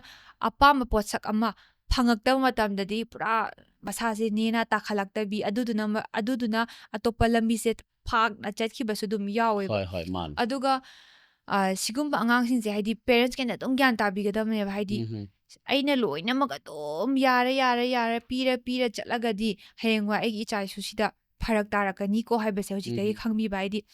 ꯑꯄꯥꯝꯕ ꯄꯣꯠꯁꯛ ꯑꯃ ꯐꯪꯉꯛꯇꯕ ꯃꯇꯝꯗꯗꯤ ꯄꯨꯔꯥ ꯃꯁꯥꯁꯦ ꯅꯦꯅꯥ ꯇꯥꯈꯠꯂꯛꯇꯕꯤ, ꯑꯗꯨꯗꯨꯅ ꯃ-, ꯑꯗꯨꯗꯨꯅ ꯑꯇꯣꯞꯄ ꯂꯝꯕꯤꯁꯦ ꯐꯥꯛꯅ ꯆꯠꯈꯤꯕꯁꯨ ꯑꯗꯨꯝ ꯌꯥꯎꯋꯦꯕ꯫ ꯍꯣꯏ, ꯍꯣꯏ, ꯃꯥꯅꯤ. ꯑꯗꯨꯒ ꯑ, ꯁꯤꯒꯨꯝꯕ ꯑꯉꯥꯡꯁꯤꯡꯁꯦ, ꯍꯥꯏꯗꯤ ꯄꯦꯔꯦꯟꯁ ꯀꯩꯅ ꯑꯗꯨꯝ ꯒ꯭ꯌꯥꯟ ꯇꯥꯕꯤꯒꯗꯕꯅꯦꯕ, ꯍꯥꯏꯗꯤ ꯎꯝ, ꯎꯝ. ꯑꯩꯅ ꯂꯣꯏꯅꯃꯛ ꯑꯗꯨꯝ ꯌꯥꯔꯦ ꯌꯥꯔꯦ ꯌꯥꯔꯦ ꯄꯤꯔ ꯄꯤꯔ ꯆꯠꯂꯒꯗꯤ ꯍꯌꯦꯡꯋꯥꯏ ꯑꯩꯒꯤ ꯏꯆꯥ ꯏꯁꯨꯁꯤꯗ ꯐꯔꯛ ꯇꯥꯔꯛꯀꯅꯤꯀꯣ ꯍꯥꯏꯕꯁꯦ ꯍꯧꯖꯤꯛꯇꯒꯤ ꯎꯝ. ꯈꯪꯕꯤꯕ, ꯍꯥꯏꯗꯤ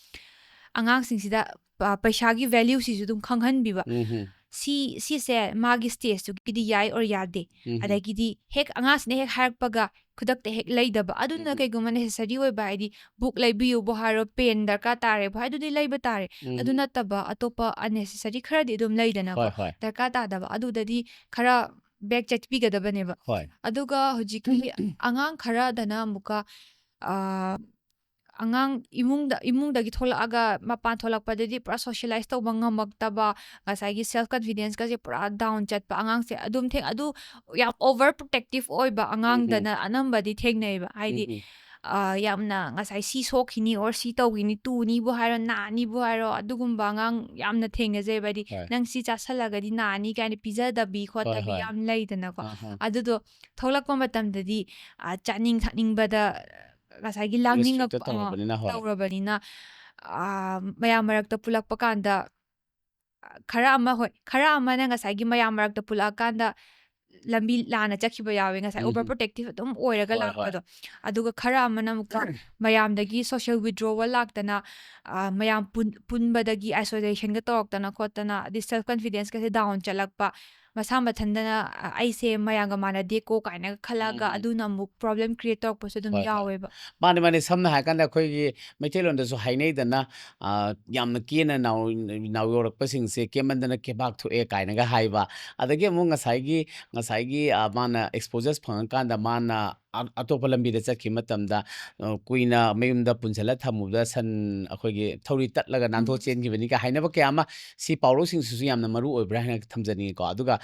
ꯑꯉꯥꯡꯁꯤꯡꯁꯤꯗ ꯑ, ꯄꯩꯁꯥꯒꯤ ꯚꯦꯂ꯭ꯌꯨꯁꯤꯁꯨ ꯑꯗꯨꯝ ꯈꯪꯍꯟꯕꯤꯕ꯫ ꯎꯝ, ꯎꯝ. ꯁꯤ ꯁꯤꯁꯦ ꯃꯥꯒꯤ ꯁ꯭ꯇꯦꯖꯇꯨꯒꯤꯗꯤ ꯌꯥꯏ ꯑꯣꯔ ꯌꯥꯗꯦ꯫ ꯎꯝ, ꯎꯝ. ꯑꯗꯒꯤꯗꯤ ꯍꯦꯛ ꯑꯉꯥꯡꯁꯤꯅ ꯍꯦꯛ ꯍꯥꯏꯔꯛꯄꯒ ꯈꯨꯗꯛꯇ ꯍꯦꯛ ꯂꯩꯗꯕ, ꯑꯗꯨꯅ ꯎꯝ, ꯎꯝ. ꯀꯩꯒꯨꯝꯕ ꯅꯦꯁꯦꯁꯔꯤ ꯑꯣꯏꯕ, ꯍꯥꯏꯗꯤ ꯕꯨꯛ ꯂꯩꯕꯤꯌꯨꯕꯨ ꯍꯥꯏꯔꯣ, ꯄꯦꯟ ꯗꯔꯀꯥꯔ ꯇꯥꯔꯦꯕꯨ ꯍꯥꯏ, ꯑꯗꯨꯗꯤ ꯂꯩꯕ ꯇꯥꯔꯦ꯫ ꯎꯝ. ꯑꯗꯨ ꯅꯠꯇꯕ ꯑꯇꯣꯞꯄ ꯑꯟꯅꯦꯁꯦꯁꯔꯤ ꯈꯔꯗꯤ ꯑꯗꯨꯝ ꯂꯩꯗꯅꯀꯣ, ꯍꯣꯏ, ꯍꯣꯏ. ꯗꯔꯀꯥꯔ ꯇꯥꯗꯕ, ꯑꯗꯨꯗꯗꯤ ꯈꯔ ꯕꯦꯛ ꯆꯠꯄꯤꯒꯗꯕꯅꯦꯕ꯫ ꯍꯣꯏ. ꯑꯗꯨꯒ ꯍꯧꯖꯤꯛꯀꯤ ꯑꯉꯥꯡ ꯈꯔꯗꯅ ꯑꯃꯨꯛꯀ ꯑ, ꯑꯉꯥꯡ ꯏꯃꯨꯡꯗ ꯏꯃꯨꯡꯗꯒꯤ ꯊꯣꯛꯂꯛꯑꯒ ꯃꯄꯥꯟ ꯊꯣꯛꯂꯛꯄꯗꯗꯤ ꯄꯨꯔꯥ ꯁꯣꯁꯤꯌꯦꯂꯥꯏꯁ ꯇꯧꯕ ꯉꯝꯃꯛꯇꯕ, ꯉꯁꯥꯏꯒꯤ ꯁꯦꯜꯐ ꯀꯟꯐꯤꯗꯦꯟꯁꯀꯁꯦ ꯄꯨꯔꯥ ꯗꯥꯎꯟ ꯆꯠꯄ ꯑꯉꯥꯡꯁꯦ ꯑꯗꯨꯝ ꯊꯦꯡ ꯑꯗꯨ ꯌꯥꯝ ꯑꯣꯚꯔ ꯄ꯭ꯔꯣꯇꯦꯛꯇꯤꯞ ꯑꯣꯏꯕ ꯎꯝ, ꯎꯝ. ꯑꯉꯥꯡꯗꯅ ꯑꯅꯝꯕꯗꯤ ꯊꯦꯡꯅꯩꯌꯦꯕ꯫ ꯍꯥꯏꯗꯤ ꯎꯝ, ꯎꯝ. ꯑ, ꯌꯥꯝꯅ ꯉꯁꯥꯏ ꯁꯤ ꯁꯣꯛꯈꯤꯅꯤ or ꯁꯤ ꯇꯧꯈꯤꯅꯤ, ꯇꯨꯅꯤꯕꯨ ꯍꯥꯏꯔꯣ, ꯅꯥꯅꯤꯕꯨ ꯍꯥꯏꯔꯣ, ꯑꯗꯨꯒꯨꯝꯕ ꯑꯉꯥꯡ ꯌꯥꯝꯅ ꯊꯦꯡꯅꯖꯩꯕ꯫ ꯍꯥꯏꯗꯤ, ꯍꯣꯏ꯫ "ꯅꯪ ꯁꯤ ꯆꯥꯁꯜꯂꯒꯗꯤ ꯅꯥꯅꯤ" ꯀꯥꯏꯅ ꯄꯤꯖꯗꯕꯤ ꯍꯣꯏ, ꯈꯣꯠꯇꯕꯤ ꯍꯣꯏ꯫ ꯌꯥꯝ ꯂꯩꯗꯅꯀꯣ꯫ ꯑꯍꯥ꯫ ꯑꯗꯨꯗꯣ ꯊꯣꯛꯂꯛꯄ ꯃꯇꯝꯗꯗꯤ, ꯑ, ꯆꯥꯅꯤꯡ ꯊꯛꯅꯤꯡꯕꯗ, ꯉꯁꯥꯏꯒꯤ ꯂꯥꯡꯅꯤꯡꯉꯛꯄ, restrict-ꯇ ꯑ, ꯇꯧꯔꯕꯅꯤꯅ, ꯍꯣꯏ꯫ ꯇꯧꯔꯕꯅꯤꯅ, ꯑ, ꯃꯌꯥꯝ ꯃꯔꯛꯇ ꯄꯨꯜꯂꯛꯄ ꯀꯥꯟꯗ, ꯑ, ꯈꯔ ꯑꯃ, ꯍꯣꯏ, ꯈꯔ ꯑꯃꯅ ꯉꯁꯥꯏꯒꯤ ꯃꯌꯥꯝ ꯃꯔꯛꯇ ꯄꯨꯜꯂꯛꯑꯀꯥꯟꯗ ꯂꯝꯕꯤ ꯂꯥꯟꯅ ꯆꯠꯈꯤꯕ ꯌꯥꯎꯋꯦ, ꯉꯁꯥꯏ ꯎꯝ꯫ Over protective ꯑꯗꯨꯝ ꯑꯣꯏꯔꯒ ꯍꯣꯏ, ꯍꯣꯏ꯫ ꯂꯥꯛꯄꯗꯣ꯫ ꯑꯗꯨꯒ ꯈꯔ ꯑꯃꯅ ꯑꯃꯨꯛꯀ ꯃꯌꯥꯝꯗꯒꯤ social withdrawal ꯂꯥꯛꯇꯅ, ꯑ, ꯃꯌꯥꯝ ꯄꯨꯟ-, ꯄꯨꯟꯕꯗꯒꯤ isolation-ꯒ ꯇꯧꯔꯛꯇꯅ ꯈꯣꯠꯇꯅ, ꯑꯗꯩ self confidence-ꯀꯁꯦ down ꯆꯠꯂꯛꯄ, ꯃꯁꯥ ꯃꯊꯟꯗꯅ, "ꯑ, ꯑꯩꯁꯦ ꯃꯌꯥꯝꯒ ꯃꯥꯟꯅꯗꯦꯀꯣ" ꯀꯥꯏꯅꯒ ꯈꯜꯂꯛꯑꯒ, ꯎꯝ, ꯎꯝ꯫ ꯑꯗꯨꯅ ꯑꯃꯨꯛ problem create ꯇꯧꯔꯛꯄꯁꯨ ꯑꯗꯨꯝ ꯍꯣꯏ, ꯍꯣꯏ꯫ ꯌꯥꯎꯋꯦꯕ꯫ ꯃꯥꯅꯦ, ꯃꯥꯅꯦ꯫ ꯁꯝꯅ ꯍꯥꯏꯔꯀꯥꯟꯗ ꯑꯩꯈꯣꯏꯒꯤ ꯃꯩꯇꯩꯂꯣꯟꯗꯁꯨ ꯍꯥꯏꯅꯩꯗꯅ, ꯑ, ꯌꯥꯝꯅ ꯀꯦꯅ ꯅꯥꯎ-, ꯅꯥꯎꯌꯧꯔꯛꯄꯁꯤꯡꯁꯦ ꯀꯦꯃꯟꯗꯅ ꯀꯦꯕꯥꯛ ꯊꯣꯛꯑꯦ ꯀꯥꯏꯅꯒ ꯍꯥꯏꯕ꯫ ꯑꯗꯒꯤ ꯑꯃꯨꯛ ꯉꯁꯥꯏꯒꯤ, ꯉꯁꯥꯏꯒꯤ, ꯑ, ꯃꯥꯅ exposures ꯐꯪꯉꯀꯥꯟꯗ ꯃꯥꯅ ꯑ-, ꯑꯇꯣꯞꯄ ꯂꯝꯕꯤꯗ ꯆꯠꯈꯤꯕ ꯃꯇꯝꯗ, ꯑ, ꯀꯨꯏꯅ ꯃꯌꯨꯝꯗ ꯄꯨꯟꯁꯤꯜꯂ ꯊꯝꯃꯨꯕꯗ ꯁꯟ ꯑꯩꯈꯣꯏꯒꯤ ꯊꯧꯔꯤ ꯇꯠꯂꯒ ꯅꯥꯟꯊꯣꯛ ꯎꯝ꯫ ꯆꯦꯟꯈꯤꯕꯅꯤ ꯀ ꯍꯥꯏꯅꯕ ꯀꯌꯥ ꯑꯃ, ꯁꯤ ꯄꯥꯎꯔꯧꯁꯤꯡꯁꯤꯁꯨ ꯌꯥꯝꯅ ꯃꯔꯨ ꯑꯣꯏꯕ꯭ꯔꯥ ꯍꯥꯏꯅ ꯊꯝꯖꯅꯤꯡꯉꯤꯀꯣ꯫ ꯑꯗꯨꯒ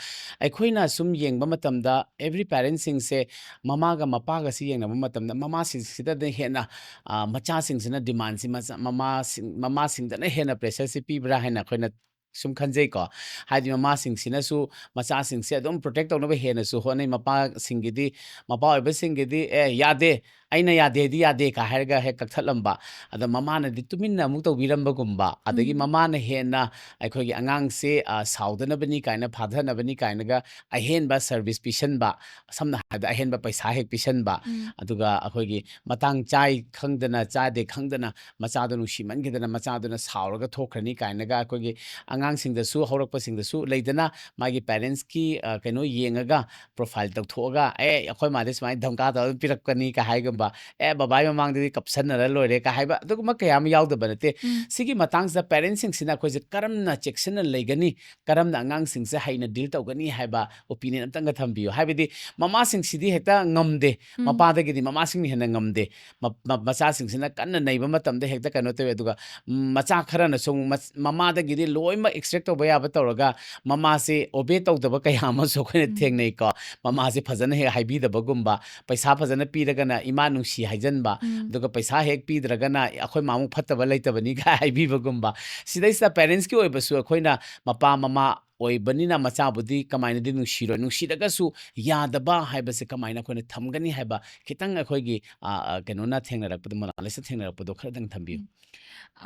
ꯑꯩꯈꯣꯏꯅ ꯁꯨꯝ ꯌꯦꯡꯕ ꯃꯇꯝꯗ every parent-ꯁꯤꯡꯁꯦ ꯃꯃꯥꯒ ꯃꯄꯥꯒꯁꯤ ꯌꯦꯡꯅꯕ ꯃꯇꯝꯗ ꯃꯃꯥꯁꯤꯡꯁꯤꯗꯗꯤ ꯍꯦꯟꯅ, ꯑ, ꯃꯆꯥꯁꯤꯡꯁꯤꯅ demand-ꯁꯤ ꯃꯆꯥ-, ꯃꯃꯥꯁꯤꯡ-, ꯃꯃꯥꯁꯤꯡꯗꯅ ꯍꯦꯟꯅ pressure-ꯁꯤ ꯄꯤꯕ꯭ꯔꯥ ꯍꯥꯏꯅ ꯑꯩꯈꯣꯏꯅ ꯁꯨꯝ ꯈꯟꯖꯩꯀꯣ꯫ ꯍꯥꯏꯗꯤ ꯃꯃꯥꯁꯤꯡꯁꯤꯅꯁꯨ ꯃꯆꯥꯁꯤꯡꯁꯦ ꯑꯗꯨꯝ protect ꯇꯧꯅꯕ ꯍꯦꯟꯅꯁꯨ ꯍꯣꯠꯅꯩ꯫ ꯃꯄꯥꯁꯤꯡꯒꯤꯗꯤ, ꯃꯄꯥ ꯑꯣꯏꯕꯁꯤꯡꯒꯤꯗꯤ, "ꯑꯦ, ꯌꯥꯗꯦ, ꯑꯩꯅ ꯌꯥꯗꯦ ꯍꯥꯏꯗꯤ ꯌꯥꯗꯦ" ꯀ ꯍꯥꯏꯔꯒ ꯍꯦꯛ ꯀꯛꯊꯠꯂꯝꯕ꯫ ꯑꯗꯣ ꯃꯃꯥꯅꯗꯤ ꯇꯨꯃꯤꯟꯅ ꯑꯃꯨꯛ ꯇꯧꯕꯤꯔꯝꯕꯒꯨꯝꯕ꯫ ꯑꯗꯒꯤ ꯎꯝ꯫ ꯃꯃꯥꯅ ꯍꯦꯟꯅ ꯑꯩꯈꯣꯏꯒꯤ ꯑꯉꯥꯡꯁꯦ, ꯑ, ꯁꯥꯎꯗꯅꯕꯅꯤ ꯀꯥꯏꯅ, ꯐꯥꯊꯅꯕꯅꯤ ꯀꯥꯏꯅꯒ ꯑꯍꯦꯟꯕ service ꯄꯤꯁꯟꯕ, ꯁꯝꯅ ꯍꯥꯏꯔꯕꯗ ꯑꯍꯦꯟꯕ ꯄꯩꯁꯥ ꯍꯦꯛ ꯄꯤꯁꯟꯕ, ꯎꯝ꯫ ꯑꯗꯨꯒ ꯑꯩꯈꯣꯏꯒꯤ ꯃꯇꯥꯡ ꯆꯥꯏ ꯈꯪꯗꯅ, ꯆꯥꯗꯦ ꯈꯪꯗꯅ ꯃꯆꯥꯗꯣ ꯅꯨꯡꯁꯤꯃꯟꯈꯤꯗꯅ ꯃꯆꯥꯗꯨꯅ ꯁꯥꯎꯔꯒ ꯊꯣꯛꯈ꯭ꯔꯅꯤ ꯀꯥꯏꯅꯒ ꯑꯩꯈꯣꯏꯒꯤ ꯑꯉꯥꯡꯁꯤꯡꯗꯁꯨ, ꯍꯧꯔꯛꯄꯁꯤꯡꯗꯁꯨ ꯂꯩꯗꯅ, ꯃꯥꯒꯤ parents-ꯀꯤ, ꯑ, ꯀꯩꯅꯣ ꯌꯦꯡꯉꯒ, profile ꯇꯧꯊꯣꯛꯑꯒ, "ꯑꯦ, ꯑꯩꯈꯣꯏ ꯃꯥꯗꯤ ꯁꯨꯃꯥꯏꯅ ꯙꯝꯀꯥ ꯇꯧꯔꯒ ꯄꯤꯔꯛꯀꯅꯤ" ꯀ ꯍꯥꯏꯒꯨꯝꯕ, "ꯑꯦ, ꯕꯕꯥꯒꯤ ꯃꯃꯥꯡꯗꯗꯤ ꯀꯞꯁꯟꯅꯔ ꯂꯣꯏꯔꯦ" ꯀ ꯍꯥꯏꯕ, ꯑꯗꯨꯒꯨꯝꯕ ꯀꯌꯥ ꯑꯃ ꯌꯥꯎꯗꯕ ꯅꯠꯇꯦ꯫ ꯎꯝ꯫ ꯁꯤꯒꯤ ꯃꯇꯥꯡꯁꯤꯗ parent-ꯁꯤꯡꯁꯤꯅ ꯑꯩꯈꯣꯏꯁꯦ ꯀꯔꯝꯅ ꯆꯦꯛꯁꯤꯟꯅ ꯂꯩꯒꯅꯤ, ꯀꯔꯝꯅ ꯑꯉꯥꯡꯁꯤꯡꯁꯦ ꯍꯩꯅ deal ꯇꯧꯒꯅꯤ ꯍꯥꯏꯕ opinion ꯑꯝꯇꯪꯒ ꯊꯝꯕꯤꯌꯨ꯫ ꯍꯥꯏꯕꯗꯤ ꯃꯃꯥꯁꯤꯡꯁꯤꯗꯤ ꯍꯦꯛꯇ ꯉꯝꯗꯦ, ꯎꯝ꯫ ꯃꯄꯥꯗꯒꯤꯗꯤ ꯃꯃꯥꯁꯤꯡꯅ ꯍꯦꯟꯅ ꯉꯝꯗꯦ꯫ ꯃ-, ꯃ-, ꯃꯆꯥꯁꯤꯡꯁꯤꯅ ꯀꯟꯅ ꯅꯩꯕ ꯃꯇꯝꯗ ꯍꯦꯛꯇ ꯀꯩꯅꯣ ꯇꯧꯋꯦ꯫ ꯑꯗꯨꯒ, ꯎꯝ, ꯃꯆꯥ ꯈꯔꯅꯁꯨ ꯑꯃꯨꯛ ꯃꯆ-, ꯃꯃꯥꯗꯒꯤꯗꯤ ꯂꯣꯏꯅꯃꯛ ꯑꯦꯛꯁꯇ꯭ꯔꯦꯛ ꯇꯧꯕ ꯌꯥꯕ ꯇꯧꯔꯒ ꯃꯃꯥꯁꯦ ꯑꯣꯕꯦ ꯇꯧꯗꯕ ꯀꯌꯥ ꯑꯃꯁꯨ ꯑꯩꯈꯣꯏꯅ ꯎꯝ꯫ ꯊꯦꯡꯅꯩꯀꯣ꯫ ꯃꯃꯥꯁꯦ ꯐꯖꯅ ꯍꯦꯛ ꯍꯥꯏꯕꯤꯗꯕꯒꯨꯝꯕ, ꯄꯩꯁꯥ ꯐꯖꯅ ꯄꯤꯔꯒꯅ "ꯏꯃꯥ ꯅꯨꯡꯁꯤ" ꯍꯥꯏꯖꯟꯕ, ꯎꯝ꯫ ꯑꯗꯨꯒ ꯄꯩꯁꯥ ꯍꯦꯛ ꯄꯤꯗ꯭ꯔꯒꯅ "ꯑꯩꯈꯣꯏ ꯃꯥꯃꯨꯛ ꯐꯠꯇꯕ ꯂꯩꯇꯕꯅꯤ" ꯀꯥꯏ ꯍꯥꯏꯕꯤꯕꯒꯨꯝꯕ꯫ ꯁꯤꯗꯩꯁꯤꯗ ꯄꯦꯔꯦꯟꯁꯀꯤ ꯑꯣꯏꯕꯁꯨ ꯑꯩꯈꯣꯏꯅ ꯃꯄꯥ ꯃꯃꯥ ꯑꯣꯏꯕꯅꯤꯅ ꯃꯆꯥꯕꯨꯗꯤ ꯀꯃꯥꯏꯅꯗꯤ ꯅꯨꯡꯁꯤꯔꯣꯏ, ꯅꯨꯡꯁꯤꯔꯒꯁꯨ ꯌꯥꯗꯕ ꯍꯥꯏꯕꯁꯦ ꯀꯃꯥꯏꯅ ꯑꯩꯈꯣꯏꯅ ꯊꯝꯒꯅꯤ ꯍꯥꯏꯕ ꯈꯤꯇꯪ ꯑꯩꯈꯣꯏꯒꯤ, ꯑ, ꯑ, ꯀꯩꯅꯣꯅ ꯊꯦꯡꯅꯔꯛꯄꯗ, ꯃꯣꯅꯥꯂꯤꯁꯥ ꯊꯦꯡꯅꯔꯛꯄꯗꯣ ꯈꯔꯗꯪ ꯊꯝꯕꯤꯌꯨ꯫ ꯎꯝ꯫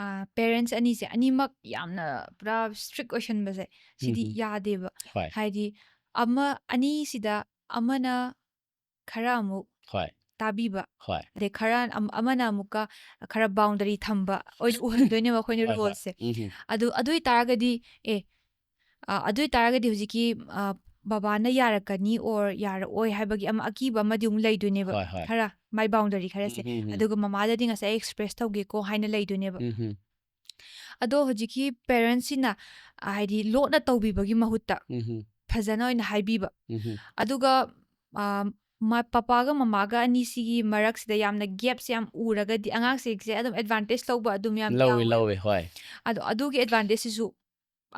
ꯑ, ꯄꯦꯔꯦꯟꯠꯁ ꯑꯅꯤꯁꯦ ꯑꯅꯤꯃꯛ ꯌꯥꯝꯅ ꯄꯨꯔꯥ ꯁ꯭ꯇ꯭ꯔꯤꯛ ꯑꯣꯏꯁꯟꯕꯁꯦ ꯁꯤꯗꯤ ꯎꯝ꯫ ꯌꯥꯗꯦꯕ꯫ ꯍꯣꯏ꯫ ꯍꯥꯏꯗꯤ ꯑꯃ, ꯑꯅꯤꯁꯤꯗ ꯑꯃꯅ ꯈꯔ ꯑꯃꯨꯛ ꯍꯣꯏ꯫ ꯇꯥꯕꯤꯕ, ꯍꯣꯏ꯫ ꯑꯗꯩ ꯈꯔ ꯑꯝ-, ꯑꯃꯅ ꯑꯃꯨꯛꯀ ꯈꯔ ꯕꯥꯎꯟꯗꯔꯤ ꯊꯝꯕ ꯑꯣꯏꯅ ꯎꯍꯟꯗꯣꯏꯅꯦꯕ ꯑꯩꯈꯣꯏꯅ ꯍꯣꯏ, ꯍꯣꯏ꯫ ꯔꯣꯜꯁꯦ꯫ ꯎꯝ꯫ ꯑꯗꯨ, ꯑꯗꯨ ꯑꯣꯏꯇꯥꯔꯒꯗꯤ, ꯑꯦ, ꯑ, ꯑꯗꯨ ꯑꯣꯏꯇꯥꯔꯒꯗꯤ ꯍꯧꯖꯤꯛꯀꯤ, ꯑ, ꯕꯕꯥꯅ ꯌꯥꯔꯛꯀꯅꯤ or ꯌꯥꯔꯛꯑꯣꯏ ꯍꯥꯏꯕꯒꯤ ꯑꯃ ꯑꯀꯤꯕ ꯑꯃꯗꯤ ꯑꯃꯨꯛ ꯂꯩꯗꯣꯏꯅꯦꯕ, ꯍꯣꯏ, ꯍꯣꯏ꯫ ꯈꯔ ꯃꯥꯏ ꯕꯥꯎꯟꯗꯔꯤ ꯈꯔꯁꯦ꯫ ꯎꯝ, ꯎꯝ, ꯎꯝ꯫ ꯑꯗꯨꯒ ꯃꯃꯥꯗꯗꯤ ꯉꯁꯥꯏ ꯑꯦꯛꯁꯄ꯭ꯔꯦꯁ ꯇꯧꯒꯦꯀꯣ ꯍꯥꯏꯅ ꯂꯩꯗꯣꯏꯅꯦꯕ꯫ ꯎꯝ, ꯎꯝ꯫ ꯑꯗꯣ ꯍꯧꯖꯤꯛꯀꯤ ꯄꯦꯔꯦꯟꯠꯁꯁꯤꯅ, ꯑ, ꯍꯥꯏꯗꯤ ꯂꯣꯠꯅ ꯇꯧꯕꯤꯕꯒꯤ ꯃꯍꯨꯠꯇ ꯎꯝ, ꯎꯝ꯫ ꯐꯖꯅ ꯑꯣꯏꯅ ꯍꯥꯏꯕꯤꯕ꯫ ꯎꯝ, ꯎꯝ꯫ ꯑꯗꯨꯒ, ꯑ, ꯃ-, ꯄꯄꯥꯒ ꯃꯃꯥꯒ ꯑꯅꯤꯁꯤꯒꯤ ꯃꯔꯛꯁꯤꯗ ꯌꯥꯝꯅ ꯒꯦꯞꯁꯦ ꯌꯥꯝ ꯎꯔꯒꯗꯤ ꯑꯉꯥꯡꯁꯤꯡꯁꯦ ꯑꯗꯨꯝ ꯑꯦꯗꯚꯥꯟꯇꯦꯖ ꯂꯧꯕ ꯑꯗꯨꯝ ꯌꯥꯝ ꯂꯧꯋꯤ, ꯌꯥꯎꯋꯦ꯫ ꯂꯧꯋꯤ, ꯍꯣꯏ꯫ ꯑꯗꯣ ꯑꯗꯨꯒꯤ ꯑꯦꯗꯚꯥꯟꯇꯦꯖꯁꯤꯁꯨ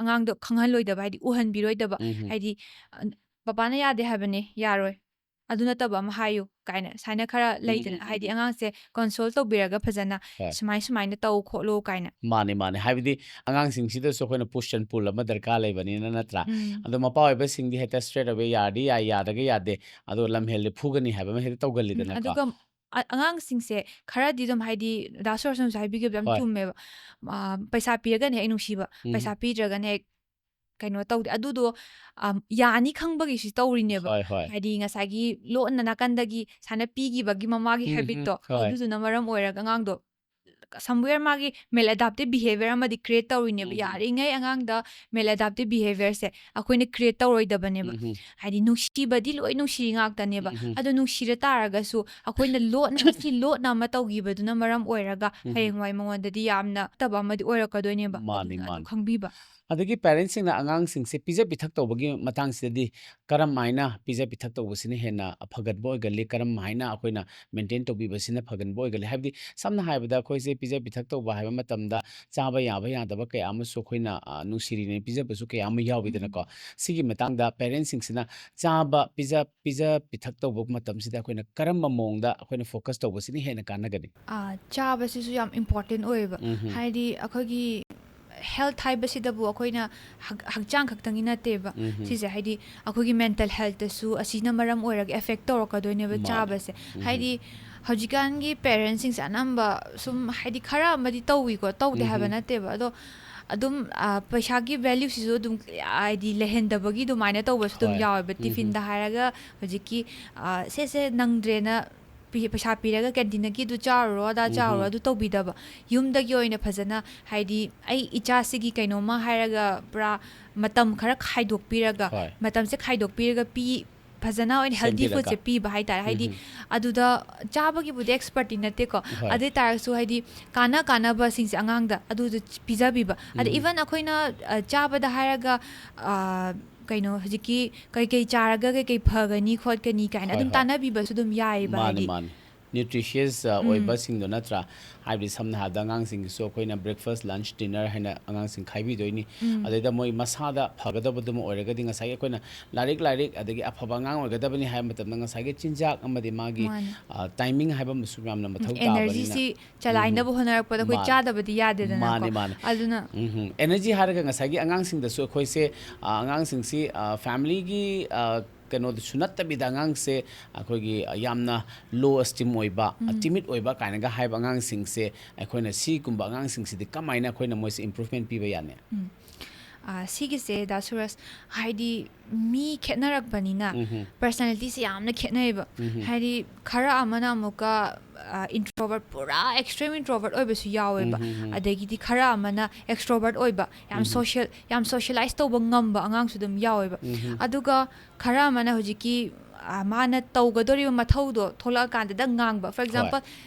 ꯑꯉꯥꯡꯗꯣ ꯈꯪꯍꯜꯂꯣꯏꯗꯕ, ꯍꯥꯏꯗꯤ ꯎꯍꯟꯕꯤꯔꯣꯏꯗꯕ꯫ ꯎꯝ, ꯎꯝ꯫ ꯍꯥꯏꯗꯤ, ꯑ, "ꯄꯄꯥꯅ ꯌꯥꯗꯦ ꯍꯥꯏꯕꯅꯦ, ꯌꯥꯔꯣꯏ꯫ ꯑꯗꯨ ꯅꯠꯇꯕ ꯑꯃ ꯍꯥꯏꯌꯨ" ꯀꯥꯏꯅ ꯁꯨꯃꯥꯏꯅ ꯈꯔ ꯎꯝ, ꯂꯩꯗꯅ, ꯎꯝ, ꯎꯝ, ꯍꯥꯏꯗꯤ ꯎꯝ꯫ ꯑꯉꯥꯡꯁꯦ ꯀꯟꯁꯣꯜ ꯇꯧꯕꯤꯔꯒ ꯐꯖꯅ ꯍꯣꯏ꯫ "ꯁꯨꯃꯥꯏ ꯁꯨꯃꯥꯏꯅ ꯇꯧ ꯈꯣꯠꯂꯨ" ꯀꯥꯏꯅ꯫ ꯃꯥꯅꯦ, ꯃꯥꯅꯦ꯫ ꯍꯥꯏꯕꯗꯤ ꯑꯉꯥꯡꯁꯤꯡꯁꯤꯗꯁꯨ ꯑꯩꯈꯣꯏꯅ push and pull ꯑꯃ ꯗꯔꯀꯥꯔ ꯂꯩꯕꯅꯤꯅ, ꯅꯠꯇ꯭ꯔꯥ? ꯎꯝ꯫ ꯑꯗꯣ ꯃꯄꯥ ꯑꯣꯏꯕꯁꯤꯡꯗꯤ ꯍꯦꯛꯇ straight away "ꯌꯥꯔꯗꯤ ꯌꯥꯏ, ꯌꯥꯗ꯭ꯔꯒ ꯌꯥꯗꯦ", ꯑꯗꯣ ꯂꯝꯍꯦꯜꯂꯗꯤ ꯐꯨꯒꯅꯤ ꯍꯥꯏꯕ ꯑꯃ ꯍꯦꯛꯇ ꯎꯝ, ꯇꯧꯒꯜꯂꯤꯗꯅꯀꯣ꯫ ꯑꯗꯨꯒ ꯑ-, ꯑꯉꯥꯡꯁꯤꯡꯁꯦ ꯈꯔꯗꯤ ꯑꯗꯨꯝ, ꯍꯥꯏꯗꯤ ꯗꯥ ꯁꯣꯔꯁꯅꯁꯨ ꯍꯥꯏꯕꯤꯈꯤꯕꯗꯣ ꯌꯥꯝ ꯍꯣꯏ꯫ ꯆꯨꯝꯃꯦꯕ꯫ ꯑ, ꯄꯩꯁꯥ ꯄꯤꯔꯒꯅ ꯍꯦꯛ ꯅꯨꯡꯁꯤꯕ, ꯎꯝ꯫ ꯄꯩꯁꯥ ꯄꯤꯗ꯭ꯔꯒꯅ ꯍꯦꯛ ꯀꯩꯅꯣ ꯇꯧꯗꯦ꯫ ꯑꯗꯨꯗꯣ, ꯑꯝ, ꯌꯥꯅꯤ ꯈꯪꯕꯒꯤꯁꯨ ꯇꯧꯔꯤꯅꯦꯕ꯫ ꯍꯣꯏ, ꯍꯣꯏ꯫ ꯍꯥꯏꯗꯤ ꯉꯁꯥꯏꯒꯤ ꯂꯣꯟꯅ ꯅꯥꯀꯟꯗꯒꯤ ꯁꯨꯃꯥꯏꯅ ꯄꯤꯈꯤꯕꯒꯤ ꯃꯃꯥꯒꯤ ꯎꯝ, ꯎꯝ, ꯍꯦꯕꯤꯠꯇꯣ, ꯍꯣꯏ꯫ ꯑꯗꯨꯗꯨꯅ ꯃꯔꯝ ꯑꯣꯏꯔꯒ ꯑꯉꯥꯡꯗꯣ somewhere ꯃꯥꯒꯤ maladaptive behaviour ꯑꯃꯗꯤ create ꯇꯧꯔꯤꯅꯦꯕ꯫ ꯎꯝ꯫ ꯌꯥꯔꯤꯉꯩ ꯑꯉꯥꯡꯗ maladaptive behaviourꯁꯦ ꯑꯩꯈꯣꯏꯅ create ꯇꯧꯔꯣꯏꯗꯕꯅꯦꯕ꯫ ꯎꯝ꯫ ꯍꯥꯏꯗꯤ ꯅꯨꯡꯁꯤꯕꯗꯤ ꯂꯣꯏ ꯅꯨꯡꯁꯤ ꯉꯥꯛꯇꯅꯦꯕ꯫ ꯎꯝ꯫ ꯑꯗꯣ ꯅꯨꯡꯁꯤꯔ ꯇꯥꯔꯒꯁꯨ ꯑꯩꯈꯣꯏꯅ ꯂꯣꯠꯅ, ꯁꯤ ꯂꯣꯠꯅ ꯑꯃ ꯇꯧꯈꯤꯕꯗꯨꯅ ꯃꯔꯝ ꯑꯣꯏꯔꯒ ꯎꯝ꯫ ꯍꯌꯦꯡꯋꯥꯏ ꯃꯉꯣꯟꯗꯗꯤ ꯌꯥꯝꯅ ꯐꯠꯇꯕ ꯑꯃꯗꯤ ꯑꯣꯏꯔꯛꯀꯗꯣꯏꯅꯦꯕ꯫ ꯃꯥꯅꯤ, ꯑꯗꯨꯅ ꯑꯗꯨ ꯃꯥꯅꯤ꯫ ꯈꯪꯕꯤꯕ꯫ ꯑꯗꯒꯤ ꯄꯦꯔꯦꯟꯁꯁꯤꯡꯅ ꯑꯉꯥꯡꯁꯤꯡꯁꯦ ꯄꯤꯖ ꯄꯤꯊꯛ ꯇꯧꯕꯒꯤ ꯃꯇꯥꯡꯁꯤꯗꯗꯤ ꯀꯔꯝ ꯍꯥꯏꯅ ꯄꯤꯖ ꯄꯤꯊꯛ ꯇꯧꯕꯁꯤꯅ ꯍꯦꯟꯅ ꯐꯒꯠꯄ ꯑꯣꯏꯒꯜꯂꯤ? ꯀꯔꯝ ꯍꯥꯏꯅ ꯑꯩꯈꯣꯏꯅ ꯃꯦꯟꯇꯦꯟ ꯇꯧꯕꯤꯕꯁꯤꯅ ꯐꯒꯟꯕ ꯑꯣꯏꯒꯜꯂꯤ? ꯍꯥꯏꯕꯗꯤ ꯁꯝꯅ ꯍꯥꯏꯔꯕꯗ ꯑꯩꯈꯣꯏꯁꯦ ꯄꯤꯖ ꯄꯤꯊꯛ ꯇꯧꯕ ꯍꯥꯏꯕ ꯃꯇꯝꯗ ꯆꯥꯕ ꯌꯥꯕ ꯌꯥꯗꯕ ꯀꯌꯥ ꯑꯃꯁꯨ ꯑꯩꯈꯣꯏꯅ, ꯑ, ꯅꯨꯡꯁꯤꯔꯤꯅꯦ ꯄꯤꯖꯕꯁꯨ ꯀꯌꯥ ꯑꯃ ꯌꯥꯎꯋꯤꯗꯅꯀꯣ꯫ ꯁꯤꯒꯤ ꯃꯇꯥꯡꯗ ꯄꯦꯔꯦꯟꯁꯁꯤꯡꯁꯤꯅ ꯆꯥꯕ ꯄꯤꯖ, ꯄꯤꯖ ꯄꯤꯊꯛ ꯇꯧꯕ ꯃꯇꯝꯁꯤꯗ ꯑꯩꯈꯣꯏꯅ ꯀꯔꯝꯕ ꯃꯑꯣꯡꯗ ꯑꯩꯈꯣꯏꯅ ꯐꯣꯀꯁ ꯇꯧꯕꯁꯤꯅ ꯍꯦꯟꯅ ꯀꯥꯟꯅꯒꯅꯤ? ꯑꯥ, ꯆꯥꯕꯁꯤꯁꯨ ꯌꯥꯝ ꯏꯝꯄꯣꯔꯇꯦꯟ ꯑꯣꯏꯌꯦꯕ꯫ ꯎꯝ ꯍꯝ꯫ ꯍꯥꯏꯗꯤ ꯑꯩꯈꯣꯏꯒꯤ ꯍꯦꯜꯊ ꯍꯥꯏꯕꯁꯤꯗꯕꯨ ꯑꯩꯈꯣꯏꯅ ꯍꯛ-, ꯍꯛꯆꯥꯡ ꯈꯛꯇꯪꯒꯤ ꯅꯠꯇꯦꯕ꯫ ꯎꯝ ꯍꯝ꯫ ꯁꯤꯁꯦ ꯍꯥꯏꯗꯤ ꯑꯩꯈꯣꯏꯒꯤ ꯃꯦꯟꯇꯜ ꯍꯦꯜꯊꯇꯁꯨ ꯑꯁꯤꯅ ꯃꯔꯝ ꯑꯣꯏꯔꯒ ꯑꯦꯐꯦꯛ ꯇꯧꯔꯛꯀꯗꯣꯏꯅꯦꯕ ꯃꯥꯅꯦ꯫ ꯆꯥꯕꯁꯦ꯫ ꯎꯝ ꯍꯝ꯫ ꯍꯥꯏꯗꯤ ꯍꯧꯖꯤꯛꯀꯥꯟꯒꯤ ꯄꯦꯔꯦꯟꯁꯁꯤꯡꯁꯦ ꯑꯅꯝꯕ ꯁꯨꯝ ꯍꯥꯏꯗꯤ ꯈꯔ ꯑꯃꯗꯤ ꯇꯧꯋꯤꯀꯣ, ꯇꯧꯗꯦ ꯎꯝ ꯍꯥꯏꯕ ꯍꯝ꯫ ꯅꯠꯇꯦꯕ꯫ ꯑꯗꯣ ꯑꯗꯨꯝ, ꯑ, ꯄꯩꯁꯥꯒꯤ ꯚꯦꯂ꯭ꯌꯨꯁꯤꯁꯨ ꯑꯗꯨꯝ ꯍꯥꯏꯗꯤ ꯂꯩꯍꯟꯗꯕꯒꯤ ꯑꯗꯨꯃꯥꯏꯅ ꯇꯧꯕꯁꯨ ꯑꯗꯨꯝ ꯍꯣꯏ꯫ ꯌꯥꯎꯋꯦꯕ꯫ ꯎꯝ ꯍꯝ꯫ ꯇꯤꯐꯤꯟꯗ ꯍꯥꯏꯔꯒ ꯍꯧꯖꯤꯛꯀꯤ, ꯑ, "ꯁꯦ, ꯁꯦ, ꯅꯪꯗ꯭ꯔꯦꯅ ꯄꯤ-, ꯄꯩꯁꯥ ꯄꯤꯔꯒ ꯀꯦꯟꯇꯤꯟꯗꯒꯤ ꯑꯗꯨ ꯆꯥꯔꯨꯔꯣ, ꯑꯗꯥ ꯎꯝ ꯆꯥꯔꯨꯔꯣ", ꯍꯝ꯫ ꯑꯗꯨ ꯇꯧꯕꯤꯗꯕ꯫ ꯌꯨꯝꯗꯒꯤ ꯑꯣꯏꯅ ꯐꯖꯅ ꯍꯥꯏꯗꯤ ꯑꯩ ꯏꯆꯥꯁꯤꯒꯤ ꯀꯩꯅꯣꯝꯃ ꯍꯥꯏꯔꯒ ꯄꯨꯔꯥ ꯃꯇꯝ ꯈꯔ ꯈꯥꯏꯗꯣꯛꯄꯤꯔꯒ, ꯍꯣꯏ꯫ ꯃꯇꯝꯁꯦ ꯈꯥꯏꯗꯣꯛꯄꯤꯔꯒ ꯄꯤ-, ꯐꯖꯅ ꯑꯣꯏꯅ ꯍꯦꯜꯗꯤ ꯁꯦꯝꯕꯤꯔꯒ꯫ ꯐꯨꯗꯁꯦ ꯄꯤꯕ ꯍꯥꯏꯇꯥꯔꯦ꯫ ꯍꯥꯏꯗꯤ ꯎꯝ ꯍꯝ꯫ ꯑꯗꯨꯗ ꯆꯥꯕꯒꯤꯕꯨꯗꯤ ꯑꯦꯛꯁꯄꯔꯠꯇꯤ ꯅꯠꯇꯦꯀꯣ꯫ ꯍꯣꯏ꯫ ꯑꯗꯨ ꯑꯣꯏ ꯇꯥꯔꯒꯁꯨ ꯍꯥꯏꯗꯤ ꯀꯥꯟꯅ ꯀꯥꯟꯅꯕꯁꯤꯡꯁꯦ ꯑꯉꯥꯡꯗ ꯑꯗꯨꯗ ꯄꯤꯖꯕꯤꯕ꯫ ꯑꯗ ꯎꯝ ꯍꯝ꯫ ꯏꯚꯟ ꯑꯩꯈꯣꯏꯅ, ꯑ, ꯆꯥꯕꯗ ꯍꯥꯏꯔꯒ, ꯑ, ꯀꯩꯅꯣ ꯍꯧꯖꯤꯛꯀꯤ ꯀꯩꯀꯩ ꯆꯥꯔꯒ ꯀꯩꯀꯩ ꯐꯒꯅꯤ ꯈꯣꯠꯀꯅꯤ ꯀꯥꯏꯅ ꯍꯣꯏ, ꯑꯗꯨꯝ ꯍꯣꯏ꯫ ꯇꯥꯟꯅꯕꯤꯕꯁꯨ ꯑꯗꯨꯝ ꯌꯥꯏꯌꯦꯕ ꯃꯥꯅꯦ, ꯍꯥꯏꯗꯤ꯫ ꯃꯥꯅꯦ꯫ ꯅ꯭ꯌꯨꯇ꯭ꯔꯤꯁꯤꯌꯁ, ꯑ, ꯎꯝ꯫ ꯑꯣꯏꯕꯁꯤꯡꯗꯣ ꯅꯠꯇ꯭ꯔꯥ? ꯍꯥꯏꯕꯗꯤ ꯁꯝꯅ ꯍꯥꯏꯔꯕꯗ ꯑꯉꯥꯡꯁꯤꯡꯒꯤꯁꯨ ꯑꯩꯈꯣꯏꯅ ꯕ꯭ꯔꯦꯛꯐꯥꯁ, ꯂꯟꯆ, ꯗꯤꯟꯅꯔ ꯍꯥꯏꯅ ꯑꯉꯥꯡꯁꯤꯡ ꯈꯥꯏꯕꯤꯗꯣꯏꯅꯤ꯫ ꯎꯝ꯫ ꯑꯗꯩꯗ ꯃꯣꯏ ꯃꯁꯥꯗ ꯐꯒꯗꯕꯗꯨꯃ ꯑꯣꯏꯔꯒꯗꯤ ꯉꯁꯥꯏꯒꯤ ꯑꯩꯈꯣꯏꯅ ꯂꯥꯏꯔꯤꯛ, ꯂꯥꯏꯔꯤꯛ, ꯑꯗꯒꯤ ꯑꯐꯕ ꯑꯉꯥꯡ ꯑꯣꯏꯒꯗꯕꯅꯤ ꯍꯥꯏꯕ ꯃꯇꯝꯗ ꯉꯁꯥꯏꯒꯤ ꯆꯤꯟꯖꯥꯛ ꯑꯃꯗꯤ ꯃꯥꯒꯤ, ꯃꯥꯅꯦ꯫ ꯑ, ꯇꯥꯏꯃꯤꯡ ꯍꯥꯏꯕ ꯑꯃꯁꯨ ꯌꯥꯝꯅ ꯃꯊꯧ ꯎꯝ, ꯇꯥꯕꯅꯤꯅ꯫ ꯑꯦꯅꯔꯖꯤꯁꯤ ꯆꯂꯥꯏꯅꯕ ꯎꯝ꯫ ꯍꯣꯠꯅꯔꯛꯄꯗ ꯑꯩꯈꯣꯏ ꯃꯥꯅꯦ꯫ ꯆꯥꯗꯕꯗꯤ ꯌꯥꯗꯦꯗꯅꯀꯣ꯫ ꯃꯥꯅꯦ, ꯃꯥꯅꯦ꯫ ꯑꯗꯨꯅ ꯎꯝ ꯍꯝ꯫ ꯑꯦꯅꯔꯖꯤ ꯍꯥꯏꯔꯒ ꯉꯁꯥꯏꯒꯤ ꯑꯉꯥꯡꯁꯤꯡꯗꯁꯨ ꯑꯩꯈꯣꯏꯁꯦ, ꯑ, ꯑꯉꯥꯡꯁꯤꯡꯁꯤ, ꯑ, ꯐꯦꯃꯤꯂꯤꯒꯤ, ꯑ, ꯀꯩꯅꯣꯗꯁꯨ ꯅꯠꯇꯕꯤꯗ ꯑꯉꯥꯡꯁꯦ ꯑꯩꯈꯣꯏꯒꯤ ꯌꯥꯝꯅ ꯂꯣ ꯑꯦꯁꯇꯤꯝ ꯑꯣꯏꯕ, ꯎꯝ꯫ ꯇꯤꯃꯤꯠ ꯑꯣꯏꯕ ꯀꯥꯏꯅꯒ ꯍꯥꯏꯕ ꯑꯉꯥꯡꯁꯤꯡꯁꯦ ꯑꯩꯈꯣꯏꯅ ꯁꯤꯒꯨꯝꯕ ꯑꯉꯥꯡꯁꯤꯡꯁꯤꯗꯤ ꯀꯃꯥꯏꯅ ꯑꯩꯈꯣꯏꯅ ꯃꯣꯏꯁꯦ ꯏꯝꯄ꯭ꯔꯨꯚꯃꯦꯟ ꯄꯤꯕ ꯌꯥꯅꯤ? ꯎꯝ꯫ ꯑ, ꯁꯤꯒꯤꯁꯦ ꯗꯥ ꯁꯨꯔꯖ, ꯍꯥꯏꯗꯤ ꯃꯤ ꯈꯦꯠꯅꯔꯛꯄꯅꯤꯅ ꯎꯝ ꯍꯝ꯫ ꯄꯔꯁꯅꯦꯂꯤꯇꯤꯁꯦ ꯌꯥꯝꯅ ꯈꯦꯠꯅꯩꯌꯦꯕ꯫ ꯎꯝ ꯍꯝ꯫ ꯍꯥꯏꯗꯤ ꯈꯔ ꯑꯃꯅ ꯑꯃꯨꯛꯀ, ꯑ, ꯏꯟꯇ꯭ꯔꯣꯕꯔꯠ, ꯄꯨꯔꯥ ꯑꯦꯛꯁꯇ꯭ꯔꯤꯝ ꯏꯟꯇ꯭ꯔꯣꯕꯔꯠ ꯑꯣꯏꯕꯁꯨ ꯌꯥꯎꯋꯦꯕ꯫ ꯎꯝ ꯍꯝ ꯍꯝ꯫ ꯑꯗꯒꯤꯗꯤ ꯈꯔ ꯑꯃꯅ ꯑꯦꯛꯁꯇ꯭ꯔꯣꯕꯔꯠ ꯑꯣꯏꯕ, ꯌꯥꯝ ꯎꯝ ꯍꯝ꯫ ꯁꯣꯁꯤꯌꯦꯜ, ꯌꯥꯝ ꯁꯣꯁꯤꯌꯦꯂꯥꯏꯁ ꯇꯧꯕ ꯉꯝꯕ ꯑꯉꯥꯡꯁꯨ ꯑꯗꯨꯝ ꯌꯥꯎꯋꯦꯕ꯫ ꯎꯝ ꯍꯝ꯫ ꯑꯗꯨꯒ ꯈꯔ ꯑꯃꯅ ꯍꯧꯖꯤꯛꯀꯤ, ꯑ, ꯃꯥꯅ ꯇꯧꯒꯗꯧꯔꯤꯕ ꯃꯊꯧꯗꯣ ꯊꯣꯛꯂꯛꯑꯀꯥꯟꯗꯗ ꯉꯥꯡꯕ꯫ For ꯍꯣꯏ꯫ Example,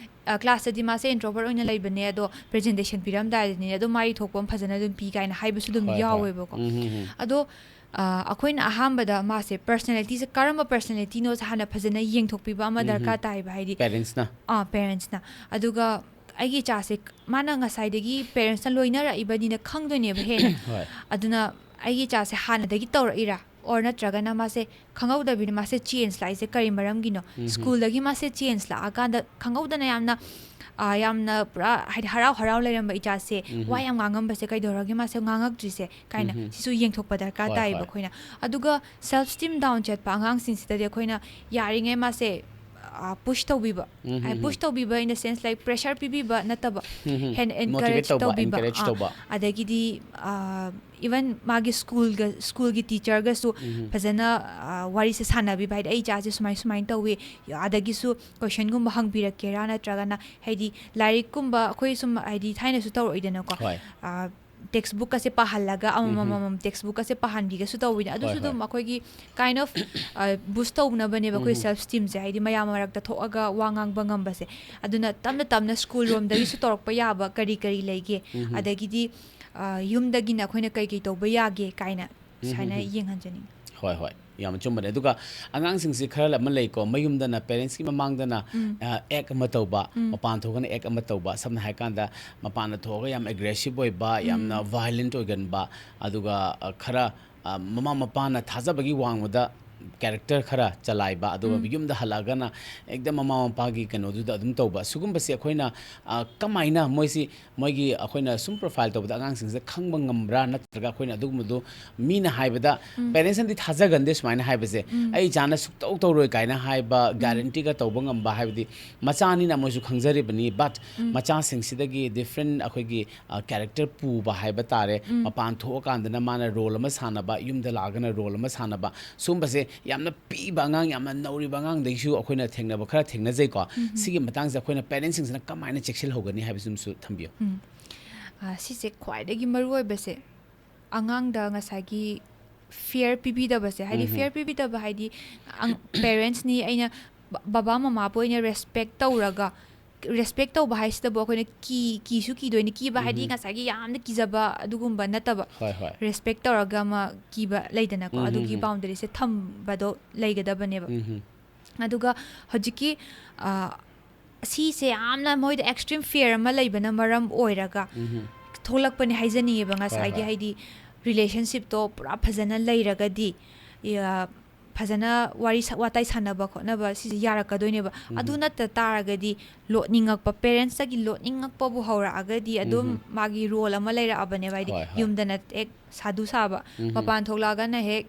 ꯀ꯭ꯂꯥꯁꯇꯗꯤ ꯃꯥꯁꯦ ꯏꯟꯇ꯭ꯔꯣꯕꯔꯠ ꯑꯣꯏꯅ ꯂꯩꯕꯅꯦ, ꯑꯗꯣ ꯄ꯭ꯔꯖꯦꯟꯇꯦꯁꯟ ꯄꯤꯔꯝꯗꯥꯏꯗꯅꯦ ꯑꯗꯨꯝ ꯃꯥꯒꯤ ꯊꯣꯛꯄ ꯑꯃ ꯐꯖꯅ ꯑꯗꯨꯝ ꯄꯤ ꯀꯥꯏꯅ ꯍꯥꯏꯕꯁꯨ ꯑꯗꯨꯝ ꯍꯣꯏ, ꯍꯣꯏ꯫ ꯌꯥꯎꯋꯦꯕꯀꯣ꯫ ꯎꯝ, ꯎꯝ, ꯎꯝ꯫ ꯑꯗꯣ ꯑ, ꯑꯩꯈꯣꯏꯅ ꯑꯍꯥꯟꯕꯗ ꯃꯥꯁꯦ ꯄꯔꯁꯅꯦꯂꯤꯇꯤꯁꯦ ꯀꯔꯝꯕ ꯄꯔꯁꯅꯦꯂꯤꯇꯤꯅꯣꯁꯦ ꯍꯥꯟꯅ ꯐꯖꯅ ꯌꯦꯡꯊꯣꯛꯄꯤꯕ ꯑꯃ ꯎꯝ, ꯗꯔꯀꯥꯔ ꯎꯝ꯫ ꯇꯥꯏꯕ, ꯍꯥꯏꯗꯤ Parentsꯅ꯫ ꯑꯥ, ꯄꯦꯔꯦꯟꯁꯅ꯫ ꯑꯗꯨꯒ ꯑꯩꯒꯤ ꯏꯆꯥꯁꯦ ꯃꯥꯅ ꯉꯁꯥꯏꯗꯒꯤ ꯄꯦꯔꯦꯟꯁꯅ ꯂꯣꯏꯅꯔꯛꯏꯕꯅꯤꯅ ꯈꯪꯗꯣꯏꯅꯦꯕ ꯍꯦꯟꯅ꯫ ꯍꯣꯏ꯫ ꯑꯗꯨꯅ ꯑꯩꯒꯤ ꯏꯆꯥꯁꯦ ꯍꯥꯟꯅꯗꯒꯤ ꯇꯧꯔꯛꯏꯔꯥ, ꯑꯣꯔ ꯅꯠꯇ꯭ꯔꯒꯅ ꯃꯥꯁꯦ ꯈꯪꯍꯧꯗꯕꯤꯗ ꯃꯥꯁꯦ ꯆꯦꯟꯖ ꯂꯥꯛꯏꯁꯦ ꯀꯔꯤ ꯃꯔꯝꯒꯤꯅꯣ? ꯎꯝ, ꯎꯝ꯫ ꯁ꯭ꯀꯨꯜꯗꯒꯤ ꯃꯥꯁꯦ ꯆꯦꯟꯖ ꯂꯥꯛꯑꯀꯥꯟꯗ ꯈꯪꯍꯧꯗꯅ ꯌꯥꯝꯅ, ꯑ, ꯌꯥꯝꯅ ꯄꯨꯔꯥ, ꯍꯥꯏꯗꯤ, ꯍꯔꯥꯎ ꯍꯔꯥꯎ ꯂꯩꯔꯝꯕ ꯏꯆꯥꯁꯦ ꯎꯝ, ꯋꯥ ꯎꯝ꯫ ꯌꯥꯝ ꯉꯥꯡꯉꯝꯕꯁꯦ ꯀꯩꯗꯧꯔꯒꯦ, ꯃꯥꯁꯦ ꯉꯥꯡꯉꯛꯇ꯭ꯔꯤꯁꯦ ꯀꯥꯏꯅ ꯎꯝ, ꯎꯝ꯫ ꯁꯤꯁꯨ ꯌꯦꯡꯊꯣꯛꯄ ꯗꯔꯀꯥꯔ ꯍꯣꯏ, ꯇꯥꯏꯌꯦꯕ ꯍꯣꯏ꯫ ꯑꯩꯈꯣꯏꯅ꯫ ꯑꯗꯨꯒ ꯁꯦꯜꯐ ꯁ꯭ꯇꯤꯝ ꯗꯥꯎꯟ ꯆꯠꯄ ꯑꯉꯥꯡꯁꯤꯡꯁꯤꯗꯗꯤ ꯑꯩꯈꯣꯏꯅ ꯌꯥꯔꯤꯉꯩ ꯃꯥꯁꯦ, ꯑ, ꯄꯨꯁ ꯇꯧꯕꯤꯕ꯫ ꯎꯝ, ꯎꯝ, ꯄꯨꯁ ꯎꯝ꯫ ꯇꯧꯕꯤꯕ in the sense, like, pressure ꯄꯤꯕꯤꯕ ꯅꯠꯇꯕ, ꯎꯝ, ꯎꯝ꯫ ꯍꯦꯟꯅ Motivate ꯑꯦꯟꯀꯔꯦꯖ ꯇꯧꯕ, ꯇꯧꯕꯤꯕ꯫ encourage ꯑꯥ, ꯇꯧꯕ꯫ ꯑꯗꯒꯤꯗꯤ, ꯑ, ꯏꯚꯟ ꯃꯥꯒꯤ ꯁ꯭ꯀꯨꯜꯒ, ꯁ꯭ꯀꯨꯜꯒꯤ ꯇꯤꯆꯔꯒꯁꯨ ꯎꯝ, ꯎꯝ꯫ ꯐꯖꯅ, ꯑ, ꯋꯥꯔꯤꯁꯦ ꯁꯥꯟꯅꯕꯤꯕ, ꯍꯥꯏꯗꯤ, "ꯑꯩ ꯏꯆꯥꯁꯦ ꯁꯨꯃꯥꯏ ꯁꯨꯃꯥꯏꯅ ꯇꯧꯋꯤ, ꯑꯗꯒꯤꯁꯨ ꯀꯣꯏꯁꯟꯒꯨꯝꯕ ꯍꯪꯕꯤꯔꯛꯀꯦꯔꯥ, ꯅꯠꯇ꯭ꯔꯒꯅ, ꯍꯥꯏꯗꯤ, ꯂꯥꯏꯔꯤꯛꯀꯨꯝꯕ ꯑꯩꯈꯣꯏ ꯁꯨꯝ, ꯍꯥꯏꯗꯤ, ꯊꯥꯏꯅꯁꯨ ꯇꯧꯔꯛꯏꯗꯅꯀꯣ?" ꯍꯣꯏ꯫ ꯑ, ꯇꯦꯛꯁ ꯕꯨꯛꯀꯁꯦ ꯄꯥꯍꯜꯂꯒ ꯑꯃꯃꯝ ꯎꯝ, ꯎꯝ꯫ ꯑꯃꯃꯝ ꯇꯦꯛꯁ ꯕꯨꯛꯀꯁꯦ ꯄꯥꯍꯟꯕꯤꯒꯁꯨ ꯇꯧꯋꯤꯅꯦ꯫ ꯑꯗꯨꯁꯨ ꯍꯣꯏ, ꯍꯣꯏ꯫ ꯑꯗꯨꯝ ꯑꯩꯈꯣꯏꯒꯤ kind of, ꯑ, ꯕꯨꯁ ꯇꯧꯅꯕꯅꯦꯕ ꯑꯩꯈꯣꯏ ꯎꯝ, ꯎꯝ꯫ ꯁꯦꯜꯐ ꯁ꯭ꯇꯤꯝꯁꯦ, ꯍꯥꯏꯗꯤ ꯃꯌꯥꯝ ꯃꯔꯛꯇ ꯊꯣꯛꯑꯒ ꯋꯥ ꯉꯥꯡꯕ ꯉꯝꯕꯁꯦ꯫ ꯑꯗꯨꯅ ꯇꯞꯅ ꯇꯞꯅ ꯁ꯭ꯀꯨꯜ ꯔꯣꯝꯗꯒꯤꯁꯨ ꯇꯧꯔꯛꯄ ꯌꯥꯕ ꯀꯔꯤ ꯀꯔꯤ ꯂꯩꯒꯦ, ꯎꯝ, ꯎꯝ꯫ ꯑꯗꯒꯤꯗꯤ, ꯑ, ꯌꯨꯝꯗꯒꯤꯅ ꯑꯩꯈꯣꯏꯅ ꯀꯩ ꯀꯩ ꯇꯧꯕ ꯌꯥꯒꯦ ꯀꯥꯏꯅ ꯎꯝ, ꯁꯨꯃꯥꯏꯅ ꯎꯝ, ꯎꯝ꯫ ꯌꯦꯡꯍꯟꯖꯅꯤꯡꯉꯤ꯫ ꯍꯣꯏ, ꯍꯣꯏ꯫ ꯌꯥꯝ ꯑꯆꯨꯝꯕꯅꯦ꯫ ꯑꯗꯨꯒ ꯑꯉꯥꯡꯁꯤꯡꯁꯤ ꯈꯔ ꯑꯃ ꯂꯩꯀꯣ, ꯃꯌꯨꯝꯗꯅ ꯄꯦꯔꯦꯟꯁꯀꯤ ꯃꯃꯥꯡꯗꯅ, ꯎꯝ꯫ ꯑ, ꯑꯦꯛ ꯑꯃ ꯇꯧꯕ, ꯎꯝ꯫ ꯃꯄꯥꯟ ꯊꯣꯛꯑꯒꯅ ꯑꯦꯛ ꯑꯃ ꯇꯧꯕ꯫ ꯁꯝꯅ ꯍꯥꯏꯔꯀꯥꯟꯗ, ꯃꯄꯥꯟꯗ ꯊꯣꯛꯑꯒ ꯌꯥꯝ ꯑꯦꯒ꯭ꯔꯦꯁꯤꯞ ꯑꯣꯏꯕ, ꯌꯥꯝꯅ ꯎꯝ꯫ ꯚꯥꯏꯂꯦꯟꯠ ꯑꯣꯏꯒꯟꯕ, ꯑꯗꯨꯒ, ꯑ, ꯈꯔ, ꯑ, ꯃꯃꯥ ꯃꯄꯥꯅ ꯊꯥꯖꯕꯒꯤ ꯋꯥꯡꯃꯗ ꯀꯦꯔꯦꯛꯇꯔ ꯈꯔ ꯆꯂꯥꯏꯕ, ꯑꯗꯨꯒ ꯎꯝ꯫ ꯌꯨꯝꯗ ꯍꯜꯂꯛꯑꯒꯅ ꯑꯦꯛꯗꯝ ꯃꯃꯥ ꯃꯄꯥꯒꯤ ꯀꯩꯅꯣꯗꯨꯗ ꯑꯗꯨꯝ ꯇꯧꯕ꯫ ꯁꯤꯒꯨꯝꯕꯁꯦ ꯑꯩꯈꯣꯏꯅ, ꯑ, ꯀꯃꯥꯏꯅ ꯃꯣꯏꯁꯤ, ꯃꯣꯏꯒꯤ ꯑꯩꯈꯣꯏꯅ ꯁꯨꯝ ꯄ꯭ꯔꯣꯐꯥꯏꯜ ꯇꯧꯕꯗ ꯑꯉꯥꯡꯁꯤꯡꯁꯦ ꯈꯪꯕ ꯉꯝꯕ꯭ꯔꯥ, ꯅꯠꯇ꯭ꯔꯒ ꯑꯩꯈꯣꯏꯅ ꯑꯗꯨꯒꯨꯝꯕꯗꯣ ꯃꯤꯅ ꯍꯥꯏꯕꯗ, ꯎꯝ꯫ ꯄꯦꯔꯦꯟꯁꯅꯗꯤ ꯊꯥꯖꯒꯟꯗꯦ ꯁꯨꯃꯥꯏꯅ ꯍꯥꯏꯕꯁꯦ, ꯎꯝ꯫ "ꯑꯩ ꯏꯆꯥꯅ ꯁꯨꯛꯇꯧ ꯇꯧꯔꯣꯏ" ꯀꯥꯏꯅ ꯍꯥꯏꯕ ꯎꯝ꯫ ꯒꯥꯔꯦꯟꯇꯤꯒ ꯇꯧꯕ ꯉꯝꯕ, ꯍꯥꯏꯕꯗꯤ ꯃꯆꯥꯅꯤꯅ ꯃꯣꯏꯁꯨ ꯈꯪꯖꯔꯤꯕꯅꯤ꯫ But um. ꯃꯆꯥꯁꯤꯡꯁꯤꯗꯒꯤ ꯗꯤꯐ꯭ꯔꯦꯟ ꯑꯩꯈꯣꯏꯒꯤ, ꯑ, ꯀꯦꯔꯦꯛꯇꯔ ꯄꯨꯕ ꯍꯥꯏꯕ ꯇꯥꯔꯦ, ꯎꯝ꯫ ꯃꯄꯥꯟ ꯊꯣꯛꯑꯀꯥꯟꯗꯅ ꯃꯥꯅ ꯔꯣꯜ ꯑꯃ ꯁꯥꯟꯅꯕ, ꯌꯨꯝꯗ ꯂꯥꯛꯑꯒꯅ ꯔꯣꯜ ꯑꯃ ꯁꯥꯟꯅꯕ, ꯁꯨꯝꯕꯁꯦ ꯌꯥꯝꯅ ꯄꯤꯛꯏꯕ ꯑꯉꯥꯡ, ꯌꯥꯝꯅ ꯅꯧꯔꯤꯕ ꯑꯉꯥꯡꯗꯒꯤꯁꯨ ꯑꯩꯈꯣꯏꯅ ꯊꯦꯡꯅꯕ ꯈꯔ ꯊꯦꯡꯅꯖꯩꯀꯣ꯫ ꯎꯝ꯫ ꯁꯤꯒꯤ ꯃꯇꯥꯡꯁꯦ ꯑꯩꯈꯣꯏꯅ ꯄꯦꯔꯦꯟꯁꯁꯤꯡꯁꯤꯅ ꯀꯃꯥꯏꯅ ꯆꯦꯛꯁꯤꯜꯍꯧꯒꯅꯤ ꯍꯥꯏꯕꯁꯤꯃꯁꯨ ꯊꯝꯕꯤꯌꯨ꯫ ꯎꯝ꯫ ꯑ, ꯁꯤꯁꯦ ꯈ꯭ꯋꯥꯏꯗꯒꯤ ꯃꯔꯨꯑꯣꯏꯕꯁꯦ, ꯑꯉꯥꯡꯗ ꯉꯁꯥꯏꯒꯤ ꯐꯤꯌꯔ ꯄꯤꯕꯤꯗꯕꯁꯦ, ꯍꯥꯏꯗꯤ, ꯎꯝ, ꯎꯝ꯫ ꯐꯤꯌꯔ ꯄꯤꯕꯤꯗꯕ ꯍꯥꯏꯗꯤ, ꯑꯪ-, ꯄꯦꯔꯦꯟꯁꯅꯤ, ꯑꯩꯅ ꯕ-, ꯕꯕꯥ ꯃꯃꯥꯕꯨ ꯑꯩꯅ ꯔꯦꯁꯄꯦꯛ ꯇꯧꯔꯒ, ꯔꯦꯁꯄꯦꯛ ꯇꯧꯕ ꯍꯥꯏꯁꯤꯗꯕꯨ ꯑꯩꯈꯣꯏꯅ ꯀꯤ ꯀꯤꯁꯨ ꯀꯤꯗꯣꯏꯅꯤ꯫ ꯀꯤꯕ ꯍꯥꯏꯗꯤ ꯎꯝ꯫ ꯉꯁꯥꯏꯒꯤ ꯌꯥꯝꯅ ꯀꯤꯖꯕ ꯑꯗꯨꯒꯨꯝꯕ ꯅꯠꯇꯕ, ꯍꯣꯏ, ꯍꯣꯏ꯫ ꯔꯦꯁꯄꯦꯛ ꯇꯧꯔꯒ ꯑꯃ ꯀꯤꯕ ꯂꯩꯗꯅꯀꯣ, ꯎꯝ, ꯑꯗꯨꯒꯤ ꯎꯝ, ꯎꯝ꯫ ꯕꯥꯎꯟꯗꯔꯤꯁꯦ ꯊꯝꯕꯗꯣ ꯂꯩꯒꯗꯕꯅꯦꯕ꯫ ꯎꯝ, ꯎꯝ꯫ ꯑꯗꯨꯒ ꯍꯧꯖꯤꯛꯀꯤ, ꯑ, ꯁꯤꯁꯦ ꯌꯥꯝꯅ ꯃꯣꯏꯗ ꯑꯦꯛꯁꯇ꯭ꯔꯤꯝ ꯐꯤꯌꯔ ꯑꯃ ꯂꯩꯕꯅ ꯃꯔꯝ ꯑꯣꯏꯔꯒ ꯎꯝ, ꯎꯝ꯫ ꯊꯣꯛꯂꯛꯄꯅꯦ ꯍꯥꯏꯖꯅꯤꯡꯉꯦꯕ꯫ ꯍꯣꯏ, ꯉꯁꯥꯏꯒꯤ ꯍꯣꯏ꯫ ꯍꯥꯏꯗꯤ ꯔꯤꯂꯦꯁꯟꯁꯤꯞꯇꯣ ꯄꯨꯔꯥ ꯐꯖꯅ ꯂꯩꯔꯒꯗꯤ, ꯌꯥ-, ꯐꯖꯅ ꯋꯥꯔꯤ ꯁ-, ꯋꯥꯇꯥꯏ ꯁꯥꯟꯅꯕ ꯈꯣꯠꯅꯕ ꯁꯤꯁꯦ ꯌꯥꯔꯛꯀꯗꯣꯏꯅꯦꯕ꯫ ꯎꯝ, ꯑꯗꯨ ꯎꯝ꯫ ꯅꯠꯇ ꯇꯥꯔꯒꯗꯤ ꯂꯣꯠꯅꯤꯡꯉꯛꯄ, ꯄꯦꯔꯦꯟꯁꯇꯒꯤ ꯂꯣꯠꯅꯤꯡꯉꯛꯄꯕꯨ ꯍꯧꯔꯛꯑꯒꯗꯤ ꯑꯗꯨꯝ ꯎꯝ, ꯎꯝ꯫ ꯃꯥꯒꯤ ꯔꯣꯜ ꯑꯃ ꯂꯩꯔꯛꯑꯕꯅꯦꯕ꯫ ꯍꯥꯏꯗꯤ ꯍꯣꯏ, ꯍꯣꯏ꯫ ꯌꯨꯝꯗꯅ ꯍꯦꯛ ꯁꯥꯗꯨ ꯁꯥꯕ, ꯎꯝ, ꯎꯝ꯫ ꯃꯄꯥꯟ ꯊꯣꯛꯂꯛꯑꯒꯅ ꯍꯦꯛ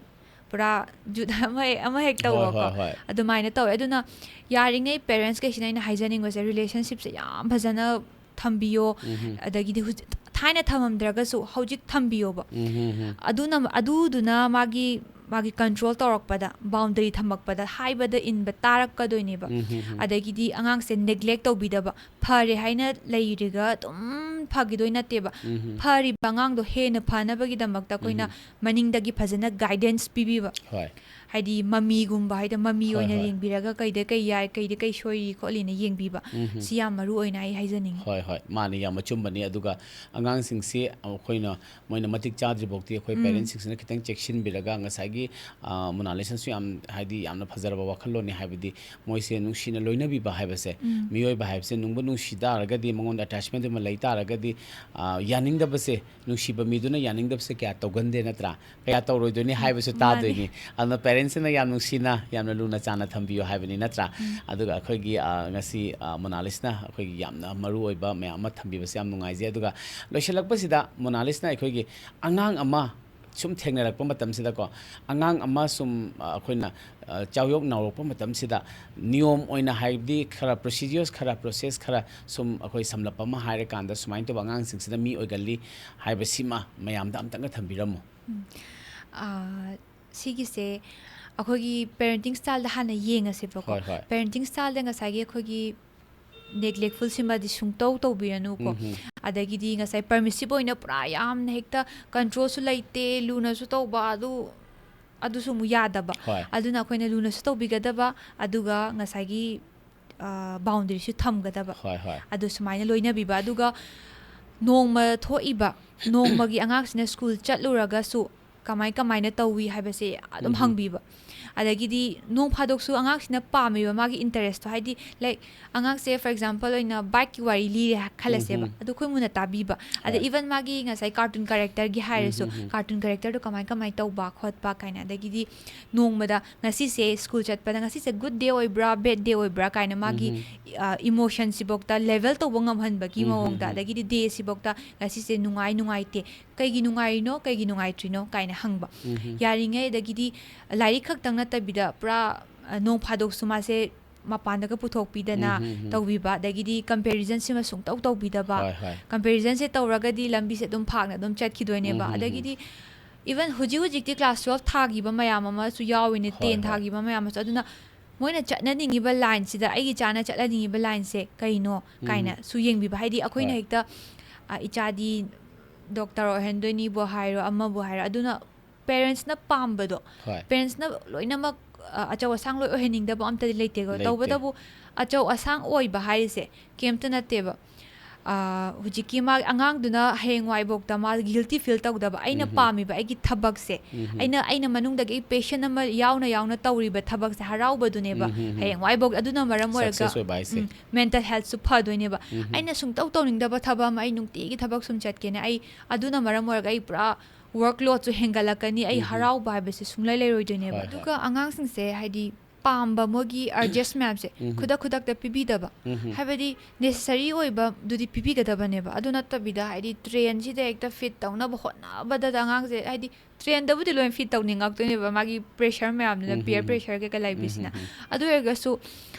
ꯄꯨꯔꯥ ꯖꯨꯠ ꯑꯃ ꯍꯦꯛ, ꯑꯃ ꯍꯦꯛ ꯍꯣꯏ, ꯇꯧꯕꯀꯣ꯫ ꯍꯣꯏ, ꯍꯣꯏ꯫ ꯑꯗꯨꯃꯥꯏꯅ ꯇꯧꯋꯦ꯫ ꯑꯗꯨꯅ ꯌꯥꯔꯤꯉꯩ ꯄꯦꯔꯦꯟꯁꯈꯩꯁꯤꯅ ꯑꯩꯅ ꯍꯥꯏꯖꯅꯤꯡꯕꯁꯦ, ꯔꯤꯂꯦꯁꯟꯁꯤꯞꯁꯦ ꯌꯥꯝ ꯐꯖꯅ ꯊꯝꯕꯤꯌꯣ꯫ ꯎꯝ, ꯎꯝ꯫ ꯑꯗꯒꯤꯗꯤ ꯍꯧꯖꯤꯛ, ꯊꯥꯏꯅ ꯊꯝꯃꯝꯗ꯭ꯔꯒꯁꯨ ꯍꯧꯖꯤꯛ ꯊꯝꯕꯤꯌꯣꯕ꯫ ꯎꯝ, ꯎꯝ, ꯎꯝ꯫ ꯑꯗꯨꯅ, ꯑꯗꯨꯗꯨꯅ ꯃꯥꯒꯤ, ꯃꯥꯒꯤ ꯀꯟꯇ꯭ꯔꯣꯜ ꯇꯧꯔꯛꯄꯗ, ꯕꯥꯎꯟꯗꯔꯤ ꯊꯝꯃꯛꯄꯗ, ꯍꯥꯏꯕꯗ ꯏꯟꯕ ꯇꯥꯔꯛꯀꯗꯣꯏꯅꯦꯕ꯫ ꯎꯝ, ꯎꯝ, ꯎꯝ꯫ ꯑꯗꯒꯤꯗꯤ ꯑꯉꯥꯡꯁꯦ ꯅꯦꯒ꯭ꯂꯦꯛ ꯇꯧꯕꯤꯗꯕ, ꯐꯔꯦ ꯍꯥꯏꯅ ꯂꯩꯔꯒ ꯑꯗꯨꯝ ꯐꯈꯤꯗꯣꯏ ꯅꯠꯇꯦꯕ꯫ ꯎꯝ, ꯎꯝ꯫ ꯐꯔꯤꯕ ꯑꯉꯥꯡꯗꯣ ꯍꯦꯟꯅ ꯐꯅꯕꯒꯤꯗꯃꯛꯇ ꯑꯩꯈꯣꯏꯅ ꯎꯝ, ꯎꯝ꯫ ꯃꯅꯤꯡꯗꯒꯤ ꯐꯖꯅ ꯒꯥꯏꯗꯦꯟꯁ ꯄꯤꯕꯤꯕ꯫ ꯍꯣꯏ꯫ ꯍꯥꯏꯗꯤ ꯃꯃꯤꯒꯨꯝꯕ ꯍꯥꯏꯗꯤ ꯃꯃꯤ ꯍꯣꯏ, ꯑꯣꯏꯅ ꯍꯣꯏ꯫ ꯌꯦꯡꯕꯤꯔꯒ ꯀꯩꯗ ꯀꯩ ꯌꯥꯏ, ꯀꯩꯗ ꯀꯩ ꯁꯣꯏꯔꯤ ꯈꯣꯠꯂꯤꯅ ꯌꯦꯡꯕꯤꯕ꯫ ꯎꯝ, ꯎꯝ꯫ ꯁꯤ ꯌꯥꯝ ꯃꯔꯨ ꯑꯣꯏꯅ ꯑꯩ ꯍꯥꯏꯖꯅꯤꯡꯉꯤ꯫ ꯍꯣꯏ, ꯍꯣꯏ꯫ ꯃꯥꯅꯤ, ꯌꯥꯝ ꯑꯆꯨꯝꯕꯅꯤ꯫ ꯑꯗꯨꯒ ꯑꯉꯥꯡꯁꯤꯡꯁꯤ ꯑꯩꯈꯣꯏꯅ, ꯃꯣꯏꯅ ꯃꯇꯤꯛ ꯆꯥꯗ꯭ꯔꯤꯐꯥꯎꯗꯤ ꯑꯩꯈꯣꯏ ꯎꯝ꯫ ꯄꯦꯔꯦꯟꯁꯁꯤꯡꯁꯤꯅ ꯈꯤꯇꯪ ꯆꯦꯛꯁꯤꯟꯕꯤꯔꯒ, ꯉꯁꯥꯏꯒꯤ, ꯑ, ꯃꯣꯅꯥꯂꯤꯁꯥꯁꯨ ꯌꯥꯝ, ꯍꯥꯏꯗꯤ, ꯌꯥꯝꯅ ꯐꯖꯔꯕ ꯋꯥꯈꯜꯂꯣꯟꯅꯤ꯫ ꯍꯥꯏꯕꯗꯤ ꯃꯣꯏꯁꯦ ꯅꯨꯡꯁꯤꯅ ꯂꯣꯏꯅꯕꯤꯕ ꯍꯥꯏꯕꯁꯦ, ꯎꯝ꯫ ꯃꯤꯑꯣꯏꯕ ꯍꯥꯏꯕꯁꯦ ꯅꯨꯡꯕꯨ ꯅꯨꯡꯁꯤ ꯇꯥꯔꯒꯗꯤ, ꯃꯉꯣꯟꯗ ꯑꯦꯇꯦꯆꯃꯦꯟꯠ ꯑꯃ ꯂꯩ ꯇꯥꯔꯒꯗꯤ, ꯑ, ꯌꯥꯅꯤꯡꯗꯕꯁꯦ, ꯅꯨꯡꯁꯤꯕ ꯃꯤꯗꯨꯅ ꯌꯥꯅꯤꯡꯗꯕꯁꯦ ꯀꯌꯥ ꯇꯧꯒꯟꯗꯦ, ꯅꯠꯇ꯭ꯔꯥ? ꯀꯌꯥ ꯇꯧꯔꯣꯏꯗꯣꯏꯅꯤ ꯎꯝ, ꯍꯥꯏꯕꯁꯨ ꯃꯥꯅꯤ꯫ ꯇꯥꯗꯣꯏꯅꯤ꯫ ꯑꯗꯨꯅ ꯄꯦꯔꯦꯟꯁꯁꯤꯅ ꯌꯥꯝ ꯅꯨꯡꯁꯤꯅ, ꯌꯥꯝꯅ ꯂꯨꯅ ꯆꯥꯟꯅ ꯊꯝꯕꯤꯌꯨ ꯍꯥꯏꯕꯅꯤ, ꯅꯠꯇ꯭ꯔꯥ? ꯎꯝ꯫ ꯑꯗꯨꯒ ꯑꯩꯈꯣꯏꯒꯤ, ꯑ, ꯉꯁꯤ, ꯑ, ꯃꯣꯅꯥꯂꯤꯁꯅ ꯑꯩꯈꯣꯏꯒꯤ ꯌꯥꯝꯅ ꯃꯔꯨ ꯑꯣꯏꯕ ꯃꯌꯥꯝ ꯑꯃ ꯊꯝꯕꯤꯕꯁꯦ ꯌꯥꯝ ꯅꯨꯡꯉꯥꯏꯖꯩ꯫ ꯑꯗꯨꯒ ꯂꯣꯏꯁꯤꯜꯂꯛꯄꯁꯤꯗ ꯃꯣꯅꯥꯂꯤꯁꯅ ꯑꯩꯈꯣꯏꯒꯤ ꯑꯉꯥꯡ ꯑꯃ ꯁꯨꯝ ꯊꯦꯡꯅꯔꯛꯄ ꯃꯇꯝꯁꯤꯗꯀꯣ, ꯑꯉꯥꯡ ꯑꯃ ꯁꯨꯝ, ꯑ, ꯑꯩꯈꯣꯏꯅ, ꯑ, ꯆꯥꯎꯌꯣꯛ ꯅꯥꯎꯔꯛꯄ ꯃꯇꯝꯁꯤꯗ ꯅꯤꯌꯣꯝ ꯑꯣꯏꯅ, ꯍꯥꯏꯕꯗꯤ ꯈꯔ ꯄ꯭ꯔꯣꯁꯤꯗ꯭ꯌꯨꯔꯁ, ꯈꯔ ꯄ꯭ꯔꯣꯁꯦꯁ, ꯈꯔ ꯁꯨꯝ ꯑꯩꯈꯣꯏ ꯁꯝꯂꯞꯄ ꯑꯃ ꯍꯥꯏꯔꯀꯥꯟꯗ ꯁꯨꯃꯥꯏꯅ ꯇꯧꯕ ꯑꯉꯥꯡꯁꯤꯡꯁꯤꯅ ꯃꯤ ꯑꯣꯏꯒꯜꯂꯤ ꯍꯥꯏꯕꯁꯤꯃ ꯃꯌꯥꯝꯗ ꯑꯝꯇꯪꯒ ꯊꯝꯕꯤꯔꯝꯃꯨ꯫ ꯎꯝ꯫ ꯑ, ꯁꯤꯒꯤꯁꯦ ꯑꯩꯈꯣꯏꯒꯤ ꯄꯦꯔꯦꯟꯇꯤꯡ ꯁ꯭ꯇꯥꯏꯜꯗ ꯍꯥꯟꯅ ꯌꯦꯡꯉꯁꯦꯕꯀꯣ꯫ ꯍꯣꯏ, ꯍꯣꯏ꯫ ꯄꯦꯔꯦꯟꯇꯤꯡ ꯁ꯭ꯇꯥꯏꯜꯗ ꯉꯁꯥꯏꯒꯤ ꯑꯩꯈꯣꯏꯒꯤ ꯅꯦꯒ꯭ꯂꯦꯛꯐꯨꯜꯁꯤꯃꯗꯤ ꯁꯨꯡꯇꯧ ꯇꯧꯕꯤꯔꯅꯨꯀꯣ꯫ ꯎꯝ, ꯎꯝ꯫ ꯑꯗꯒꯤꯗꯤ ꯉꯁꯥꯏ ꯄꯔꯃꯤꯁꯤꯞ ꯑꯣꯏꯅ ꯄꯨꯔꯥ ꯌꯥꯝꯅ ꯍꯦꯛꯇ ꯀꯟꯇ꯭ꯔꯣꯜꯁꯨ ꯂꯩꯇꯦ, ꯂꯨꯅꯁꯨ ꯇꯧꯕ, ꯑꯗꯨ, ꯑꯗꯨꯁꯨ ꯑꯃꯨꯛ ꯌꯥꯗꯕ꯫ ꯍꯣꯏ꯫ ꯑꯗꯨꯅ ꯑꯩꯈꯣꯏꯅ ꯂꯨꯅꯁꯨ ꯇꯧꯕꯤꯒꯗꯕ, ꯑꯗꯨꯒ ꯉꯁꯥꯏꯒꯤ ꯕꯥꯎꯟꯗꯔꯤꯁꯨ ꯊꯝꯒꯗꯕ꯫ ꯍꯣꯏ, ꯍꯣꯏ꯫ ꯑꯗꯨ ꯁꯨꯃꯥꯏꯅ ꯂꯣꯏꯅꯕꯤꯕ꯫ ꯑꯗꯨꯒ ꯅꯣꯡꯃ ꯊꯣꯛꯏꯕ, ꯅꯣꯡꯃꯒꯤ ꯑꯉꯥꯡꯁꯤꯅ ꯁ꯭ꯀꯨꯜ ꯆꯠꯂꯨꯔꯒꯁꯨ ꯀꯃꯥꯏ ꯀꯃꯥꯏꯅ ꯇꯧꯋꯤ ꯍꯥꯏꯕꯁꯦ ꯑꯗꯨꯝ ꯎꯝ꯫ ꯍꯪꯕꯤꯕ꯫ ꯑꯗꯒꯤꯗꯤ ꯅꯣꯡ ꯐꯥꯗꯣꯛꯁꯨ ꯑꯉꯥꯡꯁꯤꯅ ꯄꯥꯝꯃꯤꯕ ꯃꯥꯒꯤ ꯏꯟꯇꯔꯦꯁꯇꯣ, ꯍꯥꯏꯗꯤ, ꯂꯥꯏꯛ, ꯑꯉꯥꯡꯁꯦ, for example ꯑꯣꯏꯅ, ꯕꯥꯏꯛꯀꯤ ꯋꯥꯔꯤ ꯂꯤꯔꯦ ꯈꯜꯂꯁꯦꯕ꯫ ꯎꯝ꯫ ꯑꯗꯨ ꯑꯩꯈꯣꯏ ꯃꯨꯟꯅ ꯇꯥꯕꯤꯕ꯫ ꯑꯗ ꯍꯣꯏ꯫ Even ꯃꯥꯒꯤ ꯉꯁꯥꯏ ꯀꯥꯔꯇꯨꯟ ꯀꯦꯔꯦꯛꯇꯔꯒꯤ ꯍꯥꯏꯔꯁꯨ, ꯎꯝ, ꯎꯝ, ꯎꯝ꯫ ꯀꯥꯔꯇꯨꯟ ꯀꯦꯔꯦꯛꯇꯔꯗꯣ ꯀꯃꯥꯏ ꯀꯃꯥꯏ ꯇꯧꯕ ꯈꯣꯠꯄ ꯀꯥꯏꯅ, ꯑꯗꯒꯤꯗꯤ ꯅꯣꯡꯃꯗ ꯉꯁꯤꯁꯦ ꯁ꯭ꯀꯨꯜ ꯆꯠꯄꯗ ꯉꯁꯤꯁꯦ ꯒꯨꯗ ꯗꯦ ꯑꯣꯏꯕ꯭ꯔꯥ, ꯕꯦꯗ ꯗꯦ ꯑꯣꯏꯕ꯭ꯔꯥ ꯀꯥꯏꯅ ꯃꯥꯒꯤ, ꯎꯝ꯫ ꯑ, ꯏꯃꯣꯁꯟꯁꯤꯐꯧꯗ ꯂꯦꯚꯦꯜ ꯇꯧꯕ ꯉꯝꯍꯟꯕꯒꯤ ꯎꯝ, ꯎꯝ, ꯃꯑꯣꯡꯗ, ꯎꯝ꯫ ꯑꯗꯒꯤꯗꯤ ꯗꯦꯁꯤꯐꯧꯗ ꯉꯁꯤꯁꯦ ꯅꯨꯡꯉꯥꯏ ꯅꯨꯡꯉꯥꯏꯇꯦ, ꯀꯩꯒꯤ ꯅꯨꯡꯉꯥꯏꯔꯤꯅꯣ, ꯀꯩꯒꯤ ꯅꯨꯡꯉꯥꯏꯇ꯭ꯔꯤꯅꯣ ꯀꯥꯏꯅ ꯍꯪꯕ꯫ ꯎꯝ꯫ ꯌꯥꯔꯤꯉꯩ, ꯑꯗꯒꯤꯗꯤ ꯂꯥꯏꯔꯤꯛ ꯈꯛꯇꯪ ꯅꯠꯇꯕꯤꯗ ꯄꯨꯔꯥ, ꯑ, ꯅꯣꯡ ꯐꯥꯗꯣꯛꯁꯨ ꯃꯥꯁꯦ ꯃꯄꯥꯟꯗꯒ ꯄꯨꯊꯣꯛꯄꯤꯗꯅ ꯎꯝ, ꯎꯝ, ꯎꯝ꯫ ꯇꯧꯕꯤꯕ, ꯑꯗꯒꯤꯗꯤ ꯀꯝꯄꯦꯔꯤꯖꯟꯁꯤꯃ ꯁꯨꯡꯇꯧ ꯇꯧꯕꯤꯗꯕ꯫ ꯍꯣꯏ, ꯍꯣꯏ꯫ ꯀꯝꯄꯦꯔꯤꯖꯟꯁꯦ ꯇꯧꯔꯒꯗꯤ ꯂꯝꯕꯤꯁꯦ ꯑꯗꯨꯝ ꯐꯥꯛꯅ ꯑꯗꯨꯝ ꯆꯠꯈꯤꯗꯣꯏꯅꯦꯕ꯫ ꯎꯝ, ꯎꯝ, ꯎꯝ꯫ ꯑꯗꯒꯤꯗꯤ even ꯍꯧꯖꯤꯛ ꯍꯧꯖꯤꯛꯇꯤ class twelve ꯊꯥꯈꯤꯕ ꯃꯌꯥꯝ ꯑꯃꯁꯨ ꯌꯥꯎꯔꯤꯅꯦ, ꯍꯣꯏ, ten ꯍꯣꯏ꯫ ꯊꯥꯈꯤꯕ ꯃꯌꯥꯝ ꯑꯃꯁꯨ꯫ ꯑꯗꯨꯅ ꯃꯣꯏꯅ ꯆꯠꯅꯅꯤꯡꯉꯤꯕ ꯂꯥꯏꯟꯁꯤꯗ ꯑꯩꯒꯤ ꯏꯆꯥꯅ ꯆꯠꯅꯅꯤꯡꯉꯤꯕ ꯂꯥꯏꯟꯁꯦ ꯀꯩꯅꯣ ꯎꯝ꯫ ꯀꯥꯏꯅꯁꯨ ꯌꯦꯡꯕꯤꯕ꯫ ꯍꯥꯏꯗꯤ ꯑꯩꯈꯣꯏꯅ ꯍꯣꯏ꯫ ꯍꯦꯛꯇ, ꯑ, ꯏꯆꯥꯗꯤ ꯗꯣꯛꯇꯔ ꯑꯣꯏꯍꯟꯗꯣꯏꯅꯤꯕꯨ ꯍꯥꯏꯔꯣ, ꯑꯃꯕꯨ ꯍꯥꯏꯔꯣ, ꯑꯗꯨꯅ ꯄꯦꯔꯦꯟꯁꯅ ꯄꯥꯝꯕꯗꯣ, ꯍꯣꯏ꯫ ꯄꯦꯔꯦꯟꯁꯅ ꯂꯣꯏꯅꯃꯛ, ꯑ, ꯑꯆꯧ ꯑꯁꯥꯡ ꯂꯣꯏ ꯑꯣꯏꯍꯟꯅꯤꯡꯗꯕ ꯑꯝꯇꯗꯤ ꯂꯩꯇꯦꯀꯣ꯫ ꯂꯩꯇꯦ꯫ ꯇꯧꯕꯇꯕꯨ ꯑꯆꯧ ꯑꯁꯥꯡ ꯑꯣꯏꯕ ꯍꯥꯏꯔꯤꯁꯦ ꯀꯩꯝꯇ ꯅꯠꯇꯦꯕ꯫ ꯑ, ꯍꯧꯖꯤꯛꯀꯤ ꯃꯥ ꯑꯉꯥꯡꯗꯨꯅ ꯍꯌꯦꯡꯋꯥꯏꯐꯥꯎꯗ ꯃꯥ ꯒꯤꯜꯇꯤ ꯐꯤꯜ ꯇꯧꯗꯕ, ꯑꯩꯅ ꯎꯝ꯫ ꯄꯥꯝꯃꯤꯕ ꯑꯩꯒꯤ ꯊꯕꯛꯁꯦ, ꯎꯝ꯫ ꯑꯩꯅ, ꯑꯩꯅ ꯃꯅꯨꯡꯗꯒꯤ ꯑꯩ ꯄꯦꯁꯟ ꯑꯃ ꯌꯥꯎꯅ ꯌꯥꯎꯅ ꯇꯧꯔꯤꯕ ꯊꯕꯛꯁꯦ ꯍꯔꯥꯎꯕꯗꯨꯅꯦꯕ꯫ ꯎꯝ, ꯎꯝ, ꯎꯝ꯫ ꯍꯌꯦꯡꯋꯥꯏꯐꯥꯎ ꯑꯗꯨꯅ ꯃꯔꯝ ꯑꯣꯏꯔꯒ, Success ꯑꯣꯏꯕ ꯍꯥꯏꯁꯦ꯫ ꯎꯝ, ꯃꯦꯟꯇꯦꯜ ꯍꯦꯜꯠꯁꯨ ꯐꯗꯣꯏꯅꯦꯕ꯫ ꯎꯝ꯫ ꯑꯩꯅ ꯁꯨꯡꯇꯧ ꯇꯧꯅꯤꯡꯗꯕ ꯊꯕꯛ ꯑꯃ ꯑꯩ ꯅꯨꯡꯇꯤꯒꯤ ꯊꯕꯛ ꯁꯨꯝ ꯆꯠꯀꯦꯅꯦ, ꯑꯩ ꯑꯗꯨꯅ ꯃꯔꯝ ꯑꯣꯏꯔꯒ ꯑꯩ ꯄꯨꯔꯥ ꯋꯥꯔꯛꯂꯣꯗꯁꯨ ꯍꯦꯟꯒꯠꯂꯛꯀꯅꯤ, ꯑꯩ ꯎꯝ꯫ ꯍꯔꯥꯎꯕ ꯍꯥꯏꯕꯁꯦ ꯁꯨꯡꯂꯩ ꯂꯩꯔꯣꯏꯗꯣꯏꯅꯦꯕ꯫ ꯍꯣꯏ, ꯍꯣꯏ꯫ ꯑꯗꯨꯒ ꯑꯉꯥꯡꯁꯤꯡꯁꯦ, ꯍꯥꯏꯗꯤ, ꯄꯥꯝꯕ ꯃꯣꯏꯒꯤ urges ꯃꯌꯥꯝꯁꯦ ꯎꯝ꯫ ꯈꯨꯗꯛ ꯈꯨꯗꯛꯇ ꯄꯤꯕꯤꯗꯕ꯫ ꯎꯝ꯫ ꯍꯥꯏꯕꯗꯤ ꯅꯦꯁꯦꯁꯔꯤ ꯑꯣꯏꯕꯗꯨꯗꯤ ꯄꯤꯕꯤꯒꯗꯕꯅꯦꯕ꯫ ꯑꯗꯨ ꯅꯠꯇꯕꯤꯗ, ꯍꯥꯏꯗꯤ, ꯇ꯭ꯔꯦꯟꯁꯤꯗ ꯍꯦꯛꯇ ꯐꯤꯠ ꯇꯧꯅꯕ ꯍꯣꯠꯅꯕꯗ ꯑꯉꯥꯡꯁꯦ, ꯍꯥꯏꯗꯤ, ꯇ꯭ꯔꯦꯟꯗꯕꯨꯗꯤ ꯂꯣꯏ ꯐꯤꯠ ꯇꯧꯅꯤꯡꯉꯛꯇꯣꯏꯅꯦꯕ, ꯃꯥꯒꯤ ꯄ꯭ꯔꯦꯁꯔ ꯃꯌꯥꯝꯗꯨꯅ, ꯎꯝ, ꯄꯤꯌꯔ ꯎꯝ, ꯎꯝ꯫ ꯄ꯭ꯔꯦꯁꯔ ꯀꯩꯀꯥ ꯂꯩꯕꯁꯤꯅ꯫ ꯎꯝ, ꯎꯝ, ꯎꯝ꯫ ꯑꯗꯨ ꯑꯣꯏꯔꯒꯁꯨ,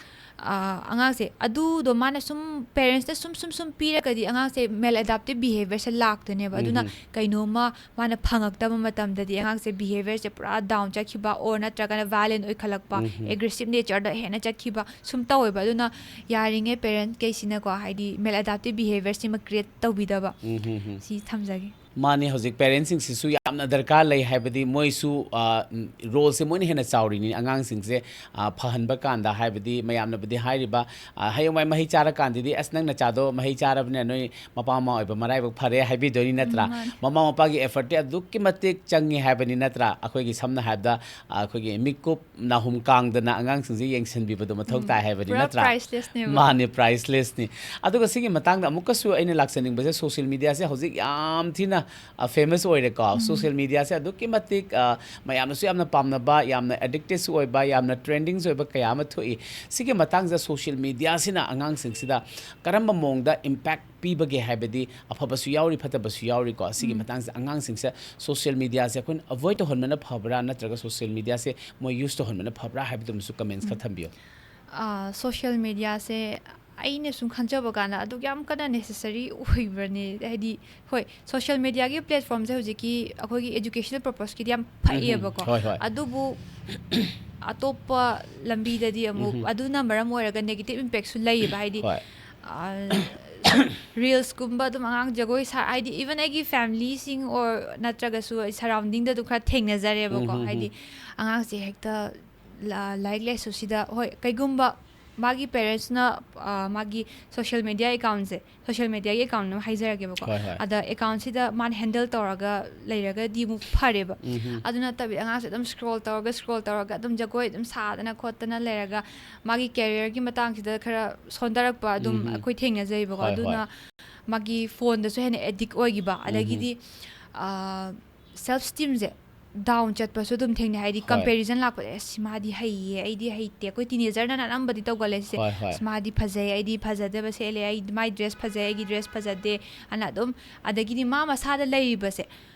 ꯑ, ꯑꯉꯥꯡꯁꯦ ꯑꯗꯨꯗꯣ ꯃꯥꯅ ꯁꯨꯝ, ꯄꯦꯔꯦꯟꯁꯇ ꯁꯨꯝ, ꯁꯨꯝ, ꯁꯨꯝ ꯄꯤꯔꯒꯗꯤ ꯑꯉꯥꯡꯁꯦ ꯃꯦꯜ ꯑꯦꯗꯥꯞꯇꯤꯞ ꯕꯤꯍꯦꯕꯤꯌꯔꯁꯦ ꯂꯥꯛꯇꯣꯏꯅꯦꯕ꯫ ꯑꯗꯨꯅ ꯎꯝ꯫ ꯀꯩꯅꯣꯝꯃ ꯃꯥꯅ ꯐꯪꯉꯛꯇꯕ ꯃꯇꯝꯗꯗꯤ ꯑꯉꯥꯡꯁꯦ ꯕꯤꯍꯦꯕꯤꯌꯔꯁꯦ ꯄꯨꯔꯥ ꯗꯥꯎꯟ ꯆꯠꯈꯤꯕ, ꯑꯣꯔ ꯅꯠꯇ꯭ꯔꯒꯅ ꯚꯥꯏꯂꯦꯟ ꯑꯣꯏꯈꯠꯂꯛꯄ, ꯎꯝ꯫ ꯑꯦꯒ꯭ꯔꯦꯁꯤꯞ ꯅꯦꯆꯔꯗ ꯍꯦꯟꯅ ꯆꯠꯈꯤꯕ ꯁꯨꯝ ꯇꯧꯋꯦꯕ꯫ ꯑꯗꯨꯅ ꯌꯥꯔꯤꯉꯩ ꯄꯦꯔꯦꯟꯠꯈꯩꯁꯤꯅꯀꯣ, ꯍꯥꯏꯗꯤ ꯃꯦꯜ ꯑꯦꯗꯥꯞꯇꯤꯞ ꯕꯤꯍꯦꯕꯤꯌꯔꯁꯤꯃ ꯀ꯭ꯔꯤꯌꯦꯠ ꯇꯧꯕꯤꯗꯕ꯫ ꯎꯝ, ꯎꯝ, ꯎꯝ꯫ ꯁꯤ ꯊꯝꯖꯒꯦ꯫ ꯃꯥꯅꯦ, ꯍꯧꯖꯤꯛ ꯄꯦꯔꯦꯟꯁꯁꯤꯡꯁꯤꯁꯨ ꯌꯥꯝꯅ ꯗꯔꯀꯥꯔ ꯂꯩ꯫ ꯍꯥꯏꯕꯗꯤ ꯃꯣꯏꯁꯨ, ꯑ, ꯎꯝ, ꯔꯣꯜꯁꯦ ꯃꯣꯏꯅ ꯍꯦꯟꯅ ꯆꯥꯎꯔꯤꯅꯤ ꯑꯉꯥꯡꯁꯤꯡꯁꯦ, ꯑ, ꯐꯍꯟꯕ ꯀꯥꯟꯗ꯫ ꯍꯥꯏꯕꯗꯤ ꯃꯌꯥꯝꯅꯕꯨꯗꯤ ꯍꯥꯏꯔꯤꯕ, ꯑ, ꯍꯌꯦꯡꯋꯥꯏ ꯃꯍꯩ ꯆꯥꯔꯀꯥꯟꯗꯗꯤ, "ꯑꯁ, ꯅꯪ ꯅꯆꯥꯗꯣ ꯃꯍꯩ ꯆꯥꯔꯕꯅꯤꯅ ꯅꯣꯏ ꯃꯄꯥ ꯃꯃꯥ ꯑꯣꯏꯕ ꯃꯔꯥꯏꯕꯛ ꯐꯔꯦ" ꯍꯥꯏꯕꯤꯗꯣꯏꯅꯤ, ꯅꯠꯇ꯭ꯔꯥ? ꯎꯝ, ꯃꯥꯅꯦ꯫ ꯃꯃꯥ ꯃꯄꯥꯒꯤ ꯑꯦꯐꯔꯠꯇꯤ ꯑꯗꯨꯛꯀꯤ ꯃꯇꯤꯛ ꯆꯪꯉꯤ ꯍꯥꯏꯕꯅꯤ, ꯅꯠꯇ꯭ꯔꯥ? ꯑꯩꯈꯣꯏꯒꯤ ꯁꯝꯅ ꯍꯥꯏꯔꯕꯗ, ꯑ, ꯑꯩꯈꯣꯏꯒꯤ ꯃꯤꯀꯨꯞ ꯅꯥꯍꯨꯝ ꯀꯥꯡꯗꯅ ꯑꯉꯥꯡꯁꯤꯡꯁꯦ ꯌꯦꯡꯁꯤꯟꯕꯤꯕꯗꯣ ꯃꯊꯧ ꯎꯝ, ꯇꯥꯏ ꯍꯥꯏꯕꯅꯤ, ꯄꯨꯔꯥ ꯅꯠꯇ꯭ꯔꯥ? ꯄ꯭ꯔꯥꯏꯁꯂꯦꯁꯅꯦꯕ꯫ ꯃꯥꯅꯦ, ꯄ꯭ꯔꯥꯏꯁꯂꯦꯁꯅꯤ꯫ ꯑꯗꯨꯒ ꯁꯤꯒꯤ ꯃꯇꯥꯡꯗ ꯑꯃꯨꯛꯀꯁꯨ ꯑꯩꯅ ꯂꯥꯛꯆꯅꯤꯡꯕꯁꯦ, ꯁꯣꯁꯤꯌꯦꯜ ꯃꯤꯗꯤꯌꯥꯁꯦ ꯍꯧꯖꯤꯛ ꯌꯥꯝ ꯊꯤꯅ, ꯑ, ꯐꯦꯃꯁ ꯑꯣꯏꯔꯦꯀꯣ꯫ ꯎꯝ꯫ ꯁꯣꯁꯤꯌꯦꯜ ꯃꯤꯗꯤꯌꯥꯁꯦ ꯑꯗꯨꯛꯀꯤ ꯃꯇꯤꯛ, ꯑ, ꯃꯌꯥꯝꯅꯁꯨ ꯌꯥꯝꯅ ꯄꯥꯝꯅꯕ, ꯌꯥꯝꯅ ꯑꯦꯗꯤꯛꯇꯦꯠꯁꯨ ꯑꯣꯏꯕ, ꯌꯥꯝꯅ ꯇ꯭ꯔꯦꯟꯗꯤꯡꯁꯨ ꯑꯣꯏꯕ ꯀꯌꯥ ꯑꯃ ꯊꯣꯛꯏ꯫ ꯁꯤꯒꯤ ꯃꯇꯥꯡꯁꯤꯗ ꯁꯣꯁꯤꯌꯦꯜ ꯃꯤꯗꯤꯌꯥꯁꯤꯅ ꯑꯉꯥꯡꯁꯤꯡꯁꯤꯗ ꯀꯔꯝꯕ ꯃꯑꯣꯡꯗ ꯏꯝꯄꯦꯛ ꯄꯤꯕꯒꯦ ꯍꯥꯏꯕꯗꯤ, ꯑꯐꯕꯁꯨ ꯌꯥꯎꯔꯤ, ꯐꯠꯇꯕꯁꯨ ꯌꯥꯎꯔꯤꯀꯣ꯫ ꯁꯤꯒꯤ ꯎꯝ꯫ ꯃꯇꯥꯡꯁꯦ ꯑꯉꯥꯡꯁꯤꯡꯁꯦ ꯁꯣꯁꯤꯌꯦꯜ ꯃꯤꯗꯤꯌꯥꯁꯦ ꯑꯩꯈꯣꯏꯅ ꯑꯦꯚꯣꯏꯗ ꯇꯧꯍꯟꯕꯅ ꯐꯕ꯭ꯔꯥ, ꯅꯠꯇ꯭ꯔꯒ ꯁꯣꯁꯤꯌꯦꯜ ꯃꯤꯗꯤꯌꯥꯁꯦ ꯃꯣꯏ ꯌꯨꯁ ꯇꯧꯍꯟꯕꯅ ꯐꯕ꯭ꯔꯥ ꯍꯥꯏꯕꯗꯨꯃꯁꯨ ꯀꯃꯦꯟꯁ ꯈꯔ ꯎꯝ꯫ ꯊꯝꯕꯤꯌꯨ꯫ ꯑꯥ, ꯁꯣꯁꯤꯌꯦꯜ ꯃꯤꯗꯤꯌꯥꯁꯦ ꯑꯩꯅ ꯁꯨꯝ ꯈꯟꯖꯕ ꯀꯥꯟꯗ ꯑꯗꯨꯛ ꯌꯥꯝ ꯀꯟꯅ ꯅꯦꯁꯦꯁꯔꯤ ꯑꯣꯏꯕ꯭ꯔꯅꯦ? ꯍꯥꯏꯗꯤ, ꯍꯣꯏ, ꯁꯣꯁꯤꯌꯦꯜ ꯃꯤꯗꯤꯌꯥꯒꯤ ꯄ꯭ꯂꯦꯠꯐꯣꯔꯝꯁꯦ ꯍꯧꯖꯤꯛꯀꯤ ꯑꯩꯈꯣꯏꯒꯤ ꯑꯦꯖꯨꯀꯦꯁꯅꯦꯜ ꯄꯔꯄꯁꯀꯤꯗꯤ ꯌꯥꯝ ꯎꯝ, ꯎꯝ꯫ ꯐꯩꯌꯦꯕꯀꯣ꯫ ꯍꯣꯏ, ꯍꯣꯏ꯫ ꯑꯗꯨꯕꯨ ꯑꯇꯣꯞꯄ ꯂꯝꯕꯤꯗꯗꯤ ꯑꯃꯨꯛ ꯎꯝ, ꯎꯝ꯫ ꯑꯗꯨꯅ ꯃꯔꯝ ꯑꯣꯏꯔꯒ ꯅꯦꯒꯦꯇꯤꯚ ꯏꯝꯄꯦꯛꯁꯨ ꯂꯩꯌꯦꯕ꯫ ꯍꯥꯏꯗꯤ, ꯍꯣꯏ꯫ ꯑꯥ, ꯔꯤꯜꯁꯀꯨꯝꯕ ꯑꯗꯨꯝ ꯑꯉꯥꯡ ꯖꯒꯣꯏ ꯁꯥ-, ꯍꯥꯏꯗꯤ, even ꯑꯩꯒꯤ ꯐꯦꯃꯤꯂꯤꯁꯤꯡ ꯑꯣꯔ ꯅꯠꯇ꯭ꯔꯒꯁꯨ ꯑꯩ ꯁꯔꯥꯎꯟꯗꯤꯡꯗ ꯑꯗꯨꯝ ꯈꯔ ꯊꯦꯡꯅꯖꯔꯦꯕꯀꯣ꯫ ꯎꯝ, ꯎꯝ, ꯍꯥꯏꯗꯤ, ꯎꯝ꯫ ꯑꯉꯥꯡꯁꯦ ꯍꯦꯛꯇ ꯂꯥ-, ꯂꯥꯏꯔꯤꯛ ꯂꯥꯏꯁꯨꯁꯤꯗ, ꯍꯣꯏ, ꯀꯩꯒꯨꯝꯕ ꯃꯥꯒꯤ ꯄꯦꯔꯦꯟꯁꯅ, ꯑ, ꯃꯥꯒꯤ ꯁꯣꯁꯤꯌꯦꯜ ꯃꯤꯗꯤꯌꯥ ꯑꯦꯀꯥꯎꯟꯁꯦ, ꯁꯣꯁꯤꯌꯦꯜ ꯃꯤꯗꯤꯌꯥꯒꯤ ꯑꯦꯀꯥꯎꯟ ꯑꯃ ꯍꯥꯏꯖꯔꯒꯦꯕꯀꯣ꯫ ꯍꯣꯏ, ꯍꯣꯏ꯫ ꯑꯗ ꯑꯦꯀꯥꯎꯟꯁꯤꯗ ꯃꯥꯅ ꯍꯦꯟꯗꯜ ꯇꯧꯔꯒ ꯂꯩꯔꯒꯗꯤ ꯑꯃꯨꯛ ꯐꯔꯦꯕ꯫ ꯎꯝ, ꯎꯝ꯫ ꯑꯗꯨ ꯅꯠꯇꯕꯤ ꯑꯉꯥꯡꯁꯦ ꯑꯗꯨꯝ ꯁ꯭ꯀ꯭ꯔꯣꯜ ꯇꯧꯔꯒ, ꯁ꯭ꯀ꯭ꯔꯣꯜ ꯇꯧꯔꯒ ꯑꯗꯨꯝ ꯖꯒꯣꯏ ꯑꯗꯨꯝ ꯁꯥꯗꯅ ꯈꯣꯠꯇꯅ ꯂꯩꯔꯒ ꯃꯥꯒꯤ ꯀꯦꯔꯤꯌꯔꯒꯤ ꯃꯇꯥꯡꯁꯤꯗ ꯈꯔ ꯁꯣꯟꯊꯔꯛꯄ ꯑꯗꯨꯝ ꯎꯝ, ꯎꯝ꯫ ꯑꯩꯈꯣꯏ ꯊꯦꯡꯅꯖꯩꯕꯀꯣ꯫ ꯍꯣꯏ, ꯍꯣꯏ꯫ ꯑꯗꯨꯅ ꯃꯥꯒꯤ ꯐꯣꯟꯗꯁꯨ ꯍꯦꯟꯅ ꯑꯦꯗꯤꯛ ꯑꯣꯏꯈꯤꯕ꯫ ꯎꯝ, ꯎꯝ꯫ ꯑꯗꯒꯤꯗꯤ, ꯑ, ꯁꯦꯜꯐ ꯏꯁꯇꯤꯝꯁꯦ ꯗꯥꯎꯟ ꯆꯠꯄꯁꯨ ꯑꯗꯨꯝ ꯊꯦꯡꯅꯩ꯫ ꯍꯥꯏꯗꯤ, ꯍꯣꯏ꯫ ꯀꯝꯄꯦꯔꯤꯖꯟ ꯂꯥꯛꯄꯗ, "ꯑꯁ, ꯃꯥꯗꯤ ꯍꯩꯌꯦ, ꯑꯩꯗꯤ ꯍꯩꯇꯦ"꯫ ꯑꯩꯈꯣꯏ ꯇꯤꯅꯦꯖꯔꯅ ꯑꯅꯝꯕꯗꯤ ꯇꯧꯒꯜꯂꯦ ꯁꯤꯁꯦ꯫ ꯍꯣꯏ, ꯍꯣꯏ꯫ "ꯑꯁ, ꯃꯥꯗꯤ ꯐꯖꯩ, ꯑꯩꯗꯤ ꯐꯖꯗꯕ ꯁꯦꯠꯂꯦ, ꯑꯩ, ꯃꯥꯏ ꯗ꯭ꯔꯦꯁ ꯐꯖꯩ, ꯑꯩꯒꯤ ꯗ꯭ꯔꯦꯁ ꯐꯖꯗꯦ" ꯑꯅ ꯑꯗꯨꯝ꯫ ꯑꯗꯒꯤꯗꯤ ꯃꯥ ꯃꯁꯥꯗ ꯂꯩꯔꯤꯕꯁꯦ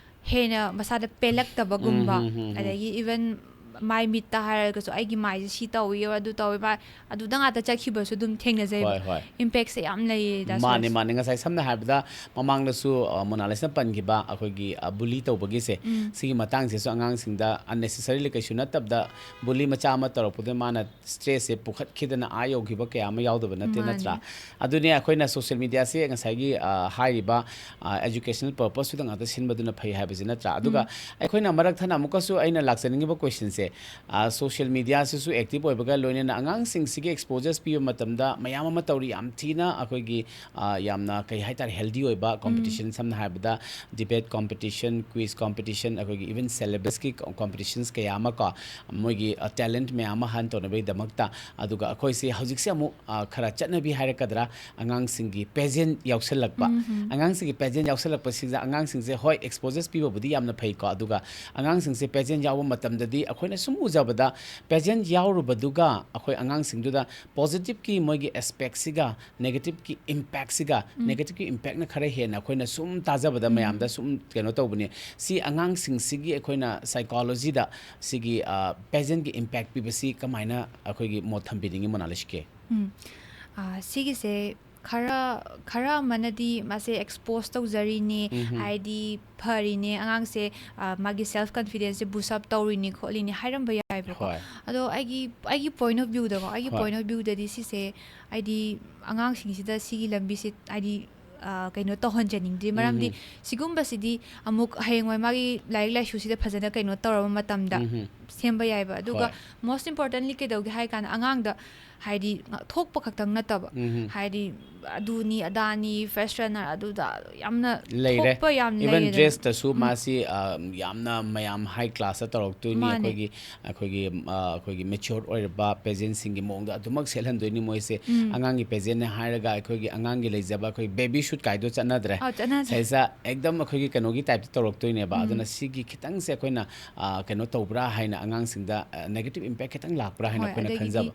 ꯍꯦꯟꯅ ꯃꯁꯥꯗ ꯄꯦꯜꯂꯛꯇꯕꯒꯨꯝꯕ, ꯎꯝ, ꯍꯝ, ꯍꯝ, ꯍꯝ꯫ ꯑꯗꯒꯤ even ꯃꯥꯏ ꯃꯤꯠꯇ ꯍꯥꯏꯔꯒꯁꯨ ꯑꯩꯒꯤ ꯃꯥꯏꯁꯦ ꯁꯤ ꯇꯧꯏ, ꯑꯗꯨ ꯇꯧꯏ, ꯃꯥꯏ ꯑꯗꯨꯗ ꯉꯥꯛꯇ ꯆꯠꯈꯤꯕꯁꯨ ꯑꯗꯨꯝ ꯊꯦꯡꯅꯖꯩꯕ꯫ ꯍꯣꯏ, ꯍꯣꯏ꯫ Impact ꯁꯦ ꯌꯥꯝ ꯂꯩꯌꯦ, ꯗꯥ ꯃꯥꯅꯦ, ꯁꯨꯔꯖ꯫ ꯃꯥꯅꯦ꯫ ꯉꯁꯥꯏ ꯁꯝꯅ ꯍꯥꯏꯔꯕꯗ ꯃꯃꯥꯡꯗꯁꯨ, ꯑ, ꯃꯣꯅꯥꯂꯤꯁꯅ ꯄꯟꯈꯤꯕ ꯑꯩꯈꯣꯏꯒꯤ, ꯑ, bully ꯇꯧꯕꯒꯤꯁꯦ, ꯎꯝ꯫ ꯁꯤꯒꯤ ꯃꯇꯥꯡꯁꯤꯁꯨ ꯑꯉꯥꯡꯁꯤꯡꯗ unnecessarily ꯀꯩꯁꯨ ꯅꯠꯇꯕꯗ bully ꯃꯆꯥ ꯑꯃ ꯇꯧꯔꯛꯄꯗ ꯃꯥꯅ stress ꯁꯦ ꯄꯨꯈꯠꯈꯤꯗꯅ ꯑꯥ ꯌꯧꯈꯤꯕ ꯀꯌꯥ ꯑꯃ ꯌꯥꯎꯗꯕ ꯅꯠꯇꯦ, ꯃꯥꯅꯦ꯫ ꯅꯠꯇ꯭ꯔꯥ? ꯑꯗꯨꯅꯦ ꯑꯩꯈꯣꯏꯅ social media ꯁꯦ ꯉꯁꯥꯏꯒꯤ, ꯑ, ꯍꯥꯏꯔꯤꯕ, ꯑ, educational purpose ꯇꯨꯗ ꯉꯥꯛꯇ ꯁꯤꯟꯕꯗꯨꯅ ꯐꯩ ꯍꯥꯏꯕꯁꯤ ꯅꯠꯇ꯭ꯔꯥ? ꯑꯗꯨꯒ ꯎꯝ꯫ ꯑꯩꯈꯣꯏꯅ ꯃꯔꯛ ꯊꯠꯅ ꯑꯃꯨꯛꯀꯁꯨ ꯑꯩꯅ ꯂꯥꯛꯆꯅꯤꯡꯉꯤꯕ question ꯁꯦ, ꯑ, social media ꯁꯤꯁꯨ active ꯑꯣꯏꯕꯒ ꯂꯣꯏꯅꯅ ꯑꯉꯥꯡꯁꯤꯡꯁꯤꯒꯤ exposures ꯄꯤꯕ ꯃꯇꯝꯗ ꯃꯌꯥꯝ ꯑꯃ ꯇꯧꯔꯤ, ꯌꯥꯝ ꯊꯤꯅ ꯑꯩꯈꯣꯏꯒꯤ, ꯑ, ꯌꯥꯝꯅ ꯀꯩ ꯍꯥꯏꯇꯥꯔꯦ, healthy ꯑꯣꯏꯕ ꯎꯝ꯫ competition, ꯁꯝꯅ ꯍꯥꯏꯔꯕꯗ debate competition, quiz competition, ꯑꯩꯈꯣꯏꯒꯤ even syllabus ꯀꯤ competitions ꯀꯌꯥ ꯑꯃ ꯀꯣ, ꯃꯣꯏꯒꯤ, ꯑ, talent ꯃꯌꯥꯝ ꯑꯃ hunt ꯇꯧꯅꯕꯒꯤꯗꯃꯛꯇ꯫ ꯑꯗꯨꯒ ꯑꯩꯈꯣꯏꯁꯤ ꯍꯧꯖꯤꯛꯁꯦ ꯑꯃꯨꯛ, ꯑ, ꯈꯔ ꯆꯠꯅꯕꯤ ꯍꯥꯏꯔꯛꯀꯗ꯭ꯔꯥ, ꯑꯉꯥꯡꯁꯤꯡꯒꯤ pageant ꯌꯥꯎꯁꯜꯂꯛꯄ꯫ ꯎꯝ ꯍꯝ꯫ ꯑꯉꯥꯡꯁꯤꯡꯒꯤ pageant ꯌꯥꯎꯁꯜꯂꯛꯄꯁꯤꯗ ꯑꯉꯥꯡꯁꯤꯡꯁꯦ, ꯍꯣꯏ, exposures ꯄꯤꯕꯕꯨꯗꯤ ꯌꯥꯝꯅ ꯐꯩꯀꯣ, ꯑꯗꯨꯒ ꯑꯉꯥꯡꯁꯤꯡꯁꯦ pageant ꯌꯥꯎꯕ ꯃꯇꯝꯗꯗꯤ ꯑꯩꯈꯣꯏꯅ ꯁꯨꯝ ꯎꯖꯕꯗ pageant ꯌꯥꯎꯔꯨꯕꯗꯨꯒ ꯑꯩꯈꯣꯏ ꯑꯉꯥꯡꯁꯤꯡꯗꯨꯗ positive ꯀꯤ ꯃꯣꯏꯒꯤ aspect ꯁꯤꯒ negative ꯀꯤ impact ꯁꯤꯒ, ꯎꯝ꯫ negative ꯀꯤ impact ꯅ ꯈꯔ ꯍꯦꯟꯅ ꯑꯩꯈꯣꯏꯅ ꯁꯨꯝ ꯇꯥꯖꯕꯗ, ꯎꯝ꯫ ꯃꯌꯥꯝꯗ ꯁꯨꯝ ꯀꯩꯅꯣ ꯇꯧꯕꯅꯤ꯫ ꯁꯤ ꯑꯉꯥꯡꯁꯤꯡꯁꯤꯒꯤ ꯑꯩꯈꯣꯏꯅ psychology ꯗ ꯁꯤꯒꯤ, ꯑ, pageant ꯀꯤ impact ꯄꯤꯕꯁꯤ ꯀꯃꯥꯏꯅ ꯑꯩꯈꯣꯏꯒꯤ ꯃꯣꯠ ꯊꯝꯕꯤꯅꯤꯡꯉꯤ, ꯃꯣꯅꯥꯂꯤꯁ ꯀꯦ? ꯎꯝ꯫ ꯑ, ꯁꯤꯒꯤꯁꯦ ꯈꯔ, ꯈꯔ ꯑꯃꯅꯗꯤ ꯃꯥꯁꯦ expose ꯇꯧꯖꯔꯤꯅꯦ, ꯎꯝ ꯍꯝ꯫ ꯍꯥꯏꯗꯤ ꯐꯔꯤꯅꯦ, ꯑꯉꯥꯡꯁꯦ, ꯑ, ꯃꯥꯒꯤ self confidence ꯁꯦ boost up ꯇꯧꯔꯤꯅꯦ ꯈꯣꯠꯂꯤꯅꯦ ꯍꯥꯏꯔꯝꯕ ꯌꯥꯏꯕꯀꯣ꯫ ꯍꯣꯏ꯫ ꯑꯗꯣ ꯑꯩꯒꯤ, ꯑꯩꯒꯤ point of view ꯗꯀꯣ, ꯑꯩꯒꯤ ꯍꯣꯏ꯫ point of view ꯗꯗꯤ ꯁꯤꯁꯦ ꯍꯥꯏꯗꯤ ꯑꯉꯥꯡꯁꯤꯡꯁꯤꯗ ꯁꯤꯒꯤ ꯂꯝꯕꯤꯁꯦ ꯍꯥꯏꯗꯤ, ꯑ, ꯀꯩꯅꯣ ꯇꯧꯍꯟꯖꯅꯤꯡꯗꯦ꯫ ꯃꯔꯝꯗꯤ ꯎꯝ꯫ ꯁꯤꯒꯨꯝꯕꯁꯤꯗꯤ ꯑꯃꯨꯛ ꯍꯌꯦꯡꯋꯥꯏ ꯃꯥꯒꯤ ꯂꯥꯏꯔꯤꯛ ꯂꯥꯏꯁꯨꯁꯤꯗ ꯐꯖꯅ ꯀꯩꯅꯣ ꯇꯧꯔꯕ ꯃꯇꯝꯗ ꯎꯝ ꯍꯝ꯫ ꯁꯦꯝꯕ ꯌꯥꯏꯕ꯫ ꯑꯗꯨꯒ ꯍꯣꯏ꯫ most importantly ꯀꯩꯗꯧꯒꯦ ꯍꯥꯏ ꯀꯥꯟꯗ ꯑꯉꯥꯡꯗ ꯍꯥꯏꯗꯤ ꯉ-, ꯊꯣꯛꯄ ꯈꯛꯇꯪ ꯅꯠꯇꯕ, ꯎꯝ ꯍꯝ꯫ ꯍꯥꯏꯗꯤ ꯑꯗꯨꯅꯤ ꯑꯗꯥꯅꯤ, first runner ꯑꯗꯨꯗ ꯌꯥꯝꯅ ꯂꯩꯔꯦ꯫ ꯊꯣꯛꯄ ꯌꯥꯝ Even ꯂꯩꯔꯦꯗꯅ꯫ dress ꯇꯁꯨ ꯎꯝ꯫ ꯃꯥꯁꯤ, ꯑ, ꯌꯥꯝꯅ ꯃꯌꯥꯝ high class ꯇ ꯇꯧꯔꯛꯇꯣꯏꯅꯤ, ꯃꯥꯅꯦ꯫ ꯑꯩꯈꯣꯏꯒꯤ, ꯑꯩꯈꯣꯏꯒꯤ, ꯑ, ꯑꯩꯈꯣꯏꯒꯤ mature ꯑꯣꯏꯔꯕ pageant ꯁꯤꯡꯒꯤ ꯃꯑꯣꯡꯗ ꯑꯗꯨꯃꯛ ꯁꯦꯠꯍꯟꯗꯣꯏꯅꯤ ꯃꯣꯏꯁꯦ꯫ ꯎꯝ꯫ ꯑꯉꯥꯡꯒꯤ pageant ꯅꯦ ꯍꯥꯏꯔꯒ ꯑꯩꯈꯣꯏꯒꯤ ꯑꯉꯥꯡꯒꯤ ꯂꯩꯖꯕ ꯑꯩꯈꯣꯏ baby suit ꯀꯥꯏꯗꯣ ꯆꯠꯅꯗ꯭ꯔꯦ꯫ ꯑꯥ, ꯆꯠꯅꯗ꯭ꯔꯦ꯫ ꯁꯤꯗꯩꯁꯤꯗ ꯑꯦꯛꯗꯝ ꯑꯩꯈꯣꯏꯒꯤ ꯀꯩꯅꯣꯒꯤ type ꯇ ꯇꯧꯔꯛꯇꯣꯏꯅꯦꯕ꯫ ꯎꯝ꯫ ꯑꯗꯨꯅ ꯁꯤꯒꯤ ꯈꯤꯇꯪꯁꯦ ꯑꯩꯈꯣꯏꯅ, ꯑ, ꯀꯩꯅꯣ ꯇꯧꯕ꯭ꯔꯥ ꯍꯥꯏꯅ ꯑꯉꯥꯡꯁꯤꯡꯗ, ꯑ, negative impact ꯈꯤꯇꯪ ꯂꯥꯛꯄ꯭ꯔꯥ ꯍꯥꯏꯅ ꯍꯣꯏ, ꯑꯩꯈꯣꯏꯅ ꯑꯗꯒꯤꯗꯤ ꯈꯟꯖꯕ꯫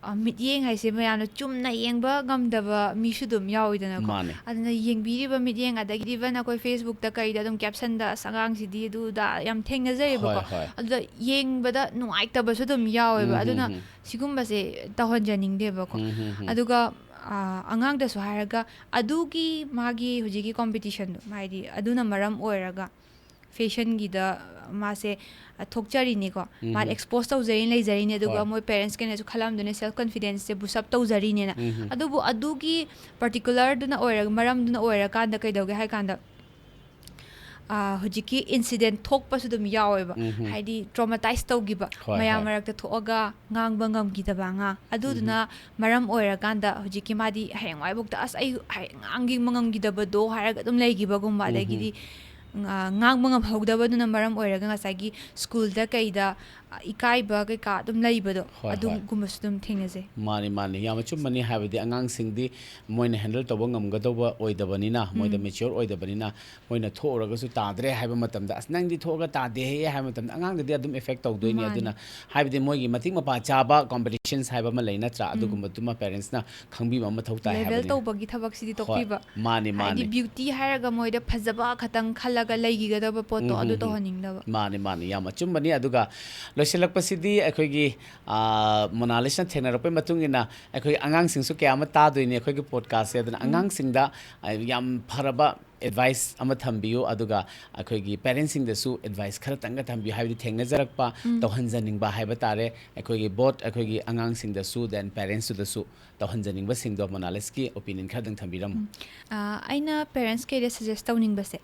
ꯑ, ꯃꯤꯠꯌꯦꯡ ꯍꯥꯏꯁꯦ ꯃꯌꯥꯝꯅ ꯆꯨꯝꯅ ꯌꯦꯡꯕ ꯉꯝꯗꯕ ꯃꯤꯁꯨ ꯑꯗꯨꯝ ꯌꯥꯎꯋꯤꯗꯅꯀꯣ꯫ ꯃꯥꯅꯦ꯫ ꯑꯗꯨꯅ ꯌꯦꯡꯕꯤꯔꯤꯕ ꯃꯤꯠꯌꯦꯡ, ꯑꯗꯒꯤꯗꯤ even ꯑꯩꯈꯣꯏ Facebookꯇ ꯀꯩꯗ ꯑꯗꯨꯝ captionꯗ "ꯑꯁ, ꯑꯉꯥꯡꯁꯤꯗꯤ ꯑꯗꯨ ꯑꯗꯥ" ꯌꯥꯝ ꯊꯦꯡꯅꯖꯩꯌꯦꯕꯀꯣ꯫ ꯍꯣꯏ, ꯍꯣꯏ꯫ ꯑꯗꯨꯗ ꯌꯦꯡꯕꯗ ꯅꯨꯡꯉꯥꯏꯇꯕꯁꯨ ꯑꯗꯨꯝ ꯌꯥꯎꯋꯦꯕ꯫ ꯎꯝ, ꯑꯗꯨꯅ ꯎꯝ, ꯎꯝ꯫ ꯁꯤꯒꯨꯝꯕꯁꯦ ꯇꯧꯍꯟꯖꯅꯤꯡꯗꯦꯕꯀꯣ꯫ ꯎꯝ, ꯎꯝ, ꯎꯝ꯫ ꯑꯗꯨꯒ, ꯑ, ꯑꯉꯥꯡꯗꯁꯨ ꯍꯥꯏꯔꯒ, ꯑꯗꯨꯒꯤ ꯃꯥꯒꯤ ꯍꯧꯖꯤꯛꯀꯤ competitionꯗꯣ, ꯍꯥꯏꯗꯤ ꯑꯗꯨꯅ ꯃꯔꯝ ꯑꯣꯏꯔꯒ fashionꯒꯤꯗ ꯃꯥꯁꯦ, ꯑ, ꯊꯣꯛꯆꯔꯤꯅꯤꯀꯣ꯫ ꯃꯥ ꯎꯝ꯫ expose ꯇꯧꯖꯔꯤꯅꯤ, ꯂꯩꯖꯔꯤꯅꯤ, ꯑꯗꯨꯒ ꯍꯣꯏ꯫ ꯃꯣꯏ parentsꯀꯩꯅꯁꯨ ꯈꯜꯂꯝꯗꯣꯏꯅꯦ, self confidenceꯁꯦ boost up ꯇꯧꯖꯔꯤꯅꯦꯅ꯫ ꯎꯝ, ꯎꯝ꯫ ꯑꯗꯨꯕꯨ ꯑꯗꯨꯒꯤ particularꯗꯨꯅ ꯑꯣꯏꯔꯒ, ꯃꯔꯝꯗꯨꯅ ꯑꯣꯏꯔꯀꯥꯟꯗ ꯀꯩꯗꯧꯒꯦ ꯍꯥꯏ ꯀꯥꯟꯗ, ꯑ, ꯍꯧꯖꯤꯛꯀꯤ incident ꯊꯣꯛꯄꯁꯨ ꯑꯗꯨꯝ ꯌꯥꯎꯋꯦꯕ꯫ ꯎꯝ, ꯎꯝ꯫ ꯍꯥꯏꯗꯤ traumatize ꯇꯧꯈꯤꯕ, ꯍꯣꯏ, ꯃꯌꯥꯝ ꯍꯣꯏ꯫ ꯃꯔꯛꯇ ꯊꯣꯛꯑꯒ ꯉꯥꯡꯕ ꯉꯝꯈꯤꯗꯕ ꯑꯉꯥꯡ꯫ ꯑꯗꯨꯗꯨꯅ ꯃꯔꯝ ꯑꯣꯏꯔꯀꯥꯟꯗ ꯍꯧꯖꯤꯛꯀꯤ ꯃꯥꯗꯤ ꯍꯌꯦꯡꯋꯥꯏꯕꯨꯛꯇ "ꯑꯁ, ꯑꯩ ꯍꯌꯦꯡ ꯉꯥꯡꯕ ꯉꯝꯈꯤꯗꯕꯗꯣ" ꯍꯥꯏꯔꯒ ꯑꯗꯨꯝ ꯂꯩꯈꯤꯕꯒꯨꯝꯕ, ꯎꯝ, ꯎꯝ꯫ ꯑꯗꯒꯤꯗꯤ, ꯑ, ꯉꯥꯡꯕ ꯉꯝꯍꯧꯗꯕꯗꯨꯅ ꯃꯔꯝ ꯑꯣꯏꯔꯒ ꯉꯁꯥꯏꯒꯤ schoolꯗ ꯀꯩꯗ, ꯑ, ꯏꯀꯥꯏꯕ ꯀꯩꯀꯥ ꯑꯗꯨꯝ ꯂꯩꯕꯗꯣ, ꯍꯣꯏ, ꯍꯣꯏ꯫ ꯑꯗꯨꯒꯨꯝꯕꯁꯨ ꯑꯗꯨꯝ ꯊꯦꯡꯅꯖꯩ꯫ ꯃꯥꯅꯤ, ꯃꯥꯅꯤ꯫ ꯌꯥꯝ ꯑꯆꯨꯝꯕꯅꯤ꯫ ꯍꯥꯏꯕꯗꯤ ꯑꯉꯥꯡꯁꯤꯡꯗꯤ ꯃꯣꯏꯅ handle ꯇꯧꯕ ꯉꯝꯒꯗꯧꯕ ꯑꯣꯏꯗꯕꯅꯤꯅ, ꯃꯣꯏꯗ ꯎꯝ꯫ mature ꯑꯣꯏꯗꯕꯅꯤꯅ, ꯃꯣꯏꯅ ꯊꯣꯛꯎꯔꯒꯁꯨ ꯇꯥꯗ꯭ꯔꯦ ꯍꯥꯏꯕ ꯃꯇꯝꯗ, "ꯑꯁ, ꯅꯪꯗꯤ ꯊꯣꯛꯑꯒ ꯇꯥꯗꯦꯍꯦ" ꯍꯥꯏꯕ ꯃꯇꯝꯗ ꯑꯉꯥꯡꯗꯗꯤ ꯑꯗꯨꯝ effect ꯇꯧꯗꯣꯏꯅꯤ꯫ ꯃꯥꯅꯤ꯫ ꯑꯗꯨꯅ ꯍꯥꯏꯕꯗꯤ ꯃꯣꯏꯒꯤ ꯃꯇꯤꯛ ꯃꯄꯥ ꯆꯥꯕ competitions ꯍꯥꯏꯕ ꯑꯃ ꯂꯩ, ꯅꯠꯇ꯭ꯔꯥ? ꯎꯝ꯫ ꯑꯗꯨꯒꯨꯝꯕꯗꯨꯃ parentsꯅ ꯈꯪꯕꯤꯕ ꯑꯃ ꯃꯊꯧ ꯇꯥꯏ Level ꯍꯥꯏꯕꯅꯤ꯫ ꯇꯧꯕꯒꯤ ꯊꯕꯛꯁꯤꯗꯤ ꯍꯣꯏ꯫ ꯇꯣꯛꯄꯤꯕ꯫ ꯃꯥꯅꯤ, ꯍꯥꯏꯗꯤ ꯃꯥꯅꯤ꯫ beauty ꯍꯥꯏꯔꯒ ꯃꯣꯏꯗ ꯐꯖꯕ ꯈꯛꯇꯪ ꯈꯜꯂꯒ ꯂꯩꯈꯤꯒꯗꯕ ꯄꯣꯠꯇꯣ ꯎꯝ, ꯑꯗꯨ ꯎꯝ, ꯎꯝ꯫ ꯇꯧꯍꯟꯅꯤꯡꯗꯕ꯫ ꯃꯥꯅꯤ, ꯃꯥꯅꯤ꯫ ꯌꯥꯝ ꯑꯆꯨꯝꯕꯅꯤ꯫ ꯑꯗꯨꯒ ꯂꯣꯏꯁꯤꯜꯂꯛꯄꯁꯤꯗꯤ ꯑꯩꯈꯣꯏꯒꯤ, ꯑ, ꯃꯣꯅꯥꯂꯤꯁꯅ ꯊꯦꯡꯅꯔꯛꯄꯒꯤ ꯃꯇꯨꯡ ꯏꯟꯅ ꯑꯩꯈꯣꯏ ꯑꯉꯥꯡꯁꯤꯡꯁꯨ ꯀꯌꯥ ꯑꯃ ꯇꯥꯗꯣꯏꯅꯤ ꯑꯩꯈꯣꯏꯒꯤ podcastꯁꯦ꯫ ꯑꯗꯨꯅ ꯎꯝ꯫ ꯑꯉꯥꯡꯁꯤꯡꯗ, ꯑ, ꯌꯥꯝ ꯐꯔꯕ advice ꯑꯃ ꯊꯝꯕꯤꯌꯨ, ꯑꯗꯨꯒ ꯑꯩꯈꯣꯏꯒꯤ parentsꯁꯤꯡꯗꯁꯨ advice ꯈꯔꯇꯪꯒ ꯊꯝꯕꯤꯌꯨ, ꯍꯥꯏꯕꯗꯤ ꯊꯦꯡꯅꯖꯔꯛꯄ, ꯎꯝ꯫ ꯇꯧꯍꯟꯖꯅꯤꯡꯕ ꯍꯥꯏꯕ ꯇꯥꯔꯦ, ꯑꯩꯈꯣꯏꯒꯤ both ꯑꯩꯈꯣꯏꯒꯤ ꯑꯉꯥꯡꯁꯤꯡꯗꯁꯨ, then parentsꯇꯨꯗꯁꯨ ꯇꯧꯍꯟꯖꯅꯤꯡꯕꯁꯤꯡꯗꯣ ꯃꯣꯅꯥꯂꯤꯁꯀꯤ opinion ꯈꯔꯗꯪ ꯊꯝꯕꯤꯔꯝꯃꯨ꯫ ꯎꯝ꯫ ꯑ, ꯑꯩꯅ parentsꯀꯩꯗ suggest ꯇꯧꯅꯤꯡꯕꯁꯦ,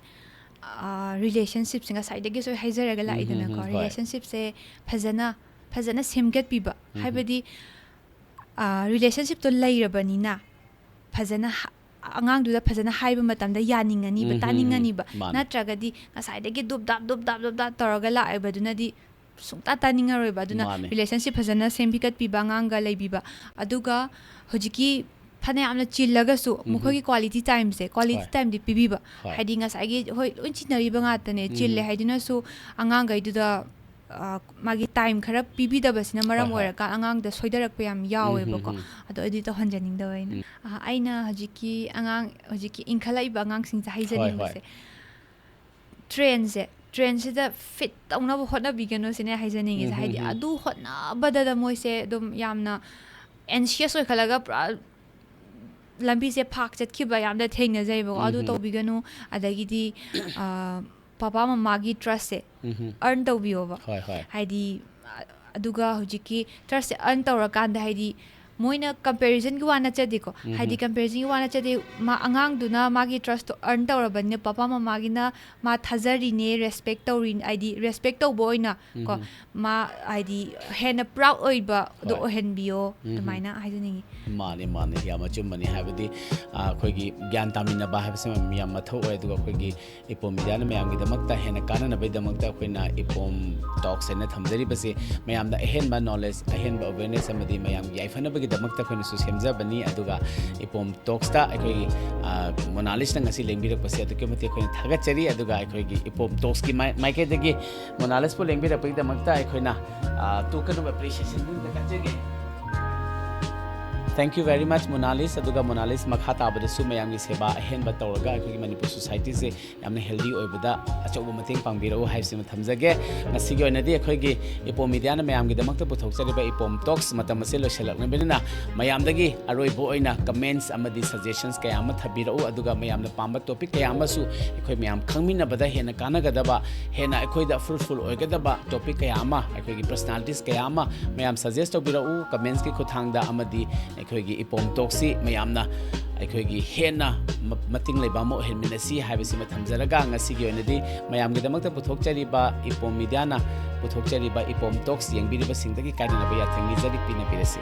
ꯑ, relationshipꯁꯦ ꯉꯁꯥꯏꯗꯒꯤꯁꯨ ꯑꯩ ꯍꯥꯏꯖꯔꯒ ꯎꯝ, ꯂꯥꯛꯏꯗꯅꯀꯣ, ꯎꯝ, ꯎꯝ, ꯍꯣꯏ꯫ Relationshipꯁꯦ ꯐꯖꯅ, ꯐꯖꯅ ꯁꯦꯝꯒꯠꯄꯤꯕ, ꯎꯝ, ꯎꯝ꯫ ꯍꯥꯏꯕꯗꯤ, ꯑ, relationshipꯇꯣ ꯂꯩꯔꯕꯅꯤꯅ ꯐꯖꯅ ꯍ-, ꯑꯉꯥꯡꯗꯨꯗ ꯐꯖꯅ ꯍꯥꯏꯕ ꯃꯇꯝꯗ ꯌꯥꯅꯤꯡꯉꯅꯤꯕ, ꯎꯝ, ꯎꯝ, ꯎꯝ꯫ ꯇꯥꯅꯤꯡꯉꯅꯤꯕ꯫ ꯃꯥꯅꯦ꯫ ꯅꯠꯇ꯭ꯔꯒꯗꯤ ꯉꯁꯥꯏꯗꯒꯤ ꯗꯨꯞ ꯗꯥꯞ, ꯗꯨꯞ ꯗꯥꯞ, ꯗꯨꯞ ꯗꯥꯞ ꯇꯧꯔꯒ ꯂꯥꯛꯑꯕꯗꯨꯅꯗꯤ ꯁꯨꯡꯇꯥ ꯇꯥꯅꯤꯡꯉꯔꯣꯏꯕ꯫ ꯑꯗꯨꯅ ꯃꯥꯅꯦ꯫ relationship ꯐꯖꯅ ꯁꯦꯝꯕꯤꯒꯠꯄꯤꯕ ꯑꯉꯥꯡꯒ ꯂꯩꯕꯤꯕ꯫ ꯑꯗꯨꯒ ꯍꯧꯖꯤꯛꯀꯤ ꯐꯅꯌꯥꯝꯅ ꯆꯤꯜꯂꯒꯁꯨ ꯎꯝ, ꯎꯝ꯫ ꯃꯈꯣꯏꯒꯤ quality timeꯁꯦ, quality ꯍꯣꯏ꯫ timeꯗꯤ ꯄꯤꯕꯤꯕ꯫ ꯍꯣꯏ꯫ ꯍꯥꯏꯗꯤ ꯉꯁꯥꯏꯒꯤ, ꯍꯣꯏ, ꯂꯣꯏ ꯆꯤꯟꯅꯔꯤꯕ ꯉꯥꯛꯇꯅꯦ, ꯎꯝ꯫ ꯆꯤꯜꯂꯦ ꯍꯥꯏꯗꯨꯅꯁꯨ ꯑꯉꯥꯡꯈꯩꯗꯨꯗ ꯑ, ꯃꯥꯒꯤ ꯇꯥꯏꯝ ꯈꯔ ꯄꯤꯕꯤꯗꯕꯁꯤꯅ ꯃꯔꯝ ꯍꯣꯏ, ꯍꯣꯏ꯫ ꯑꯣꯏꯔꯀꯥꯟꯗ ꯑꯉꯥꯡꯗ ꯁꯣꯏꯗꯔꯛꯄ ꯌꯥꯝ ꯌꯥꯎꯋꯦꯕꯀꯣ꯫ ꯎꯝ, ꯎꯝ, ꯑꯗꯣ ꯑꯗꯨꯗꯤ ꯇꯧꯍꯟꯖꯅꯤꯡꯗꯕ ꯑꯩꯅ꯫ ꯎꯝ꯫ ꯑ, ꯑꯩꯅ ꯍꯧꯖꯤꯛꯀꯤ ꯑꯉꯥꯡ, ꯍꯧꯖꯤꯛꯀꯤ ꯏꯟꯈꯠꯂꯛꯏꯕ ꯑꯉꯥꯡꯁꯤꯡꯁꯦ ꯍꯥꯏꯖꯅꯤꯡꯕꯁꯦ, ꯇ꯭ꯔꯦꯟꯁꯦ, ꯇ꯭ꯔꯦꯟꯁꯤꯗ ꯐꯤꯠ ꯇꯧꯅꯕ ꯍꯣꯠꯅꯕꯤꯒꯅꯨ ꯁꯤꯅꯦ ꯍꯥꯏꯖꯅꯤꯡꯉꯤꯁꯦ꯫ ꯎꯝ, ꯍꯥꯏꯗꯤ ꯎꯝ, ꯎꯝ꯫ ꯑꯗꯨ ꯍꯣꯠꯅꯕꯗꯗ ꯃꯣꯏꯁꯦ ꯑꯗꯨꯝ ꯌꯥꯝꯅ ꯑꯦꯟꯁꯤꯌꯁ ꯑꯣꯏꯈꯠꯂꯒ ꯄꯨꯔꯥ ꯂꯝꯕꯤꯁꯦ ꯐꯥꯛ ꯆꯠꯈꯤꯕ ꯌꯥꯝꯅ ꯊꯦꯡꯅꯖꯩꯕꯀꯣ꯫ ꯑꯗꯨ ꯎꯝ, ꯎꯝ꯫ ꯇꯧꯕꯤꯒꯅꯨ꯫ ꯑꯗꯒꯤꯗꯤ, ꯑ, ꯄꯄꯥ ꯃꯃꯥꯒꯤ ꯇ꯭ꯔꯁꯁꯦ ꯎꯝ, ꯎꯝ꯫ ꯑꯔꯟ ꯇꯧꯕꯤꯌꯣꯕ꯫ ꯍꯣꯏ, ꯍꯣꯏ꯫ ꯍꯥꯏꯗꯤ, ꯑ-, ꯑꯗꯨꯒ ꯍꯧꯖꯤꯛꯀꯤ ꯇ꯭ꯔꯁꯁꯦ ꯑꯔꯟ ꯇꯧꯔꯀꯥꯟꯗ, ꯍꯥꯏꯗꯤ, ꯃꯣꯏꯅ ꯀꯝꯄꯦꯔꯤꯖꯟꯒꯤ ꯋꯥ ꯅꯠꯆꯗꯦꯀꯣ꯫ ꯎꯝ, ꯍꯥꯏꯗꯤ, ꯎꯝ꯫ ꯀꯝꯄꯦꯔꯤꯖꯟꯒꯤ ꯋꯥ ꯅꯠꯆꯗꯦ, ꯃꯥ, ꯑꯉꯥꯡꯗꯨꯅ ꯃꯥꯒꯤ ꯇ꯭ꯔꯁꯇꯣ ꯑꯔꯟ ꯇꯧꯔꯕꯅꯤꯅ, ꯄꯄꯥ ꯃꯃꯥꯒꯤꯅ ꯃꯥ ꯊꯥꯖꯔꯤꯅꯦ, ꯔꯦꯁꯄꯦꯛ ꯇꯧꯔꯤ, ꯍꯥꯏꯗꯤ, ꯔꯦꯁꯄꯦꯛ ꯇꯧꯕ ꯑꯣꯏꯅ ꯀꯣ, ꯎꯝ, ꯎꯝ꯫ ꯃꯥ, ꯍꯥꯏꯗꯤ, ꯍꯦꯟꯅ ꯄ꯭ꯔꯥꯎꯗ ꯑꯣꯏꯕꯗꯣ ꯍꯣꯏ꯫ ꯑꯣꯏꯍꯟꯕꯤꯌꯣ, ꯎꯝ, ꯎꯝ꯫ ꯑꯗꯨꯃꯥꯏꯅ ꯍꯥꯏꯖꯅꯤꯡꯉꯤ꯫ ꯃꯥꯅꯤ, ꯃꯥꯅꯤ, ꯌꯥꯝ ꯑꯆꯨꯝꯕꯅꯤ꯫ ꯍꯥꯏꯕꯗꯤ, ꯑ, ꯑꯩꯈꯣꯏꯒꯤ ꯒ꯭ꯌꯥꯟ ꯇꯥꯃꯤꯟꯅꯕ ꯍꯥꯏꯕꯁꯤꯃ ꯌꯥꯝ ꯃꯊꯧ ꯑꯣꯏ꯫ ꯑꯗꯨꯒ ꯑꯩꯈꯣꯏꯒꯤ ꯏꯄꯣꯝ ꯃꯤꯗꯤꯌꯥꯅ ꯃꯌꯥꯝꯒꯤꯗꯃꯛꯇ ꯍꯦꯟꯅ ꯀꯥꯟꯅꯅꯕꯒꯤꯗꯃꯛꯇ ꯑꯩꯈꯣꯏꯅ ꯏꯄꯣꯝ ꯇꯣꯛꯁ ꯍꯥꯏꯅ ꯊꯝꯖꯔꯤꯕꯁꯤ ꯃꯌꯥꯝꯗ ꯑꯍꯦꯟꯕ ꯅꯣꯂꯦꯖ, ꯑꯍꯦꯟꯕ ꯑꯋꯦꯔꯅꯦꯁ ꯑꯃꯗꯤ ꯃꯌꯥꯝꯒꯤ ꯌꯥꯏꯐꯅꯕꯒꯤꯗꯃꯛꯇ ꯑꯩꯈꯣꯏꯅꯁꯨ ꯁꯦꯝꯖꯕꯅꯤ꯫ ꯑꯗꯨꯒ ꯏꯄꯣꯝ ꯇꯣꯛꯁꯇ ꯑꯩꯈꯣꯏꯒꯤ, ꯑ, ꯃꯣꯅꯥꯂꯤꯁꯅ ꯉꯁꯤ ꯂꯦꯡꯕꯤꯔꯛꯄꯁꯦ ꯑꯗꯨꯛꯀꯤ ꯃꯇꯤꯛ ꯑꯩꯈꯣꯏꯅ ꯊꯥꯒꯠꯆꯔꯤ꯫ ꯑꯗꯨꯒ ꯑꯩꯈꯣꯏꯒꯤ ꯏꯄꯣꯝ ꯇꯣꯛꯁꯀꯤ ꯃꯥꯏ-, ꯃꯥꯏꯀꯩꯗꯒꯤ ꯃꯣꯅꯥꯂꯤꯁꯄꯨ ꯂꯦꯡꯕꯤꯔꯛꯄꯒꯤꯗꯃꯛꯇ ꯑꯩꯈꯣꯏꯅ, ꯑ, token of appreciation ꯀꯠꯆꯒꯦ꯫ Thank you very much, ꯃꯣꯅꯥꯂꯤꯁ꯫ ꯑꯗꯨꯒ ꯃꯣꯅꯥꯂꯤꯁ ꯃꯈꯥ ꯇꯥꯕꯗꯁꯨ ꯃꯌꯥꯝꯒꯤ ꯁꯦꯕꯥ ꯑꯍꯦꯟꯕ ꯇꯧꯔꯒ ꯑꯩꯈꯣꯏꯒꯤ ꯃꯅꯤꯄꯨꯔ ꯁꯣꯁꯥꯏꯇꯤꯁꯦ ꯌꯥꯝꯅ ꯍꯦꯜꯗꯤ ꯑꯣꯏꯕꯗ ꯑꯆꯧꯕ ꯃꯇꯦꯡ ꯄꯥꯡꯕꯤꯔꯛꯎ ꯍꯥꯏꯕꯁꯤꯃ ꯊꯝꯖꯒꯦ꯫ ꯉꯁꯤꯒꯤ ꯑꯣꯏꯅꯗꯤ ꯑꯩꯈꯣꯏꯒꯤ ꯏꯄꯣꯝ ꯃꯤꯗꯤꯌꯥꯅ ꯃꯌꯥꯝꯒꯤꯗꯃꯛꯇ ꯄꯨꯊꯣꯛꯆꯔꯤꯕ ꯏꯄꯣꯝ ꯇꯣꯛꯁ ꯃꯇꯝ ꯑꯁꯤ ꯂꯣꯏꯁꯤꯜꯂꯛꯂꯕꯅꯤꯅ, ꯃꯌꯥꯝꯗꯒꯤ ꯑꯔꯣꯏꯕ ꯑꯣꯏꯅ ꯀꯃꯦꯟꯠꯁ ꯑꯃꯗꯤ ꯁꯖꯦꯁꯟꯁ ꯀꯌꯥ ꯑꯃ ꯊꯝꯕꯤꯔꯛꯎ꯫ ꯑꯗꯨꯒ ꯃꯌꯥꯝꯅ ꯄꯥꯝꯕ ꯇꯣꯄꯤꯛ ꯀꯌꯥ ꯑꯃꯁꯨ ꯑꯩꯈꯣꯏ ꯃꯌꯥꯝ ꯈꯪꯃꯤꯟꯅꯕꯗ ꯍꯦꯟꯅ ꯀꯥꯟꯅꯒꯗꯕ, ꯍꯦꯟꯅ ꯑꯩꯈꯣꯏꯗ ꯐ꯭ꯔꯨꯠꯐꯨꯜ ꯑꯣꯏꯒꯗꯕ ꯇꯣꯄꯤꯛ ꯀꯌꯥ ꯑꯃ, ꯑꯩꯈꯣꯏꯒꯤ ꯄꯔꯁꯣꯅꯥꯂꯤꯇꯤꯁ ꯀꯌꯥ ꯑꯃ ꯃꯌꯥꯝ ꯁꯖꯦꯁ ꯇꯧꯕꯤꯔꯛꯎ ꯀꯃꯦꯟꯠꯁꯀꯤ ꯈꯨꯠꯊꯥꯡꯗ, ꯑꯃꯗꯤ ꯑꯩꯈꯣꯏꯒꯤ ꯏꯄꯣꯝ ꯇꯣꯛꯁꯤ ꯃꯌꯥꯝꯅ ꯑꯩꯈꯣꯏꯒꯤ ꯍꯦꯟꯅ ꯃ-, ꯃꯇꯤꯡ ꯂꯩꯕ ꯑꯃ ꯑꯣꯏꯍꯟꯃꯤꯟꯅꯁꯤ ꯍꯥꯏꯕꯁꯤꯃ ꯊꯝꯖꯔꯒ, ꯉꯁꯤꯒꯤ ꯑꯣꯏꯅꯗꯤ ꯃꯌꯥꯝꯒꯤꯗꯃꯛꯇ ꯄꯨꯊꯣꯛꯆꯔꯤꯕ ꯏꯄꯣꯝ ꯃꯤꯗꯤꯌꯥꯅ ꯄꯨꯊꯣꯛꯆꯔꯤꯕ ꯏꯄꯣꯝ ꯇꯣꯛꯁ ꯌꯦꯡꯕꯤꯔꯤꯕꯁꯤꯡꯗꯒꯤ ꯀꯥꯏꯅꯅꯕ ꯌꯥꯊꯪ ꯅꯤꯖꯔꯤ, ꯄꯤꯅꯕꯤꯔꯁꯤ꯫